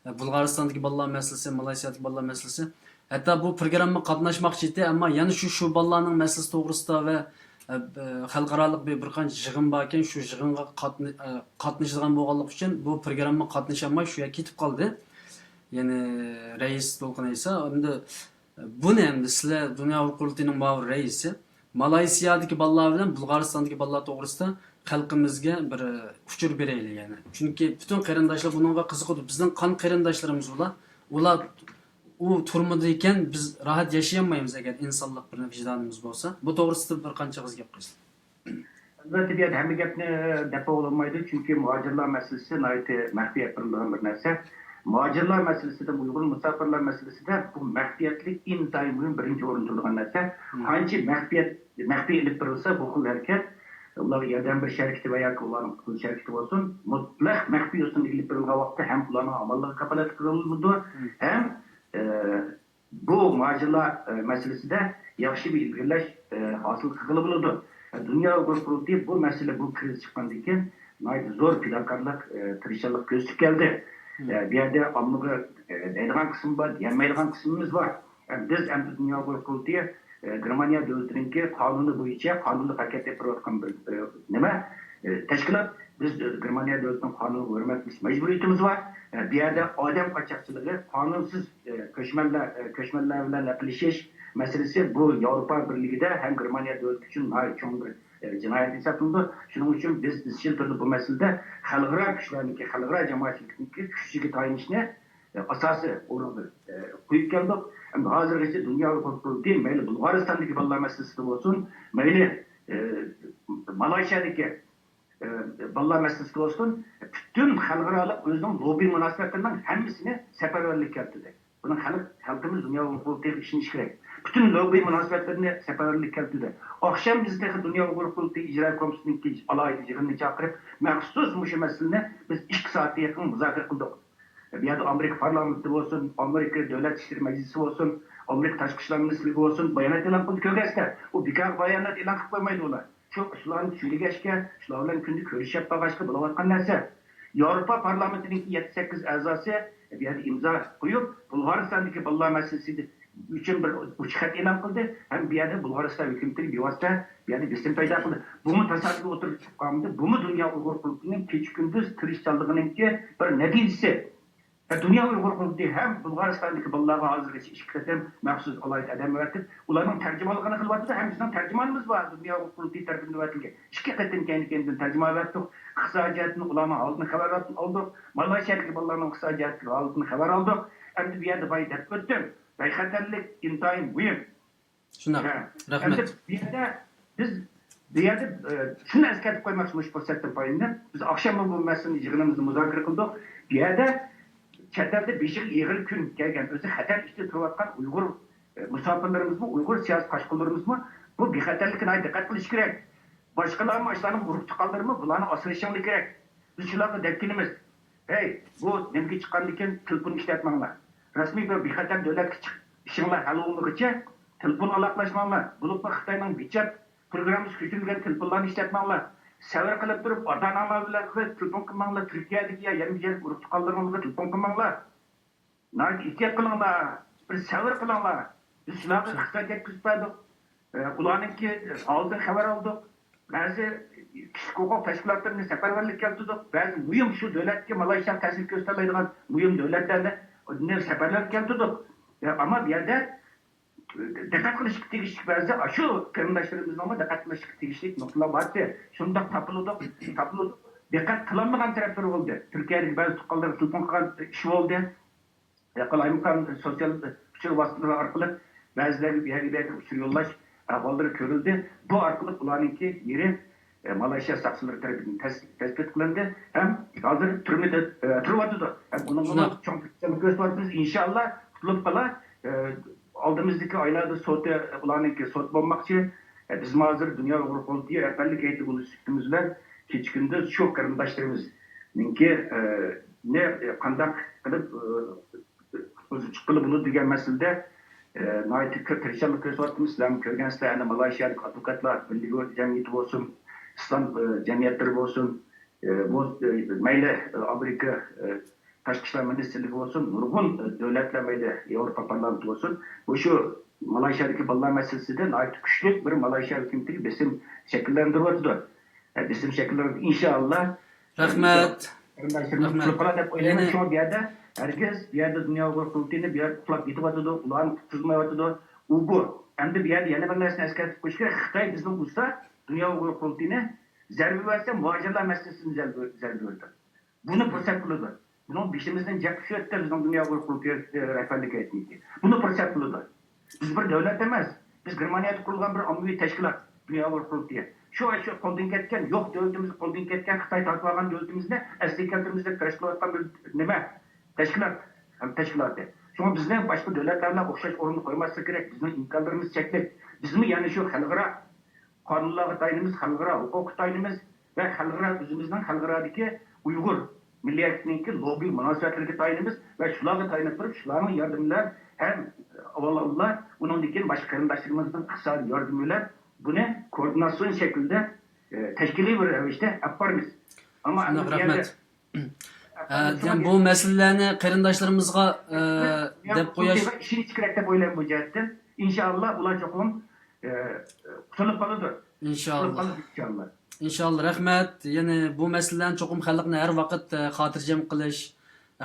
ئە، بۇلغارىستاندىكى بالىلار مەسىلىسى، مالايسىيادىكى بالىلار مەسىلىسى. ھەتتا بۇ پروگراممىغا قاتناشماقچى ئىدى، ئەمما يەنە شۇ، شۇ بالىلارنىڭ مەسىلىسى توغرىسىدا ۋە، ئە، ئە، خەلقئارالىق بىر، بىر قانچە يىغىن باركەن، شۇ يىغىنغا قاتنا-، ئە، قاتنىشىدىغان بولغانلىقى ئۈچۈن بۇ پروگراممىغا قاتنىشالماي شۇ يەرگە كېتىپ قالدى. يەنى رەئىس دولقۇن ئەيسا. ئەمدى بۇنى ئەمدى سىلەر دۇنيا ئۇيغۇر قۇرۇلتىيىنىڭ مۇئاۋىن رەئىسى. مالايسىيادىكى بالىلار بىلەن بۇلغارىستاندىكى بالىلار توغرىسىدا خەلقىمىزگە بىر، ئە، ئۇچۇر بېرەيلى يەنى. چۈنكى پۈتۈن قېرىنداشلار بۇنىڭغا قىزىقىدۇ. بىزنىڭ قان قېرىنداشلىرىمىز ئۇلار. ئۇلار ئۇ تۈرمىدە ئىكەن، بىز راھەت ياشىيالمايمىز، ئەگەر ئىنسانلىق بىر ۋىجدانىمىز بولسا. بۇ توغرىسىدا بىر قانچە ئېغىز گەپ قىلسا. ئەلۋەتتە، بۇ يەردە ھەممە گەپنى دەپ بولالمايدۇ، چۈنكى مۇھاجىرلار مەسىلىسى ناھايىتى مەخپىي ئېلىپ بېرىلىدىغان بىر نەرسە. مۇھاجىرلار مەسىلىسىدە، ئۇيغۇر مۇساپىرلار مەسىلىسىدە بۇ مەخپىيەتلىك ئىنتايىن مۇھىم، بىرىنچى ئورۇندا تۇرىدىغان نەرسە. قانچە مەخپىيەت، مەخپىي ئېلىپ بېرىلسا، بۇ خىل ھەرىكەت، ئۇلارغا ياردەم بېرىش ھەرىكىتى ۋە ياكى ئۇلارنىڭ قۇتقۇزۇش ھەرىكىتى بولسۇن، مۇتلەق مەخپىي يوسۇندا ئېلىپ بېرىلغان ۋاقىتتا ھەم ئۇلارنىڭ ئامانلىقى كاپالەتلىك قىلىنىدۇ، ھەم، ئە، بۇ مۇھاجىرلار، ئە، مەسىلىسىدە ياخشى بىر ئىلگىرىلەش، ئە، ھاسىل قىلغىلى بولىدۇ. دۇنيا ئۇيغۇر قۇرۇلتىيى بۇ مەسىلە، بۇ كىرىزىس چىققاندىن كېيىن ناھايىتى زور پىداكارلىق، ئە، تىرىشچانلىق كۆرسىتىپ كەلدى. ئە، بۇ يەردە ئاممىغا، ئە، دەيدىغان قىسىم بار، دېيەلمەيدىغان قىسمىمىز بار. ئە، بىز ئەمدى دۇنيا ئۇيغۇر قۇرۇلتىيى، ئە، گېرمانىيە دۆلىتىنىڭكى قانۇنى بويىچە قانۇنلۇق ھەرىكەت ئېلىپ بېرىۋاتقان بىر، ئە، نېمە، ئە، تەشكىلات. بىز، ئە، گېرمانىيە دۆلىتىنىڭ قانۇنىغا ھۆرمەت قىلىش مەجبۇرىيىتىمىز بار. ئە، بۇ يەردە ئادەم قاچاقچىلىقى، قانۇنسىز، ئە، كۆچمەنلەر، ئە، كۆچمەنلەر بىلەن ئەپلىشىش مەسىلىسى بۇ ياۋروپا بىرلىكىدە ھەم گېرمانىيە دۆلىتى ئۈچۈن ناھايىتى چوڭ بىر، ئە، جىنايەت ھېسابلىنىدۇ. شۇنىڭ ئۈچۈن بىز ئىزچىل تۈردە بۇ مەسىلىدە خەلقئارا كۈچلەرنىڭكى، خەلقئارا جامائەتچىلىكنىڭكى كۈچىگە تايىنىشنى، ئە، ئاساسىي ئورۇنغا، ئە، قويۇپ كەلدۇق. ئەمدى ھازىرغىچە دۇنيا ئۇيغۇر قۇرۇلتىيى مەيلى بۇلغارىستاندىكى بالىلار مەسىلىسىدە بولسۇن، مەيلى، ئە، مالايشىيادىكى، ئە، بالىلار مەسىلىسىدە بولسۇن، پۈتۈن خەلقئارالىق ئۆزىنىڭ لوببى مۇناسىۋەتلىرىنىڭ ھەممىسىنى سەپەرۋەرلىككە كەلتۈردى. بۇنىڭ خەلق، خەلقىمىز دۇنيا ئۇيغۇر قۇرۇلتىيىغا ئىشىنىشى كېرەك. پۈتۈن لوببى مۇناسىۋەتلىرىنى سەپەرۋەرلىككە كەلتۈردى. ئاخشام بىز تېخى دۇنيا ئۇيغۇر قۇرۇلتىيى ئىجرا كومىتېتىنىڭكى ئالاھىدە يىغىنىنى چاقىرىپ، مەخسۇس مۇشۇ مەسىلىنى بىز ئىككى سائەتكە يېقىن مۇزاكىرە قىلدۇق. بۇ يەردە ئامېرىكا پارلامېنتى بولسۇن، ئامېرىكا دۆلەت ئىشلىرى مەجلىسى بولسۇن، ئامېرىكا تاشقى ئىشلار مىنىستىرلىكى بولسۇن، بايانات ئېلان قىلدى. كۆرگەنسىلەر، ئۇ بىكارغا بايانات ئېلان قىلىپ قويمايدۇ ئۇلار. شۇ، شۇلارنى سۈيلىگەچكە، شۇلار بىلەن كۈندە كۆرۈشۈپ قالغاچقا بولۇۋاتقان نەرسە. ياۋروپا پارلامېنتىنىڭكى يەتتە سەككىز ئەزاسى بۇ يەردە ئىمزا قويۇپ، بۇلغارىستاندىكى بالىلار مەسىلىسى ئۈچۈن بىر ئوچۇق خەت ئېلان قىلدى ھەم بۇ يەردە بۇلغارىستان ھۆكۈمىتىگە بىۋاسىتە بۇ يەردە بېسىم پەيدا قىلدى. بۇمۇ تاسادىپىي ئوتتۇرىغا چىقىپ قالمىدى. بۇمۇ دۇنيا ئۇيغۇر قۇرۇلتىيىنىڭ كېچە-كۈندۈز تىرىشچانلىقىنىڭكى بىر نەتىجىسى. دۇنيا ئۇيغۇر قۇرۇلتىيى ھەم بۇلغارىستاندىكى بالىلارغا ھازىرغىچە ئىككى قېتىم مەخسۇس ئالاھىدە ئادەم ئەۋەتىپ، ئۇلارنىڭ تەرجىمانلىقىنى قىلىۋاتىدۇ ھەم بىزنىڭ تەرجىمانىمىز بار، دۇنيا ئۇيغۇر قۇرۇلتىيى تەرىپىدىن ئەۋەتىلگەن. ئىككى قېتىم كەينى-كەينىدىن تەرجىمە ئەۋەتتۇق. ئىقتىسادىي جەھەتتىن ئۇلارنىڭ ھالىتىنى خەۋەر ئالدۇق. مالايشىيادىكى بالىلارنىڭ ئىقتىسادىي جەھەتتىكى ھالىتىنى خەۋەر ئالدۇق. ئەمدى بۇ يەردە بايا دەپ ئۆتتۈم. بىخەتەرلىك ئىنتايىن مۇھىم. شۇنداق. ھە. رەھمەت. ئەمدى بۇ يەردە بىز، بۇ يەردە، ئە، شۇنى ئەسكەرتىپ قويماقچى، مۇشۇ پۇرسەتتىن پايدىلىنىپ، بىز ئاخشاممۇ بۇ مەسىلىنى يىغىنىمىزدا مۇزاكىرە قىلدۇق. بۇ يەردە چەت ئەلدە بېشىغا ئېغىر كۈن كەلگەن، ئۆزى خەتەر ئىچىدە تۇرۇۋاتقان ئۇيغۇر، ئە، مۇساپىرلىرىمىزمۇ، ئۇيغۇر سىياسىي قاچقۇنلىرىمىزمۇ بۇ بىخەتەرلىككە ناھايىتى دىققەت قىلىشى كېرەك. باشقىلارمۇ ئاشۇلارنىڭ ئۇرۇق تۇغقانلىرىمۇ بۇلارنى ئاسرىشىڭلار كېرەك. بىز شۇلارغا دەپ كېلىمىز. ھەي، بۇ نېمىگە چىققاندىكىن تېلېفون ئىشلەتمەڭلار. رەسمىي بىر بىخەتەر دۆلەتكە چىق-، ئىشىڭلار ھەل بولمىغۇچە تېلېفون ئالاقىلاشماڭلار. بولۇپمۇ خىتاينىڭ ۋىچات پروگراممىسى كۆچۈرۈلگەن تېلېفونلارنى ئىشلەتمەڭلار. سەۋر قىلىپ تۇرۇپ، ئاتا-ئاناڭلار بىلەن تېلېفون قىلماڭلار. تۈركىيەدىكى يا يەنە بىر يەردىكى ئۇرۇق تۇغقانلىرىڭلارغا تېلېفون قىلماڭلار. ناھايىتى ئېھتىيات قىلىڭلار، بىر سەۋر قىلىڭلار. بىز شۇلارغا خىتاي يەتكۈزۈپ بەردۇق. ئە، ئۇلارنىڭكى ھالىدىن خەۋەر ئالدۇق. بەزى كىشىلىك ھوقۇق تەشكىلاتلىرىنى سەپەرۋەرلىك كەلتۈردۇق. بەزى مۇھىم شۇ دۆلەتكە مالايشىياغا تەسىر كۆرسىتەلەيدىغان مۇھىم دۆلەتلەرنى سەپەرۋەرلىك كەلتۈردۇق. ئە، ئەمما بۇ يەردە دىققەت قىلىشقا تېگىشلىك بەزى ئاشۇ قېرىنداشلىرىمىزنىڭمۇ دىققەت قىلىشقا تېگىشلىك نۇقتىلار بارتى. شۇنداق تاپىلىدۇق، تاپىلىدۇق. دىققەت قىلالمىغان تەرەپلىرى بولدى. تۈركىيەدىكى بەزى تۇغقانلىرى تېلېفون قىلغان ئىش بولدى. قالايمىقان سوتسىيال ئۇچۇر ۋاسىتىلىرى ئارقىلىق بەزىلەرگە بۇ يەرگە، بۇ يەرگە ئۇچۇر يوللاش ئەھۋاللىرى كۆرۈلدى. بۇ ئارقىلىق ئۇلارنىڭكى يېرى، ئە، مالايشىيا ساقچىلىرى تەرىپىدىن تەس-، تەسبىت قىلىندى ھەم ھازىر تۈرمىدە، ئە، تۇرۇۋاتىدۇ. ھەم ئۇنىڭغا چوڭ تەسەللى كۆرسىتىۋاتىمىز. ئىنشاللا قۇتۇلۇپ قالا. ئە، ئالدىمىزدىكى ئايلاردا سوتى، ئۇلارنىڭكى سوت بولماقچى. ئە، بىزمۇ ھازىر دۇنيا ئۇيغۇر قۇرۇلتىيى رەھبەرلىك ھەيئىتى بولۇش سۈپىتىمىز بىلەن كېچە-كۈندۈز شۇ قېرىنداشلىرىمىزنىڭكى، ئە، نى، ئە، قانداق قىلىپ، ئە، ئۆزى چىققىلى بولىدۇ دېگەن مەسىلىدە، ئە، ناھايىتى كۆپ تىرىشچانلىق كۆرسىتىۋاتىمىز. سىلەرمۇ كۆرگەنسىلەر، ئەنە مالايشىيەلىك ئادۋوكاتلار بىرلىكى جەمئىيىتى بولسۇن، ئىسلام، ئە، جەمئىيەتلىرى بولسۇن، ئە، بۇ، ئە، مەيلى، ئە، ئامېرىكا، ئە، تاشقى ئىشلار مىنىستىرلىكى بولسۇن، نۇرغۇن، ئە، دۆلەتلەر مەيلى ياۋروپا پارلامېنتى بولسۇن، مۇشۇ مالايشىيادىكى بالىلار مەسىلىسىدە ناھايىتى كۈچلۈك بىر مالايشىيا ھۆكۈمىتىگە بېسىم شەكىللەندۈرۈۋاتىدۇ. ئە، بېسىم شەكىللەندۈرۈپ، ئىنشاللا، رەھمەت. قېرىنداشلىرىمىز رەھمەت. قۇتۇلۇپ قالار دەپ ئويلايمەن. يەنە شۇڭا بۇ يەردە ھەرگىز بۇ يەردە دۇنيا ئۇيغۇر قۇرۇلتىيىنى بۇ يەردە ئۇخلاپ يېتىۋاتىدۇ، ئۇلارنى قۇتقۇزمايۋاتىدۇ. ئۇ بۇ. ئەمدى بۇ يەردە يەنە بىر نەرسىنى ئەسكەرتىپ قويۇش كېرەك. خىتاي بىزنى ئۇرسا، دۇنيا ئۇيغۇر قۇرۇلتىيىنى زەربە بەرسە، مۇھاجىرلار مەسىلىسىنى زەربە، زەربە بېرىدۇ. بۇنى پۇرسەت بىلىدۇ. بۇنىڭ بېشىمىزدىن جەپ چۈشۈۋەتتى بىزنىڭ دۇنيا ئۇيغۇر قۇرۇلتىيى، ئە، رەھبەرلىك ھەيئىتىنىڭكى. بۇنى پۇرسەت بىلىدۇ. بىز بىر دۆلەت ئەمەس. بىز گېرمانىيەدە قۇرۇلغان بىر ئاممىۋى تەشكىلات، دۇنيا ئۇيغۇر قۇرۇلتىيى. شۇ، شۇ قولدىن كەتكەن، يوق دۆلىتىمىزنى قولدىن كەتكەن، خىتاي تارتىۋالغان دۆلىتىمىزنى ئەسلىگە كەلتۈرىمىز دەپ كۈرەش قىلىۋاتقان بىر نېمە، تەشكىلات ھەم تەشكىلاتى. شۇڭا بىزنى باشقا دۆلەتلەرنىڭ ئوخشاش ئورۇندا قويماسلىق كېرەك. بىزنىڭ ئىمكانلىرىمىز چەكلىك. بىزمۇ يەنە شۇ خەلقئارا قانۇنلارغا تايىنىمىز، خەلقئارا ھوقۇققا تايىنىمىز ۋە خەلقئارا، ئۆزىمىزنىڭ خەلقئارادىكى ئۇيغۇر مىللىيەتنىڭكى لوببى مۇناسىۋەتلىرىگە تايىنىمىز ۋە شۇلارغا تايىنىپ تۇرۇپ، شۇلارنىڭ ياردىمى بىلەن ھەم ئاۋۋال ئاللا، ئۇنىڭدىن كېيىن باشقا قېرىنداشلىرىمىزنىڭ ئىقتىسادىي ياردىمى بىلەن بۇنى كوئوردىناتسىيون شەكلىدە، ئە، تەشكىلىي بىر رەۋىشتە ئېلىپ بارىمىز. ئەمما شۇنداق، ئەمدى بۇ يەردە رەھمەت. ئە، دېمەك، بۇ مەسىلىلەرنى قېرىنداشلىرىمىزغا، ئە، دەپ قويۇش. ئىشىنىش كېرەك دەپ ئويلايمەن بۇ جەھەتتىن. ئىنشائاللا، ئۇلار چوقۇم، ئە، قۇتۇلۇپ قالىدۇ. قۇتۇلۇپ ئىنشائاللا. قالىدۇ، ئىنشائاللا. ئىنشائاللا، رەھمەت. يەنى بۇ مەسىلىلەرنى چوقۇم خەلقنى ھەر ۋاقىت، ئە، خاتىرجەم قىلىش،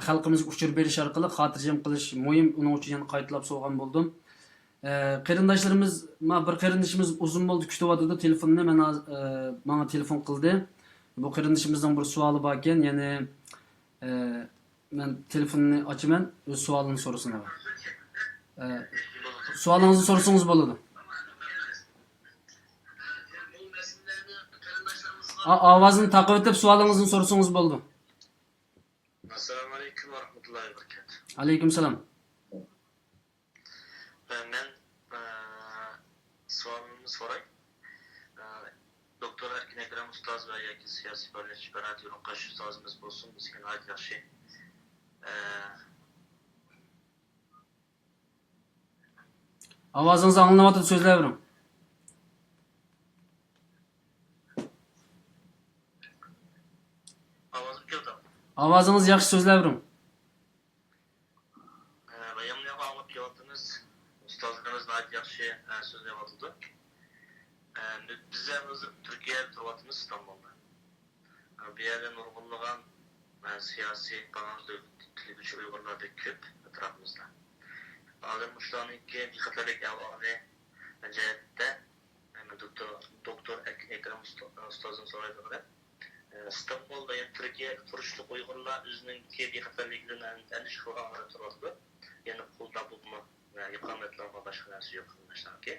خەلقىمىزگە ئۇچۇر بېرىش ئارقىلىق خاتىرجەم قىلىش مۇھىم. ئۇنىڭ ئۈچۈن يەنە قايتىلاپ سورىغان بولدۇم. ئە، قېرىنداشلىرىمىز، ما، بىر قېرىندىشىمىز ئۇزۇن بولدى كۈتۈۋاتىدۇ تېلېفوننى. مانا، ئە، ماڭا تېلېفون قىلدى. بۇ قېرىندىشىمىزنىڭ بىر سوئالى باركەن، يەنى، ئە، مەن تېلېفوننى ئاچىمەن، ئۆز سوئالىنى سورىسۇن. ئە، سوئالىڭىزنى سورىسىڭىز بولىدۇ. ئا-، ئاۋازنى تاقىۋېتىپ سوئالىڭىزنى سورىسىڭىز بولىدۇ. ئەسسالامۇ ئەلەيكۇم ۋە رەھمەتۇللاھى ۋە بەرىكاتۇھ. ئەلەيكۇم سالام. ئە، مەن، ئە، سوئالىمنى سوراي. ئە، دوكتور ئەركىن ئەكرەم ئۇستاز ۋە ياكى سىياسىي پائالىيەتچى بەرھات يولۇقاش ئۇستازىمىز بولسۇن، بىزگە ناھايىتى ياخشى. ئە، ئاۋازىڭىز ئاڭلىنىۋاتىدۇ، سۆزلەۋېرىڭ. ئاۋازىم كېلىدۇ. ئاۋازىڭىز ياخشى، سۆزلەۋېرىڭ. ئە، بايامنى ئاڭلاپ كېلىۋاتىمىز. ئۇستازلىرىمىز ناھايىتى ياخشى، ئە، سۆزلەۋاتىدۇ. ئە، بىز ھازىر تۈركىيەدە تۇرۇۋاتىمىز، ئىستانبۇلدا. ئە، بۇ يەردە نۇرغۇنلىغان، ئە، سىياسىي، پاراڭ تىلىگۈچى ئۇيغۇرلار بەك كۆپ ئەتراپىمىزدا. ھازىر مۇشۇلارنىڭكى بىخەتەرلىك ئەھۋالى جەھەتتە، ئە، دوكتور، دوكتور ئەك-، ئەكرەم ئۇستا-، ئۇستازدىن سورايدىغىنىم، ئىستانبۇلدا، يەنى تۈركىيەدە تۇرۇشلۇق ئۇيغۇرلار ئۆزىنىڭكى بىخەتەرلىكىدىن ئەن-، ئەندىشە قىلغان ھالەتتە تۇرۇۋاتىدۇ. يەنى قولدا بولما، ئە، ئىقامەتلەرگە باشقا نەرسە يوق قېرىنداشلاركى.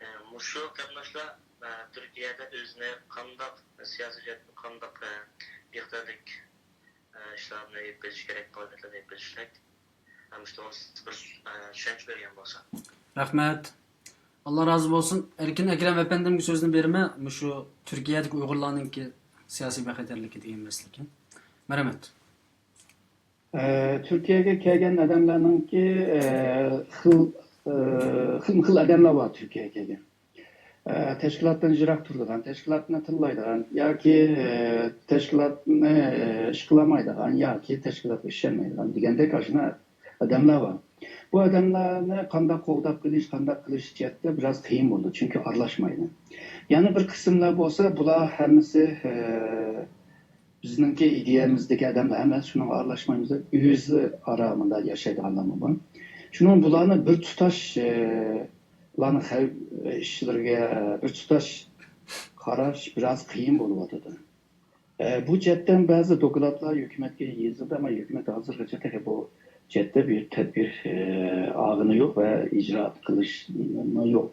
ئە، مۇشۇ قېرىنداشلار، ئە، تۈركىيەدە ئۆزىنى قانداق سىياسىي جەھەتتىن قانداق، ئە، بىخەتەرلىك، ئە، ئىشلارنى ئېلىپ بېرىش كېرەك، پائالىيەتلەرنى ئېلىپ بېرىش كېرەك. ھەم شۇ توغرىسىدا بىر، ئە، چۈشەنچە بەرگەن بولسا. رەھمەت. ئاللا رازى بولسۇن. ئەركىن ئەكرەم ئەپەندىمگە سۆزنى بېرىمەن. مۇشۇ تۈركىيەدىكى ئۇيغۇرلارنىڭكى سىياسىي بىخەتەرلىكى دېگەن مەسىلە ئىكەن. مەرھەمەت. ئە، تۈركىيەگە كەلگەن ئادەملەرنىڭكى، ئە، خىل، ئە، خىلمۇ خىل ئادەملەر بار تۈركىيەگە كەلگەن. ئە، تەشكىلاتتىن يىراق تۇرىدىغان، تەشكىلاتنى تىللايدىغان ياكى، ئە، تەشكىلاتنى، ئە، ئىش قىلالمايدىغان ياكى تەشكىلاتقا ئىشەنمەيدىغان دېگەندەك ئاشۇنداق ئادەملەر بار. بۇ ئادەملەرنى قانداق قوغداپ قېلىش، قانداق قىلىش جەھەتتە بىراز قىيىن بولىدۇ، چۈنكى ئارىلاشمايدۇ. يەنە بىر قىسىملار بولسا، بۇلار ھەممىسى، ئە، بىزنىڭكى ئىدىيەمىزدىكى ئادەملەر ھەممە شۇنىڭغا ئارىلاشمايمىز دەپ، ئۆزى ئارا مۇنداق ياشايدىغانلارمۇ بار. شۇنىڭ بۇلارنى بىر تۇتاش، ئە، بۇلارنىڭ خەۋپ ئىشلىرىگە بىر تۇتاش قاراش بىراز قىيىن بولۇۋاتىدۇ. ئە، بۇ جەھەتتىن بەزى دوكلاتلار ھۆكۈمەتكە يېزىلدى، ئەمما ھۆكۈمەت ھازىرغىچە تېخى بۇ جەھەتتە بىر تەدبىر، ئە، ئالغىنى يوق ۋە ئىجرائات قىلىشمۇ يوق.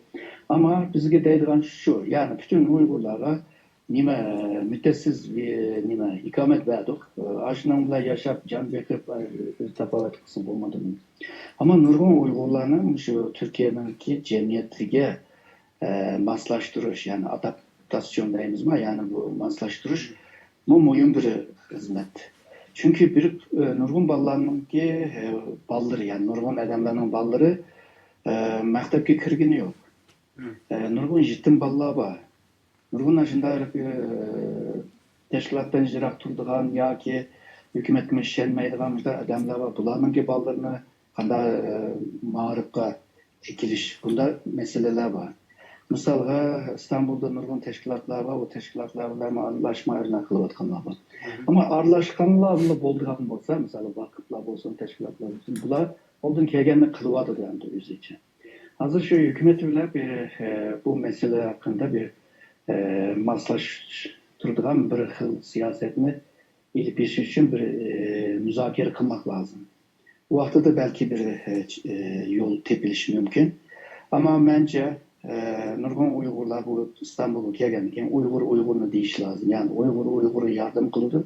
ئەمما بىزگە دەيدىغان شۇ، يەنى پۈتۈن ئۇيغۇرلارغا نېمە، مۇددەتسىز، ئە، نېمە، ئىقامەت بەردۇق. ئە، ئاشۇنىڭ بىلەن ياشاپ، جان بېقىپ، ئە، ئۆز تاپاۋەت قىلسا بولمىدىمۇ؟ ئەمما نۇرغۇن ئۇيغۇرلارنىڭ مۇشۇ تۈركىيەنىڭكى جەمئىيىتىگە، ئە، ماسلاشتۇرۇش، يەنى ئاداپتاسىيون دەيمىزما، يەنى بۇ ماسلاشتۇرۇش، بۇ مۇھىم بىر خىزمەت. چۈنكى بىر، ئە، نۇرغۇن بالىلارنىڭكى، ئە، بالىلىرى، يەنى نۇرغۇن ئادەملەرنىڭ بالىلىرى، ئە، مەكتەپكە كىرگىنى يوق. ئە، نۇرغۇن يېتىم بالىلار بار. نۇرغۇن ئاشۇنداق، ئە، تەشكىلاتتىن يىراق تۇرىدىغان ياكى ھۆكۈمەتكىمۇ ئىشەنمەيدىغان مۇشۇنداق ئادەملەر بار. بۇلارنىڭكى بالىلىرىنى قانداق، ئە، مائارىپقا ئەكېلىش، بۇنداق مەسىلىلەر بار. مىسالغا، ئىستانبۇلدا نۇرغۇن تەشكىلاتلار بار، ئۇ تەشكىلاتلار بىلەن ئارىلاشماي ئارىلاشماي قىلىۋاتقانلار بار. ئەمما ئارىلاشقانلار بولىدىغان بولسا، مىسالى ۋاقىپلار بولسۇن، تەشكىلاتلار بولسۇن، بۇلار قولدىن كەلگەننى قىلىۋاتىدۇ ئەمدى ئۆزىچە. ھازىر شۇ ھۆكۈمەت بىلەن بىر، ئە، بۇ مەسىلە ھەققىدە بىر، ئە، ماسلاشتۇرىدىغان بىر خىل سىياسەتنى ئېلىپ بېرىش ئۈچۈن بىر، ئە، مۇزاكىرە قىلماق لازىم. بۇ ۋاقتىدا بەلكى بىر، ئە، چ-، ئە، يول تېپىلىشى مۇمكىن. ئەمما مەنچە، ئە، نۇرغۇن ئۇيغۇرلار بۇ ئىستانبۇلغا كەلگەندىن كېيىن ئۇيغۇر ئۇيغۇرنى دېيىش لازىم. يەنى ئۇيغۇر ئۇيغۇرغا ياردەم قىلىدۇ.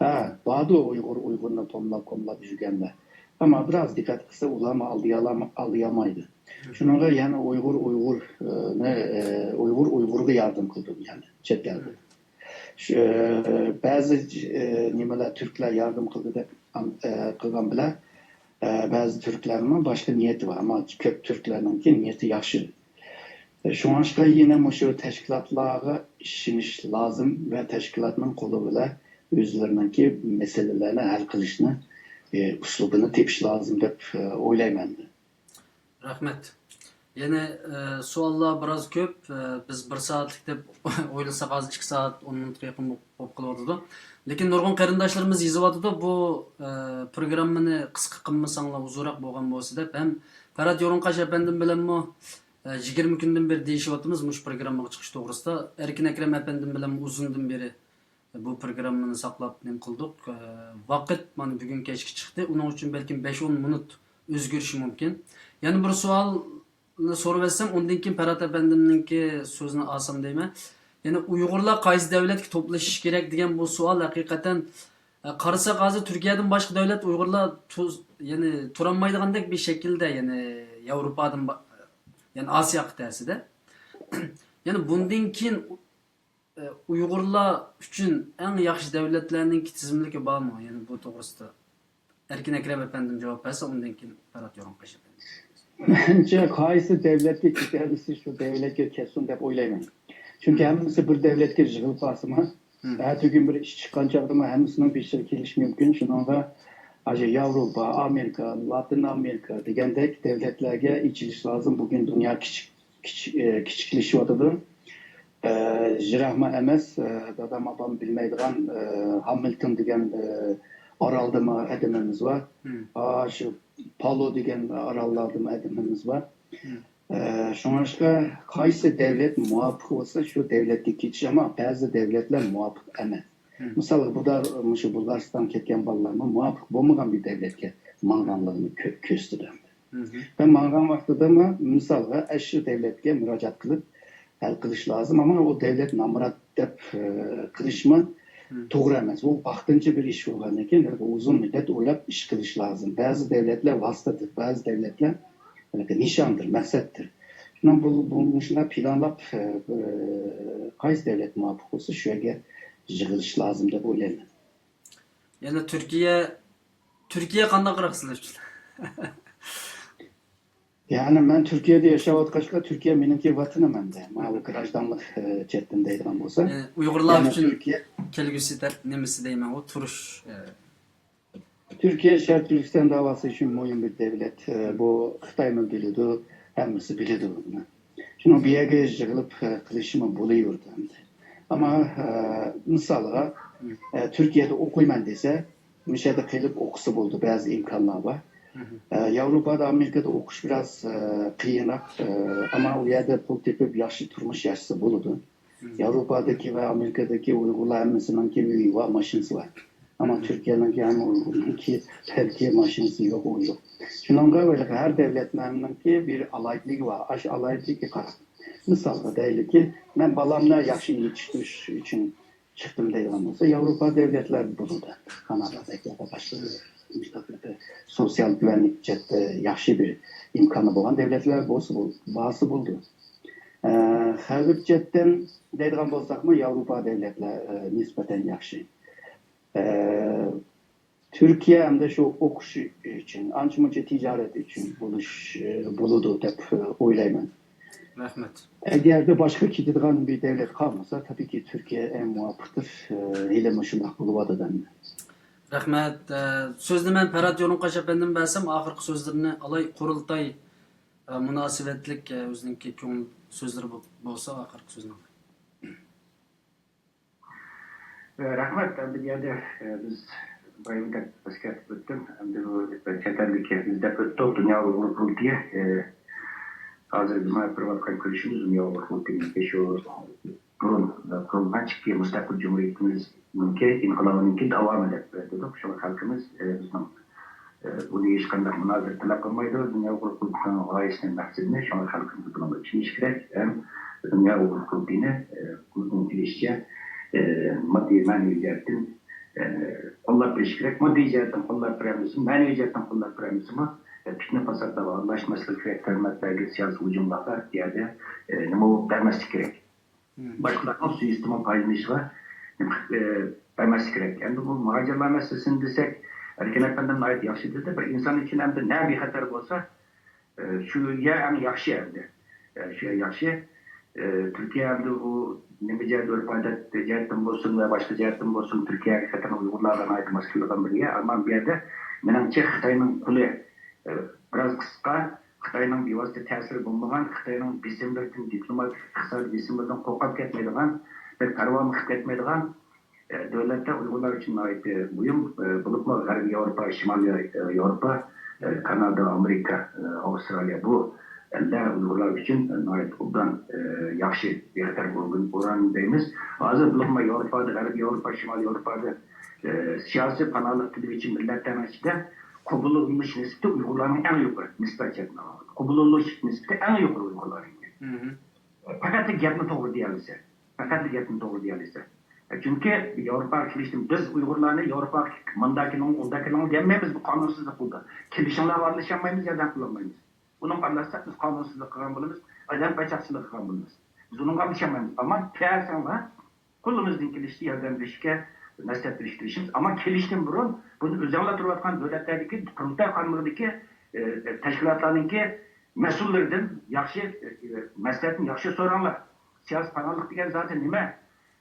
ھە، باردۇ ئۇيغۇر ئۇيغۇرنى توملاپ، كوملاپ يۈرگەنلەر. ئەمما بىراز دىققەت قىلسا، ئۇلارمۇ ئالدىيالاما-، ئالدىيالمايدۇ. شۇنىڭغا يەنە ئۇيغۇر ئۇيغۇرنى، ئە، ئۇيغۇر ئۇيغۇرغا ياردەم قىلىدۇ، يەنى چەت ئەلدە. شۇ، ئە، بەزى، ئە، نېمىلەر، تۈركلەر ياردەم قىلدى دەپ، ئە، قىلغان بىلەن، ئە، بەزى تۈركلەرنىڭ باشقا نىيىتى بار، ئەمما كۆپ تۈركلەرنىڭكى نىيىتى ياخشى. شۇڭلاشقا يەنە مۇشۇ تەشكىلاتلارغا ئىشىنىش لازىم ۋە تەشكىلاتنىڭ قولى بىلەن ئۆزلىرىنىڭكى مەسىلىلەرنى ھەل قىلىشنى، ئى، ئۇسلۇبىنى تېپىش لازىم دەپ، ئى، ئويلايمەن. رەھمەت. يەنە، ئى، سوئاللار بىراز كۆپ. ئى، بىز بىر سائەتلىك دەپ ئويلىساق، ھازىر ئىككى سائەت ئون مىنۇتقا يېقىن بولۇپ، بولۇپ قېلىۋاتىدۇ. لېكىن نۇرغۇن قېرىنداشلىرىمىز يېزىۋاتىدۇ، بۇ، ئى، پروگراممىنى قىسقا قىلمىساڭلار ئۇزۇنراق بولغان بولسا دەپ. ھەم پەرھات يورۇنقاش ئەپەندىم بىلەنمۇ، ئە، يىگىرمە كۈندىن بېرى دېيىشىۋاتىمىز مۇشۇ پروگراممىغا چىقىش توغرىسىدا. ئەركىن ئەكرەم ئەپەندىم بىلەن ئۇزۇندىن بېرى بۇ پروگراممىنى ساقلاپ نېمە قىلدۇق. ئە، ۋاقىت مانا بۈگۈن كەچكە چىقتى. ئۇنىڭ ئۈچۈن بەلكىم بەش ئون مىنۇت ئۆزگىرىشى مۇمكىن. يەنە بىر سوئالنى سورىۋەتسەم، ئۇندىن كېيىن پەرھات ئەپەندىمنىڭكى سۆزىنى ئالسام دەيمەن. يەنە ئۇيغۇرلار قايسى دەۋلەتكە توپلىشىش كېرەك دېگەن بۇ سوئال ھەقىقەتەن، ئە، قارىساق، ھازىر تۈركىيەدىن باشقا دەۋلەت ئۇيغۇرلار تۇز-، يەنى تۇرالمايدىغاندەك بىر شەكىلدە، يەنى ياۋروپادىن با-، يەنى ئاسىيا قىتئەسىدە. يەنى بۇندىن كېيىن، ئە، ئۇيغۇرلار ئۈچۈن ئەڭ ياخشى دەۋلەتلەرنىڭكى تىزىملىكى بارمۇ؟ يەنى بۇ توغرىسىدا ئەركىن ئەكرەم ئەپەندىم جاۋاب بەرسە، ئۇندىن كېيىن پەرھات يورۇنقاش ئەپەندىم. مېنىڭچە، قايسى دەۋلەتكە كېتەلىسە، شۇ دەۋلەتكە كەتسۇن دەپ ئويلايمەن. چۈنكى ھەممىسى بىر دەۋلەتكە يىغىلىپ قالسىمۇ، ئەتىگۈن بىر ئىش چىققان چاغدىمۇ ھەممىسىنىڭ بېشىغا كېلىشى مۇمكىن. شۇنىڭغا ئاشۇ ياۋروپا، ئامېرىكا، لاتىن ئامېرىكا دېگەندەك دەۋلەتلەرگە ئېچىلىش لازىم. بۈگۈن دۇنيا كىچىك، كىچىك، ئە، كىچىكلىشىۋاتىدۇ. ئە، يىراقمۇ ئەمەس، ئە، دادام، ئاپام بىلمەيدىغان، ئە، ھامىلتون دېگەن، ئە، ئارالدىمۇ ئادىمىمىز بار. ئاشۇ پالو دېگەن ئاراللاردىمۇ ئادىمىمىز بار. ئە، شۇڭلاشقا قايسى دەۋلەت مۇۋاپىق بولسا، شۇ دەۋلەتكە كېتىش، ئەمما بەزى دەۋلەتلەر مۇۋاپىق ئەمەس. مىسالغا، بۇدا-، مۇشۇ بۇلغارىستانغا كەتكەن بالىلارمۇ مۇۋاپىق بولمىغان بىر دەۋلەتكە ماڭغانلىقىنى كۆ-، كۆرسىتىدۇ. ۋە ماڭغان ۋاقتىدىمۇ، مىسالغا، ئەشۇ دەۋلەتكە مۇراجىئەت قىلىپ ھەل قىلىش لازىم. ئەمما ئۇ دەۋلەت نامرات دەپ، ئە، قىلىشمۇ توغرا ئەمەس. ئۇ ۋاقتىنچە بىر ئىش بولغاندىن كېيىن، ئۇزۇن مۇددەت ئويلاپ ئىش قىلىش لازىم. بەزى دەۋلەتلەر ۋاسىتىدۇر، بەزى دەۋلەتلەر نىشاندۇر، مەقسەتتۇر. شۇنىڭ بۇ، بۇ، مۇشۇنداق پىلانلاپ، ئە، بىر، قايسى دەۋلەت مۇۋاپىق بولسا، شۇ يەرگە يىغىلىش لازىم دەپ ئويلايمەن. يەنە تۈركىيە، تۈركىيە قانداقراق سىلەر ئۈچۈن؟ يەنى مەن تۈركىيەدە ياشاۋاتقاچقا، تۈركىيە مېنىڭكى ۋەتىنىم ئەمدى. ماۋۇ گراژدانلىق، ئە، جەھەتتىن دەيدىغان بولسا. يەنى ئۇيغۇرلار يەنى ئۈچۈن تۈركىيە كەلگۈسى دەپ نېمىسى دەيمەن، ئۇ تۇرۇش، ئە، تۈركىيە شەرقىي تۈركىستان داۋاسى ئۈچۈن مۇھىم بىر دەۋلەت. ئە، بۇ خىتايمۇ بىلىدۇ، ھەممىسى بىلىدۇ بۇنى. شۇنىڭ بۇ يەرگە يىغىلىپ، ئە، قىلىشىمۇ بولۇۋېرىدۇ ئەمدى. ئەمما، ئە، مىسالغا، ئە، تۈركىيەدە ئوقۇيمەن دېسە، مۇشۇ يەردە قېلىپ ئوقۇسا بولىدۇ، بەزى ئىمكانلار بار. ئە، ياۋروپادا، ئامېرىكىدا ئوقۇش بىراز، ئە، قىيىنراق، ئە، ئەمما ئۇ يەردە پۇل تېپىپ ياخشى تۇرمۇش ياشىسا بولىدۇ. ياۋروپادىكى ۋە ئامېرىكىدىكى ئۇيغۇرلار ھەممىسىنىڭكى ئۆيى بار، ماشىنىسى بار. ئەمما تۈركىيەنىڭكى ھەممە ئۇيغۇرنىڭكى بەلكى ماشىنىسى يوق، ئۇ يوق. شۇنىڭغا ھەر دەۋلەتلەرنىڭكى بىر ئالاھىدىلىكى بار. ئاشۇ ئالاھىدىلىككە قاراپ، مىسالغا دەيلىكى، مەن بالامنى ياخشى يېتىشتۈرۈش ئۈچۈن چىقتىم دەيدىغان بولسا، ياۋروپا دەۋلەتلەر بولىدۇ. كانادادەك يا باشقا سوتسىيال گۈۋەنلىك جەھەتتە ياخشى بىر ئىمكانى بولغان دەۋلەتلەر بولسا بول-، بارسا بولىدۇ. ئە، غەرب جەھەتتىن دەيدىغان بولساقمۇ، ياۋروپا دەۋلەتلەر، ئە، نىسبەتەن ياخشى. ئە، تۈركىيە ئەمدى شۇ ئوقۇش ئۈچۈن، ئانچە-مۇنچە تىجارەت ئۈچۈن بولۇش، ئە، بولىدۇ دەپ، ئە، ئويلايمەن. رەھمەت. ئەگەردە باشقا كېتىدىغان بىر دەۋلەت قالمىسا، تەبىئىي كى، تۈركىيە ئەڭ مۇۋاپىقتۇر. ئە، ھېلىمۇ شۇنداق بولۇۋاتىدۇ ئەمدى. رەھمەت. ئە، سۆزنى مەن پەرھات يورۇنقاش ئەپەندىمگە بەرسەم، ئاخىرقى سۆزلىرىنى ئالاي، قۇرۇلتاي، ئە، مۇناسىۋەتلىك، ئە، ئۆزىنىڭكى كۆڭۈل سۆزلىرى بول-، بولسا ئاخىرقى سۆزنى ئالاي. ئە، رەھمەت. ئەمدى بۇ يەردە، ئە، بىز بايىمدەك ئەسكەرتىپ ئۆتتۈم. ئەمدى بۇ چەت ئەلدىكى بىز دەپ ئۆتتۇق، دۇنيا ئۇيغۇر قۇرۇلتىيى، ئە، ھازىر مانا قىلىۋاتقان كۈرىشىمىز دۇنيا ئۇيغۇر قۇرۇلتىيىنىڭكى شۇ بۇرۇن، ئە، قۇرۇلغان ئىككى مۇستەقىل جۇمھۇرىيىتىمىزنىڭكى ئىنقىلابىنىڭكى داۋامى دەپ ئۆتتۇق. شۇڭا خەلقىمىز، ئە، بىزنىڭ ئە، بۇنى ھېچقانداق مۇنازىرە تەلەپ قىلمايدۇ. دۇنيا ئۇيغۇر قۇرۇلتىيىنىڭ غايىسىنى، مەقسىتىنى شۇڭا خەلقىمىز بۇنىڭغا ئىشىنىشى كېرەك. ھەم دۇنيا ئۇيغۇر قۇرۇلتىيىنى، ئە، قولىدىن كېلىشىچە، ئە، ماددىي، مەنىۋى جەھەتتىن، ئە، قوللاپ بېرىشى كېرەك. ماددىي جەھەتتىن قوللاپ بېرەلمىسىمۇ، مەنىۋى جەھەتتىن قوللاپ بېرەلمىسىمۇ، ئە، پىتنە-پاساتلارغا ئارىلاشماسلىقى كېرەك، تۆھمەتلەرگە، سىياسىي ھۇجۇملارغا بۇ يەردە، ئە، نېمە بولۇپ بەرمەسلىكى كېرەك. باشقىلارنىڭ سۇيىئىستېمال پايدىلىنىشىغا، ئە، بەرمەسلىكى كېرەك. ئەمدى بۇ مۇھاجىرلار مەسىلىسىنى دېسەك، ئەركىن ئەپەندىم ناھايىتى ياخشى دېدى، بىر ئىنسان ئۈچۈن ئەمدى نە بىخەتەر بولسا، ئە، شۇ يەر ئەڭ ياخشى ئەمدى. ئە، شۇ يەر ياخشى. ئە، تۈركىيە ئەمدى ئۇ نېمە جەھەت، ئۆرپ-ئادەت جەھەتتىن بولسۇن ۋە باشقا جەھەتتىن بولسۇن، تۈركىيەگە خېتىرىن ئۇيغۇرلارغا ناھايىتى ماس كېلىدىغان بىر يەر. ئەمما بۇ يەردە مېنىڭچە خىتاينىڭ قولى، ئە، بىراز قىسقا، خىتاينىڭ بىۋاسىتە تەسىرى بولمىغان، خىتاينىڭ بېسىملىرىدىن، دىپلوماتىك، ئىقتىسادىي بېسىملىرىدىن قورقۇپ كەتمەيدىغان، بىر پەرۋامۇ قىلىپ كەتمەيدىغان، ئە، دۆلەتلەر ئۇيغۇرلار ئۈچۈن ناھايىتى مۇھىم، ئە، بولۇپمۇ غەربىي ياۋروپا، شىمالىي، ئە، ياۋروپا، ئە، كانادا، ئامېرىكا، ئە، ئاۋسترالىيە، بۇ ئەللەر ئۇيغۇرلار ئۈچۈن ناھايىتى ئوبدان، ئە، ياخشى بىخەتەر ئورگان، ئورگان دەيمىز. ھازىر بولۇپمۇ ياۋروپادا، غەربىي ياۋروپا، شىمالىي ياۋروپادا، ئە، سىياسىي پاناھلىق تىلىگۈچى مىللەتلەرنىڭ ئىچىدە قوبۇللىنىش نىسبىتى ئۇيغۇرلارنىڭ ئەڭ يۇقىرى، نىسبەت جەھەتتىن ئالغاندا. قوبۇللىنىش نىسبىتى ئەڭ يۇقىرى ئۇيغۇرلارنىڭكى. پەقەتلا گەپنى توغرا دېيەلىسە. پەقەتلا گەپنى توغرا دېيەلىسە. چۈنكى ياۋروپاغا كېلىشتىن بىز ئۇيغۇرلارنى ياۋروپاغا مۇنداق كېلىڭ، ئۇنداق كېلىڭ دېيەلمەيمىز، بۇ قانۇنسىزلىق بولىدۇ. كېلىشىڭلارغا ئارىلىشالمايمىز، ياردەم قىلالمايمىز. ئۇنىڭغا ئارىلاشساق بىز قانۇنسىزلىق قىلغان بولىمىز، ئادەم قاچاقچىلىقى قىلغان بولىمىز. بىز ئۇنىڭغا ئارىلىشالمايمىز. ئەمما كەلسەڭلار، قولىمىزدىن كېلىشىچە ياردەم بېرىشكە، مەسلىھەت بېرىشكە تىرىشىمىز. ئەمما كېلىشتىن بۇرۇن بۇنى ئۆزەڭلار تۇرۇۋاتقان دۆلەتلەردىكى قۇرۇلتاي قارمىقىدىكى، ئە، تەشكىلاتلارنىڭكى مەسئۇللىرىدىن ياخشى، ئە، مەسلىھەتنى ياخشى سوراڭلار. سىياسىي پاناھلىق دېگەن زادى نېمە؟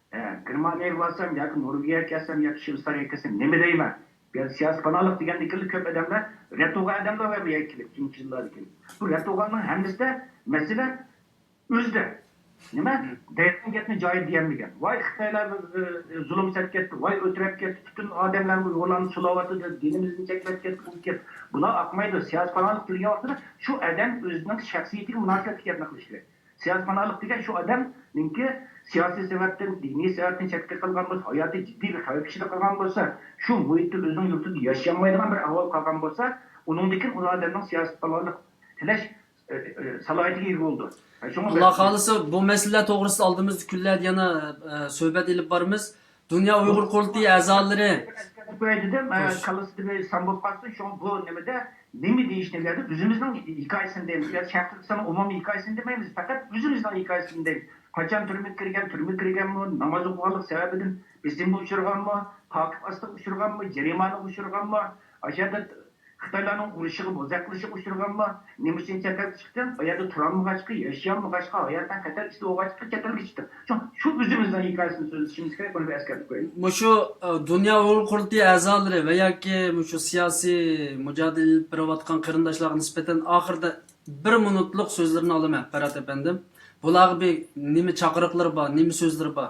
ئە، گېرمانىيەگە بارسام ياكى نورۋېگىيەگە كەلسەم ياكى شۋېتسارىيەگە كەلسەم نېمە دەيمەن؟ يا سىياسىي پاناھلىق دېگەندىن كېيىن كۆپ ئادەملەر رەت بولغان ئادەملەر بار بۇ يەرگە كېلىپ، كېيىنكى يىللاردىن كېيىن. بۇ رەت بولغاننىڭ ھەممىسىدە مەسىلە ئۆزىدە. نېمە؟ دەيدىغان گەپنى جايىدا دېيەلمىگەن. ۋاي خىتايلار، ئە، زۇلۇم سەپ كەتتى، ۋاي ئۆتۈرەپ كەتتى، پۈتۈن ئادەملەرنى ئۇيغۇرلارنى سولاۋاتىدۇ، دىنىمىزنى چەكلەپ كەتتى، ئۇ كەتتى. بۇلار ئاقمايدۇ. سىياسىي پاناھلىق تىلىگەن ۋاقتىدا شۇ ئادەم ئۆزىنىڭ شەخسىيىتىگە مۇناسىۋەتلىك گەپنى قىلىش كېرەك. سىياسىي پاناھلىق دېگەن شۇ ئادەمنىڭكى سىياسىي سەۋەبتىن، دىنىي سەۋەبتىن چەتكە قالغان بولسا، ھاياتى جىددىي بىر خەۋپ ئىچىدە قالغان بولسا، شۇ مۇھىتتا ئۆزىنىڭ يۇرتىدا ياشىيالمايدىغان بىر ئەھۋال قالغان بولسا، ئۇنىڭدىن كېيىن ئۇ ئادەمنىڭ سىياسىي پاناھلىق تىلەش، ئە، ئە، سالاھىيىتىگە ئىگە بولىدۇ. ھە، شۇڭا ئاللا خالىسا، بۇ مەسىلىلەر توغرىسىدا ئالدىمىزدا كۈنلەردە يەنە، ئە، سۆھبەت ئېلىپ بارىمىز. دۇنيا ئۇيغۇر قۇرۇلتىيى ئەزالىرى. قوياي دېدىم، ئە، خوش. كاللىسىدا بىر سان بولۇپ قالسۇن، شۇڭا بۇ نېمىدە نېمە دېيىشنى بۇ يەردە ئۆزىمىزنىڭ ھېكايىسىنى دەيمىز. يا شەرقىي ئىسلامنىڭ ئومۇمىي ھېكايىسىنى دېمەيمىز، پەقەت ئۆزىمىزنىڭ ھېكايىسىنى دەيمىز. قاچان تۈرمىگە كىرگەن، تۈرمىگە كىرگەنمۇ، ناماز ئوقۇغانلىق سەۋەبىدىن بېسىمغا ئۇچرىغانمۇ، تاقىپ ئاستىغا ئۇچرىغانمۇ، جەرىمانىغا ئۇچرىغانمۇ، ئاشۇ يەردە خىتايلارنىڭ ئۇرۇشىغا، بوزەك قىلىشىغا ئۇچرىغانمۇ، نېمە ئۈچۈن چەت ئەلگە چىقتىڭ؟ ئۇ يەردە تۇرالمىغاچقا، ياشىيالمىغاچقا، ھاياتنىڭ خەتەر ئىچىدە بولغاچقا چەت ئەلگە چىقتىڭ. شۇ، شۇ ئۆزىمىزنىڭ ھېكايىسىنى سۆزلىشىمىز كېرەك، بۇنى بىر ئەسكەرتىپ قويايلى. مۇشۇ، ئە، دۇنيا ئۇيغۇر قۇرۇلتىيى ئەزالىرى ۋە ياكى مۇشۇ سىياسىي مۇجادىلە ئېلىپ بېرىۋاتقان قېرىنداشلارغا نىسبەتەن ئاخىرىدا بىر مىنۇتلۇق سۆزلىرىنى ئالىمەن، پەرھات ئەپەندىم. بۇلارغا بىر نېمە چاقىرىقلىرى بار، نېمە سۆزلىرى بار؟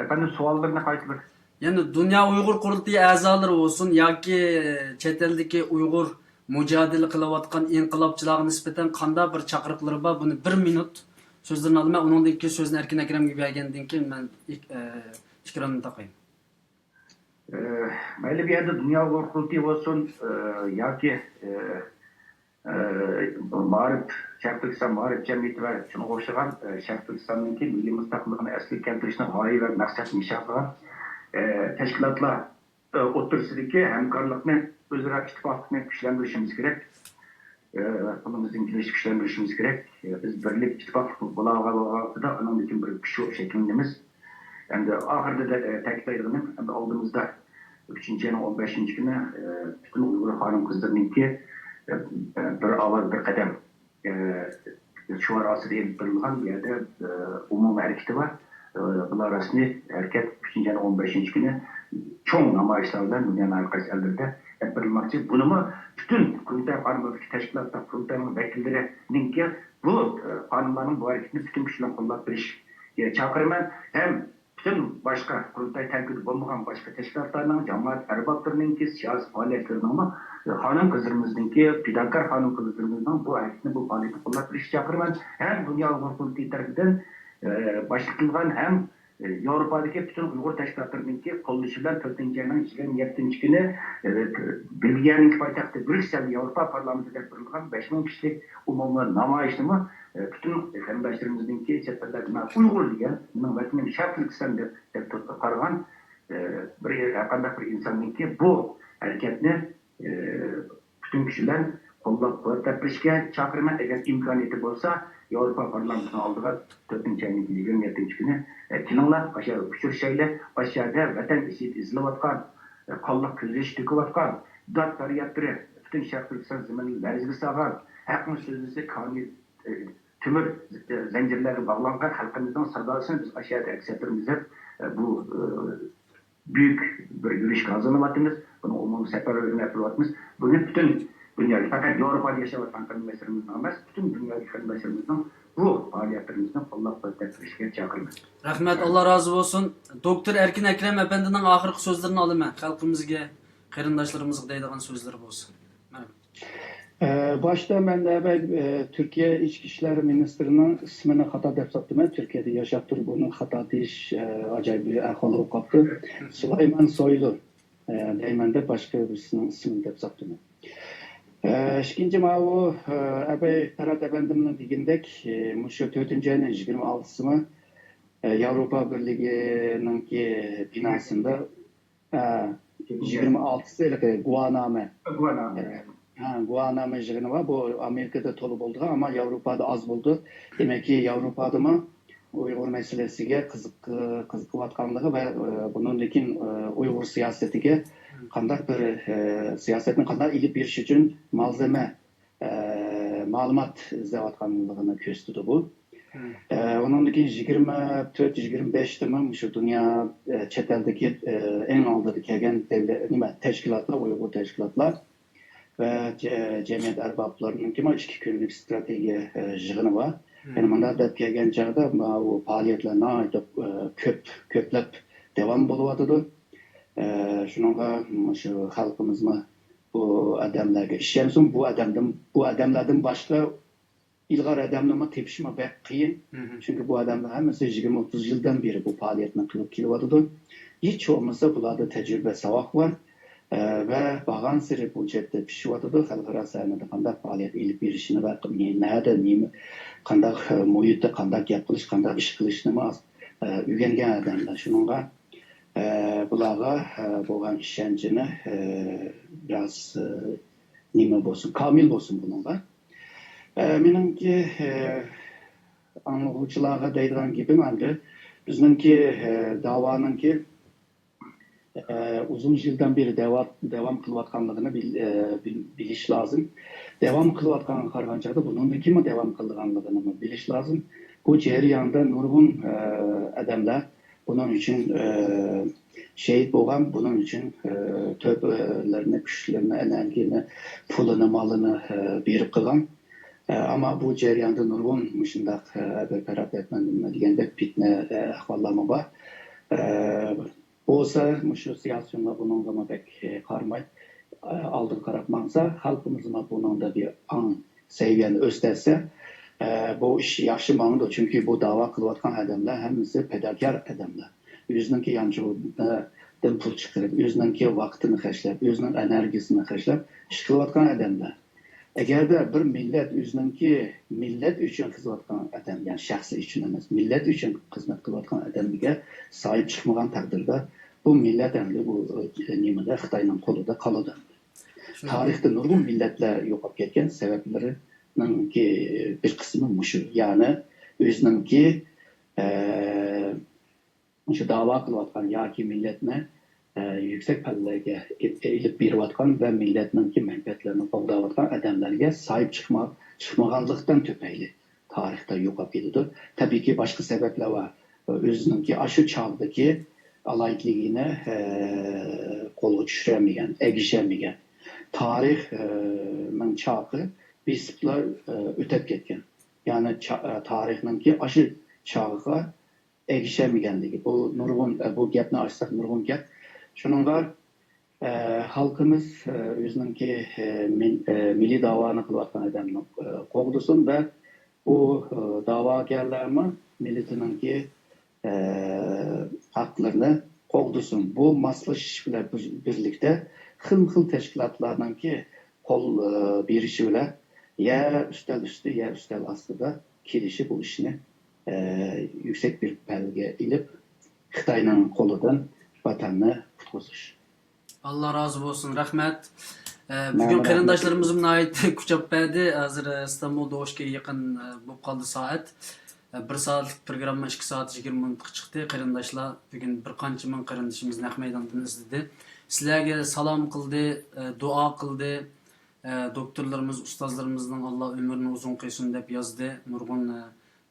ئەپەندىم، سوئاللىرىنى قايتا بىر. يەنى دۇنيا ئۇيغۇر قۇرۇلتىيى ئەزالىرى بولسۇن ياكى چەت ئەلدىكى ئۇيغۇر مۇجادىلە قىلىۋاتقان ئىنقىلابچىلارغا نىسبەتەن قانداق بىر چاقىرىقلىرى بار؟ بۇنى بىر مىنۇت سۆزلىرىنى ئالىمەن. ئۇنىڭدىن كېيىن سۆزنى ئەركىن ئەكرەمگە بەرگەندىن كېيىن مەن ئىك-، ئە، ئىكرامنى تاقايمەن. ئە، مەيلى بۇ يەردە دۇنيا ئۇيغۇر قۇرۇلتىيى بولسۇن، ئە، ياكى، ئە، ئە، مائارىپ، شەرقىي تۈركىستان مائارىپ جەمئىيىتى ۋە شۇنىڭغا ئوخشىغان، ئە، شەرقىي تۈركىستاننىڭكى مىللىي مۇستەقىللىقىنى ئەسلىگە كەلتۈرۈشنىڭ غايە ۋە مەقسەت نىشانى قىلغان، ئە، تەشكىلاتلار، ئە، ئوتتۇرىسىدىكى ھەمكارلىقنى، ئۆزئارا ئىتتىپاقلىقنى كۈچلەندۈرۈشىمىز كېرەك. ئە، قولىمىزدىن كېلىشىچە كۈچلەندۈرۈشىمىز كېرەك. ئە، بىز بىرلىك، ئىتتىپاقلىق بولغان ۋاقتىدا ئانىڭدىن كېيىن بىر كۈچ شەكىللىنىمىز. ئەمدى ئاخىرىدا، ئە، تەكىتلەيدىغىنىم، ئەمدى ئالدىمىزدا ئۈچىنچى ئاينىڭ ئون بەشىنچى كۈنى، ئە، پۈتۈن ئۇيغۇر خانىم-قىزلىرىنىڭكى، ئە، ئە، بىر ئاۋاز، بىر قەدەم، ئە، شوئار ئاستىدا ئېلىپ بېرىلغان بۇ يەردە، ئە، ئومۇمىي ھەرىكىتى بار. ئە، بۇلار رەسمىي ھەرىكەت ئۈچىنچى ئاينىڭ ئون بەشىنچى كۈنى چوڭ نامايىشلار بىلەن دۇنيانىڭ ھەر قايسى ئەللىرىدە ئېلىپ بېرىلماقچى. بۇنىمۇ پۈتۈن قۇرۇلتاي قارمىقىدىكى تەشكىلاتلار، قۇرۇلتاينىڭ ۋەكىللىرىنىڭكى بۇ، ئە، خانىملارنىڭ بۇ ھەرىكىتىنى پۈتۈن كۈچ بىلەن قوللاپ بېرىشكە چاقىرىمەن. ھەم پۈتۈن باشقا قۇرۇلتاي تەركىبىدە بولمىغان باشقا تەشكىلاتلارنىڭ، جامائەت ئەربابلىرىنىڭكى، سىياسىي پائالىيەتلىرىنىڭمۇ، خانىم-قىزلىرىمىزنىڭكى، پىداكار خانىم-قىزلىرىمىزنىڭ بۇ ھەرىكىتىنى، بۇ پائالىيىتىنى قوللاپ بېرىشىنى چاقىرىمەن. ھەم دۇنيا ئۇيغۇر قۇرۇلتىيى تەرىپىدىن، ئە، باشلىق قىلغان ھەم ياۋروپادىكى پۈتۈن ئۇيغۇر تەشكىلاتلىرىنىڭكى قوللىشى بىلەن تۆتىنچى ئاينىڭ يىگىرمە يەتتىنچى كۈنى، ئە، بېلگىيەنىڭكى پايتەختى بريۇسسېلدە ياۋروپا پارلامېنتىدا بېرىلغان بەش مىڭ كىشىلىك ئومۇمىي نامايىشنىمۇ، ئە، پۈتۈن قېرىنداشلىرىمىزنىڭكى چەت ئەللەردە مەن ئۇيغۇر دېگەن، مېنىڭ ۋەتىنىم شەرقىي تۈركىستان دەپ، دەپ قارىغان، ئە، بىر، ھەرقانداق بىر ئىنساننىڭكى بۇ ھەرىكەتنى ئى، پۈتۈن كۈچى بىلەن قوللاپ قۇۋۋەتلەپ بېرىشكە چاقىرىمەن. ئەگەر ئىمكانىيىتى بولسا، ياۋروپا پارلامېنتىنىڭ ئالدىغا تۆتىنچى ئاينىڭ يىگىرمە يەتتىنچى كۈنى، ئى، كېلىڭلار، ئاشۇ يەردە ئۇچرىشايلى. ئاشۇ يەردە ۋەتەن ئىچىدە ئېزىلىۋاتقان، ئى، قانلىق كۆز يېشى تۆكۈۋاتقان، داد پەريادلىرى پۈتۈن شەرقىي تۈركىستان زېمىنىنى لەرزىگە سالغان، ھەقنى سۆزلىسە كانى، ئى، تۆمۈر، ئى، زەنجىرلەرگە باغلانغان خەلقىمىزنىڭ ساداسىنى بىز ئاشۇ يەردە ئەكس ئەتتۈرىمىز دەپ، ئى، بۇ، ئى، بۈيۈك بىر يۈرۈشكە ھازىرلىنىۋاتىمىز. بۇنىڭ ئومۇمىي سەپەرۋەرلىكىنى ئېلىپ بېرىۋاتىمىز. بۇنى پۈتۈن دۇنياغا، پەقەت ياۋروپادا ياشاۋاتقان قېرىنداشلىرىمىزنىڭ ئەمەس، پۈتۈن دۇنيادىكى قېرىنداشلىرىمىزنىڭ بۇ پائالىيەتلىرىمىزنى قوللاپ قۇۋۋەتلەپ بېرىشىگە چاقىرىمەن. رەھمەت، ئاللا رازى بولسۇن. دوكتور ئەركىن ئەكرەم ئەپەندىنىڭ ئاخىرقى سۆزلىرىنى ئالىمەن. خەلقىمىزگە، قېرىنداشلىرىمىزغا دەيدىغان سۆزلىرى بولسا. مەرھەمەت. ئە، باشتا مەن دە بەك، ئە، تۈركىيە ئىچكى ئىشلار مىنىستىرىنىڭ ئىسمىنى خاتا دەپ ساپتىمەن. تۈركىيەدە ياشاپ تۇرۇپ بۇنى خاتا دېيىش، ئە، ئاجايىپ بىر ئەھۋال بولۇپ قاپتۇ. سۇلايمان سويلۇ، ئە، دەيمەن دەپ باشقا بىرسىنىڭ ئىسمىنى دەپ ساپتىمەن. ئە، ئىككىنچى ماۋۇ، ئە، ئەبەي پەرھات ئەپەندىمنىڭ دېگىنىدەك، ئە، مۇشۇ تۆتىنچى ئاينىڭ يىگىرمە ئالتىسىمۇ، ئە، ياۋروپا بىرلىكىنىڭكى بىناسىندا، ئە، يىگىرمە ئالتىسى ھېلىقى گۇۋاھنامە. گۇۋاھنامە. ئە، ھە، گۇۋاھنامە يىغىنى بار. بۇ ئامېرىكىدا تولا بولىدىغان، ئەمما ياۋروپادا ئاز بولىدۇ. دېمەككى، ياۋروپادىمۇ ئۇيغۇر مەسىلىسىگە قىزىق-، قىزىقىۋاتقانلىقى ۋە، ئە، بۇنىڭدىن كېيىن، ئە، ئۇيغۇر سىياسىتىگە قانداق بىر، ئە، سىياسەتنى قانداق ئېلىپ بېرىش ئۈچۈن مالزېمە، ئە، مەلۇمات ئىزدەۋاتقانلىقىنى كۆرسىتىدۇ بۇ. ئە، ئۇنىڭدىن كېيىن يىگىرمە تۆت، يىگىرمە بەشتىمۇ مۇشۇ دۇنيا، ئە، چەت ئەلدىكى، ئە، ئەڭ ئالدىدا كەلگەن دەۋلەت، نېمە، تەشكىلاتلار، ئۇيغۇر تەشكىلاتلار ۋە جە-، جەمئىيەت ئەربابلىرىنىڭكىمۇ ئىككى كۈنلۈك ئىستراتېگىيە، ئە، يىغىنى بار. يەنە مۇنداق دەپ كەلگەن چاغدا، ماۋۇ پائالىيەتلەر ناھايىتى، ئە، كۆپ، كۆپلەپ داۋام بولۇۋاتىدۇ. ئە، شۇنىڭغا مۇشۇ خەلقىمىزمۇ بۇ ئادەملەرگە ئىشەنسۇن، بۇ ئادەمدىن، بۇ ئادەملەردىن باشقا ئىلغار ئادەمنىمۇ تېپىشمۇ بەك قىيىن. چۈنكى بۇ ئادەملەر ھەممىسى يىگىرمە ئوتتۇز يىلدىن بېرى بۇ پائالىيەتنى قىلىپ كېلىۋاتىدۇ. ھېچ بولمىسا بۇلاردا تەجرىبە، ساۋاق بار. ئە، ۋە بارغانسېرى بۇ جەھەتتە پىشىۋاتىدۇ. خەلقئارا سەھنىدە قانداق پائالىيەت ئېلىپ بېرىشنى ۋە نە-، نەدە، نېمە، قانداق، ئە، مۇھىتتا قانداق گەپ قىلىش، قانداق ئىش قىلىشنىمۇ ئاز-، ئە، ئۆگەنگەن ئادەملەر. شۇنىڭغا، ئە، بۇلارغا، ئە، بولغان ئىشەنچىنى، ئە، بىراز، ئە، نېمە بولسۇن، كامىل بولسۇن بۇنىڭغا. ئە، مېنىڭكى، ئە، ئاڭلىغۇچىلارغا دەيدىغان گېپىم ئەمدى بىزنىڭكى، ئە، داۋانىڭكى، ئە، ئۇزۇن يىلدىن بېرى دەۋا-، داۋام قىلىۋاتقانلىقىنى بىل-، ئە، بىل-، بىلىش لازىم. داۋام قىلىۋاتقانغا قارىغان چاغدا بۇنىڭدىن كېيىنمۇ داۋام قىلىدىغانلىقىنىمۇ بىلىش لازىم. بۇ جەرياندا نۇرغۇن، ئە، ئادەملەر بۇنىڭ ئۈچۈن، ئە، شېھىت بولغان، بۇنىڭ ئۈچۈن، ئە، تۆھپىلىرىنى، كۈچلىرىنى، ئەنئەنىكىنى، پۇلىنى، مالىنى، ئە، بېرىپ قىلغان. ئە، ئەمما بۇ جەرياندا نۇرغۇن مۇشۇنداق، ئە، بىر پەرەپلەتمەن دېگەندەك پىتنە، ئە، ئەھۋاللارمۇ بار. ئە، بولسا مۇشۇ سىياسىيونلار بۇنىڭغىمۇ بەك، ئە، قارىماي، ئە، ئالدىغا قاراپ ماڭسا، خەلقىمىزمۇ بۇنىڭدا بىر ئاڭ سەۋىيەنى ئۆستۈرسە، ئە، بۇ ئىش ياخشى ماڭىدۇ. چۈنكى بۇ داۋا قىلىۋاتقان ئادەملەر ھەممىسى پىداكار ئادەملەر. ئۆزىنىڭكى يانچۇقىدىن پۇل چىقىرىپ، ئۆزىنىڭكى ۋاقتىنى خەجلەپ، ئۆزىنىڭ ئېنېرگىيىسىنى خەجلەپ ئىش قىلىۋاتقان ئادەملەر. ئەگەردە بىر مىللەت ئۆزىنىڭكى مىللەت ئۈچۈن خىزمەت قىلغان ئادەم، يەنى شەخسى ئۈچۈن ئەمەس، مىللەت ئۈچۈن خىزمەت قىلىۋاتقان ئادەمگە ساھىب چىقمىغان تەقدىردە، بۇ مىللەت ئەمدى بۇ، ئە، نېمىدە، خىتاينىڭ قولىدا قالىدۇ. تارىختا نۇرغۇن مىللەتلەر يوقاپ كەتكەن، سەۋەبلىرىنىڭكى بىر قىسمى مۇشۇ. يەنى ئۆزىنىڭكى، ئە، شۇ داۋا قىلىۋاتقان ياكى مىللەتنى، ئە، يۈكسەك پەللىلەرگە ئېلىپ، ئېلىپ بېرىۋاتقان ۋە مىللەتنىڭكى مەنپەئەتلىرىنى قوغداۋاتقان ئادەملەرگە ساھىب چىقما-، چىقمىغانلىقتىن تۈپەيلى تارىختا يوقاپ كېتىدۇ. تەبىئىيكى، باشقا سەۋەبلەر بار. ئۆزىنىڭكى ئاشۇ چاغدىكى ئالاھىدىلىكىنى، ئە، قولغا چۈشۈرەلمىگەن، ئەگىشەلمىگەن. تارىخ، ئە، نىڭ چاقى بېسىپلا، ئە، ئۆتەپ كەتكەن. يەنى چا-، ئە، تارىخنىڭكى ئاشۇ چاغىغا ئەگىشەلمىگەنلىكى. بۇ نۇرغۇن، ئە، بۇ گەپنى ئاچساق نۇرغۇن گەپ. شۇنىڭغا، ئە، خەلقىمىز، ئە، ئۆزىنىڭكى، ئە، مىل-، ئە، مىللىي داۋانى قىلىۋاتقان ئادەمنى، ئە، قوغدىسۇن ۋە بۇ، ئە، داۋاگەرلەرمۇ مىللىتىنىڭكى، ئە، ھەقلىرىنى قوغدىسۇن. بۇ ماسلىشىش بىلەن بىر-، بىرلىكتە خىلمۇ خىل تەشكىلاتلارنىڭكى قول، ئە، بېرىشى بىلەن يەر ئۈستەل ئۈستى، يەر ئۈستەل ئاستىدا كېلىشىپ بۇ ئىشنى، ئە، يۈكسەك بىر پەللىگە ئېلىپ، خىتاينىڭ قولىدىن ۋەتەننى قۇتقۇزۇش. ئاللا رازى بولسۇن، رەھمەت. ئە، بۈگۈن قېرىنداشلىرىمىزمۇ ناھايىتى كۈچەپ بەردى. ھازىر، ئە، ئىستانبۇلدا ئوشكەگە يېقىن، ئە، بولۇپ قالدى سائەت. ئە، بىر سائەتلىك پروگرامما ئىككى سائەت يىگىرمە مىنۇتقا چىقتى. قېرىنداشلار بۈگۈن بىر قانچە مىڭ قېرىندىشىمىز نەق مەيداندىن ئىزدىدى. سىلەرگە سالام قىلدى، ئە، دۇئا قىلدى. ئە، دوكتورلىرىمىز، ئۇستازلىرىمىزنىڭ ئاللا ئۆمرىنى ئۇزۇن قىلسۇن دەپ يازدى. نۇرغۇن، ئە،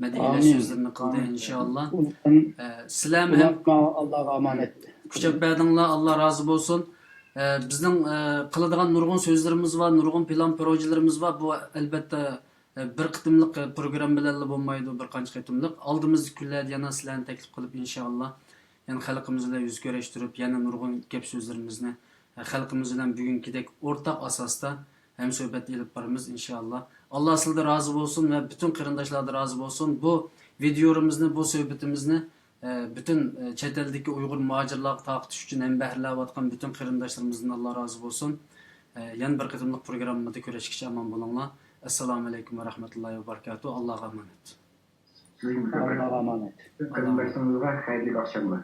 مەدھىيەلەش سۆزلىرىنى قىلدى، ئىنشائاللا. ئە، سىلەرمۇ ھەم كۈچەپ بەردىڭلار، ئاللا رازى بولسۇن. ئە، بىزنىڭ، ئە، قىلىدىغان نۇرغۇن سۆزلىرىمىز بار، نۇرغۇن پىلان پروژىلىرىمىز بار. بۇ، ئەلبەتتە، ئە، بىر قېتىملىق، ئە، پروگرامما بىلەنلا بولمايدۇ، بىر قانچە قېتىملىق. ئالدىمىزدىكى كۈنلەردە يەنە سىلەرنى تەكلىپ قىلىپ، ئىنشائاللا، يەنە خەلقىمىز بىلەن يۈز كۆرۈشتۈرۈپ، يەنە نۇرغۇن گەپ سۆزلىرىمىزنى، ئە، خەلقىمىز بىلەن بۈگۈنكىدەك ئورتاق ئاساستا ھەمسۆھبەت ئېلىپ بارىمىز، ئىنشائاللا. ئاللا سىلەردىن رازى بولسۇن ۋە پۈتۈن قېرىنداشلاردىن رازى بولسۇن. بۇ ۋىدىيولىرىمىزنى، بۇ سۆھبىتىمىزنى، ئە، پۈتۈن، ئە، چەت ئەلدىكى ئۇيغۇر مۇھاجىرلارغا تارقىتىش ئۈچۈن ھەمبەھىرلەۋاتقان پۈتۈن قېرىنداشلىرىمىزدىن ئاللا رازى بولسۇن. ئە، يەنە بىر قېتىملىق پروگراممىدا كۆرۈشكىچە ئامان بولۇڭلار. ئەسسالامۇ ئەلەيكۇم ۋە رەھمەتۇللاھى ۋە بەرىكاتۇھ. ئاللاغا ئامانەت. ئاللاغا ئامانەت. قېرىنداشلىرىڭىزغا خەيرلىك ئاخشاملار.